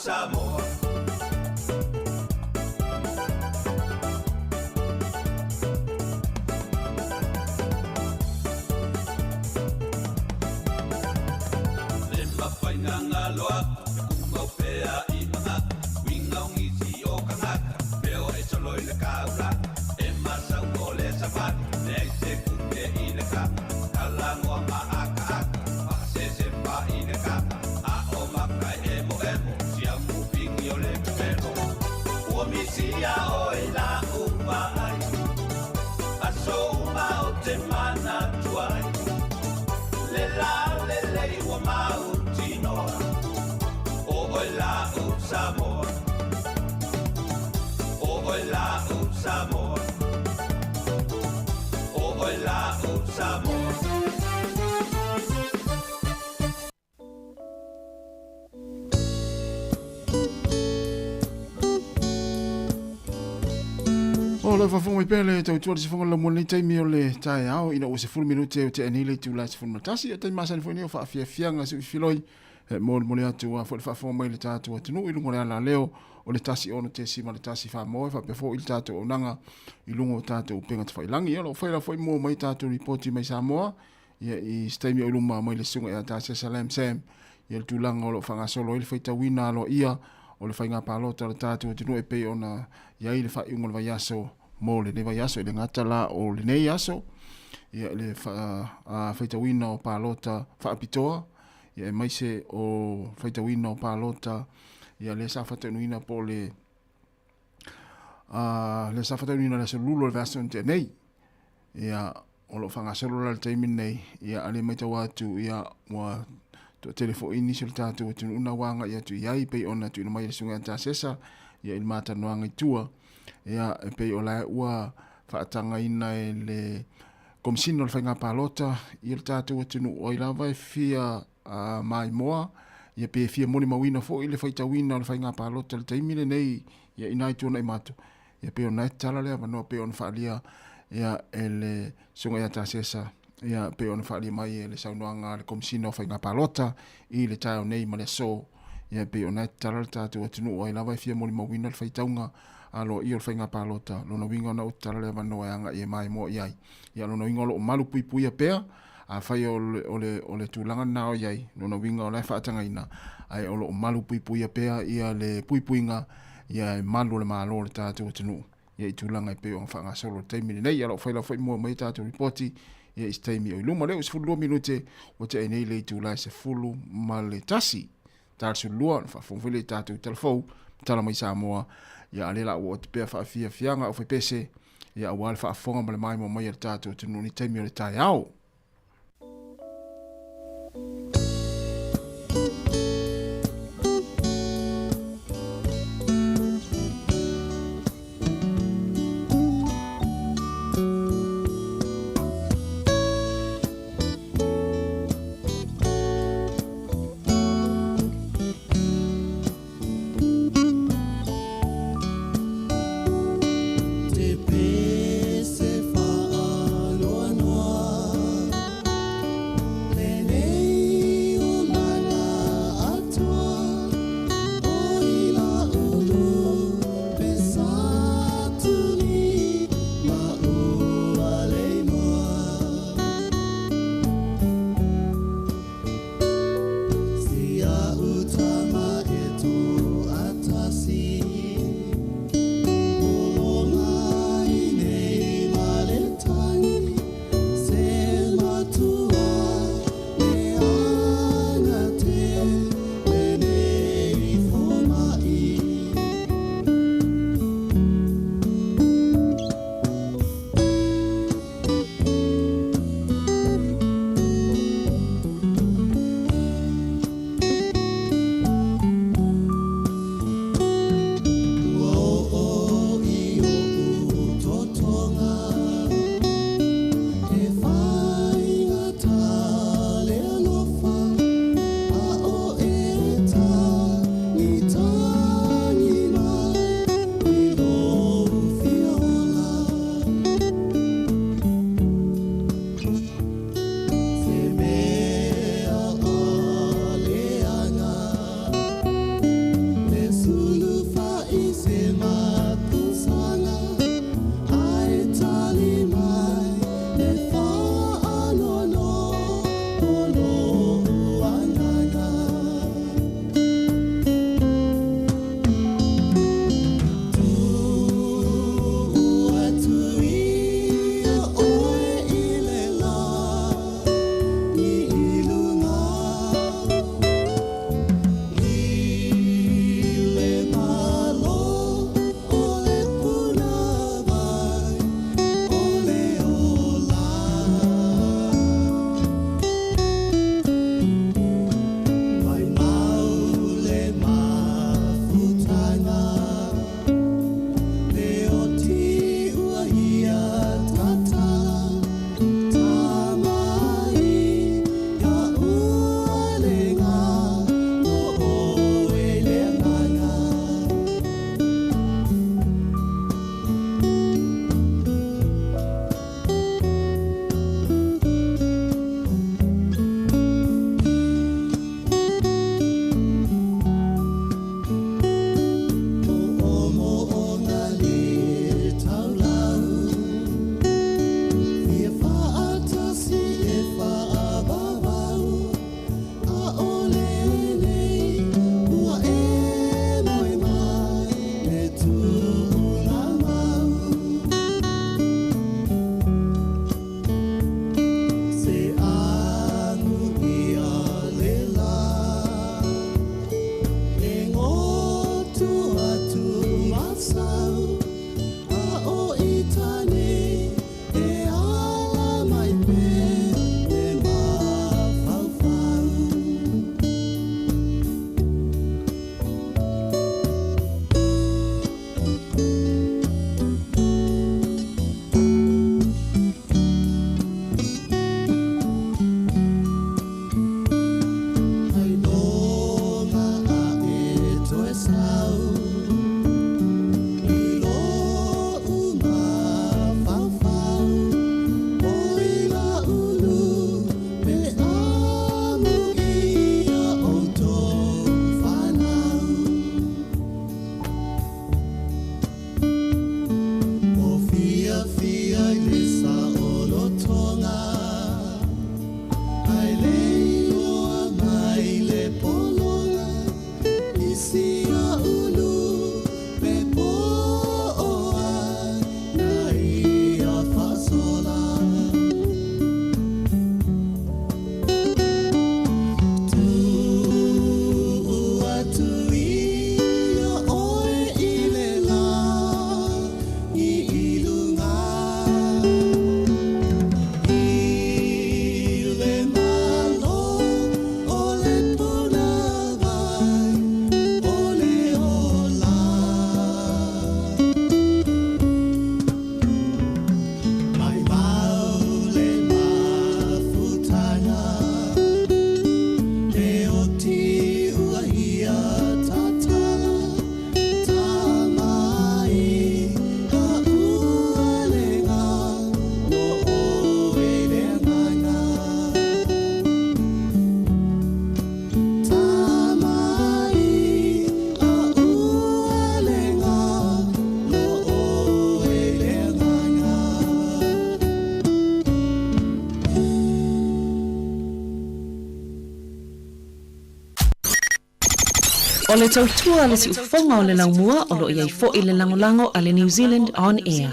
Samoa. O le faafofoga mai pea le tautua le sifoga le lamua lenei taimi o le taeao ina ua 10 minute o tea nei le itula e 11. O taimi masani foi nei o faafiafiaga siuifiloi e molimoli atu a foi le faafofoga mai le tatou atunuu i luga o le alaleo o le 106.1 Samoa e faapea foi le tatou auaunaga i luga o tatou upega tafailagi. Ia o lo o faila foi mua mai tatou lipoti mai Samoa ia i se taimi o i luma mai le susuga ia Tasesa Lam Sam ia le tulaga o lo o faagasolo ai le faitauina aloaia o le faiga palota o le tatou atunuu e pei ona i ai le faaiuga o le vaiaso mo lenei vaiaso e le gata la o lenei aso ia le faitauina o palota faapitoa ia aemaise o faitauina o palota ia lea sa faataunuuina po o le lea sa faataunuuina le aso Lulu o le vaiaso na tea nei. Ia o lo o faagasolo la le taimi lenei, ia a lea matau atu ia ua toatele foi nisi o le tatou atunuu na ua agai atu i ai pei ona tuuina mai e le Susuga ia Tasesa ia i le matalanoaga i tua ia e pei o la ua faatagaina e le Komesina o le Faiga Palota i le tatou atunuu o ai lava e fia maimoa ia pe fia molimauina foi le faitauina o le faiga palota i le taimi lenei ia ina i tuanai matou ia pei ona e tatala le avanoa pei ona faaalia ia e le Susuga ia Tasesa ia pei ona faaalia mai e le saunoaga a le Komesina o Faiga Palota i le taeao nei ma le aso ia pei ona e tatala le tatou atunuu ai lava e fia molimauina le faitauga aloaia o le faiga palota lona uiga ona ua tatala le avanoa e agai e maimoa i ai ia lona uiga o lo o malu puipuia pea afai o le, o le, o le tulaga lena o i ai lona uiga o la e faatagaina ae o lo o malu puipuia pea ia le puipuiga ia e malu o le Malo o le tatou atunuu ia i tulaga e pei ona faagasolo i le taimi lenei. Ia o lo o faila foi mua mai tatou lipoti ia i se taimi o i luma. Lea ua 12 minute ua tea nei le itula e 11. Ta le 12 ona faafofoga foi lea i tatou tala fou, tala mai Samoa. Ia a lea la ua oti pea faafiafiaga au faipese ia aua le faafofoga ma le maimoa mai a le tatou atunuu i le taimi o le taeao. Te pese whaaloanoa. O le tautua a le siufofoga o le laumua o lo o i ai foi le lagolago a le New Zealand On Air.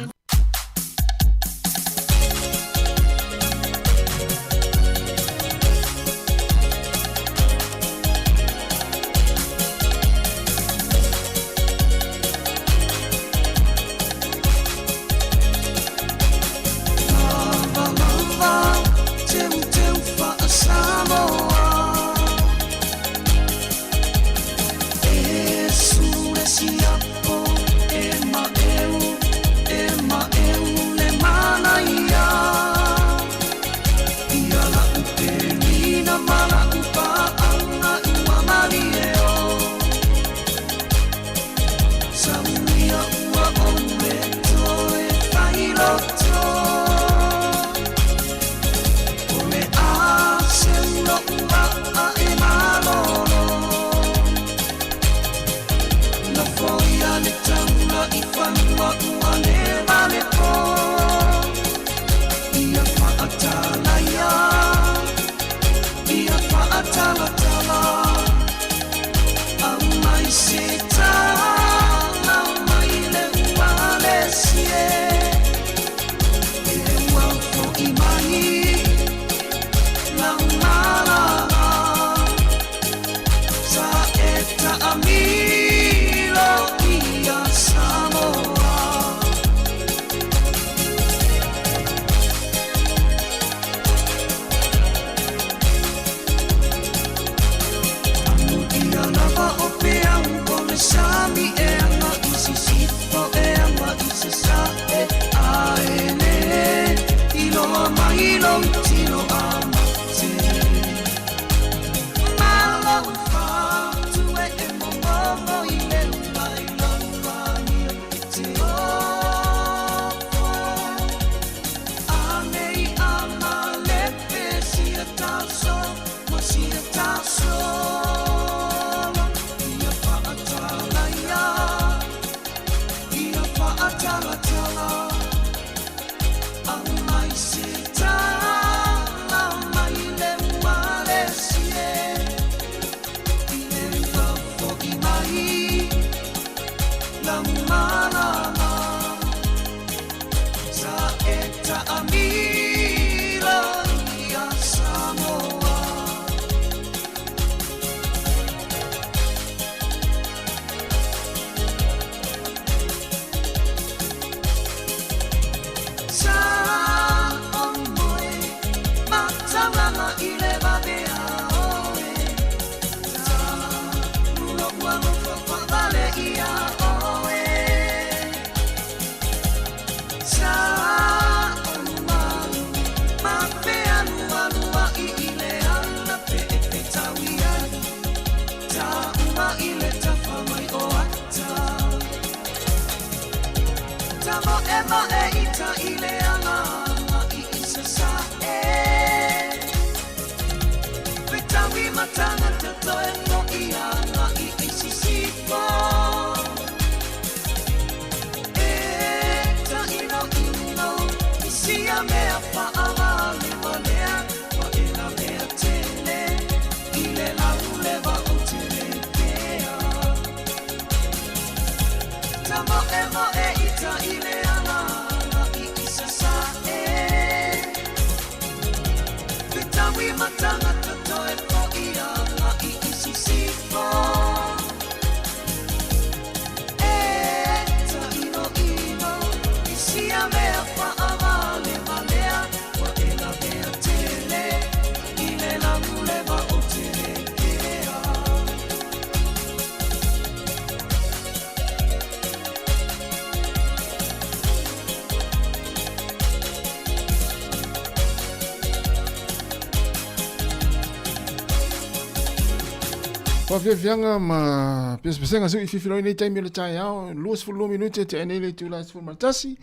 Faafiafiaga ma pesepesega seu i fifilo ai nei taimi o le taeao, 22 minute tea nei le itula e 11.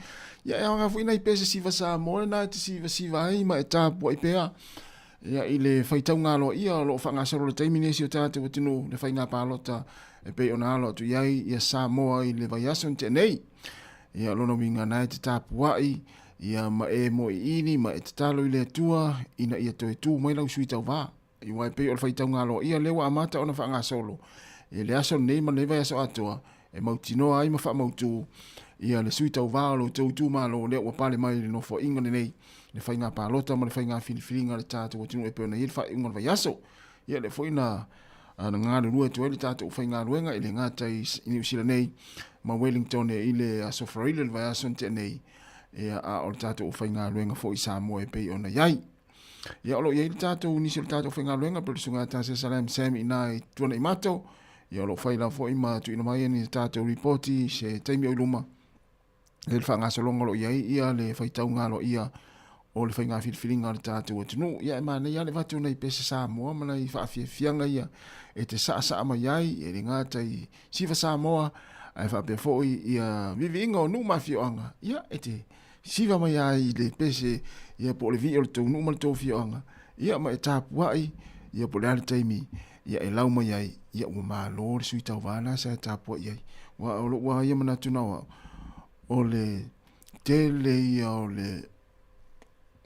Ia e aoga foi nai pese siva Samoa lena e te sivasiva ai ma e tapuai pea. Ia i le faitauga aloaia o lo o faagasolo i le taimi nei i si o tatou atunuu le faiga palota e pei ona alo atu i ai ia Samoa i le vaiaso na tea nei. Ia o lona uiga na e te tapuai ia ma e moeili ma e tatalo i le Atua ina ia toe tu mai lau sui tauva. Aua e pei o le faitauga aloaia lea ua amata ona faagasolo. I le aso lenei ma lenei vaiaso atoa, e mautinoa ai ma faamautu ia le sui tauva o lo outou itumalo lea ua pale mai i le nofoaiga lenei, le faiga palota ma le faiga filifiliga a le tatou atunuu e pei ona i ai le faaiuga o le vaiaso. Ia lea foi na na galulue atu ai le tatou faigaluega e le gata i Niu Sila nei ma Wellington i le aso Faraile le vaiaso na tea nei, ia, a o le tatou faigaluega foi i Samoa e pei ona i ai. Ia, o lo o i ai le tatou nisi o le tatou faigaluega pei o le Susuga ia Tasesa Lam Sam i ina i Tuanaimato, ia o lo o fai lava foi ma tuuina mai ni tatou ripoti i se taimi o i luma i le faagasologa o lo o i ai ia le faitauga aloaia o le faiga filifiliga a le tatou atunuu. Ia e manaia lava le avatu o nai pese Samoa ma nai faafiafiaga ia e te saasaa mai ai, e le gata i Siva Samoa, ae faapea foi ia viiviiga o nuu ma afioaga, ia e te siva mai ai i le pese ia po o le vii o le tou nuu ma le tou afioaga, ia ma e tapuai, ia po o le a le taimi ia e lau mai ai, ia ua malo le sui tauva la sa e tapuai ai. Aua o lou lava ia manatu na o au, o le tele ia o le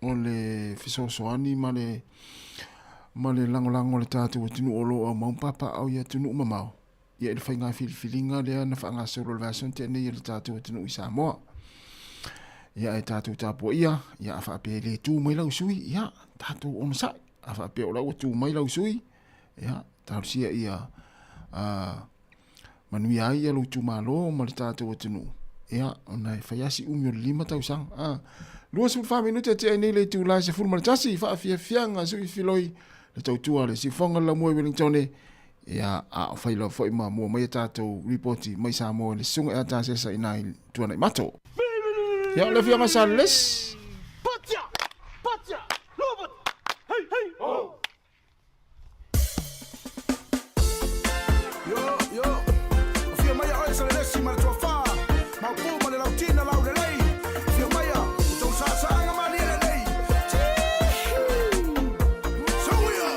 o le fesoasoani ma le ma le lagolago a le tatou atunuu o lo o aumau ma papaaao i atunuu mamao ia i le faiga filifiliga lea na faagasolo i le vaiaso na tea nei e le tatou atunuu i Samoa. Ia ae tatou tapuaia, ia a faapea e le tu mai lau sui, ia tatou onosai. A faapea o la ua tu mai lau sui, ia talosia ia manuia ai ia lou itumalo ma le tatou atunuu. Ia, ona e fai lava si umi o le 5 tausaga. A, 24 minute e tea ai nei le itula e 11, faafiafiaga sui filoi le tautua a le siufofoga le laumua i Wellington. Ia, a o fai lava foi ma mua mai a tatou ripoti mai Samoa i le susuga ia Tasesa i ina i Tuanaimato. Ia, o le afioga Sa Les. Patia! Patia! Robert! Hei, hei, ho! Yo, yo. Afio mai oe sa le lesi ma le tuafa. Maupu ma le lautina lau lelei. Afio mai o tou saasaanga malie lelei. Suia!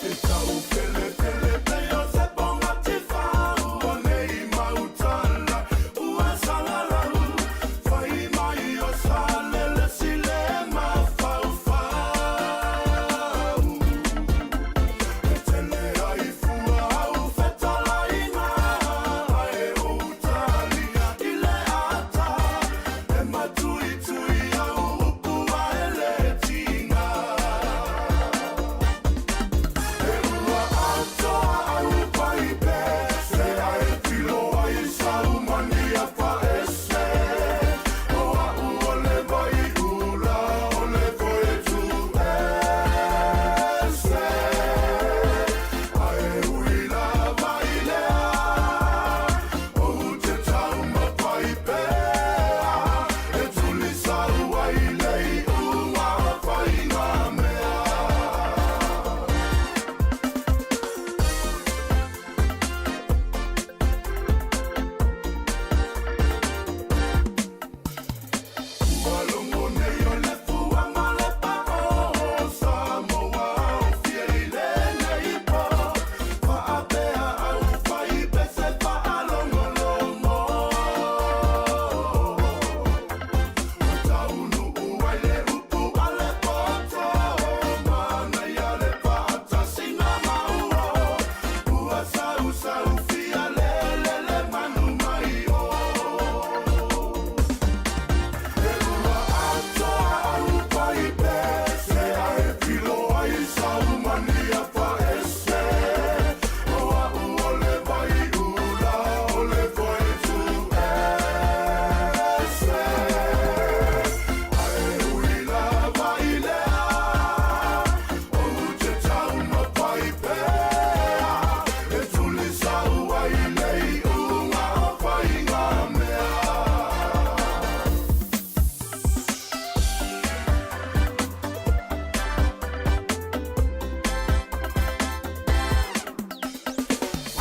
E tau pele pele pei o se ponga tifau o nei mautala ua salalau fai mai o sa lele sile mafaufau e tele ai fua au fetalaiga ae ou tali i le ata e matuitui au upu ae le tiga. E ua atoa au paipe se ae pilo ai sau mania paese o a'u o le vai ula o le koe tu ese ae ui lava i lea ou te taumafai pea e tulisau ai le iuga faiga mea. Ua logo nei o le fua ma le pao o Samoa o fia i lenei po faapea au fai pese faalogologo Ua taunuu ai le upu a le poto manaia le faatasiga maua Ua sausau fia lelele manu mai o E ua atoa au paipe se ae pilo ai sau mania paese O a'u o le vai ula o le koe tu ese Ae ui lava i lea ou te taumafai pea E tulisau ai le iuga o faiga mea.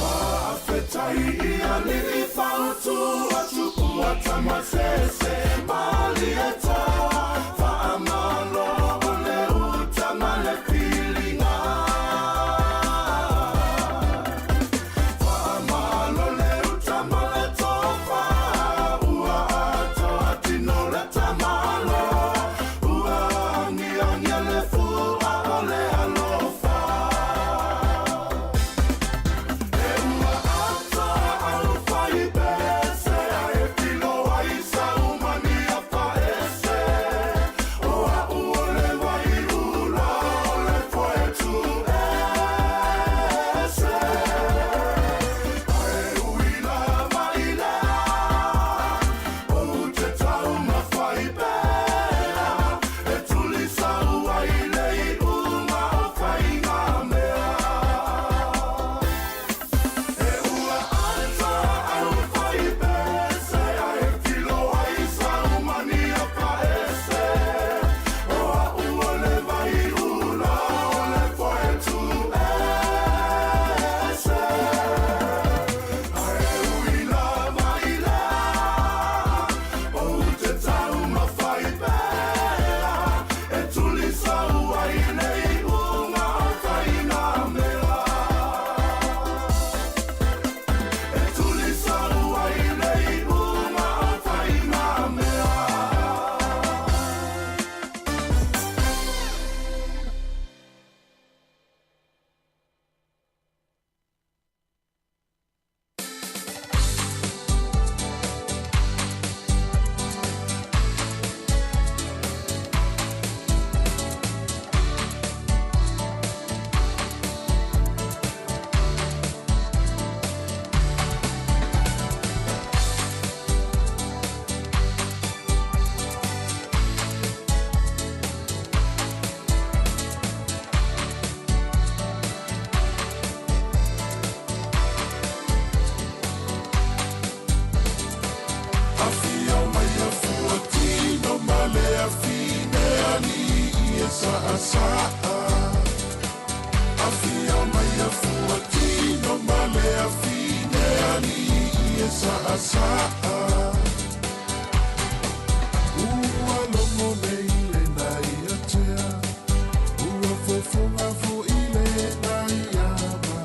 Faafetai i alii fautua tupua tamasese malieta faamalo o le uta ma le filiga faamalo le uta ma le tofa ua atoa tino le tamalo ua agiagia le fua o le alofa. Saasaa Afio mai afua tino ma le afine alii e saasaa Ua logo nei le nai atea Ua fofoga fo'i le nai ama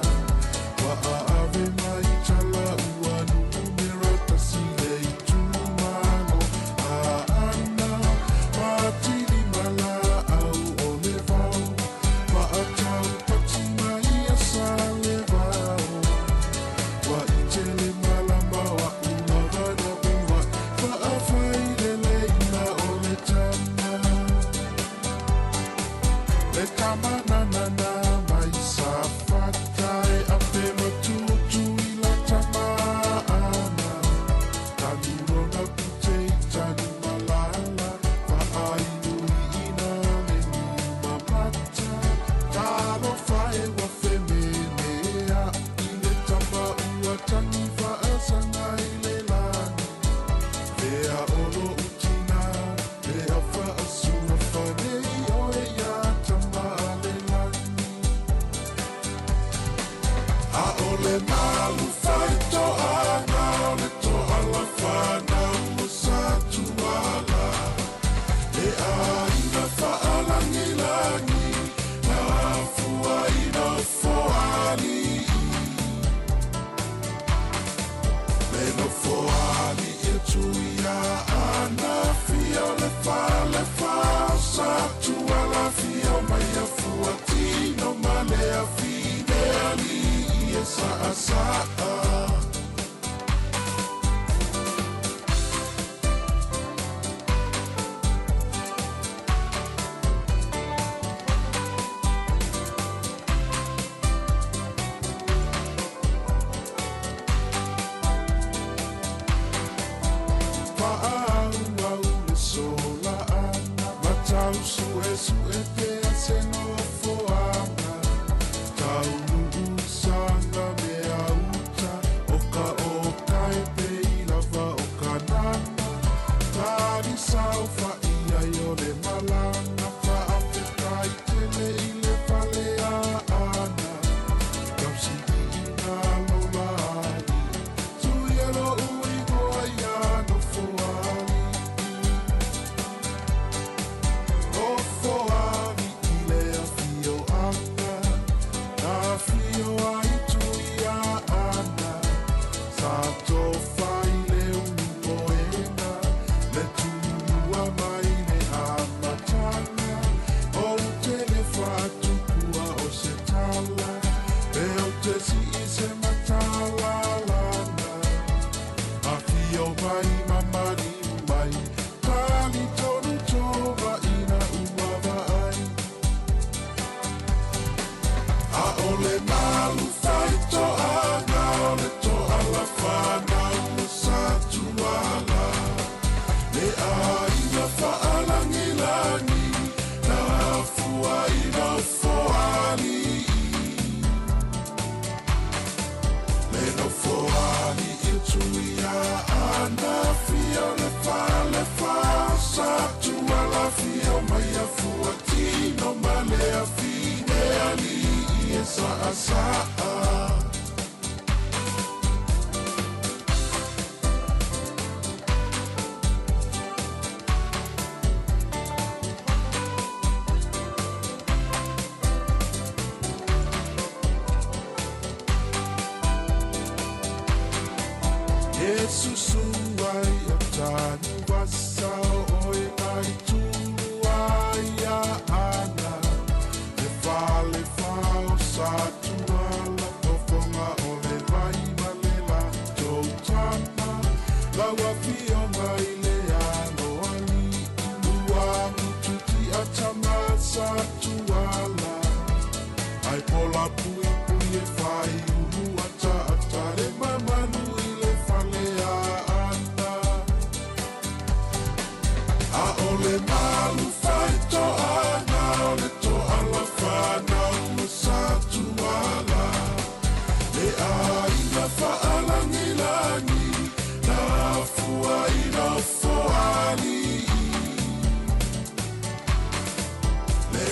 Ua aave mai tala ua numera tasi le itumalo Aana patili ma laau o le vao Maatau pati mai a sa le vao Ua i tele malama wa ula vana ua Faafai le leina o le tama Le tama na na na mai sa fata e ape matutu i la tama ana Tanurona pute i tanu malala Faainu i ina le niu mamata Talofa e ua fememea'i le tama ua tagi faasaga i le lagi Lea o lo'u tinā lea faasuafa nei oe iā tama a le lagi A'ole malu faitoaga o le toala fanau o Satuala Le aiga faalagilagi na afua i Nofoalii Le Nofoalii e Tuiaana Fia o le falefa o Satuala Fia o mai afua tino ma le afine alii e saasaa. Faaauau le sola ana matau suesue pea se nofoaga taunuu saga mea uta o ka okae pei lava o kanana talisau fa'i ai o le malaga faafetai tele i le fale aana tausiiina lolai tuia lo'u igoa ia Nofoalii Nofoalii le afioaga na afio ai Tuiaana sa tofa i le ulupoega le tulua mai le amataga ou te le faatupua o se tala pe ou te sii se matalalana Afio mai mamaliu mai tali tonu tova ina ua vaai A'ole malu faitoaga o le toala fanau o Satuala Le aiga faalagilagi na afua i Nofoalii Le Nofoalii e Tuiaana Fia o le falefa o Satuala Fia o mai afua tino ma le afine alii e saasaa. Iesusu ai o tanu vasa o oe nai tulu ai ia ana Le fale o Satuala fofoga o le vai ma le latou tama Lau afioga i le aloalii ua gututi tama Satuala Ai pola pui pui e fai ulu ata ata le mamalu i le fale aana A'ole malu faitoaga o le toala fanau o Satuala Le aiga faalagilagi na afua i Nofoalii Le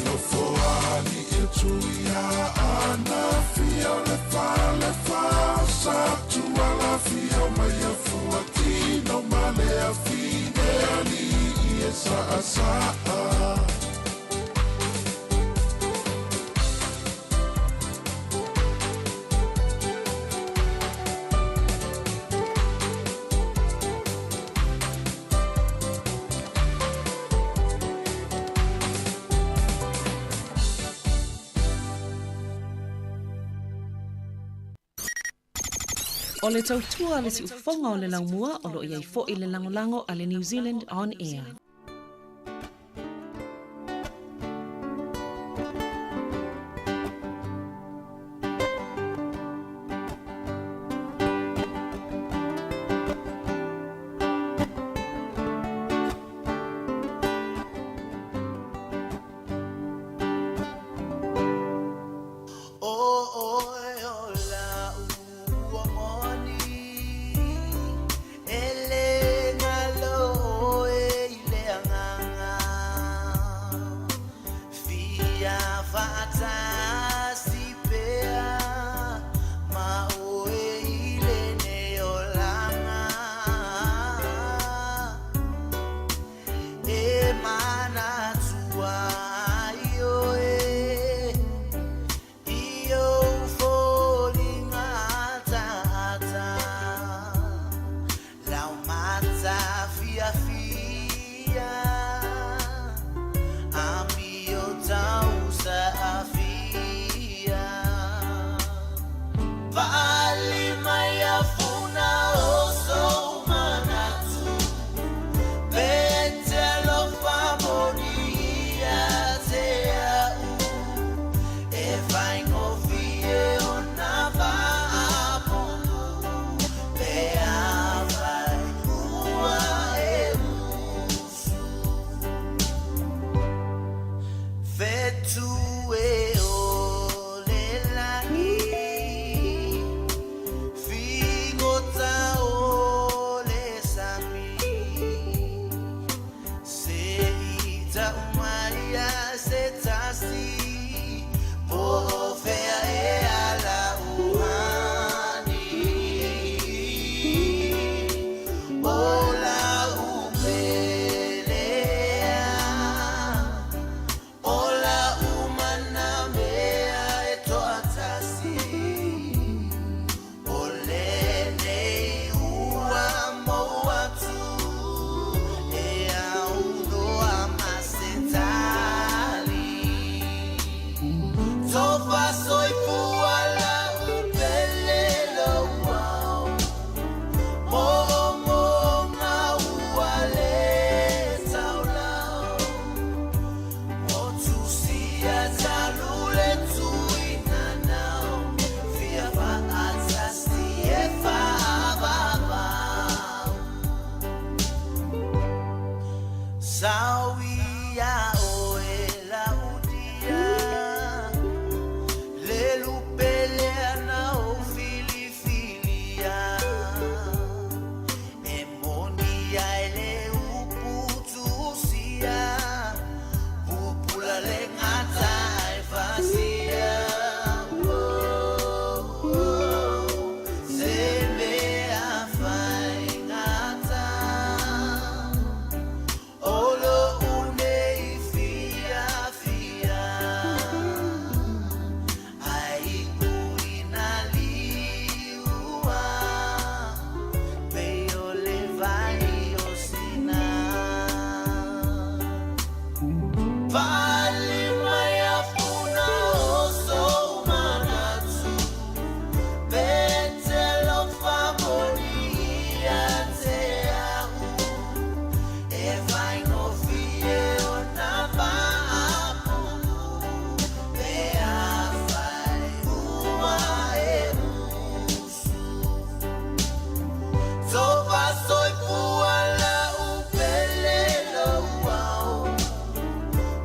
saa. O le tautua a le siufofoga o le laumua o lo o i ai foi le lagolago a le New Zealand On Air.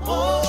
Oh.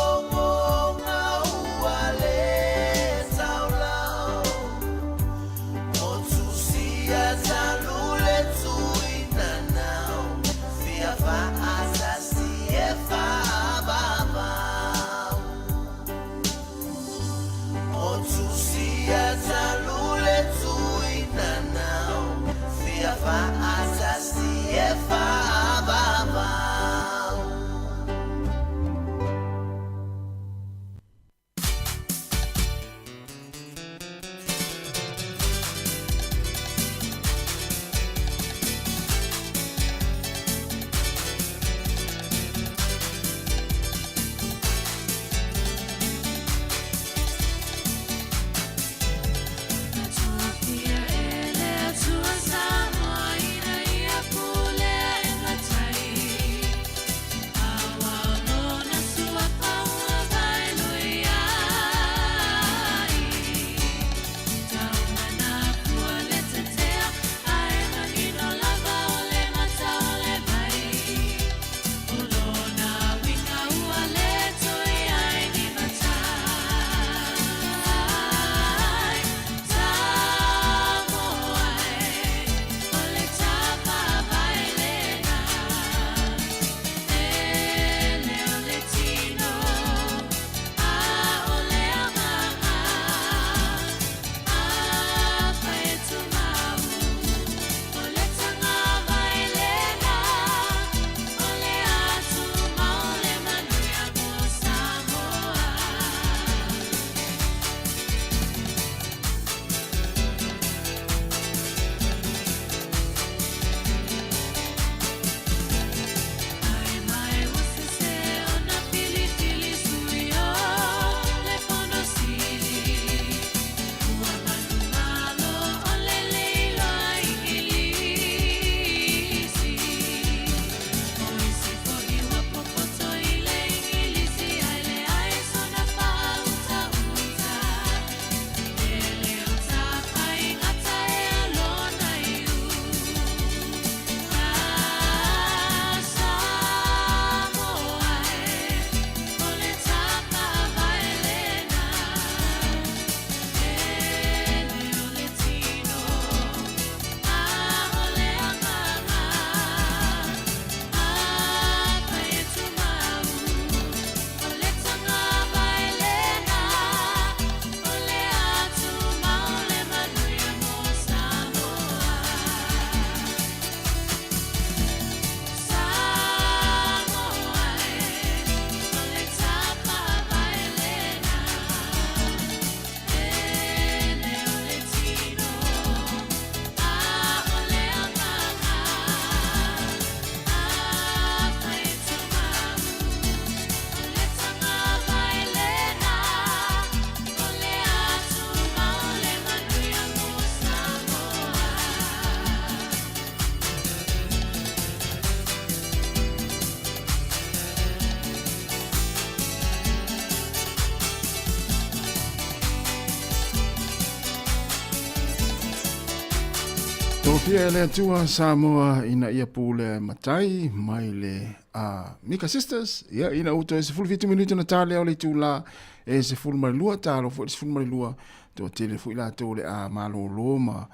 Talosia e le Atua Samoa ina ia pule matai mai le a Mika Sisters. Ia ina ua toe 17 minute na tā lea o le itulā e 12, talo foi le 12, toatele foi latou o le a malōlō ma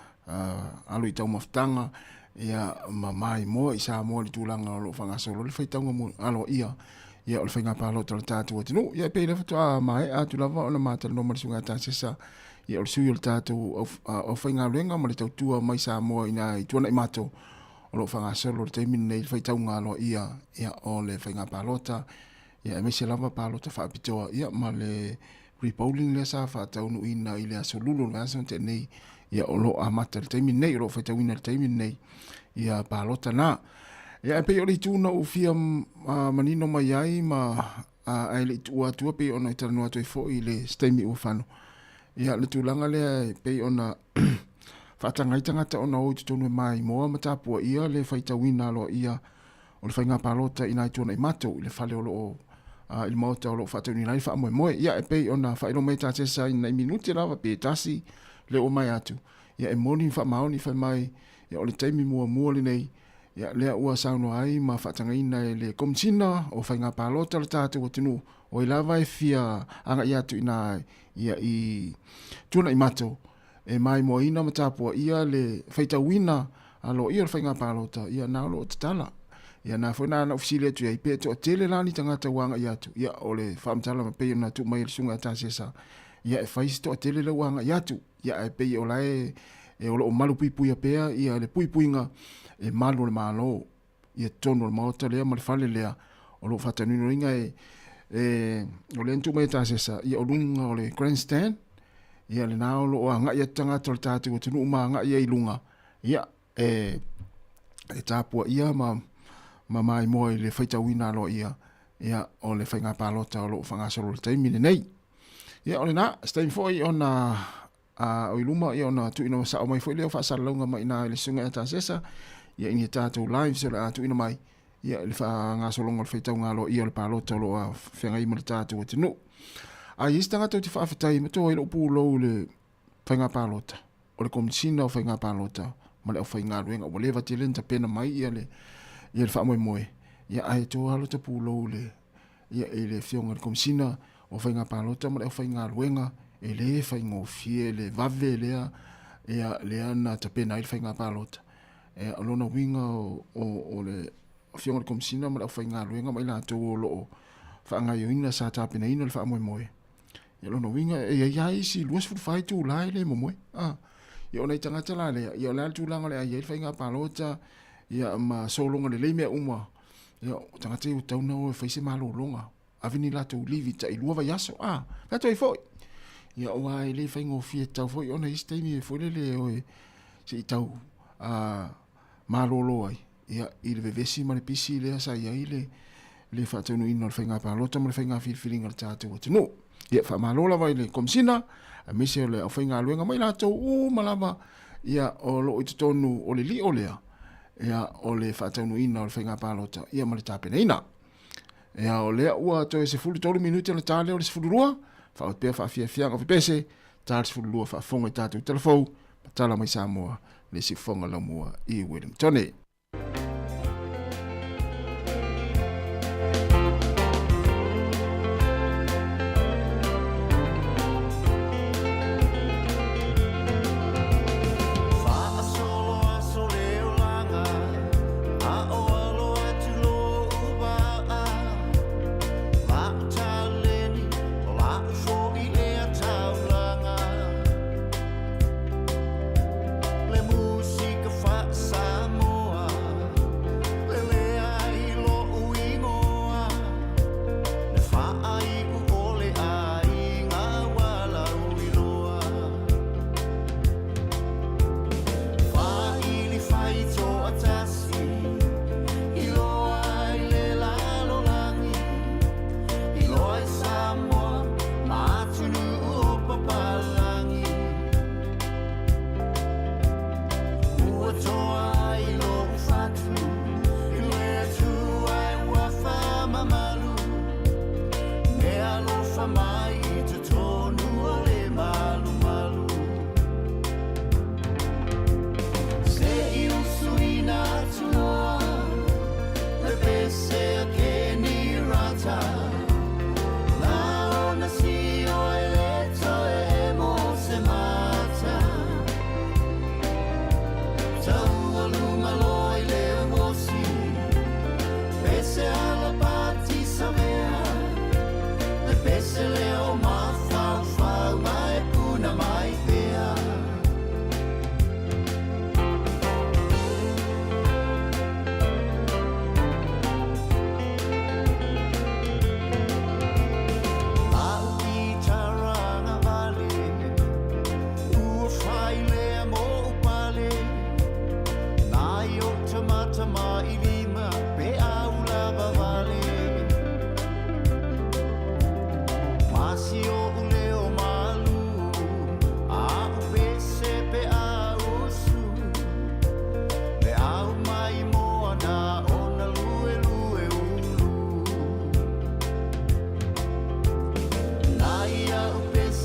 alo i taumafataga ia ma maimoa i Samoa i le tulaga o lo o faagasolo le faitauga mo aloaia ia o le faiga palota o le tatou atunuu. Ia e pei lea faatoa maea atu lava ona matalanoa ma le Susuga ia Tasesa, ia o le sui o le tatou aufaigaluega ma le tautua mai Samoa ina i tuanai matou o lo o faagasolo le taimi lenei le faitauga aloaia ia o le faiga palota ia aemaise lava palota faapitoa ia ma le re-polling lea sa faataunuuina i le aso Lulu o le vaiaso na tea nei ia o lo o amata i le taimi lenei, o lo o faitauina i le taimi lenei ia palota na. Ia e pei o le itu na ou fia manino mai ai ma ae le i tuua atua pei ona i talanoa atu ai foi i le se taimi ua fano. Ia le tulaga lea e pei ona faataga ai tagata ona o i totonu e maimoa ma tapuaia le faitauina aloaia o le faiga palota i nai tuanai matou i le fale o lo o i le maota o lo o faataunuuina ai le faamoemoe. Ia e pei ona faailoa mai e Tasesa i nai minute lava pe tasi lea ua mae atu, ia e moni ma faamaoni fai mai, ia o le taimi muamua lenei, ia lea ua saunoa ai ma faatagaina e le Komesina o Faiga Palota o le tatou atunuu, o ai lava e fia agai atu i ina ia i tuanai matou e maimoaina ma tapuaia le faitauina aloaia o le faiga palota, ia na o lo o tatala. Ia na foi na na ou fesili atu i ai, pe toatele la ni tagata ua agai atu, ia o le faamatala ma pei ona tuu mai e le susuga ia Tasesa, ia e fai si toatele lea ua agai atu, ia ae pei o la e, e o lo o malupuipuia pea ia le puipuiga e malu o le Malo i totonu o le maota lea ma le fale lea o lo o faataunuuina e, e o lea na tuu mai e Tasesa, ia o luga o le grandstand, ia lena o lo o agai atu tagata o le tatou atunuu ma agai ai i luga, ia e, e tapuaia ma, ma maimoa i le faitauina aloaia ia o le faiga palota o lo o faagasolo i le taimi lenei. Ia o lena, se taimi foi ona a o i luma ia ona tuuina sao mai foi lea o faasalalauga mai ina i le Susuga ia Tasesa ia i ni tatou lives o le a tuuina mai ia i le faagasologa o le faitauga aloaia o le palota o lo o feagai ma le tatou atunuu. A i ai se tagata ou te faafetai ma toa ai lou pulou i le faiga palota, o le Komesina o Faiga Palota ma le aufaigaluega ua leva tele ona tapena mai ia le ia le faamoemoe, ia ae toa lota pulou i le ia i le Afioga i le Komesina o Faiga Palota ma le aufaigaluega, e le faigofie le vave lea ia lea na tapena ai le faiga palota. Ia, o lona uiga o, o, o le Afioga i le Komesina ma le aufaigaluega ma i latou o lo o faagaoioina sa tapenaina le faamoemoe. Ia, lona uiga e i ai lava isi 24 itula e le momoe. Ah. Ia, o nai tagata la lea, ia o le a le tulaga o le a i ai le faiga palota, ia ma sologa lelei mea uma. Ia, o tagata ia ua tatau ona o e fai se malologa. Ave ni latou livi tai lua vaiaso, a, fai atu ai foi. Ia, aua e le faigofie tatau foi ona i isi taimi e foi lele e o e se i tau a, malolo ai, ia, i le vevesi ma le pisi lea sa i ai le, le faataunuuina o le faiga palota ma le faiga filifiliga a le tatou atunuu. Ia, faamalo lava i le Komesina, aemaise o le aufaigaluega ma i latou uma lava, ia, o lo o i totonu o le lio lea, ia, o le faataunuuina o le faiga palota, ia, ma le tapenaina. Ia, o lea ua toe 13 minute ona ta lea o le 12, faaauau pea faafiafiaga o pepese, ta le 12 faafofoga i tatou tala fou, ma tala mai Samoa, le isi fofoga laumua i Wellingtone. Faasolo aso le olaga, a o alo atu lou vaa. La'u taleni, o la'u fo'i lea taulaga. Le musika faa-Samoa.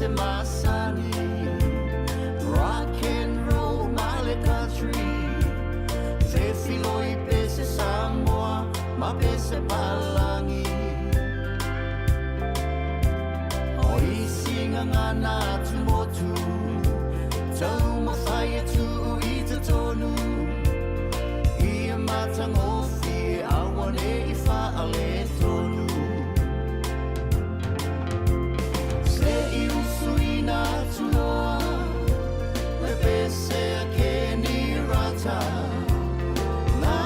pese masani, rock and roll ma le country. Fefiloi pese Samoa ma pese Palangi. O isi ngangana tumotu, taumawhai e tuu i te tonu. Ia matangofi awane i whaale tonu. Se i usuina tuloa, le pese a Keni Rata. Nā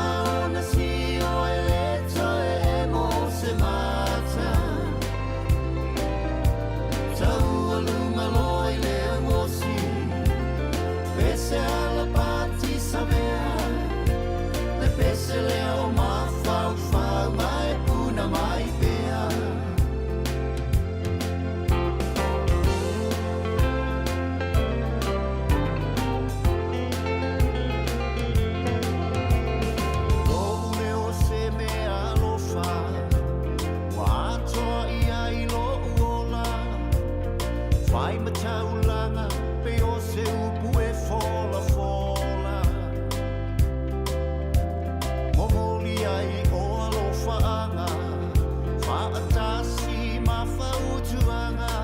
ona si o e le toe e mo se mata. Taua lunga loa i le angosi, pese ala pati savea. Le pese lea o mafaufau mai puna mai pea. Lou leo se mea alofa, ua atoa ia i lou ola. Fai mataulanga pe o se upu e fola fola. Momoli ai o alofaanga, faatasi ma fautuaga.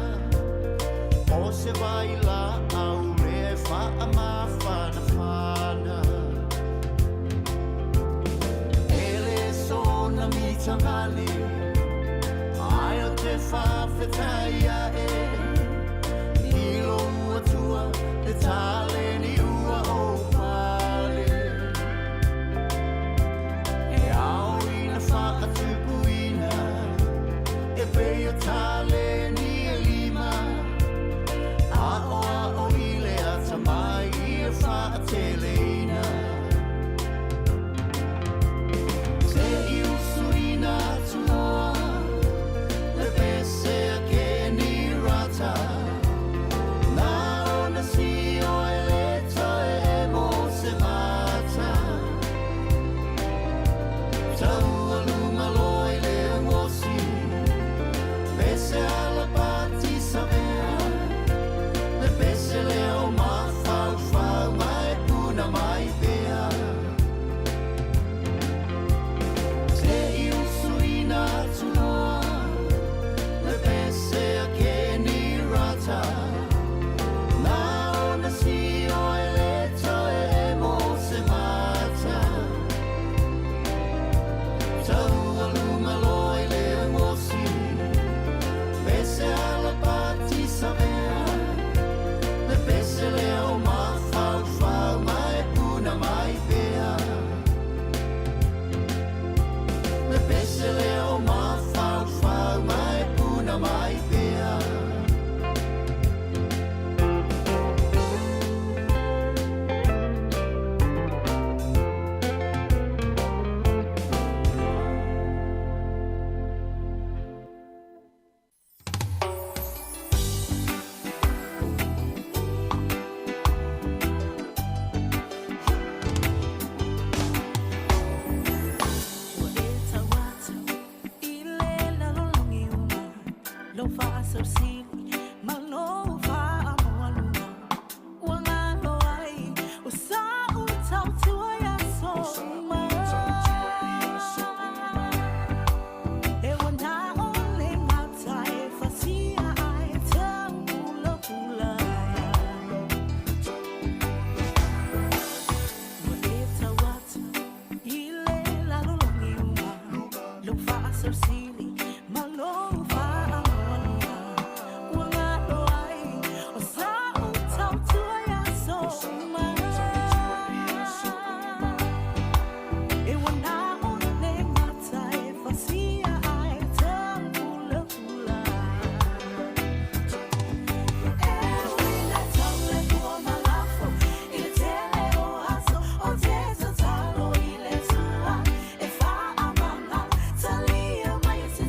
O se vai la au le faamafanafana. E le sona mitavale, ai o te whawhetai a e. I lo atua le tale ni ua o pale. E ao ina whaatupuina, e pei o tale ni e lima. Ao ao i le ata mai i e whaateleina. Se i usuina tuloa, le pese a Keni Rata. Nā ona si o e le toe e mo se mata. Taua lunga loa i le angosi, pese ala pati savea. Le pese lea o mafaufau mai puna mai pea. Se i usuina tuloa, le pese a Keni Rata. Nā ona si o e le toe e mo se mata. Taua lunga loa i le angosi, pese ala pati savea. Le pese lea o mafaufau mai puna mai pea. Le pese lea o mafaufau mai puna mai pea. Ua e tau atu i le lalolagi uma, lou faasausili ma lou faamualuga. Ua galo ai o sa'u tautua i aso uma. E ua na o le gata e fasia ai taupulapula. Ua e tau atu i le lalolagi uma, lou faasausili ma lou faamualuga. Ua galo ai o sa'u tautua i aso uma. E ua na o le gata e fasia ai taupulapula. E uina tau le pua malafo i le tele o aso o te tatalo i le Atua e faamagalo. Talia mai e se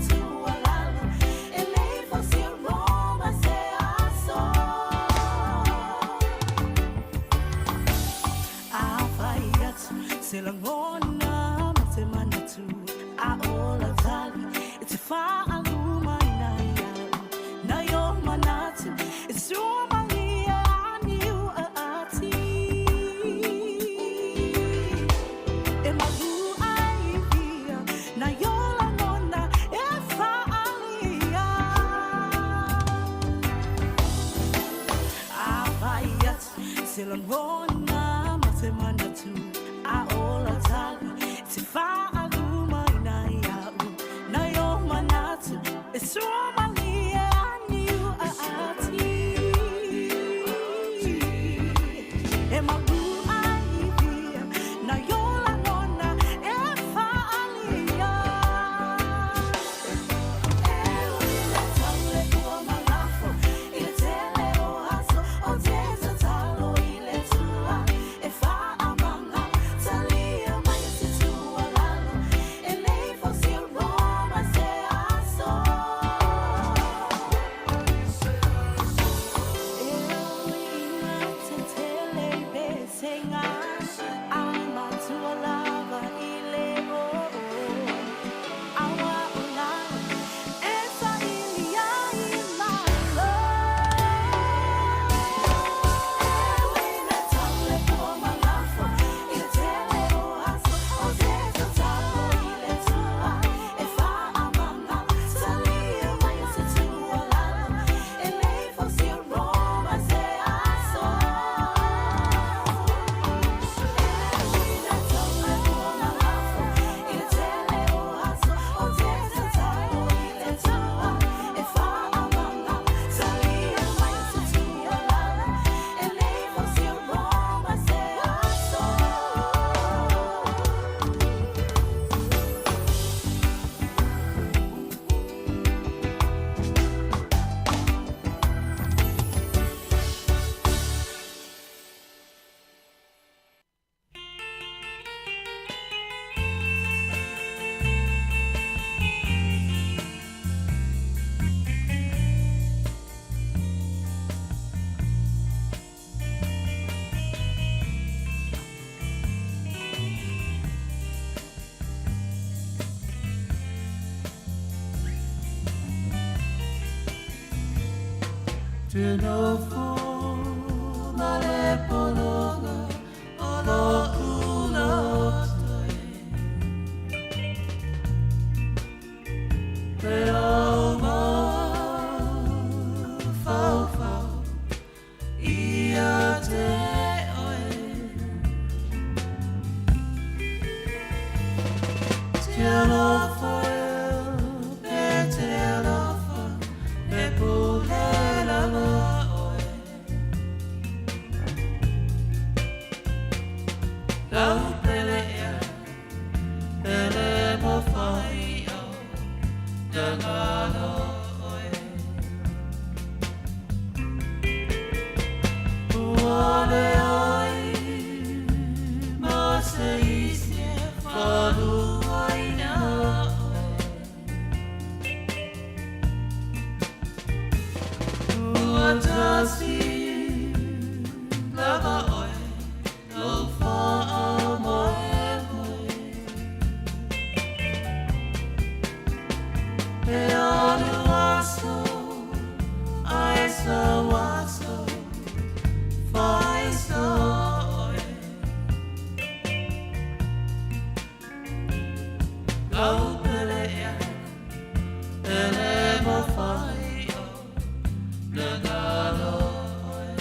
Te nofo ma le pologa o lo'u loto e. Le au mafaufau ia te oe. Te alofa e, e te alofa, e pule lava oe. Lau pele ea, pele mawhai au, na ngalo oe. Ua le ai, ma se isi e whaluaina oe. Ua tasi lava oe, lau whaamoemoe. E alu aso, ai sa waso, whai sa oe. Lau pele ea, pele mawhai o, na ngalo oe.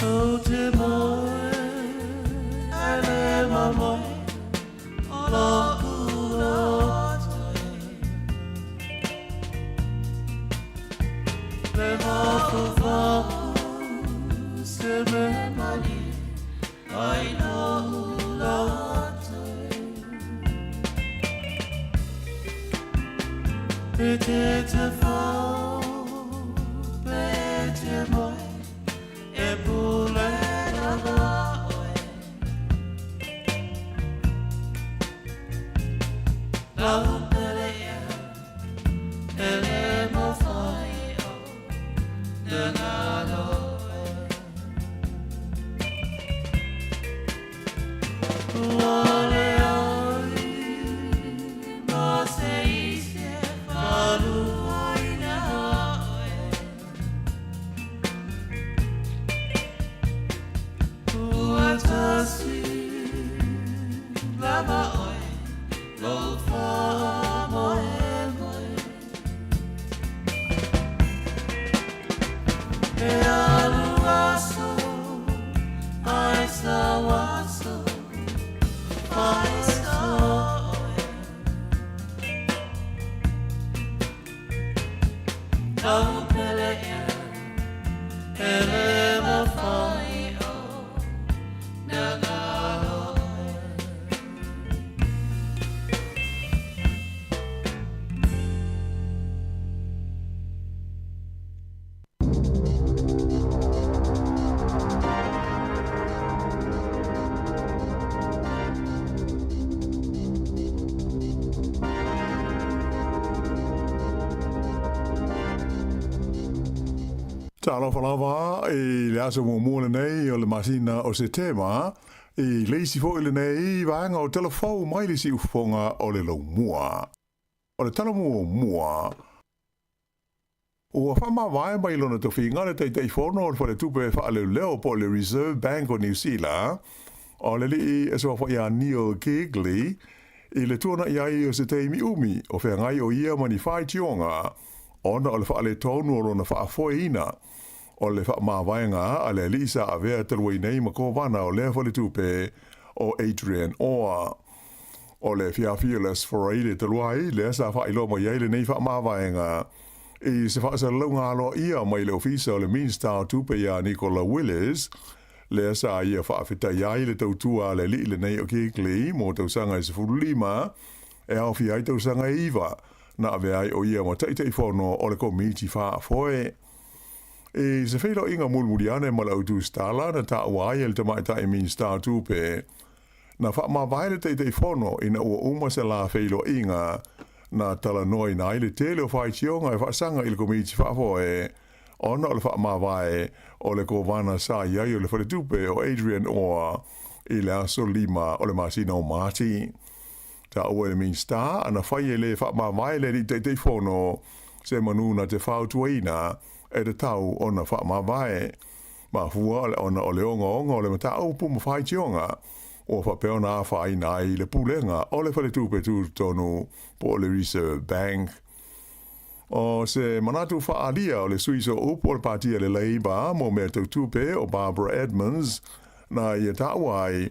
O te moe, ai le mamoe, o lo'u loto e. Le mafaufau se me mani, ai lo'u loto e. E te te fau, pe te moe, e pule lava oe. Lau pele ea, pele mawhai o, na ngalo e. Ua le ai, ma se isi e whaluaina oe. Ua tasi lava oe, lou whaamoemoe. E alu aso, ai sa waso, ai sa oe. Lau pele ea, pele mawhai o, na ngalo oe. Talofa lava i le aso muamua lenei o le masina o Setema, i le isi foi lenei vaega o tala fou mai le siufofoga o le laumua. O le tala muamua, ua faamavae mai lona tofiga le Taitaifono o le Faletupe Faaleoleo po o le Reserve Bank o Niu Sila, o le alii e suafa ia Neil Kigley, i le tuanai ai o se taimi umi o feagai o ia ma ni faitioga ona o le faaletonu o lona faafoeina o le faamavaega a le alii sa avea talu ai nei ma kovana o lea faletupe o Adrian Orr. O le afiafi o le Aso Faraile talu ai, lea sa faailoa mai ai lenei faamavaega i se faasalalauga aloaia mai le Ofisa o le Minista o Tupe iā Nicola Willis, lea sa ia faafetaia ai le tautua a le alii lenei o Keighley mo tausaga e 15, e aofia ai tausaga e iva na avea ai o ia ma Taitaifono o le Komiti Faafoe. I se feiloaiga mulimuli ane ma le autusitala na taua ai e le Tamaitai Minista o Tupe, Na faamavae le Taitaifono ina ua uma se la feiloaiga na talanoaina ai le tele o faitioga e faasaga i le Komiti Faafoe ona o le faamavae o le Kovana sa i ai o le Faletupe o Adrian Orr i le aso 5 o le masina o Mati. Taua e le Minisita ana fai e le faamavae le Alii Taitaifono se manu na te fautuaina e tatau ona faamavae. Mafua ona o le ogaoga o le mataupu ma faitioga ua faapea ona afaina ai le Pulega o le Faletupe Tutotonu po o le Reserve Bank. O se manatu faaalia o le sui sooupu o le Pāti a le Labour mo mea tau tupe o Barbara Edmonds na ia taua ai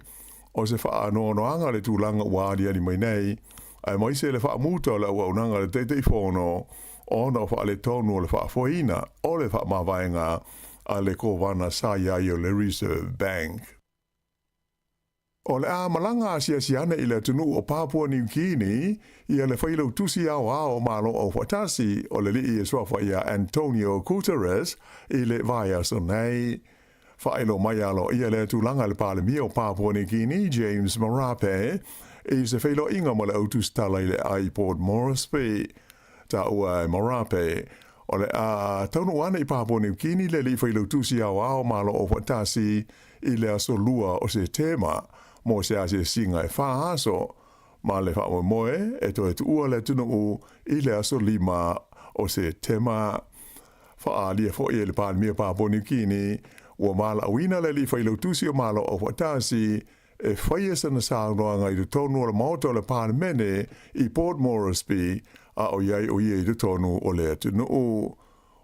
o se faanoanoaga le tulaga ua aliali mai nei, aemaise le faamuta o le auaunaga a le Taitaifono ona o faaletonu o le faafoeina o le faamavaega a le Kovana sa i ai o le Reserve Bank. O le a malaga asiasi ane i le atunuu o Papua Niu Kini ia le Failautusi Aoao o Malo Aufaatasi o le Alii e suafa ia Antonio Guterres i le vaiaso nei. Faailoa mai aloaia lea tulaga e le Palemia o Papua Niu Kini, James Marape, i se feiloaiga ma le autusitala i le i Port Moresby. Taua e Marape, o le a taunuu ane i Papua Niu Kini le alii failautusi aoao Malo Aufaatasi i le aso 2 o Setema mo se asiasiga e fa aso, ma le faamoemoe e toe tuua le atunuu i le aso 5 o Setema. Faaalia foi e le Palemia Papua Niu Kini, ua valaauina le alii failautusi o Malo Aufaatasi e faia sana saunoaga i totonu o le Maota o le Palemene i Port Moresby a o i ai o ia i totonu o le atunuu.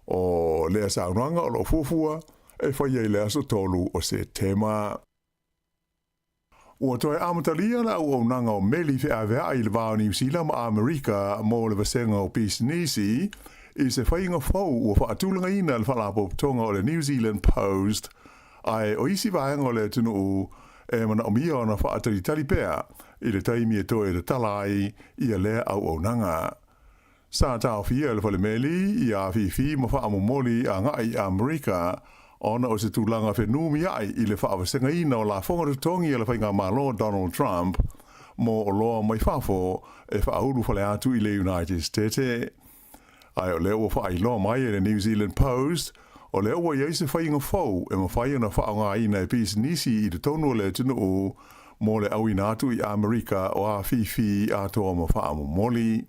O lea saunoaga o lo o fuafua e faia i le aso 3 o Setema. Ua toe amatalia le auaunaga o meli feaveai i le va o Niu Sila ma Amerika mo le vasega o pisinisi i se faiga fou ua faatulagaina e le Faalapotopotoga o le New Zealand Post, ae o isi vaega o le atunuu e manaomia ona faatalitali pea i le taimi e toe tatala ai ia lea auaunaga. Sa taofia e le falemeli ia afifi ma faamomoli agai i Amerika ona o se tulaga fenumiai i le faavasegaina o lafoga totogi a le faigamalo Donald Trump mo oloa mai fafo e faaulu fale atu i le United States. Ae o lea ua faailoa mai e le New Zealand Post, o lea ua i ai se faiga fou e mafai ona faaaogaina e pisinisi i totonu o le atunuu mo le auina atu i Amerika o afifi atoa ma faamomoli.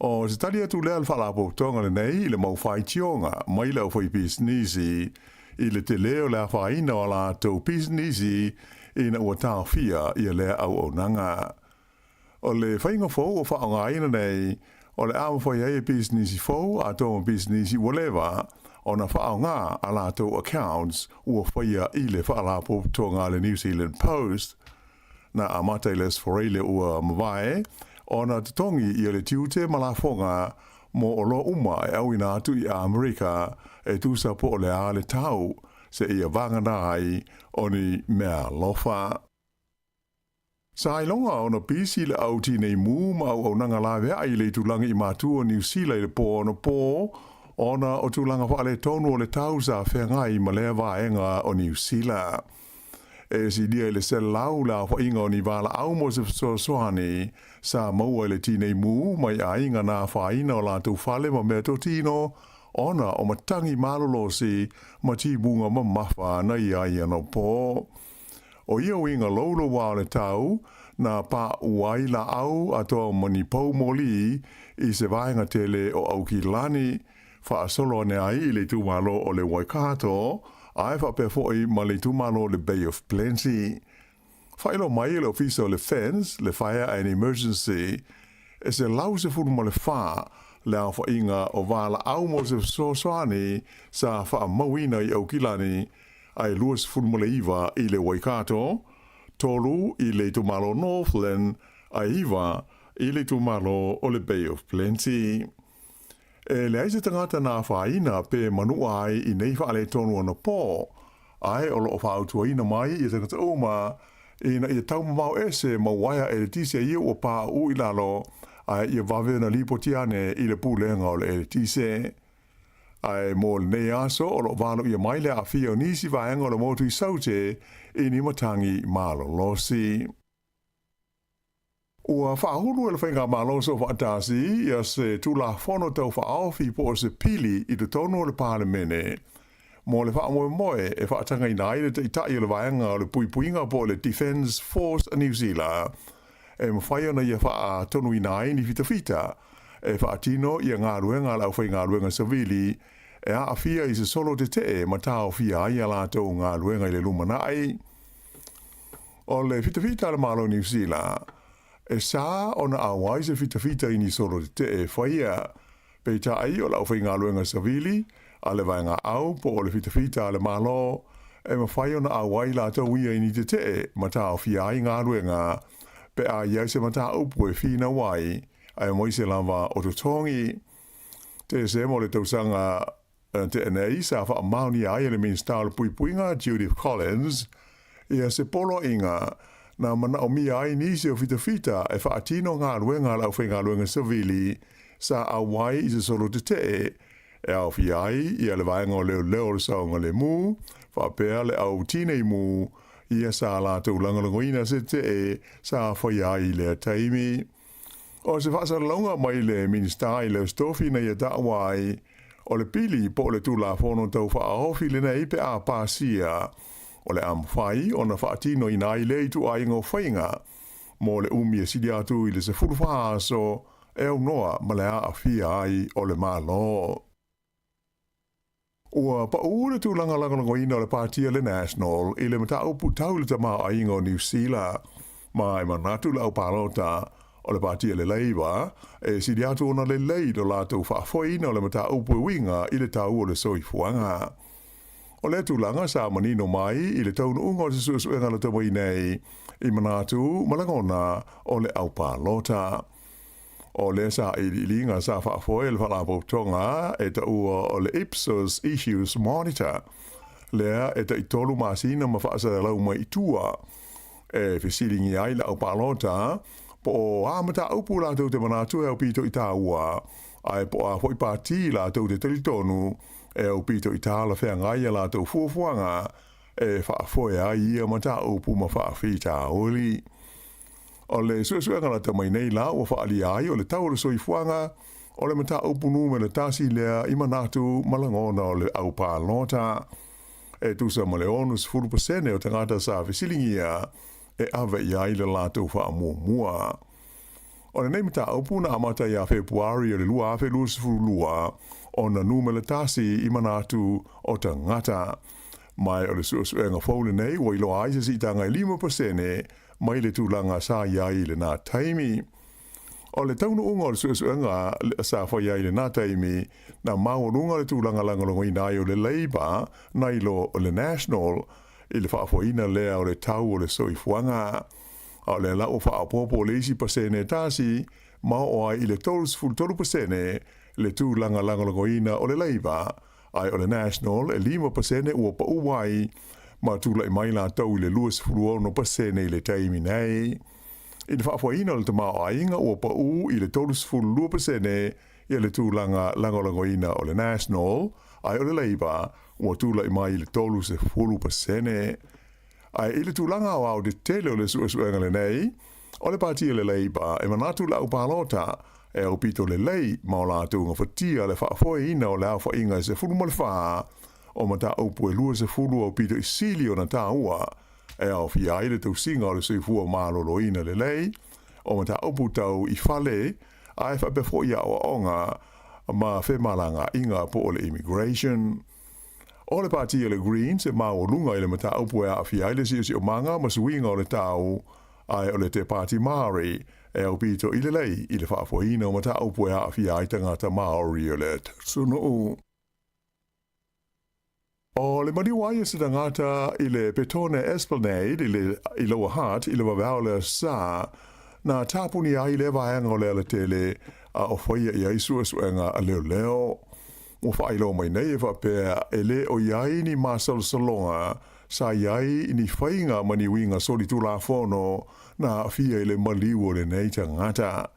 O se tali atu lea a le Faalapotopotoga lenei i le mau faitioga mai le aufaipisinisi i le tele o le afaina o a latou pisinisi ina ua taofia ia lea auaunaga. O le faiga fou o faaaogaina nei, o le a mafai ai e pisinisi fou atoa ma pisinisi ua leva ona faaaoga a latou accounts ua faia i le Faalapotopotoga a le New Zealand Post. Na amata i le Aso Faraile ua mavae ona totogi ia le tiute ma lafoga mo oloa uma e auina atu i Amerika e tusa po o le a le tau seia vagana ai o ni meaalofa. Sa iloga ona pisi le au tinei mu ma auaunaga laveai i le itulagi i matua o Niu Sila i le po anapo ona o tulaga faaletonu o le tau sa feagai ma lea vaega o Niu Sila. E silia i le 100 le aofaiga o ni valaau mo se fesoasoani sa maua i le tinei mu mai aiga na afaina o latou fale ma meatotino ona o matagi malolosi ma timuga mamafa na i ai anapo. O ia uiga louloua o le tau na paʻu ai laau atoa ma ni pou moli i se vaega tele o Aukilani faasolo ane ai i le itumalo o le Waikato, ae faapea foi ma le itumalo o le Bay of Plenty. Faailoa mai e le Ofisa o le Fence, le Fire and Emergency, e 114 le aofaiga o valaau mo se fesoasoani sa faamauina i Aukilani, ae 29 i le Waikato, tolu i le itumalo Northland, ae 9 i le itumalo o le Bay of Plenty. E leai se tagata na afaina pe manua ai i nei faaletonu anapo, ae o lo o fautuaina mai ia tagata uma ina ia taumamao ese ma uaea eletise ia ua pauu i lalo, ae ia vave ona lipoti ane i le Pulega o le Eletise. Ae mo lenei aso o lo o valoia mai le aafia o nisi vaega o le motu i Saute i ni matagi malolosi. Ua faaulu e le Faigamalo Soofaatasi ia se Tulafono Tau Faaofi po o se Pili i totonu o le Palemene mo le faamoemoe e faatagaina ai le Taitai o le Vaega o le Puipuiga po o le Defence Force a Niu Sila e mafai ona ia faatonuina ai ni fitafita e faatino ia galuega a le aufaigaluega savili e aafia i se solo tetee ma taofia ai a latou galuega i le lumanai. O le fitafita a le Malo o Niu Sila, e sa ona auai se fitafita i ni solo tetee e faia, peitai o le aufaigaluega savili a le vaega au po o le fitafita a le Malo, e mafai ona auai latou ia i ni tetee ma taofia ai galuega pe a i ai se mataupu e finau ai, aemaise lava o totogi. Tesema o le tausaga tea nei sa faamaonia ai e le Minisita o le Puipuiga Judith Collins ia se poloaiga na manaomia ai nisi o fitafita e faatino galuega a le aufaigaluega savili sa auai i se solo tetee e aofia ai ia le vaega o leoleo o le saogalemu faapea le au tineimu ia sa latou lagolagoina se tetee sa faia ai i lea taimi. O se faasalalauga mai le Minisita i le Aso Tofi na ia taua ai, o le pili po o le Tulafono Tau Faaofi lenei pe a pasia, o le a mafai ona faatinoina ai lea ituaiga o faiga mo le umi e sili atu i le 14 aso e aunoa ma le aafia ai o le Malo. Ua paʻū le tulaga lagolagoina o le Pāti a le National i le mataupu tau i le tamaoaiga o Niu Sila, ma e manatu le au palota o le Pāti a le Labour e sili atu ona lelei lo latou faafoeina o le mataupu e uiga i le tau o le soifuaga. O lea tulaga sa manino mai i le taunuuga o se suesuega lata mai nei i manatu ma lagona o le au palota. O lea sailiiliga sa faafoe e le Faalapotopotoga e taua o le Ipsos Issues Monitor, lea e taitolu masina ma faasalalau mai i tua, e fesiligia ai le au palota po o a mataupu latou te manatu e aupito i tāua, ae po o a foi pāti latou te talitonu e aupito i talafeagai a latou fuafuaga e faafoe ai ia mataupu ma faafitauli. O le suesuega lata mai nei la ua faaalia ai o le tau o le soifuaga o le mataupu numera tasi lea i manatu ma lagona o le au palota. E tusa ma le 60% o tagata sa fesiligia e ave i ai le latou faamuamua. O lenei mataupu na amata ia Fepuari o le 2022 ona numera tasi i manatu o tagata. Ma o le suesuega fou lenei ua iloa ai se siitaga e 5% mai le tulaga sa i ai i lena taimi. O le taunuuga o le suesuega sa fai ai i lena taimi, na maualuga le tulaga lagolagoina ai o le Labour nai lo le National i le faafoeina lea o le tau o le soifuaga. A o lea la ua faaopoopo le isi pasene e tasi ma oo ai i le 33% le tulaga lagolagoina o le Labour, ae o le National e 5% ua pau ai, ma tulai mai latou i le 26% i le taimi nei. I le faafoeina o le tamaoaiga ua pau i le 32% ia le tulaga lagolagoina o le National, ae o le Labour ua tulai mai i le 30%. Ae i le tulaga aoao tetele o le suesuega lenei, o le Pati a le Labour e manatu le au palota e aupito lelei ma o latou gafatia le faafoeina o le aofaiga e 14 o mataupu e 20 aupito i sili ona taua e aofia ai le tausiga o le soifua maloloina lelei, o mataupu tau i fale ae faapea foi aoaoga ma femalagaaiga po o le immigration. O le Pati a le Greens e maualuga i le mataupu e aafia ai le siosiomaga ma suiga o le tau, ae o le Te Pāti Māori e aupito i lelei i le faafoeina o mataupu e aafia ai tagata Māori o le atunuu. O le maliu ai o se tagata i le Petone Esplanade i le i Lower Hutt i le vaveao o le Aso Sa, na tapunia ai lea vaega o le alatele a o faia i ai suesuega a leoleo. Ua faailoa mai nei e faapea e le o i ai ni masalosaloga sa i ai ni faiga ma ni uiga solitulafono na aafia i le maliu o lenei tagata.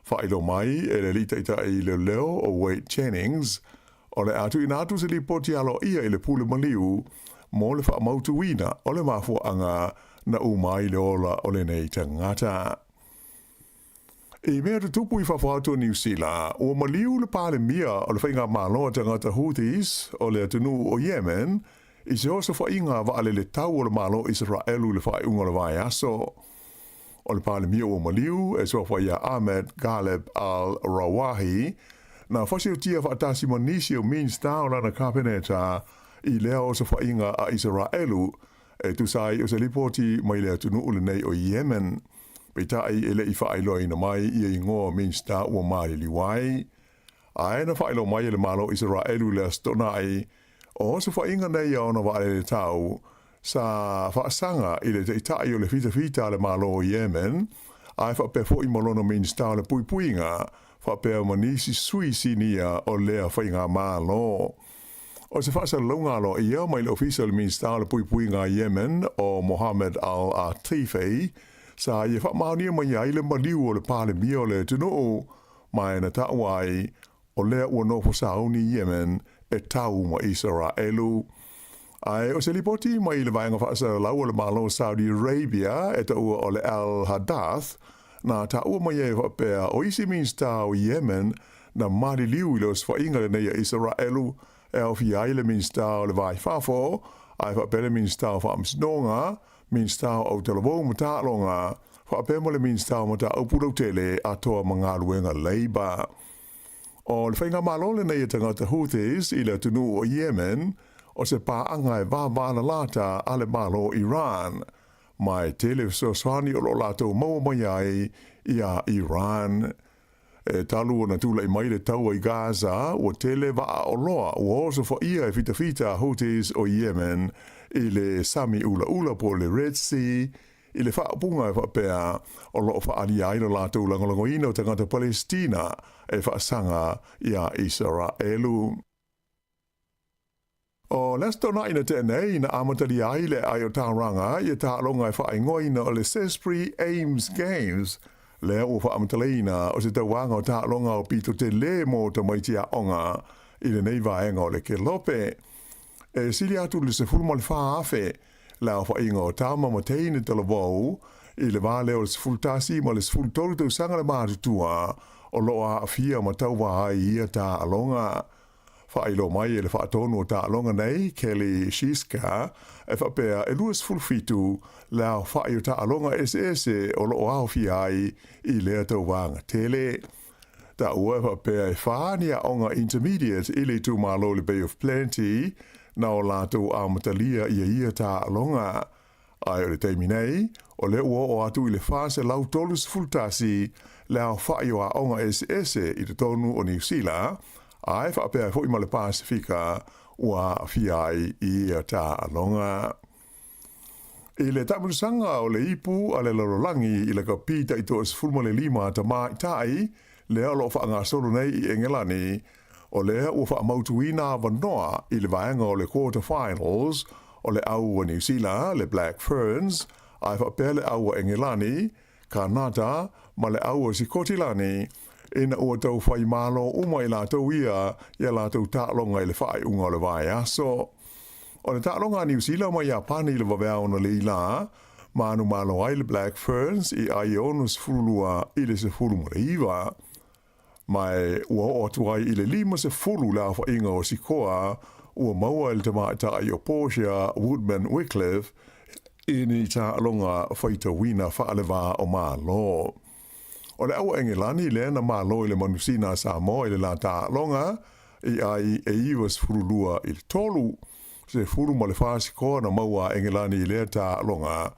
Faailoa mai e le Alii Taitai Leoleo o Wade Jennings, o le a tuuina atu se lipoti aloaia i le Pule Maliu mo le faamautuina o le mafuaaga na uma ai le ola o lenei tagata. I mea tutupu i fafo atu o Niu Sila, ua maliu le Palemia o le Faigamalo a tagata Houthis o le atunuu o Yemen i se osofaiga vaalele tau o le Malo o Isaraelu i le faaiuga o le vaiaso. O le Palemia ua maliu, e suafa ia Ahmed Ghaleb Al Rawahi, na fasiotia faatasi ma nisi o Minista o lana Kapeneta i lea osofaiga a Isaraelu e tusa ai o se lipoti mai le atunuu lenei o Yemen. Peitai e le i faailoaina mai ia igoa o Minista ua maliliu ai. Ae na faailoa mai e le Malo o Isaraelu i le Aso Toonai, o osofaiga nei a ona vaalele tau sa faasaga i le taitai o le fitafita a le Malo o Yemen, ae faapea foi ma lona Minista o le Puipuiga, faapea ma nisi sui sinia o lea faigamalo. O se faasalalauga aloaia mai le Ofisa o le Minista o le Puipuiga a Yemen o Mohammed Al-Atifi, sa ia faamaonia mai ai le maliu o le Palemia o le atunuu, ma e na taua ai, o lea ua nofo sauni Yemen e tau ma Isaraelu. Ae o se lipoti mai le vaega faasalalau o le Malo o Saudi Arabia e taua o le Al Hadath, na taua mai ai faapea o isi Minista o Yemen na maliliu i le osofaiga lenei a Isaraelu e aofia ai le Minista o le Va i Fafo, ae faapea le Minista o Faamasinoga, Minista o Autalavou ma Taaloga, faapea ma le Minista o Mataupu Lautele Atoa ma Galuega Labour. O le faigamalo lenei a tagata Houthis i le atunuu o Yemen, o se paaga e vavalalata a le Malo o Iran, ma e tele fesoasoani o lo o latou maua mai ai iā Iran. E talu ona tulai mai le taua i Gaza, ua tele vaa oloa ua osofaia e fitafita a Houthis o Yemen i le sami ulaula po o le Red Sea, i le faaupuga e faapea o lo o faaalia ai lo latou lagolagoina o tagata Palestina e faasaga iā Isaraelu. O le Aso Toonai na tea nei, na amatalia ai le ae o Tauranga i taaloga e faaigoaina o le Zespri Ames Games, lea ua faamatalaina o se tauaga o taaloga o pito tele mo tamaiti aoga i lenei vaega o le kelope. E sili atu i le 14,000 le aofaiga o tama ma teine talavou i le va lea o le 11 ma le 13 tausaga le matutua o lo o aafia ma tauva ai i ia taaloga. Faailoa mai e le faatonu o taaloga nei, Kelly Shiska, e faapea e 27 le aofai o taaloga eseese o lo o aofia ai i lea tauvaga tele. Taua e faapea e fa ni aoga intermediate i le itumalo i le Bay of Plenty na o latou amatalia ia ia taaloga. Ae o le taimi nei, o lea ua oo atu i le 431 le aofai o aoga eseese i totonu o Niu Sila, ae faapea ai foi ma le Pasefika ua aafia ai i ia taaloga. I le taamilosaga o le ipu a le lalolagi i le kapi taitoa-15 a tamaitai, lea o lo o faagasolo nei i Engelani, o lea ua faamautuina avanoa i le vaega o le quarter finals o le au a Niu Sila, le Black Ferns, ae faapea le au a Engelani, Kanata ma le au a Sikotilani, ina ua tau whai malo uma i latou ia i a latou taaloga i le faaiuga o le vaiaso. O le taaloga a Niu Sila ma Iapani i le vaveao ona leila, manumalo ai le Black Ferns i ai e 62 i le 19. Ma e ua oo atu ai i le 50 le aofaiga o sikoa ua maua e le tamaitai o Portia Woodman Wickliffe i ni taaloga faitauina faaleva o Malo. O le aua Engelani lea na malo i le manusina a Samoa i le la taaloga i ai e 92 i le 3, 14 sikoa na maua a Engelani i lea taaloga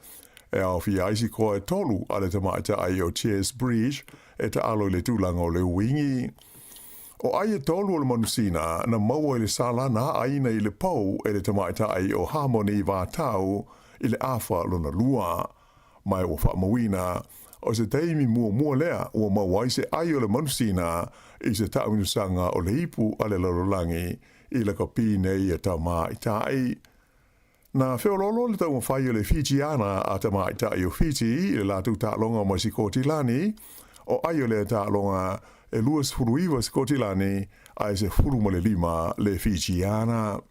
e aofia ai sikoa e tolu a le tamaitai o Chess Bridge e taalo i le tulaga o le uingi. O ai e tolu o le manusina na maua i le sala na aaina i le pou e le tamaitai o Harmony Vatau i le afa lona lua. Ma e ua faamauina, O se taimi muamua lea ua maua ai se ai o le manusina i se taamilosaga o le ipu a le lalolagi i lakapi nei a tamaitai. Na feoloolo le taumafai o le Fijiana a tamaitai o Fiti i le latou taaloga ma Sikotilani, o ai o lea taaloga e 29 Sikotilani ae 15 le Fijiana.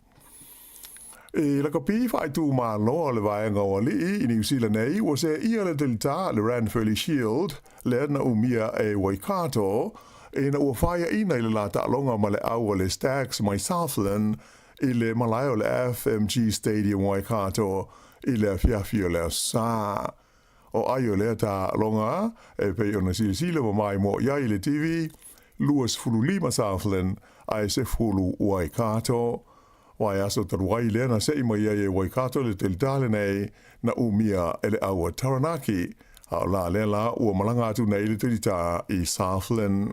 I lakapi faaitumalo a le Vaega o Alii i Niu Sila nei, ua seeia le telitā le Ranfurly Shield lea na umia e Waikato ina ua faiaina i le la taaloga ma le au a le Stags mai Southland i le malae o le FMG Stadium Waikato i le afiafi o le Aso Sa. O ai o lea taaloga e pei ona silasila ma maimoa i ai i le TV, 25 Southland ae 10 Waikato. Vaiaso talu ai lea na se'i mai ai e Waikato le telitā lenei na umia e le au a Taranaki, a o la lea la ua malaga atu nei le telitā i Southland.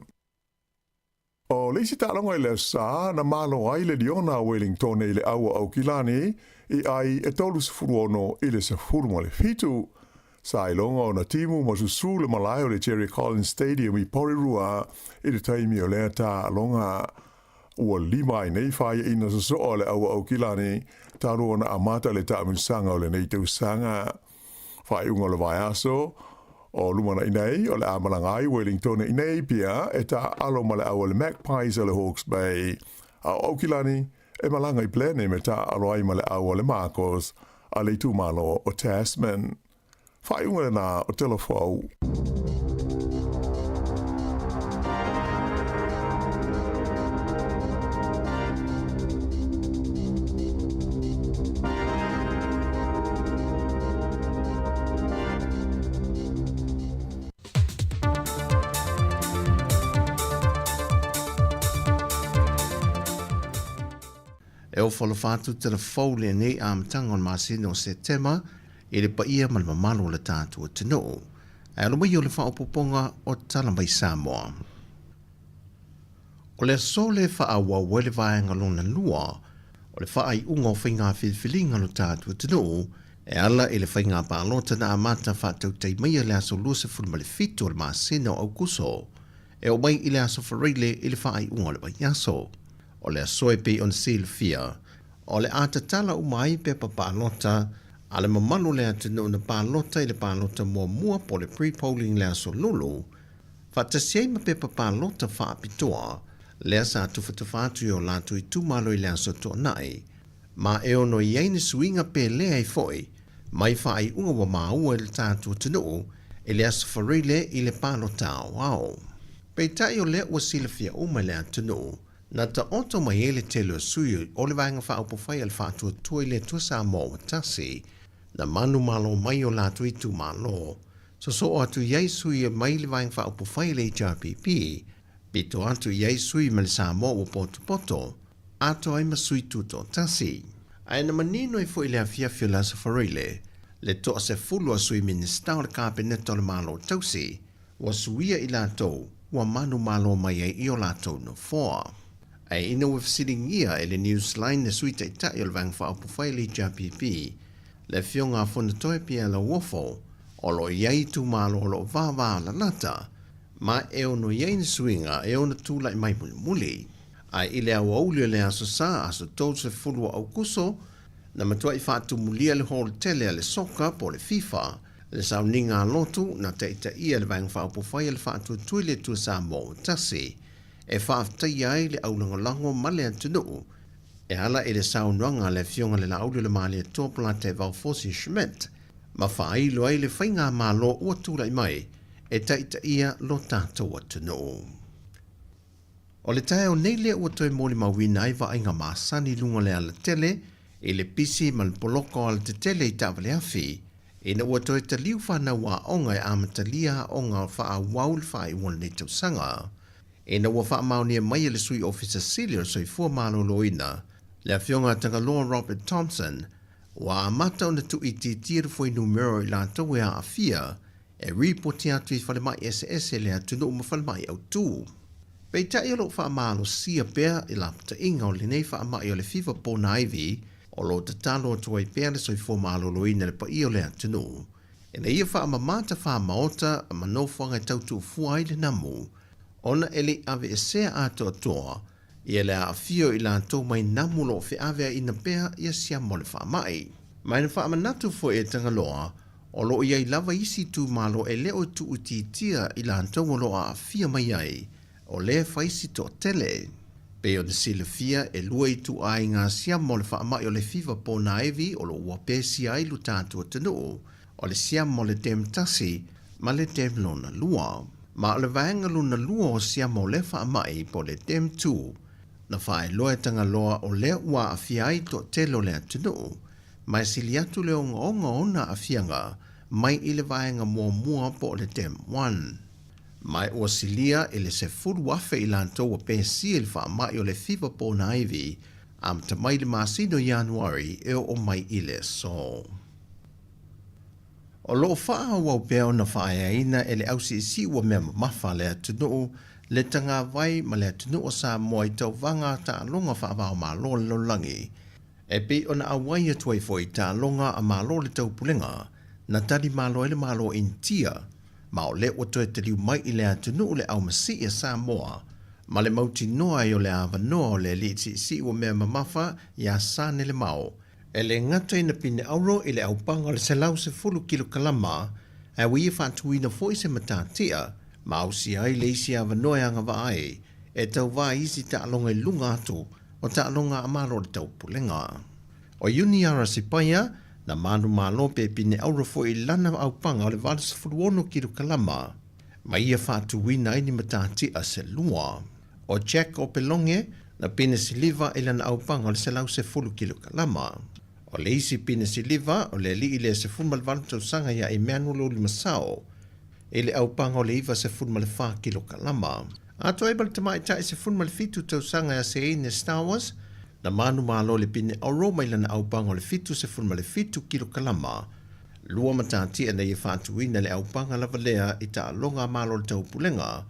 O le isi taaloga i le Aso Sa na malo ai le Liona a Wellingtone i le au a Aukilani i ai e 36 i le 17. Sa iloga ona timu ma susū le malae o le Jerry Collins Stadium i Porirua i le taimi o lea taaloga. Ua lima ai nei faiaina sosoo a le au a Aukilani talu ona amata le taamilosaga o lenei tausaga. Faaiuga o le vaiaso o lumanai nei, o le a malaga ai Wellingtone i Napier e taaalo ma le au a le Magpies o le Hawke's Bay, a o Aukilani e malaga i Blenheim e taaalo ai ma le au a le Marcos a le itumalo o Tasman. Faaiuga lena o Telefou. E ofo alofa atu Telefou lenei amataga o le masina o Setema i le paia ma le mamalu o le tatou atunuu. Ae alo mai o le faaopoopoga o Tala Mai Samoa. O le aso lea e faaauau ai le vaega lona lua o le faaiuga o faiga filifiliga a lo tatou atunuu e ala i le faiga palota na amata faatautai maia i le aso 27 o le masina o Aukuso e oo mai i le aso Faraile i le faaiuga o le vaiaso. O le aso e pei ona silafia, o le a tatala uma ai pepa palota a le mamalu o le atunuu na palota i le palota muamua po o le pre-polling i le aso Lulu, faatasi ai ma pepa palota faapitoa lea sa tufatufa atu i o latou itumalo i le aso Toonai, ma e ono i ai ni suiga pe leai foi mai faaiuga ua maua i le tatou atunuu i le aso Faraile i le palota aoao. Peitai o lea ua silafia uma e le atunuu, na taoto mai ai le tele o sui o le Vaega Faaupufai a le Faatuatua i le Atua Samoa ua tasi, na manumalo mai o latou itumalo. Sosoo atu i ai sui mai le Vaega Faaupufai a le HRPP, pito atu i ai sui mai le Samoa ua potopoto, atoa ai ma sui tutoatasi. Ae na manino ai foi i le afiafi o le Aso Faraile, le toasefulu a sui Minisita o le Kapeneta o le Malo Tausi, ua suia i latou ua manumalo mai ai i o latou nofoa. Ae ina ua fesiligia e le Newsline le Sui Taitai o le Vaega Faaupufai a le HRPP, le Afioga a Fonotoe Pierre Lauofo, o lo o i ai itumalo o lo o vāvā lalata, ma e ono i ai ni suiga e ono tulai mai mulimuli. Ae i le aoauli o le Aso Sa, aso 30 o Aukuso, na matuai faatumulia le hall tele a le soka po o le FIFA, Le sauniga a lotu na taitaia le Vaega Faaupufai a le Faatuatua i le Atua Samoa ua tasi, e faafetaia ai le aulagolago ma le atunuu e ala i le saunoaga a le Afioga i le Laauli o le Malietoa Polataivao Fosi Schmidt ma faailo ai le faigamalo ua tulai mai e taitaia lo tatou atunuu. O le taeao nei lea ua toe molimauina ai vaaiga masani i luga o le alatele i le pisi ma le poloka o alatetele i taavaleafi ina ua toe taliu fanau aoga e amatalia aoga faaauau le faaiuga o lenei tausaga. Ina ua faamaonia mai e le Sui Ofisa Sili o le Soifua Maloloina, le Afioga a Tagaloa Robert Thompson, ua amata ona tuuitiitia le fuainumera o i latou e aafia e ripoti atu i falemai eseese i le atunuu ma falemai autū. Peitai o lo o faamalosia pea i lapataiga o lenei faamai o le fiva ponaivi o lo o tatalo atu ai pea le soifua maloloina i le paia o le atunuu. ina ia faamamā tafā maota ma nofoaga e tautuufua ai le namu, ona e le i aveesea atoatoa ia le aafia o i latou mai namu o lo o feaveaiina pea ia siama o le faamai. Ma na faamanatu foi e Tagaloa, o lo o i ai lava isi itumalo e le o tuuitiitia i latou o lo o aafia mai ai, o lea e fai si toatele. Pei ona silafia, e lua ituaiga siama o le faamai o le fiva ponaivi o lo o ua pesia ai lo tatou atunuu, o le siama o le Dem tasi ma le Dem lona lua. Ma o le vaega lona lua o siama o lea faamai po o le Dem 2, na faailoa e Tagaloa o lea ua aafia ai toatele o le atunuu, ma e sili atu le ogaoga o ona aafiaga mai i le vaega muamua po o le Dem 1. Ma ua silia i le 10,000 i latou ua pesia i le faamai o le fiva ponaivi amata mai i le masina o Ianuari e oo mai i le aso. O lo o faaauau pea ona faaeaina e le Ausiisiu o Mea Mamafa a le Atunuu le Tagavai ma le Atunuu o Samoa i tauvaga a taaloga faava-o-Malo a le lalolagi, e pei ona auai atu ai foi i taaloga a Malo o le Taupulega na tali malo ai le Malo o Initia, ma o lea ua toe taliu mai i le atunuu le aumasii a Samoa ma le mautinoa ai o le avanoa o le Alii Siisii o Mea Mamafa iā Sane Lemao E le gata ina pine auro i le aupaga o le 110 kilokalama, ae ua ia faatuina foi se matatia ma ausia ai le isi avanoa e agavaa ai e tauva i isi taaloga i luga atu o taaloga a Malo o le Taupulega. O Iuni Ara Sipaia, na manumalo pe pine auro foi i lana aupaga o le 86 kilokalama, ma ia faatuina ai ni matatia se lua. O Jack Opeloge, na pine siliva i lana aupaga o le 110 kilokalama. O le isi pine siliva, o le alii lea 18 tausaga ia Emmanuel Ulimasao, i le aupaga o le 94 kilokalama. Atoa ai ma le tamaitai 17 tausaga ia Seine Stowers, na manumalo i le pine auro mai lana aupaga o le 77 kilokalama. Lua matatia na ia faatuina le aupaga lava lea i taaloga a Malo o le Taupulega.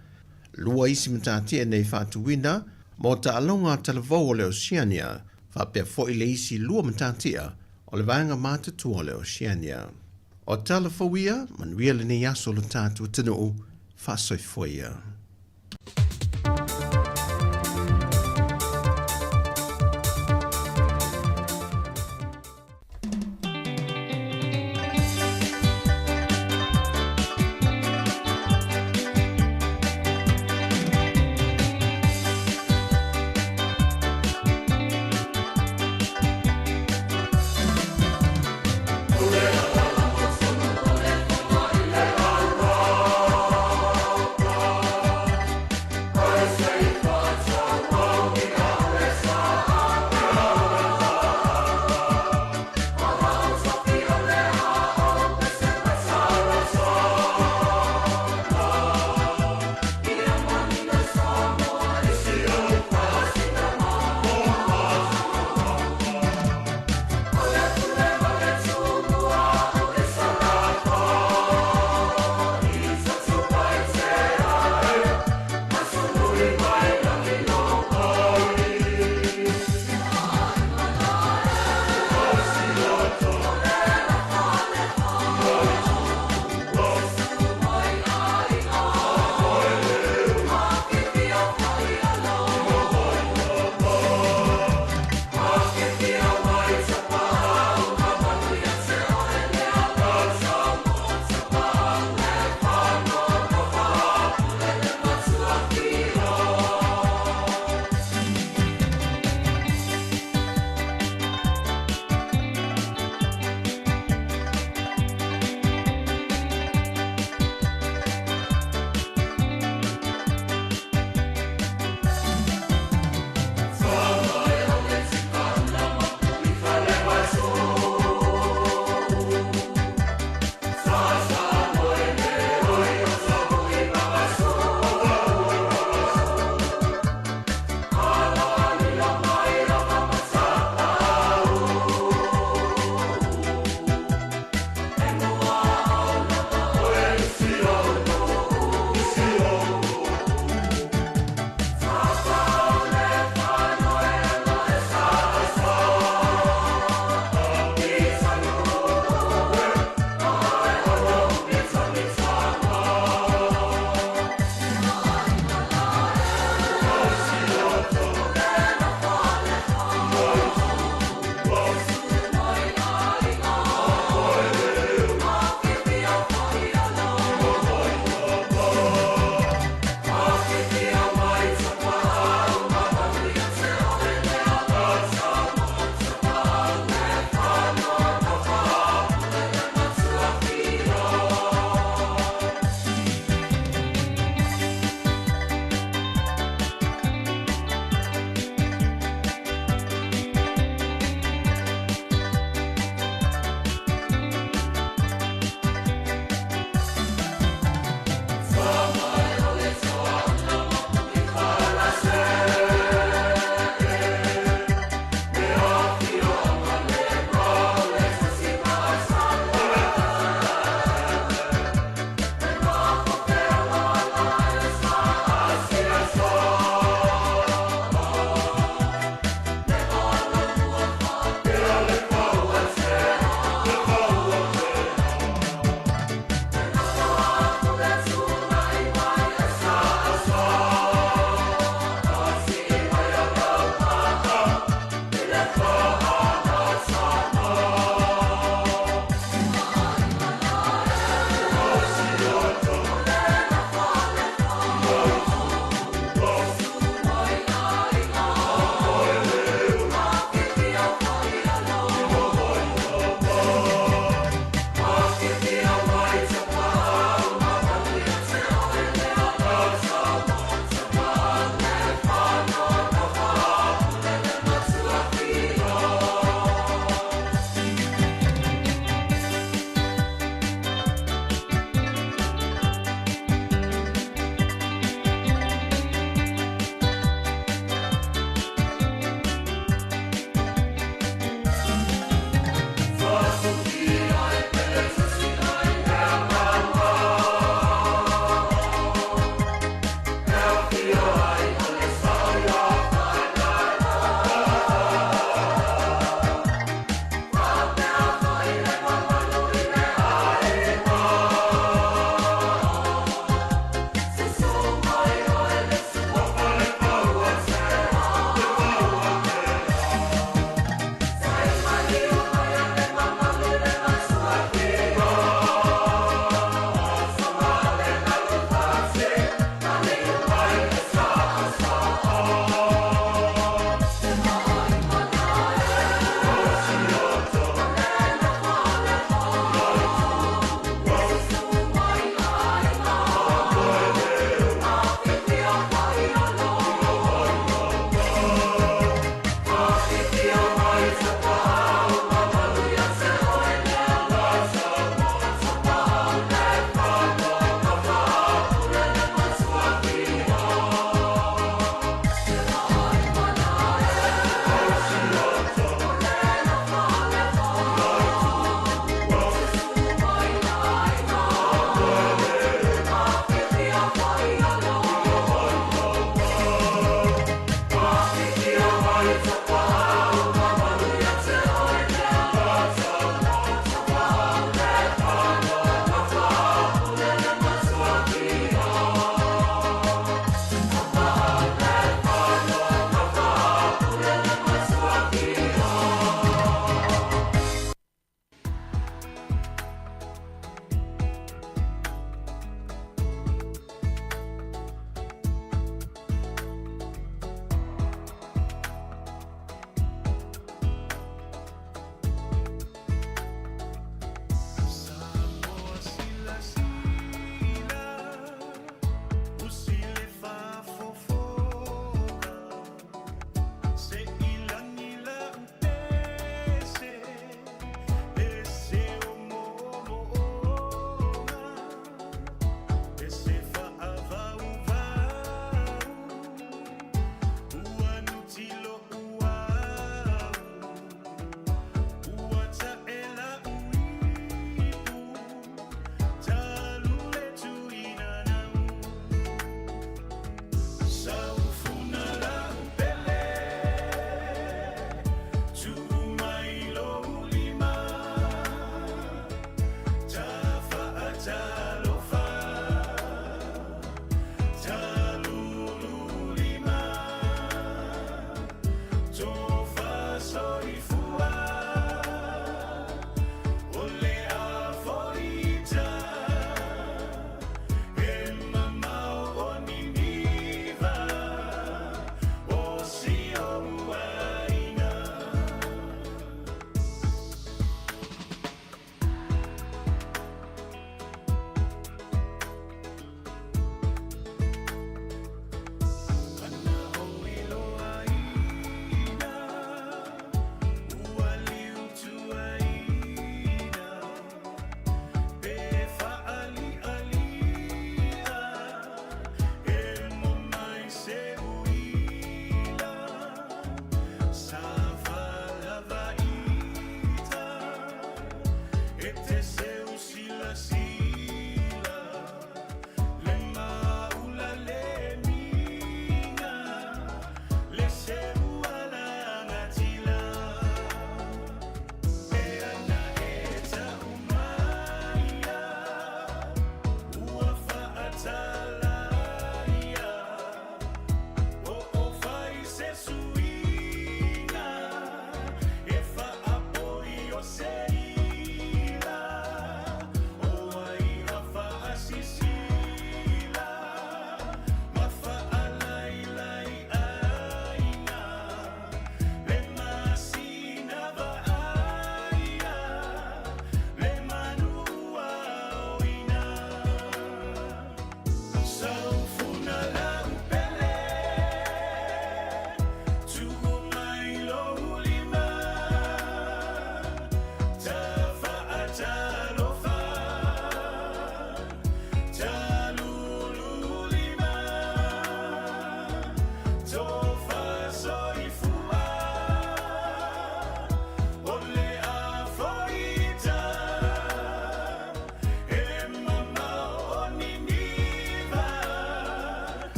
Lua isi matatia na ia faatuina mo taaloga a talavou o le Oceania, faapea foi le isi lua matatia o le vaega matutua o le Oceania. O tala fou ia, manuia lenei aso o lo tatou atunuu, faasoifua ia.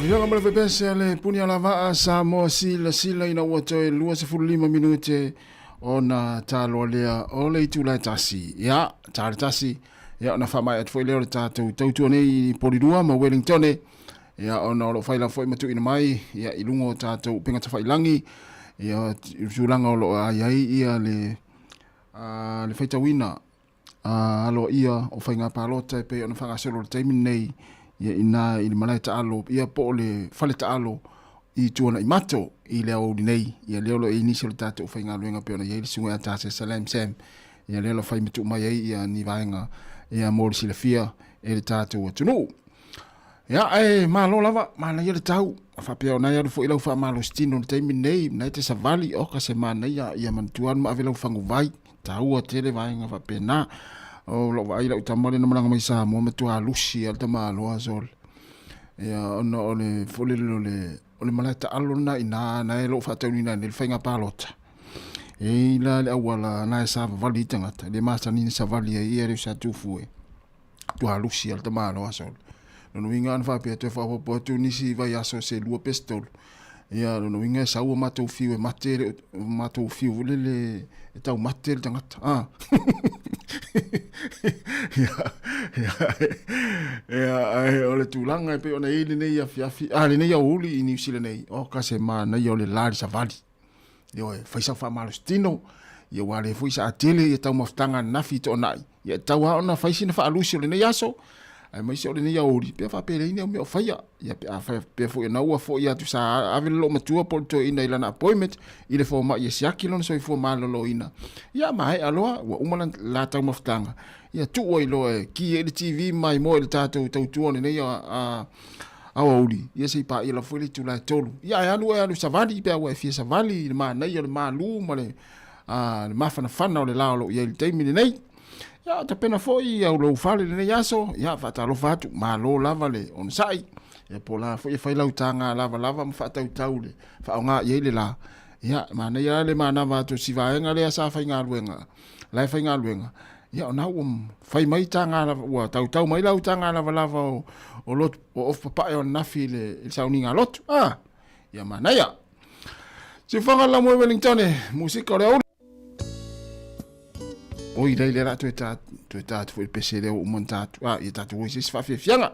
Afioga ma le Fepese a le Puni Alavaa Samoa silasila ina ua toe 25 minute ona taloa lea o le itula e tasi. Ia, ta le tasi, ia ona faamaea atu foi lea o le tatou tautua nei i Polilua ma Wellingtone. Ia, ona o lo o fai lava foi ma tuuina mai ia, i luga o tatou upega tafailagi, ia, i tulaga o lo o ai ai ia le, le faitauina aloaia o faiga palota e pei ona faagasolo i le taimi lenei ia ina i le malae taalo ia po o le fale taalo i Tuanaimato i le aoauli nei. Ia lea o lo o i ai nisi o le tatou faigaluega pei ona i ai le susuga ia Tase Salam Sam. Ia lea o lo o fai ma tuu mai ai ia ni vaega ia mo le silafia e le tatou atunuu. Ia, ae malo lava, manaia le tau. A faapea o na e alu foi lau faamalositino i le taimi lenei, na e te savali, oka se manaia, ia manatua anu ma ave lau faguvai. Taua tele vaega faapena. O lou vaai lau tama lea na malaga mai Samoa, matua lusi lava le tamaloa sole. Ia, ona o le foi lele o le, o le malae taalo lena i ina, na e o lo o faataunuuina ai nei le faiga palota. E i ai la le auala na e savavali ai tagata, le masani ona savali ai ia le usa Tufue. Tua lusi a le tamaloa solo. Lona uiga ana faapea toe faaopoopo atu nisi vaiaso se lua pe se tolu. Ia lona uiga e sau o matou fiu e mate le o matou fiu foi lele e taumate le tagata. Ah. Ia, ia, ia, ae o le tulaga e pei ona i ai lenei afiafi, ah, lenei aoauli i Niu Sila nei, oka se manaia o le la i le savali. Ioe, fai sau faamalositino, ia ua le foi saa tele ia taumafataga ananafi i toonai, ia e tatau lava ona fai sina faalusi o lenei aso, aemaise o lenei aoauli, pe faapelei ni au mea o faia. Ia pe a faapea foi ona ua foi atu sa ave le loomatua po o le toeaina i lana appointment i le fomai e siaki lona soifua maloloina, ia maea loa, ua uma lana la taumafataga, ia tuu ai loa e ki ai le TV ma maimoa i le tatou tautua o lenei a aoauli, ia se i paia lava foi le itula e 3. Ia ae alu oe alu savali pe a ua e fia savali i le manaia o le malu ma le, le mafanafana o le la o lo o i ai i le taimi lenei. Ia, tapena foi au lou fale i lenei aso, ia faatalofa atu, malo lava le onosai. Ia po o la foi e fai lau taga lavalava ma faatautau le faaaoga i ai le la. Ia, manaia la le manava atu o si vaega lea sa faigaluega, la e faigaluega, ia ona ua fai mai taga lava, ua tautau mai lau taga lavalava o, o lotu, o ofu papae o ananafi i le, i le sauniga lotu. Ah, ia manaia. Siufaga la moe Wellington e, musika o le aoauli. Oi, lei lea la toe tā, toe tā atu foi le pese lea ua uma ona tā atu. Ah, ia tatou o i se isi faafiafiaga.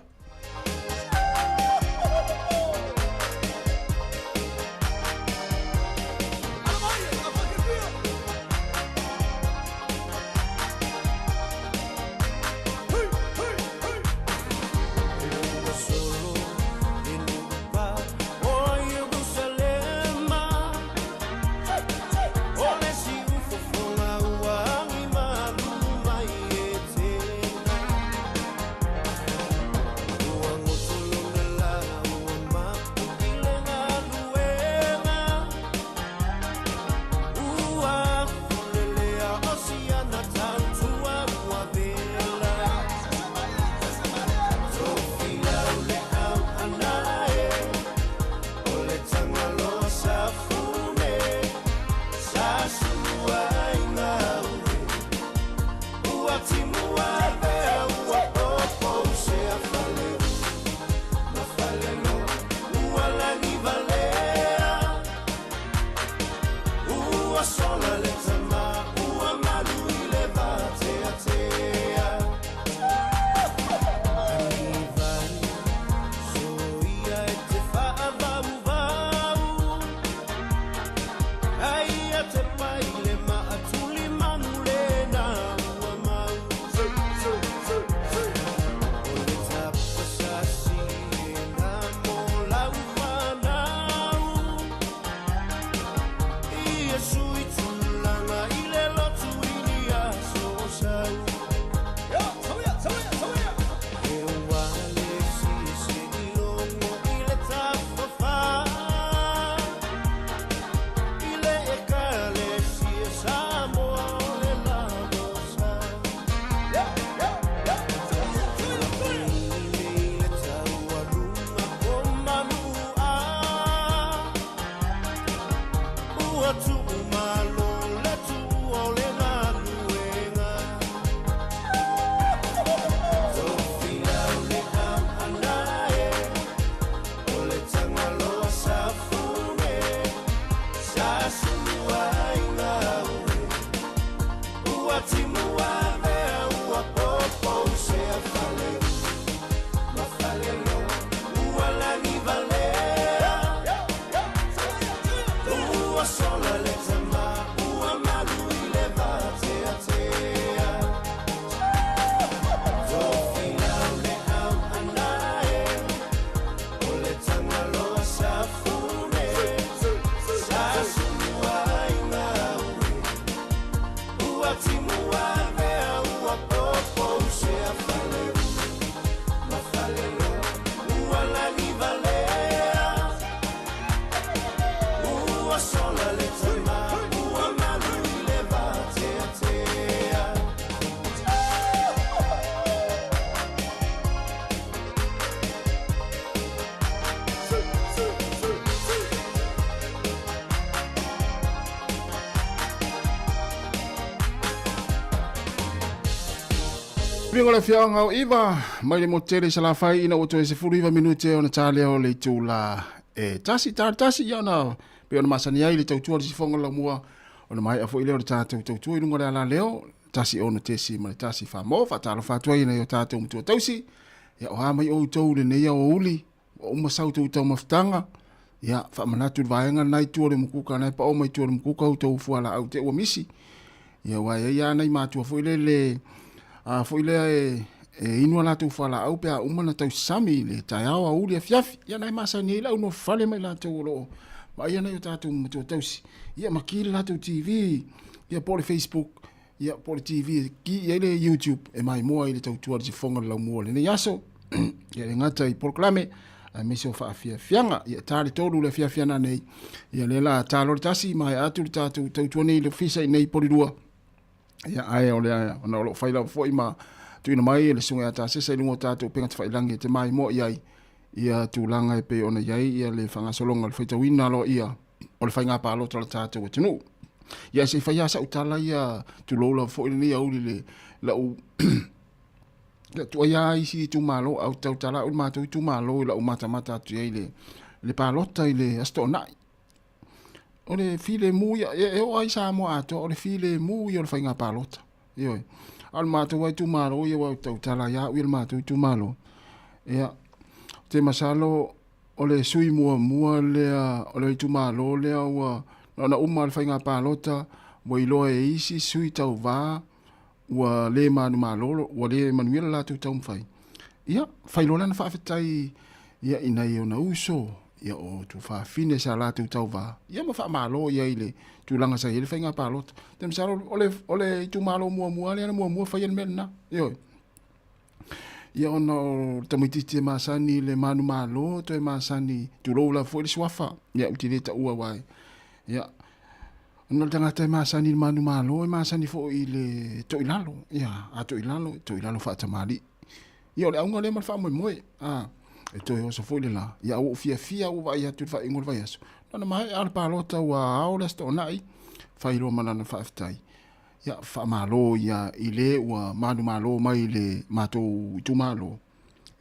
Puipuiga o le afioaga o Iva mai le motu tele i Salafai ina ua toe 19 minute ona ta lea o le itula e tasi ta le tasi ia ona pei ona masani ai le tautua le sifoga o le laumua ona maea foi lea o le tatou tautua i luga o le alaleo 1 6.1 Samoa. Faatalofa atu ai i nai o tatou matua tausi ia o a mai outou i lenei aoauli ua uma sau tou taumafataga ia faamanatu le vaega lena i tua o le mukuka na e pao mai tua o le mukuka outou fualaau te ua misi ia aua e i ai lava nai matua foi lele a foi lea e e inu a latou fualaau pe a uma na tausami i le taeao aoauli afiafi ia na e masani ai le au nofale ma i latou o lo o vaaia nai o tatou matua tausi ia ma ki le latou TV ia po o le Facebook ia po o le TV e ki i ai le YouTube e maimoa ai le tautua a le sifoga o le laumua o lenei aso. Ia le gata i polokalame aemaise o faafiafiaga. Ia ta le 3 le afiafi nei. Ia lea la ta loa le 1 maea atu le tatou tautua nei i le ofisa i nei Polilua. Ia ae o le ona o lo o fai lava foi ma tuuina mai e le Susuga ia Tasesa i luga o tatou upega tafailagi e te maimoa i ai ia tulaga e pei ona i ai ia le faagasologa o le faitauina aloaia o le faiga palota o le tatou atunuu. Ia se i fai lava sau tala ia, tulou lava foi lenei aoauli i le lau tuuaia isi itumalo, ae ou te tautala au i le matou itumalo i lau matamata atu i ai i le palota i le Aso Toonai. O le filemu ia, e oo lava i Samoa atoa, o le filemu ia o le faiga palota. Ioe. A o le matou lava itumalo ia, aua ou te tautala ai lava au i le matou itumalo. Ia, ou te masalo o le sui muamua lea o le itumalo lea ua na ona uma le faiga palota ua iloa e isi sui tauva ua le manumalo ua le manuia le latou taumafai. Ia, fai loa lana faafetai ia i nai ona uso ia o tuafafine sa latou tauva ia ma faamalo i ai i le tulaga sa i ai le faiga palota. Te masalo o le itumalo muamua lea na muamua faia le mea lena. Ioe. Ia ona o le tamaitiiti e masani i le manumalo toe masani, tulou lava foi le suafa, ia ou te le taua aua e, ia, ona o le tagata e masani i le manumalo e masani foi i le toilalo, ia, a toilalo, e toilalo faatamalii. Ia o le auga lea ma le faamoemoe, a, e toe oso foi le la, ia ua ou fiafia ua vaai atu i le faaiuga o le vaiaso, na ona maea lava le palota ua ao le Aso Toonai, fai loa ma lana faafetai. Ia, faamalo ia i le ua manumalo mai i le matou itumalo.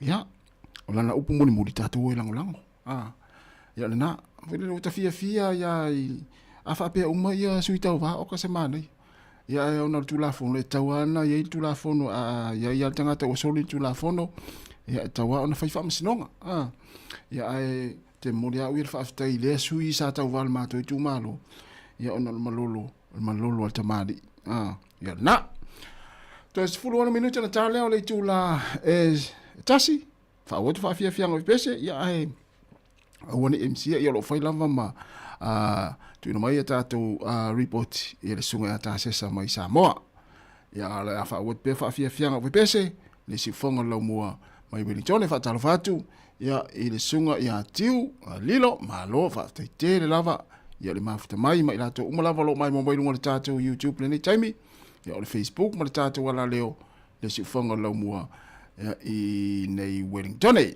Ia, o lana upu mulimuli, tatou o e lagolago. A, ia lena. Foi lele ua ta fiafia ia i, a faapea uma ia sui tauva, oka se manaia. Ia, ae ona o le Tulafono, e tatau lava ona i ai le Tulafono, a i ai lava le tagata ua soli le Tulafono, ia, e tatau lava ona fai faamasinoga. A, ia, ae te momoli lava au ia le faafetai i lea sui sa tauva i le matou itumalo, ia, ona o le malolo O le malolo a le tamalii. Ah, ia lena. Toe 16 minute ona ta lea o le itula e tasi. Faaauau atu faafiafiaga o pese, ia ae aua ne i MC ia o lo o fai lava ma tuuina mai a tatou report i le susuga ia Tasesa mai Samoa. Ia o le a faaauau atu pea faafiafiaga o pese, le siufoga o le laumua mai Wellington. E faatalofa atu ia i le susuga ia Tiu Lilo, malo faafetai tele lava ia le mafuta mai ma i latou uma lava o lo o maimoa mai luga o le tatou YouTube lenei taimi, ia o le Facebook ma le tatou alaleo le siufoga o le laumua ia, i nei Wellington.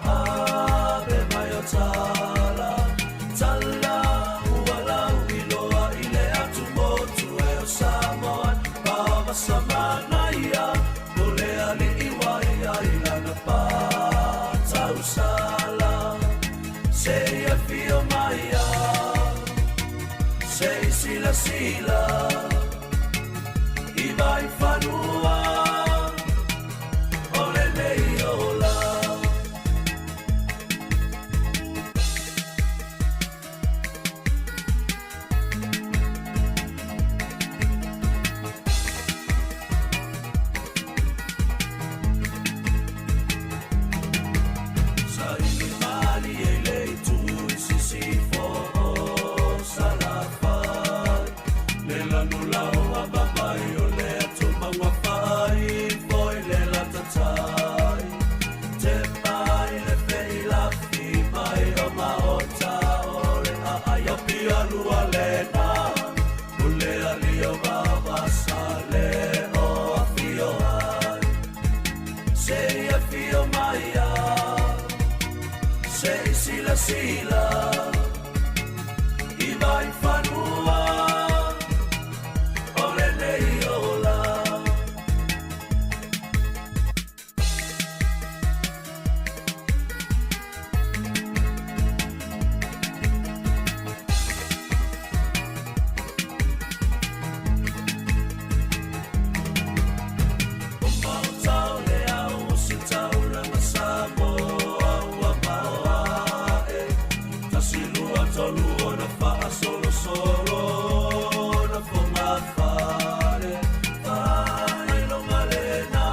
ave mai o tala. Tala ua lau iloa i le atumotu e o Samoa. Pavasa manaia o le ali'i wa ia i lana patausala. Se ia fio maia, se i silasila i vai fanua o lenei ola. Saili mali e le itu i sisifo o Salafai. Le lanu lau a babai o le atumanga fai, foi le latatai. Te pai le feilafi mai o maota o le aai o pialua lena. O le ali o vavasa le o afio ai. Se i afio mai a, se i silasila i vai fanua o lenei ola. O maota o le au o se taulaga Samoa ua maoae. Tasi lua tolu ona faasolosolo na fogafale. Faailoga lena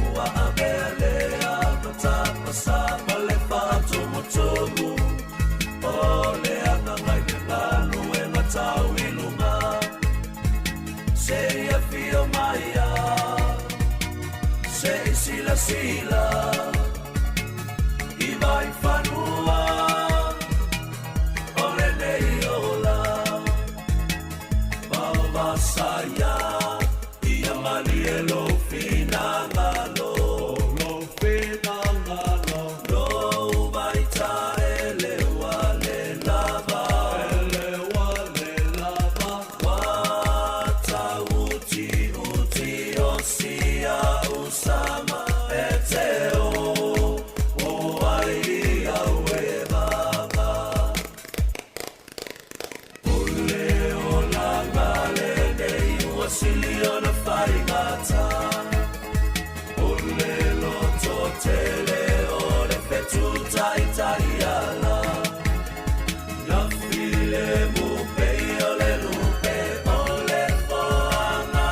ua avea lea matapasa ma le faatumutumu. O le agaga i le galuega tau i luga. Se i afio mai a, se i silasila i vai fanua o lenei ola. Vaovasaia ia malie lou finagalo, lou finagalo, lou vaitaele ua le lava, ele ua le lava. Watauti uti o sia usama e te o, o ai au e baba. O le olaga lenei ua sili ona faigata. O le loto tele o le fetu taitai ala. Ia file mupei o le lupe o le foaga.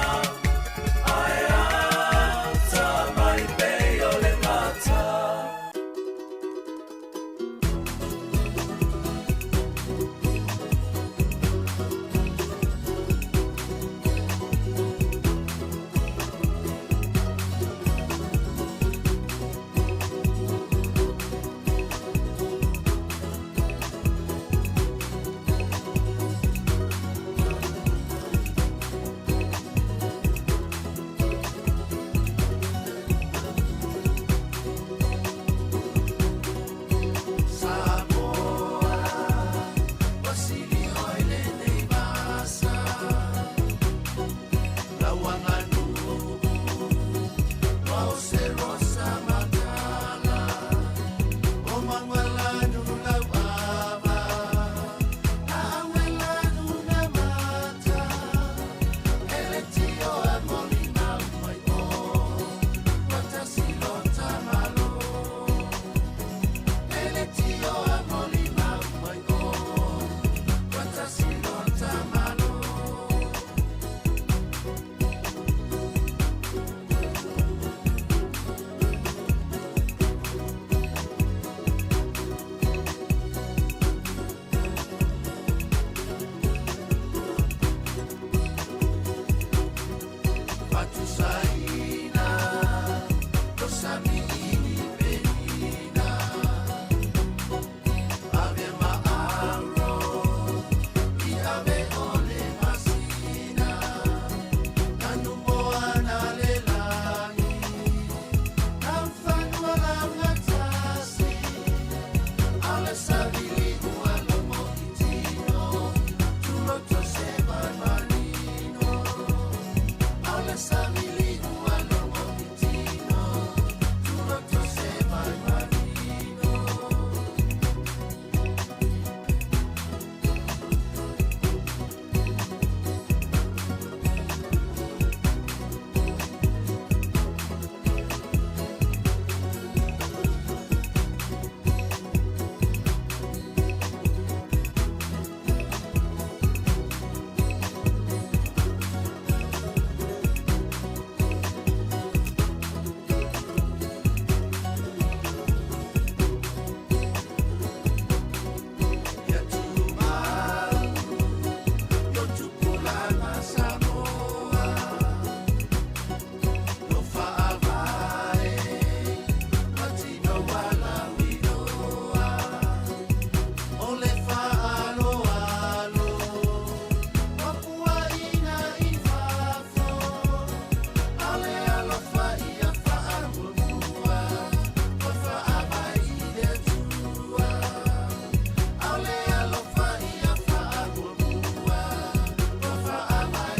Ae ata mai pei o le gata.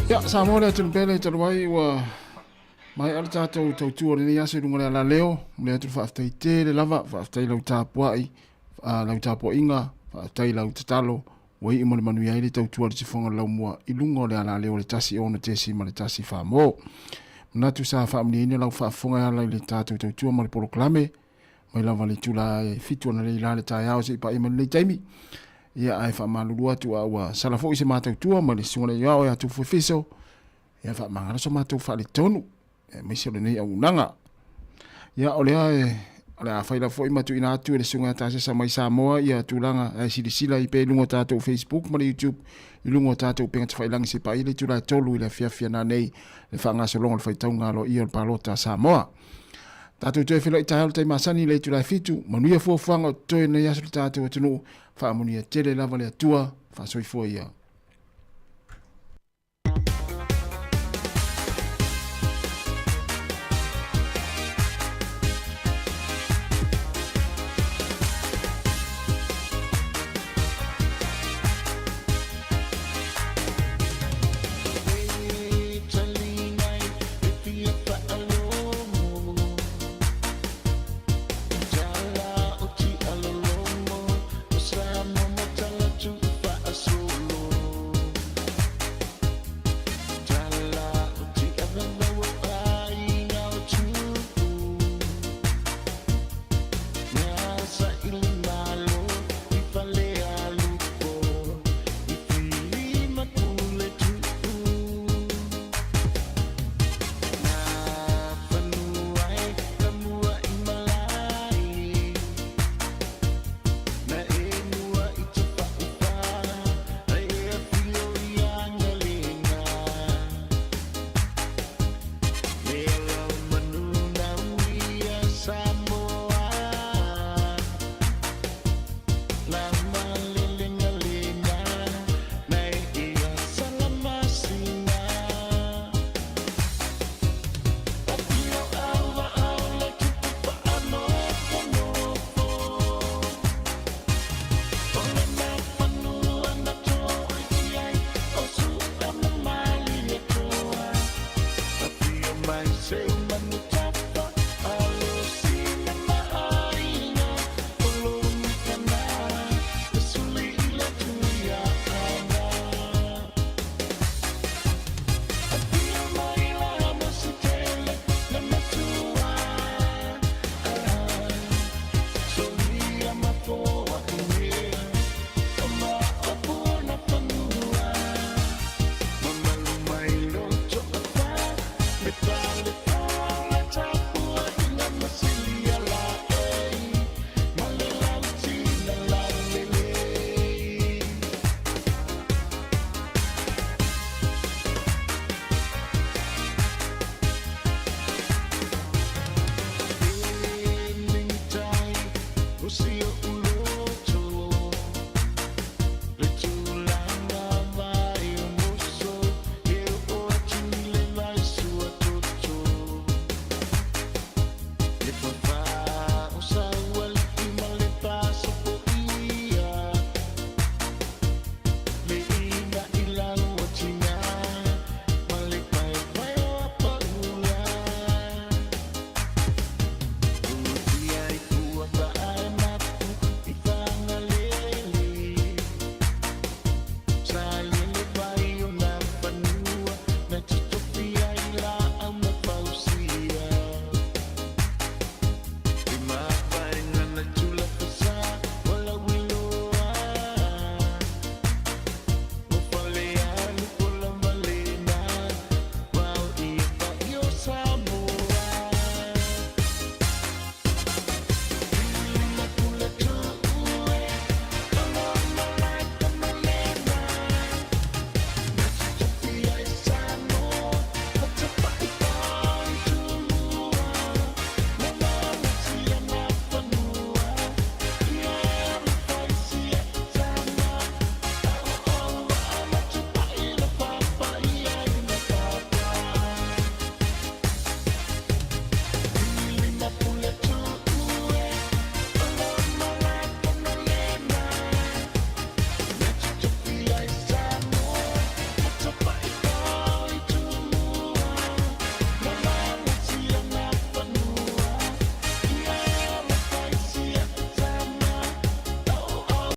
Ia, Samoa le atunuu pele talu ai ua maea le tatou tautua o lenei aso i luga o le alaleo. Momoli atu le faafetai tele lava, faafetai i lau tapuai, lau tapuaiga, faafetai i lau tatalo ua iu ma le manuia ai le tautua a le Sifoga o le Laumua i luga o le alaleo o le 16.14 mo. Manatu sa faamuliaina lau faafofoga e ala i le tatou tautua ma le polokalame mai lava le itula e 7 analeila la le taeao seia paia mai lenei taimi. Ia ae faamalulu atu a ua sala foi se ma tautua ma le susuga i le Ioao ia Tufu Fiso, ia faamagalo so matou faaletonu aemaise o lenei auaunaga. Ia o lea e o le a fai lava foi ma tuuina atu e le susuga ia Tasesa mai Samoa ia tulaga e silasila ai pea i luga o tatou Facebook ma le YouTube i luga o tatou upega tafailagi se paia le itula e 3 i le afiafi a nanei le faagasologa o le faitauga aloaia o le palota a Samoa. Tatou toe feiloai taeao i le tai masani i le itula e 7, manuia fuafuaga o totoe lenei aso i le tatou atunuu, faamanuia tele lava le Atua, faasoifua ia.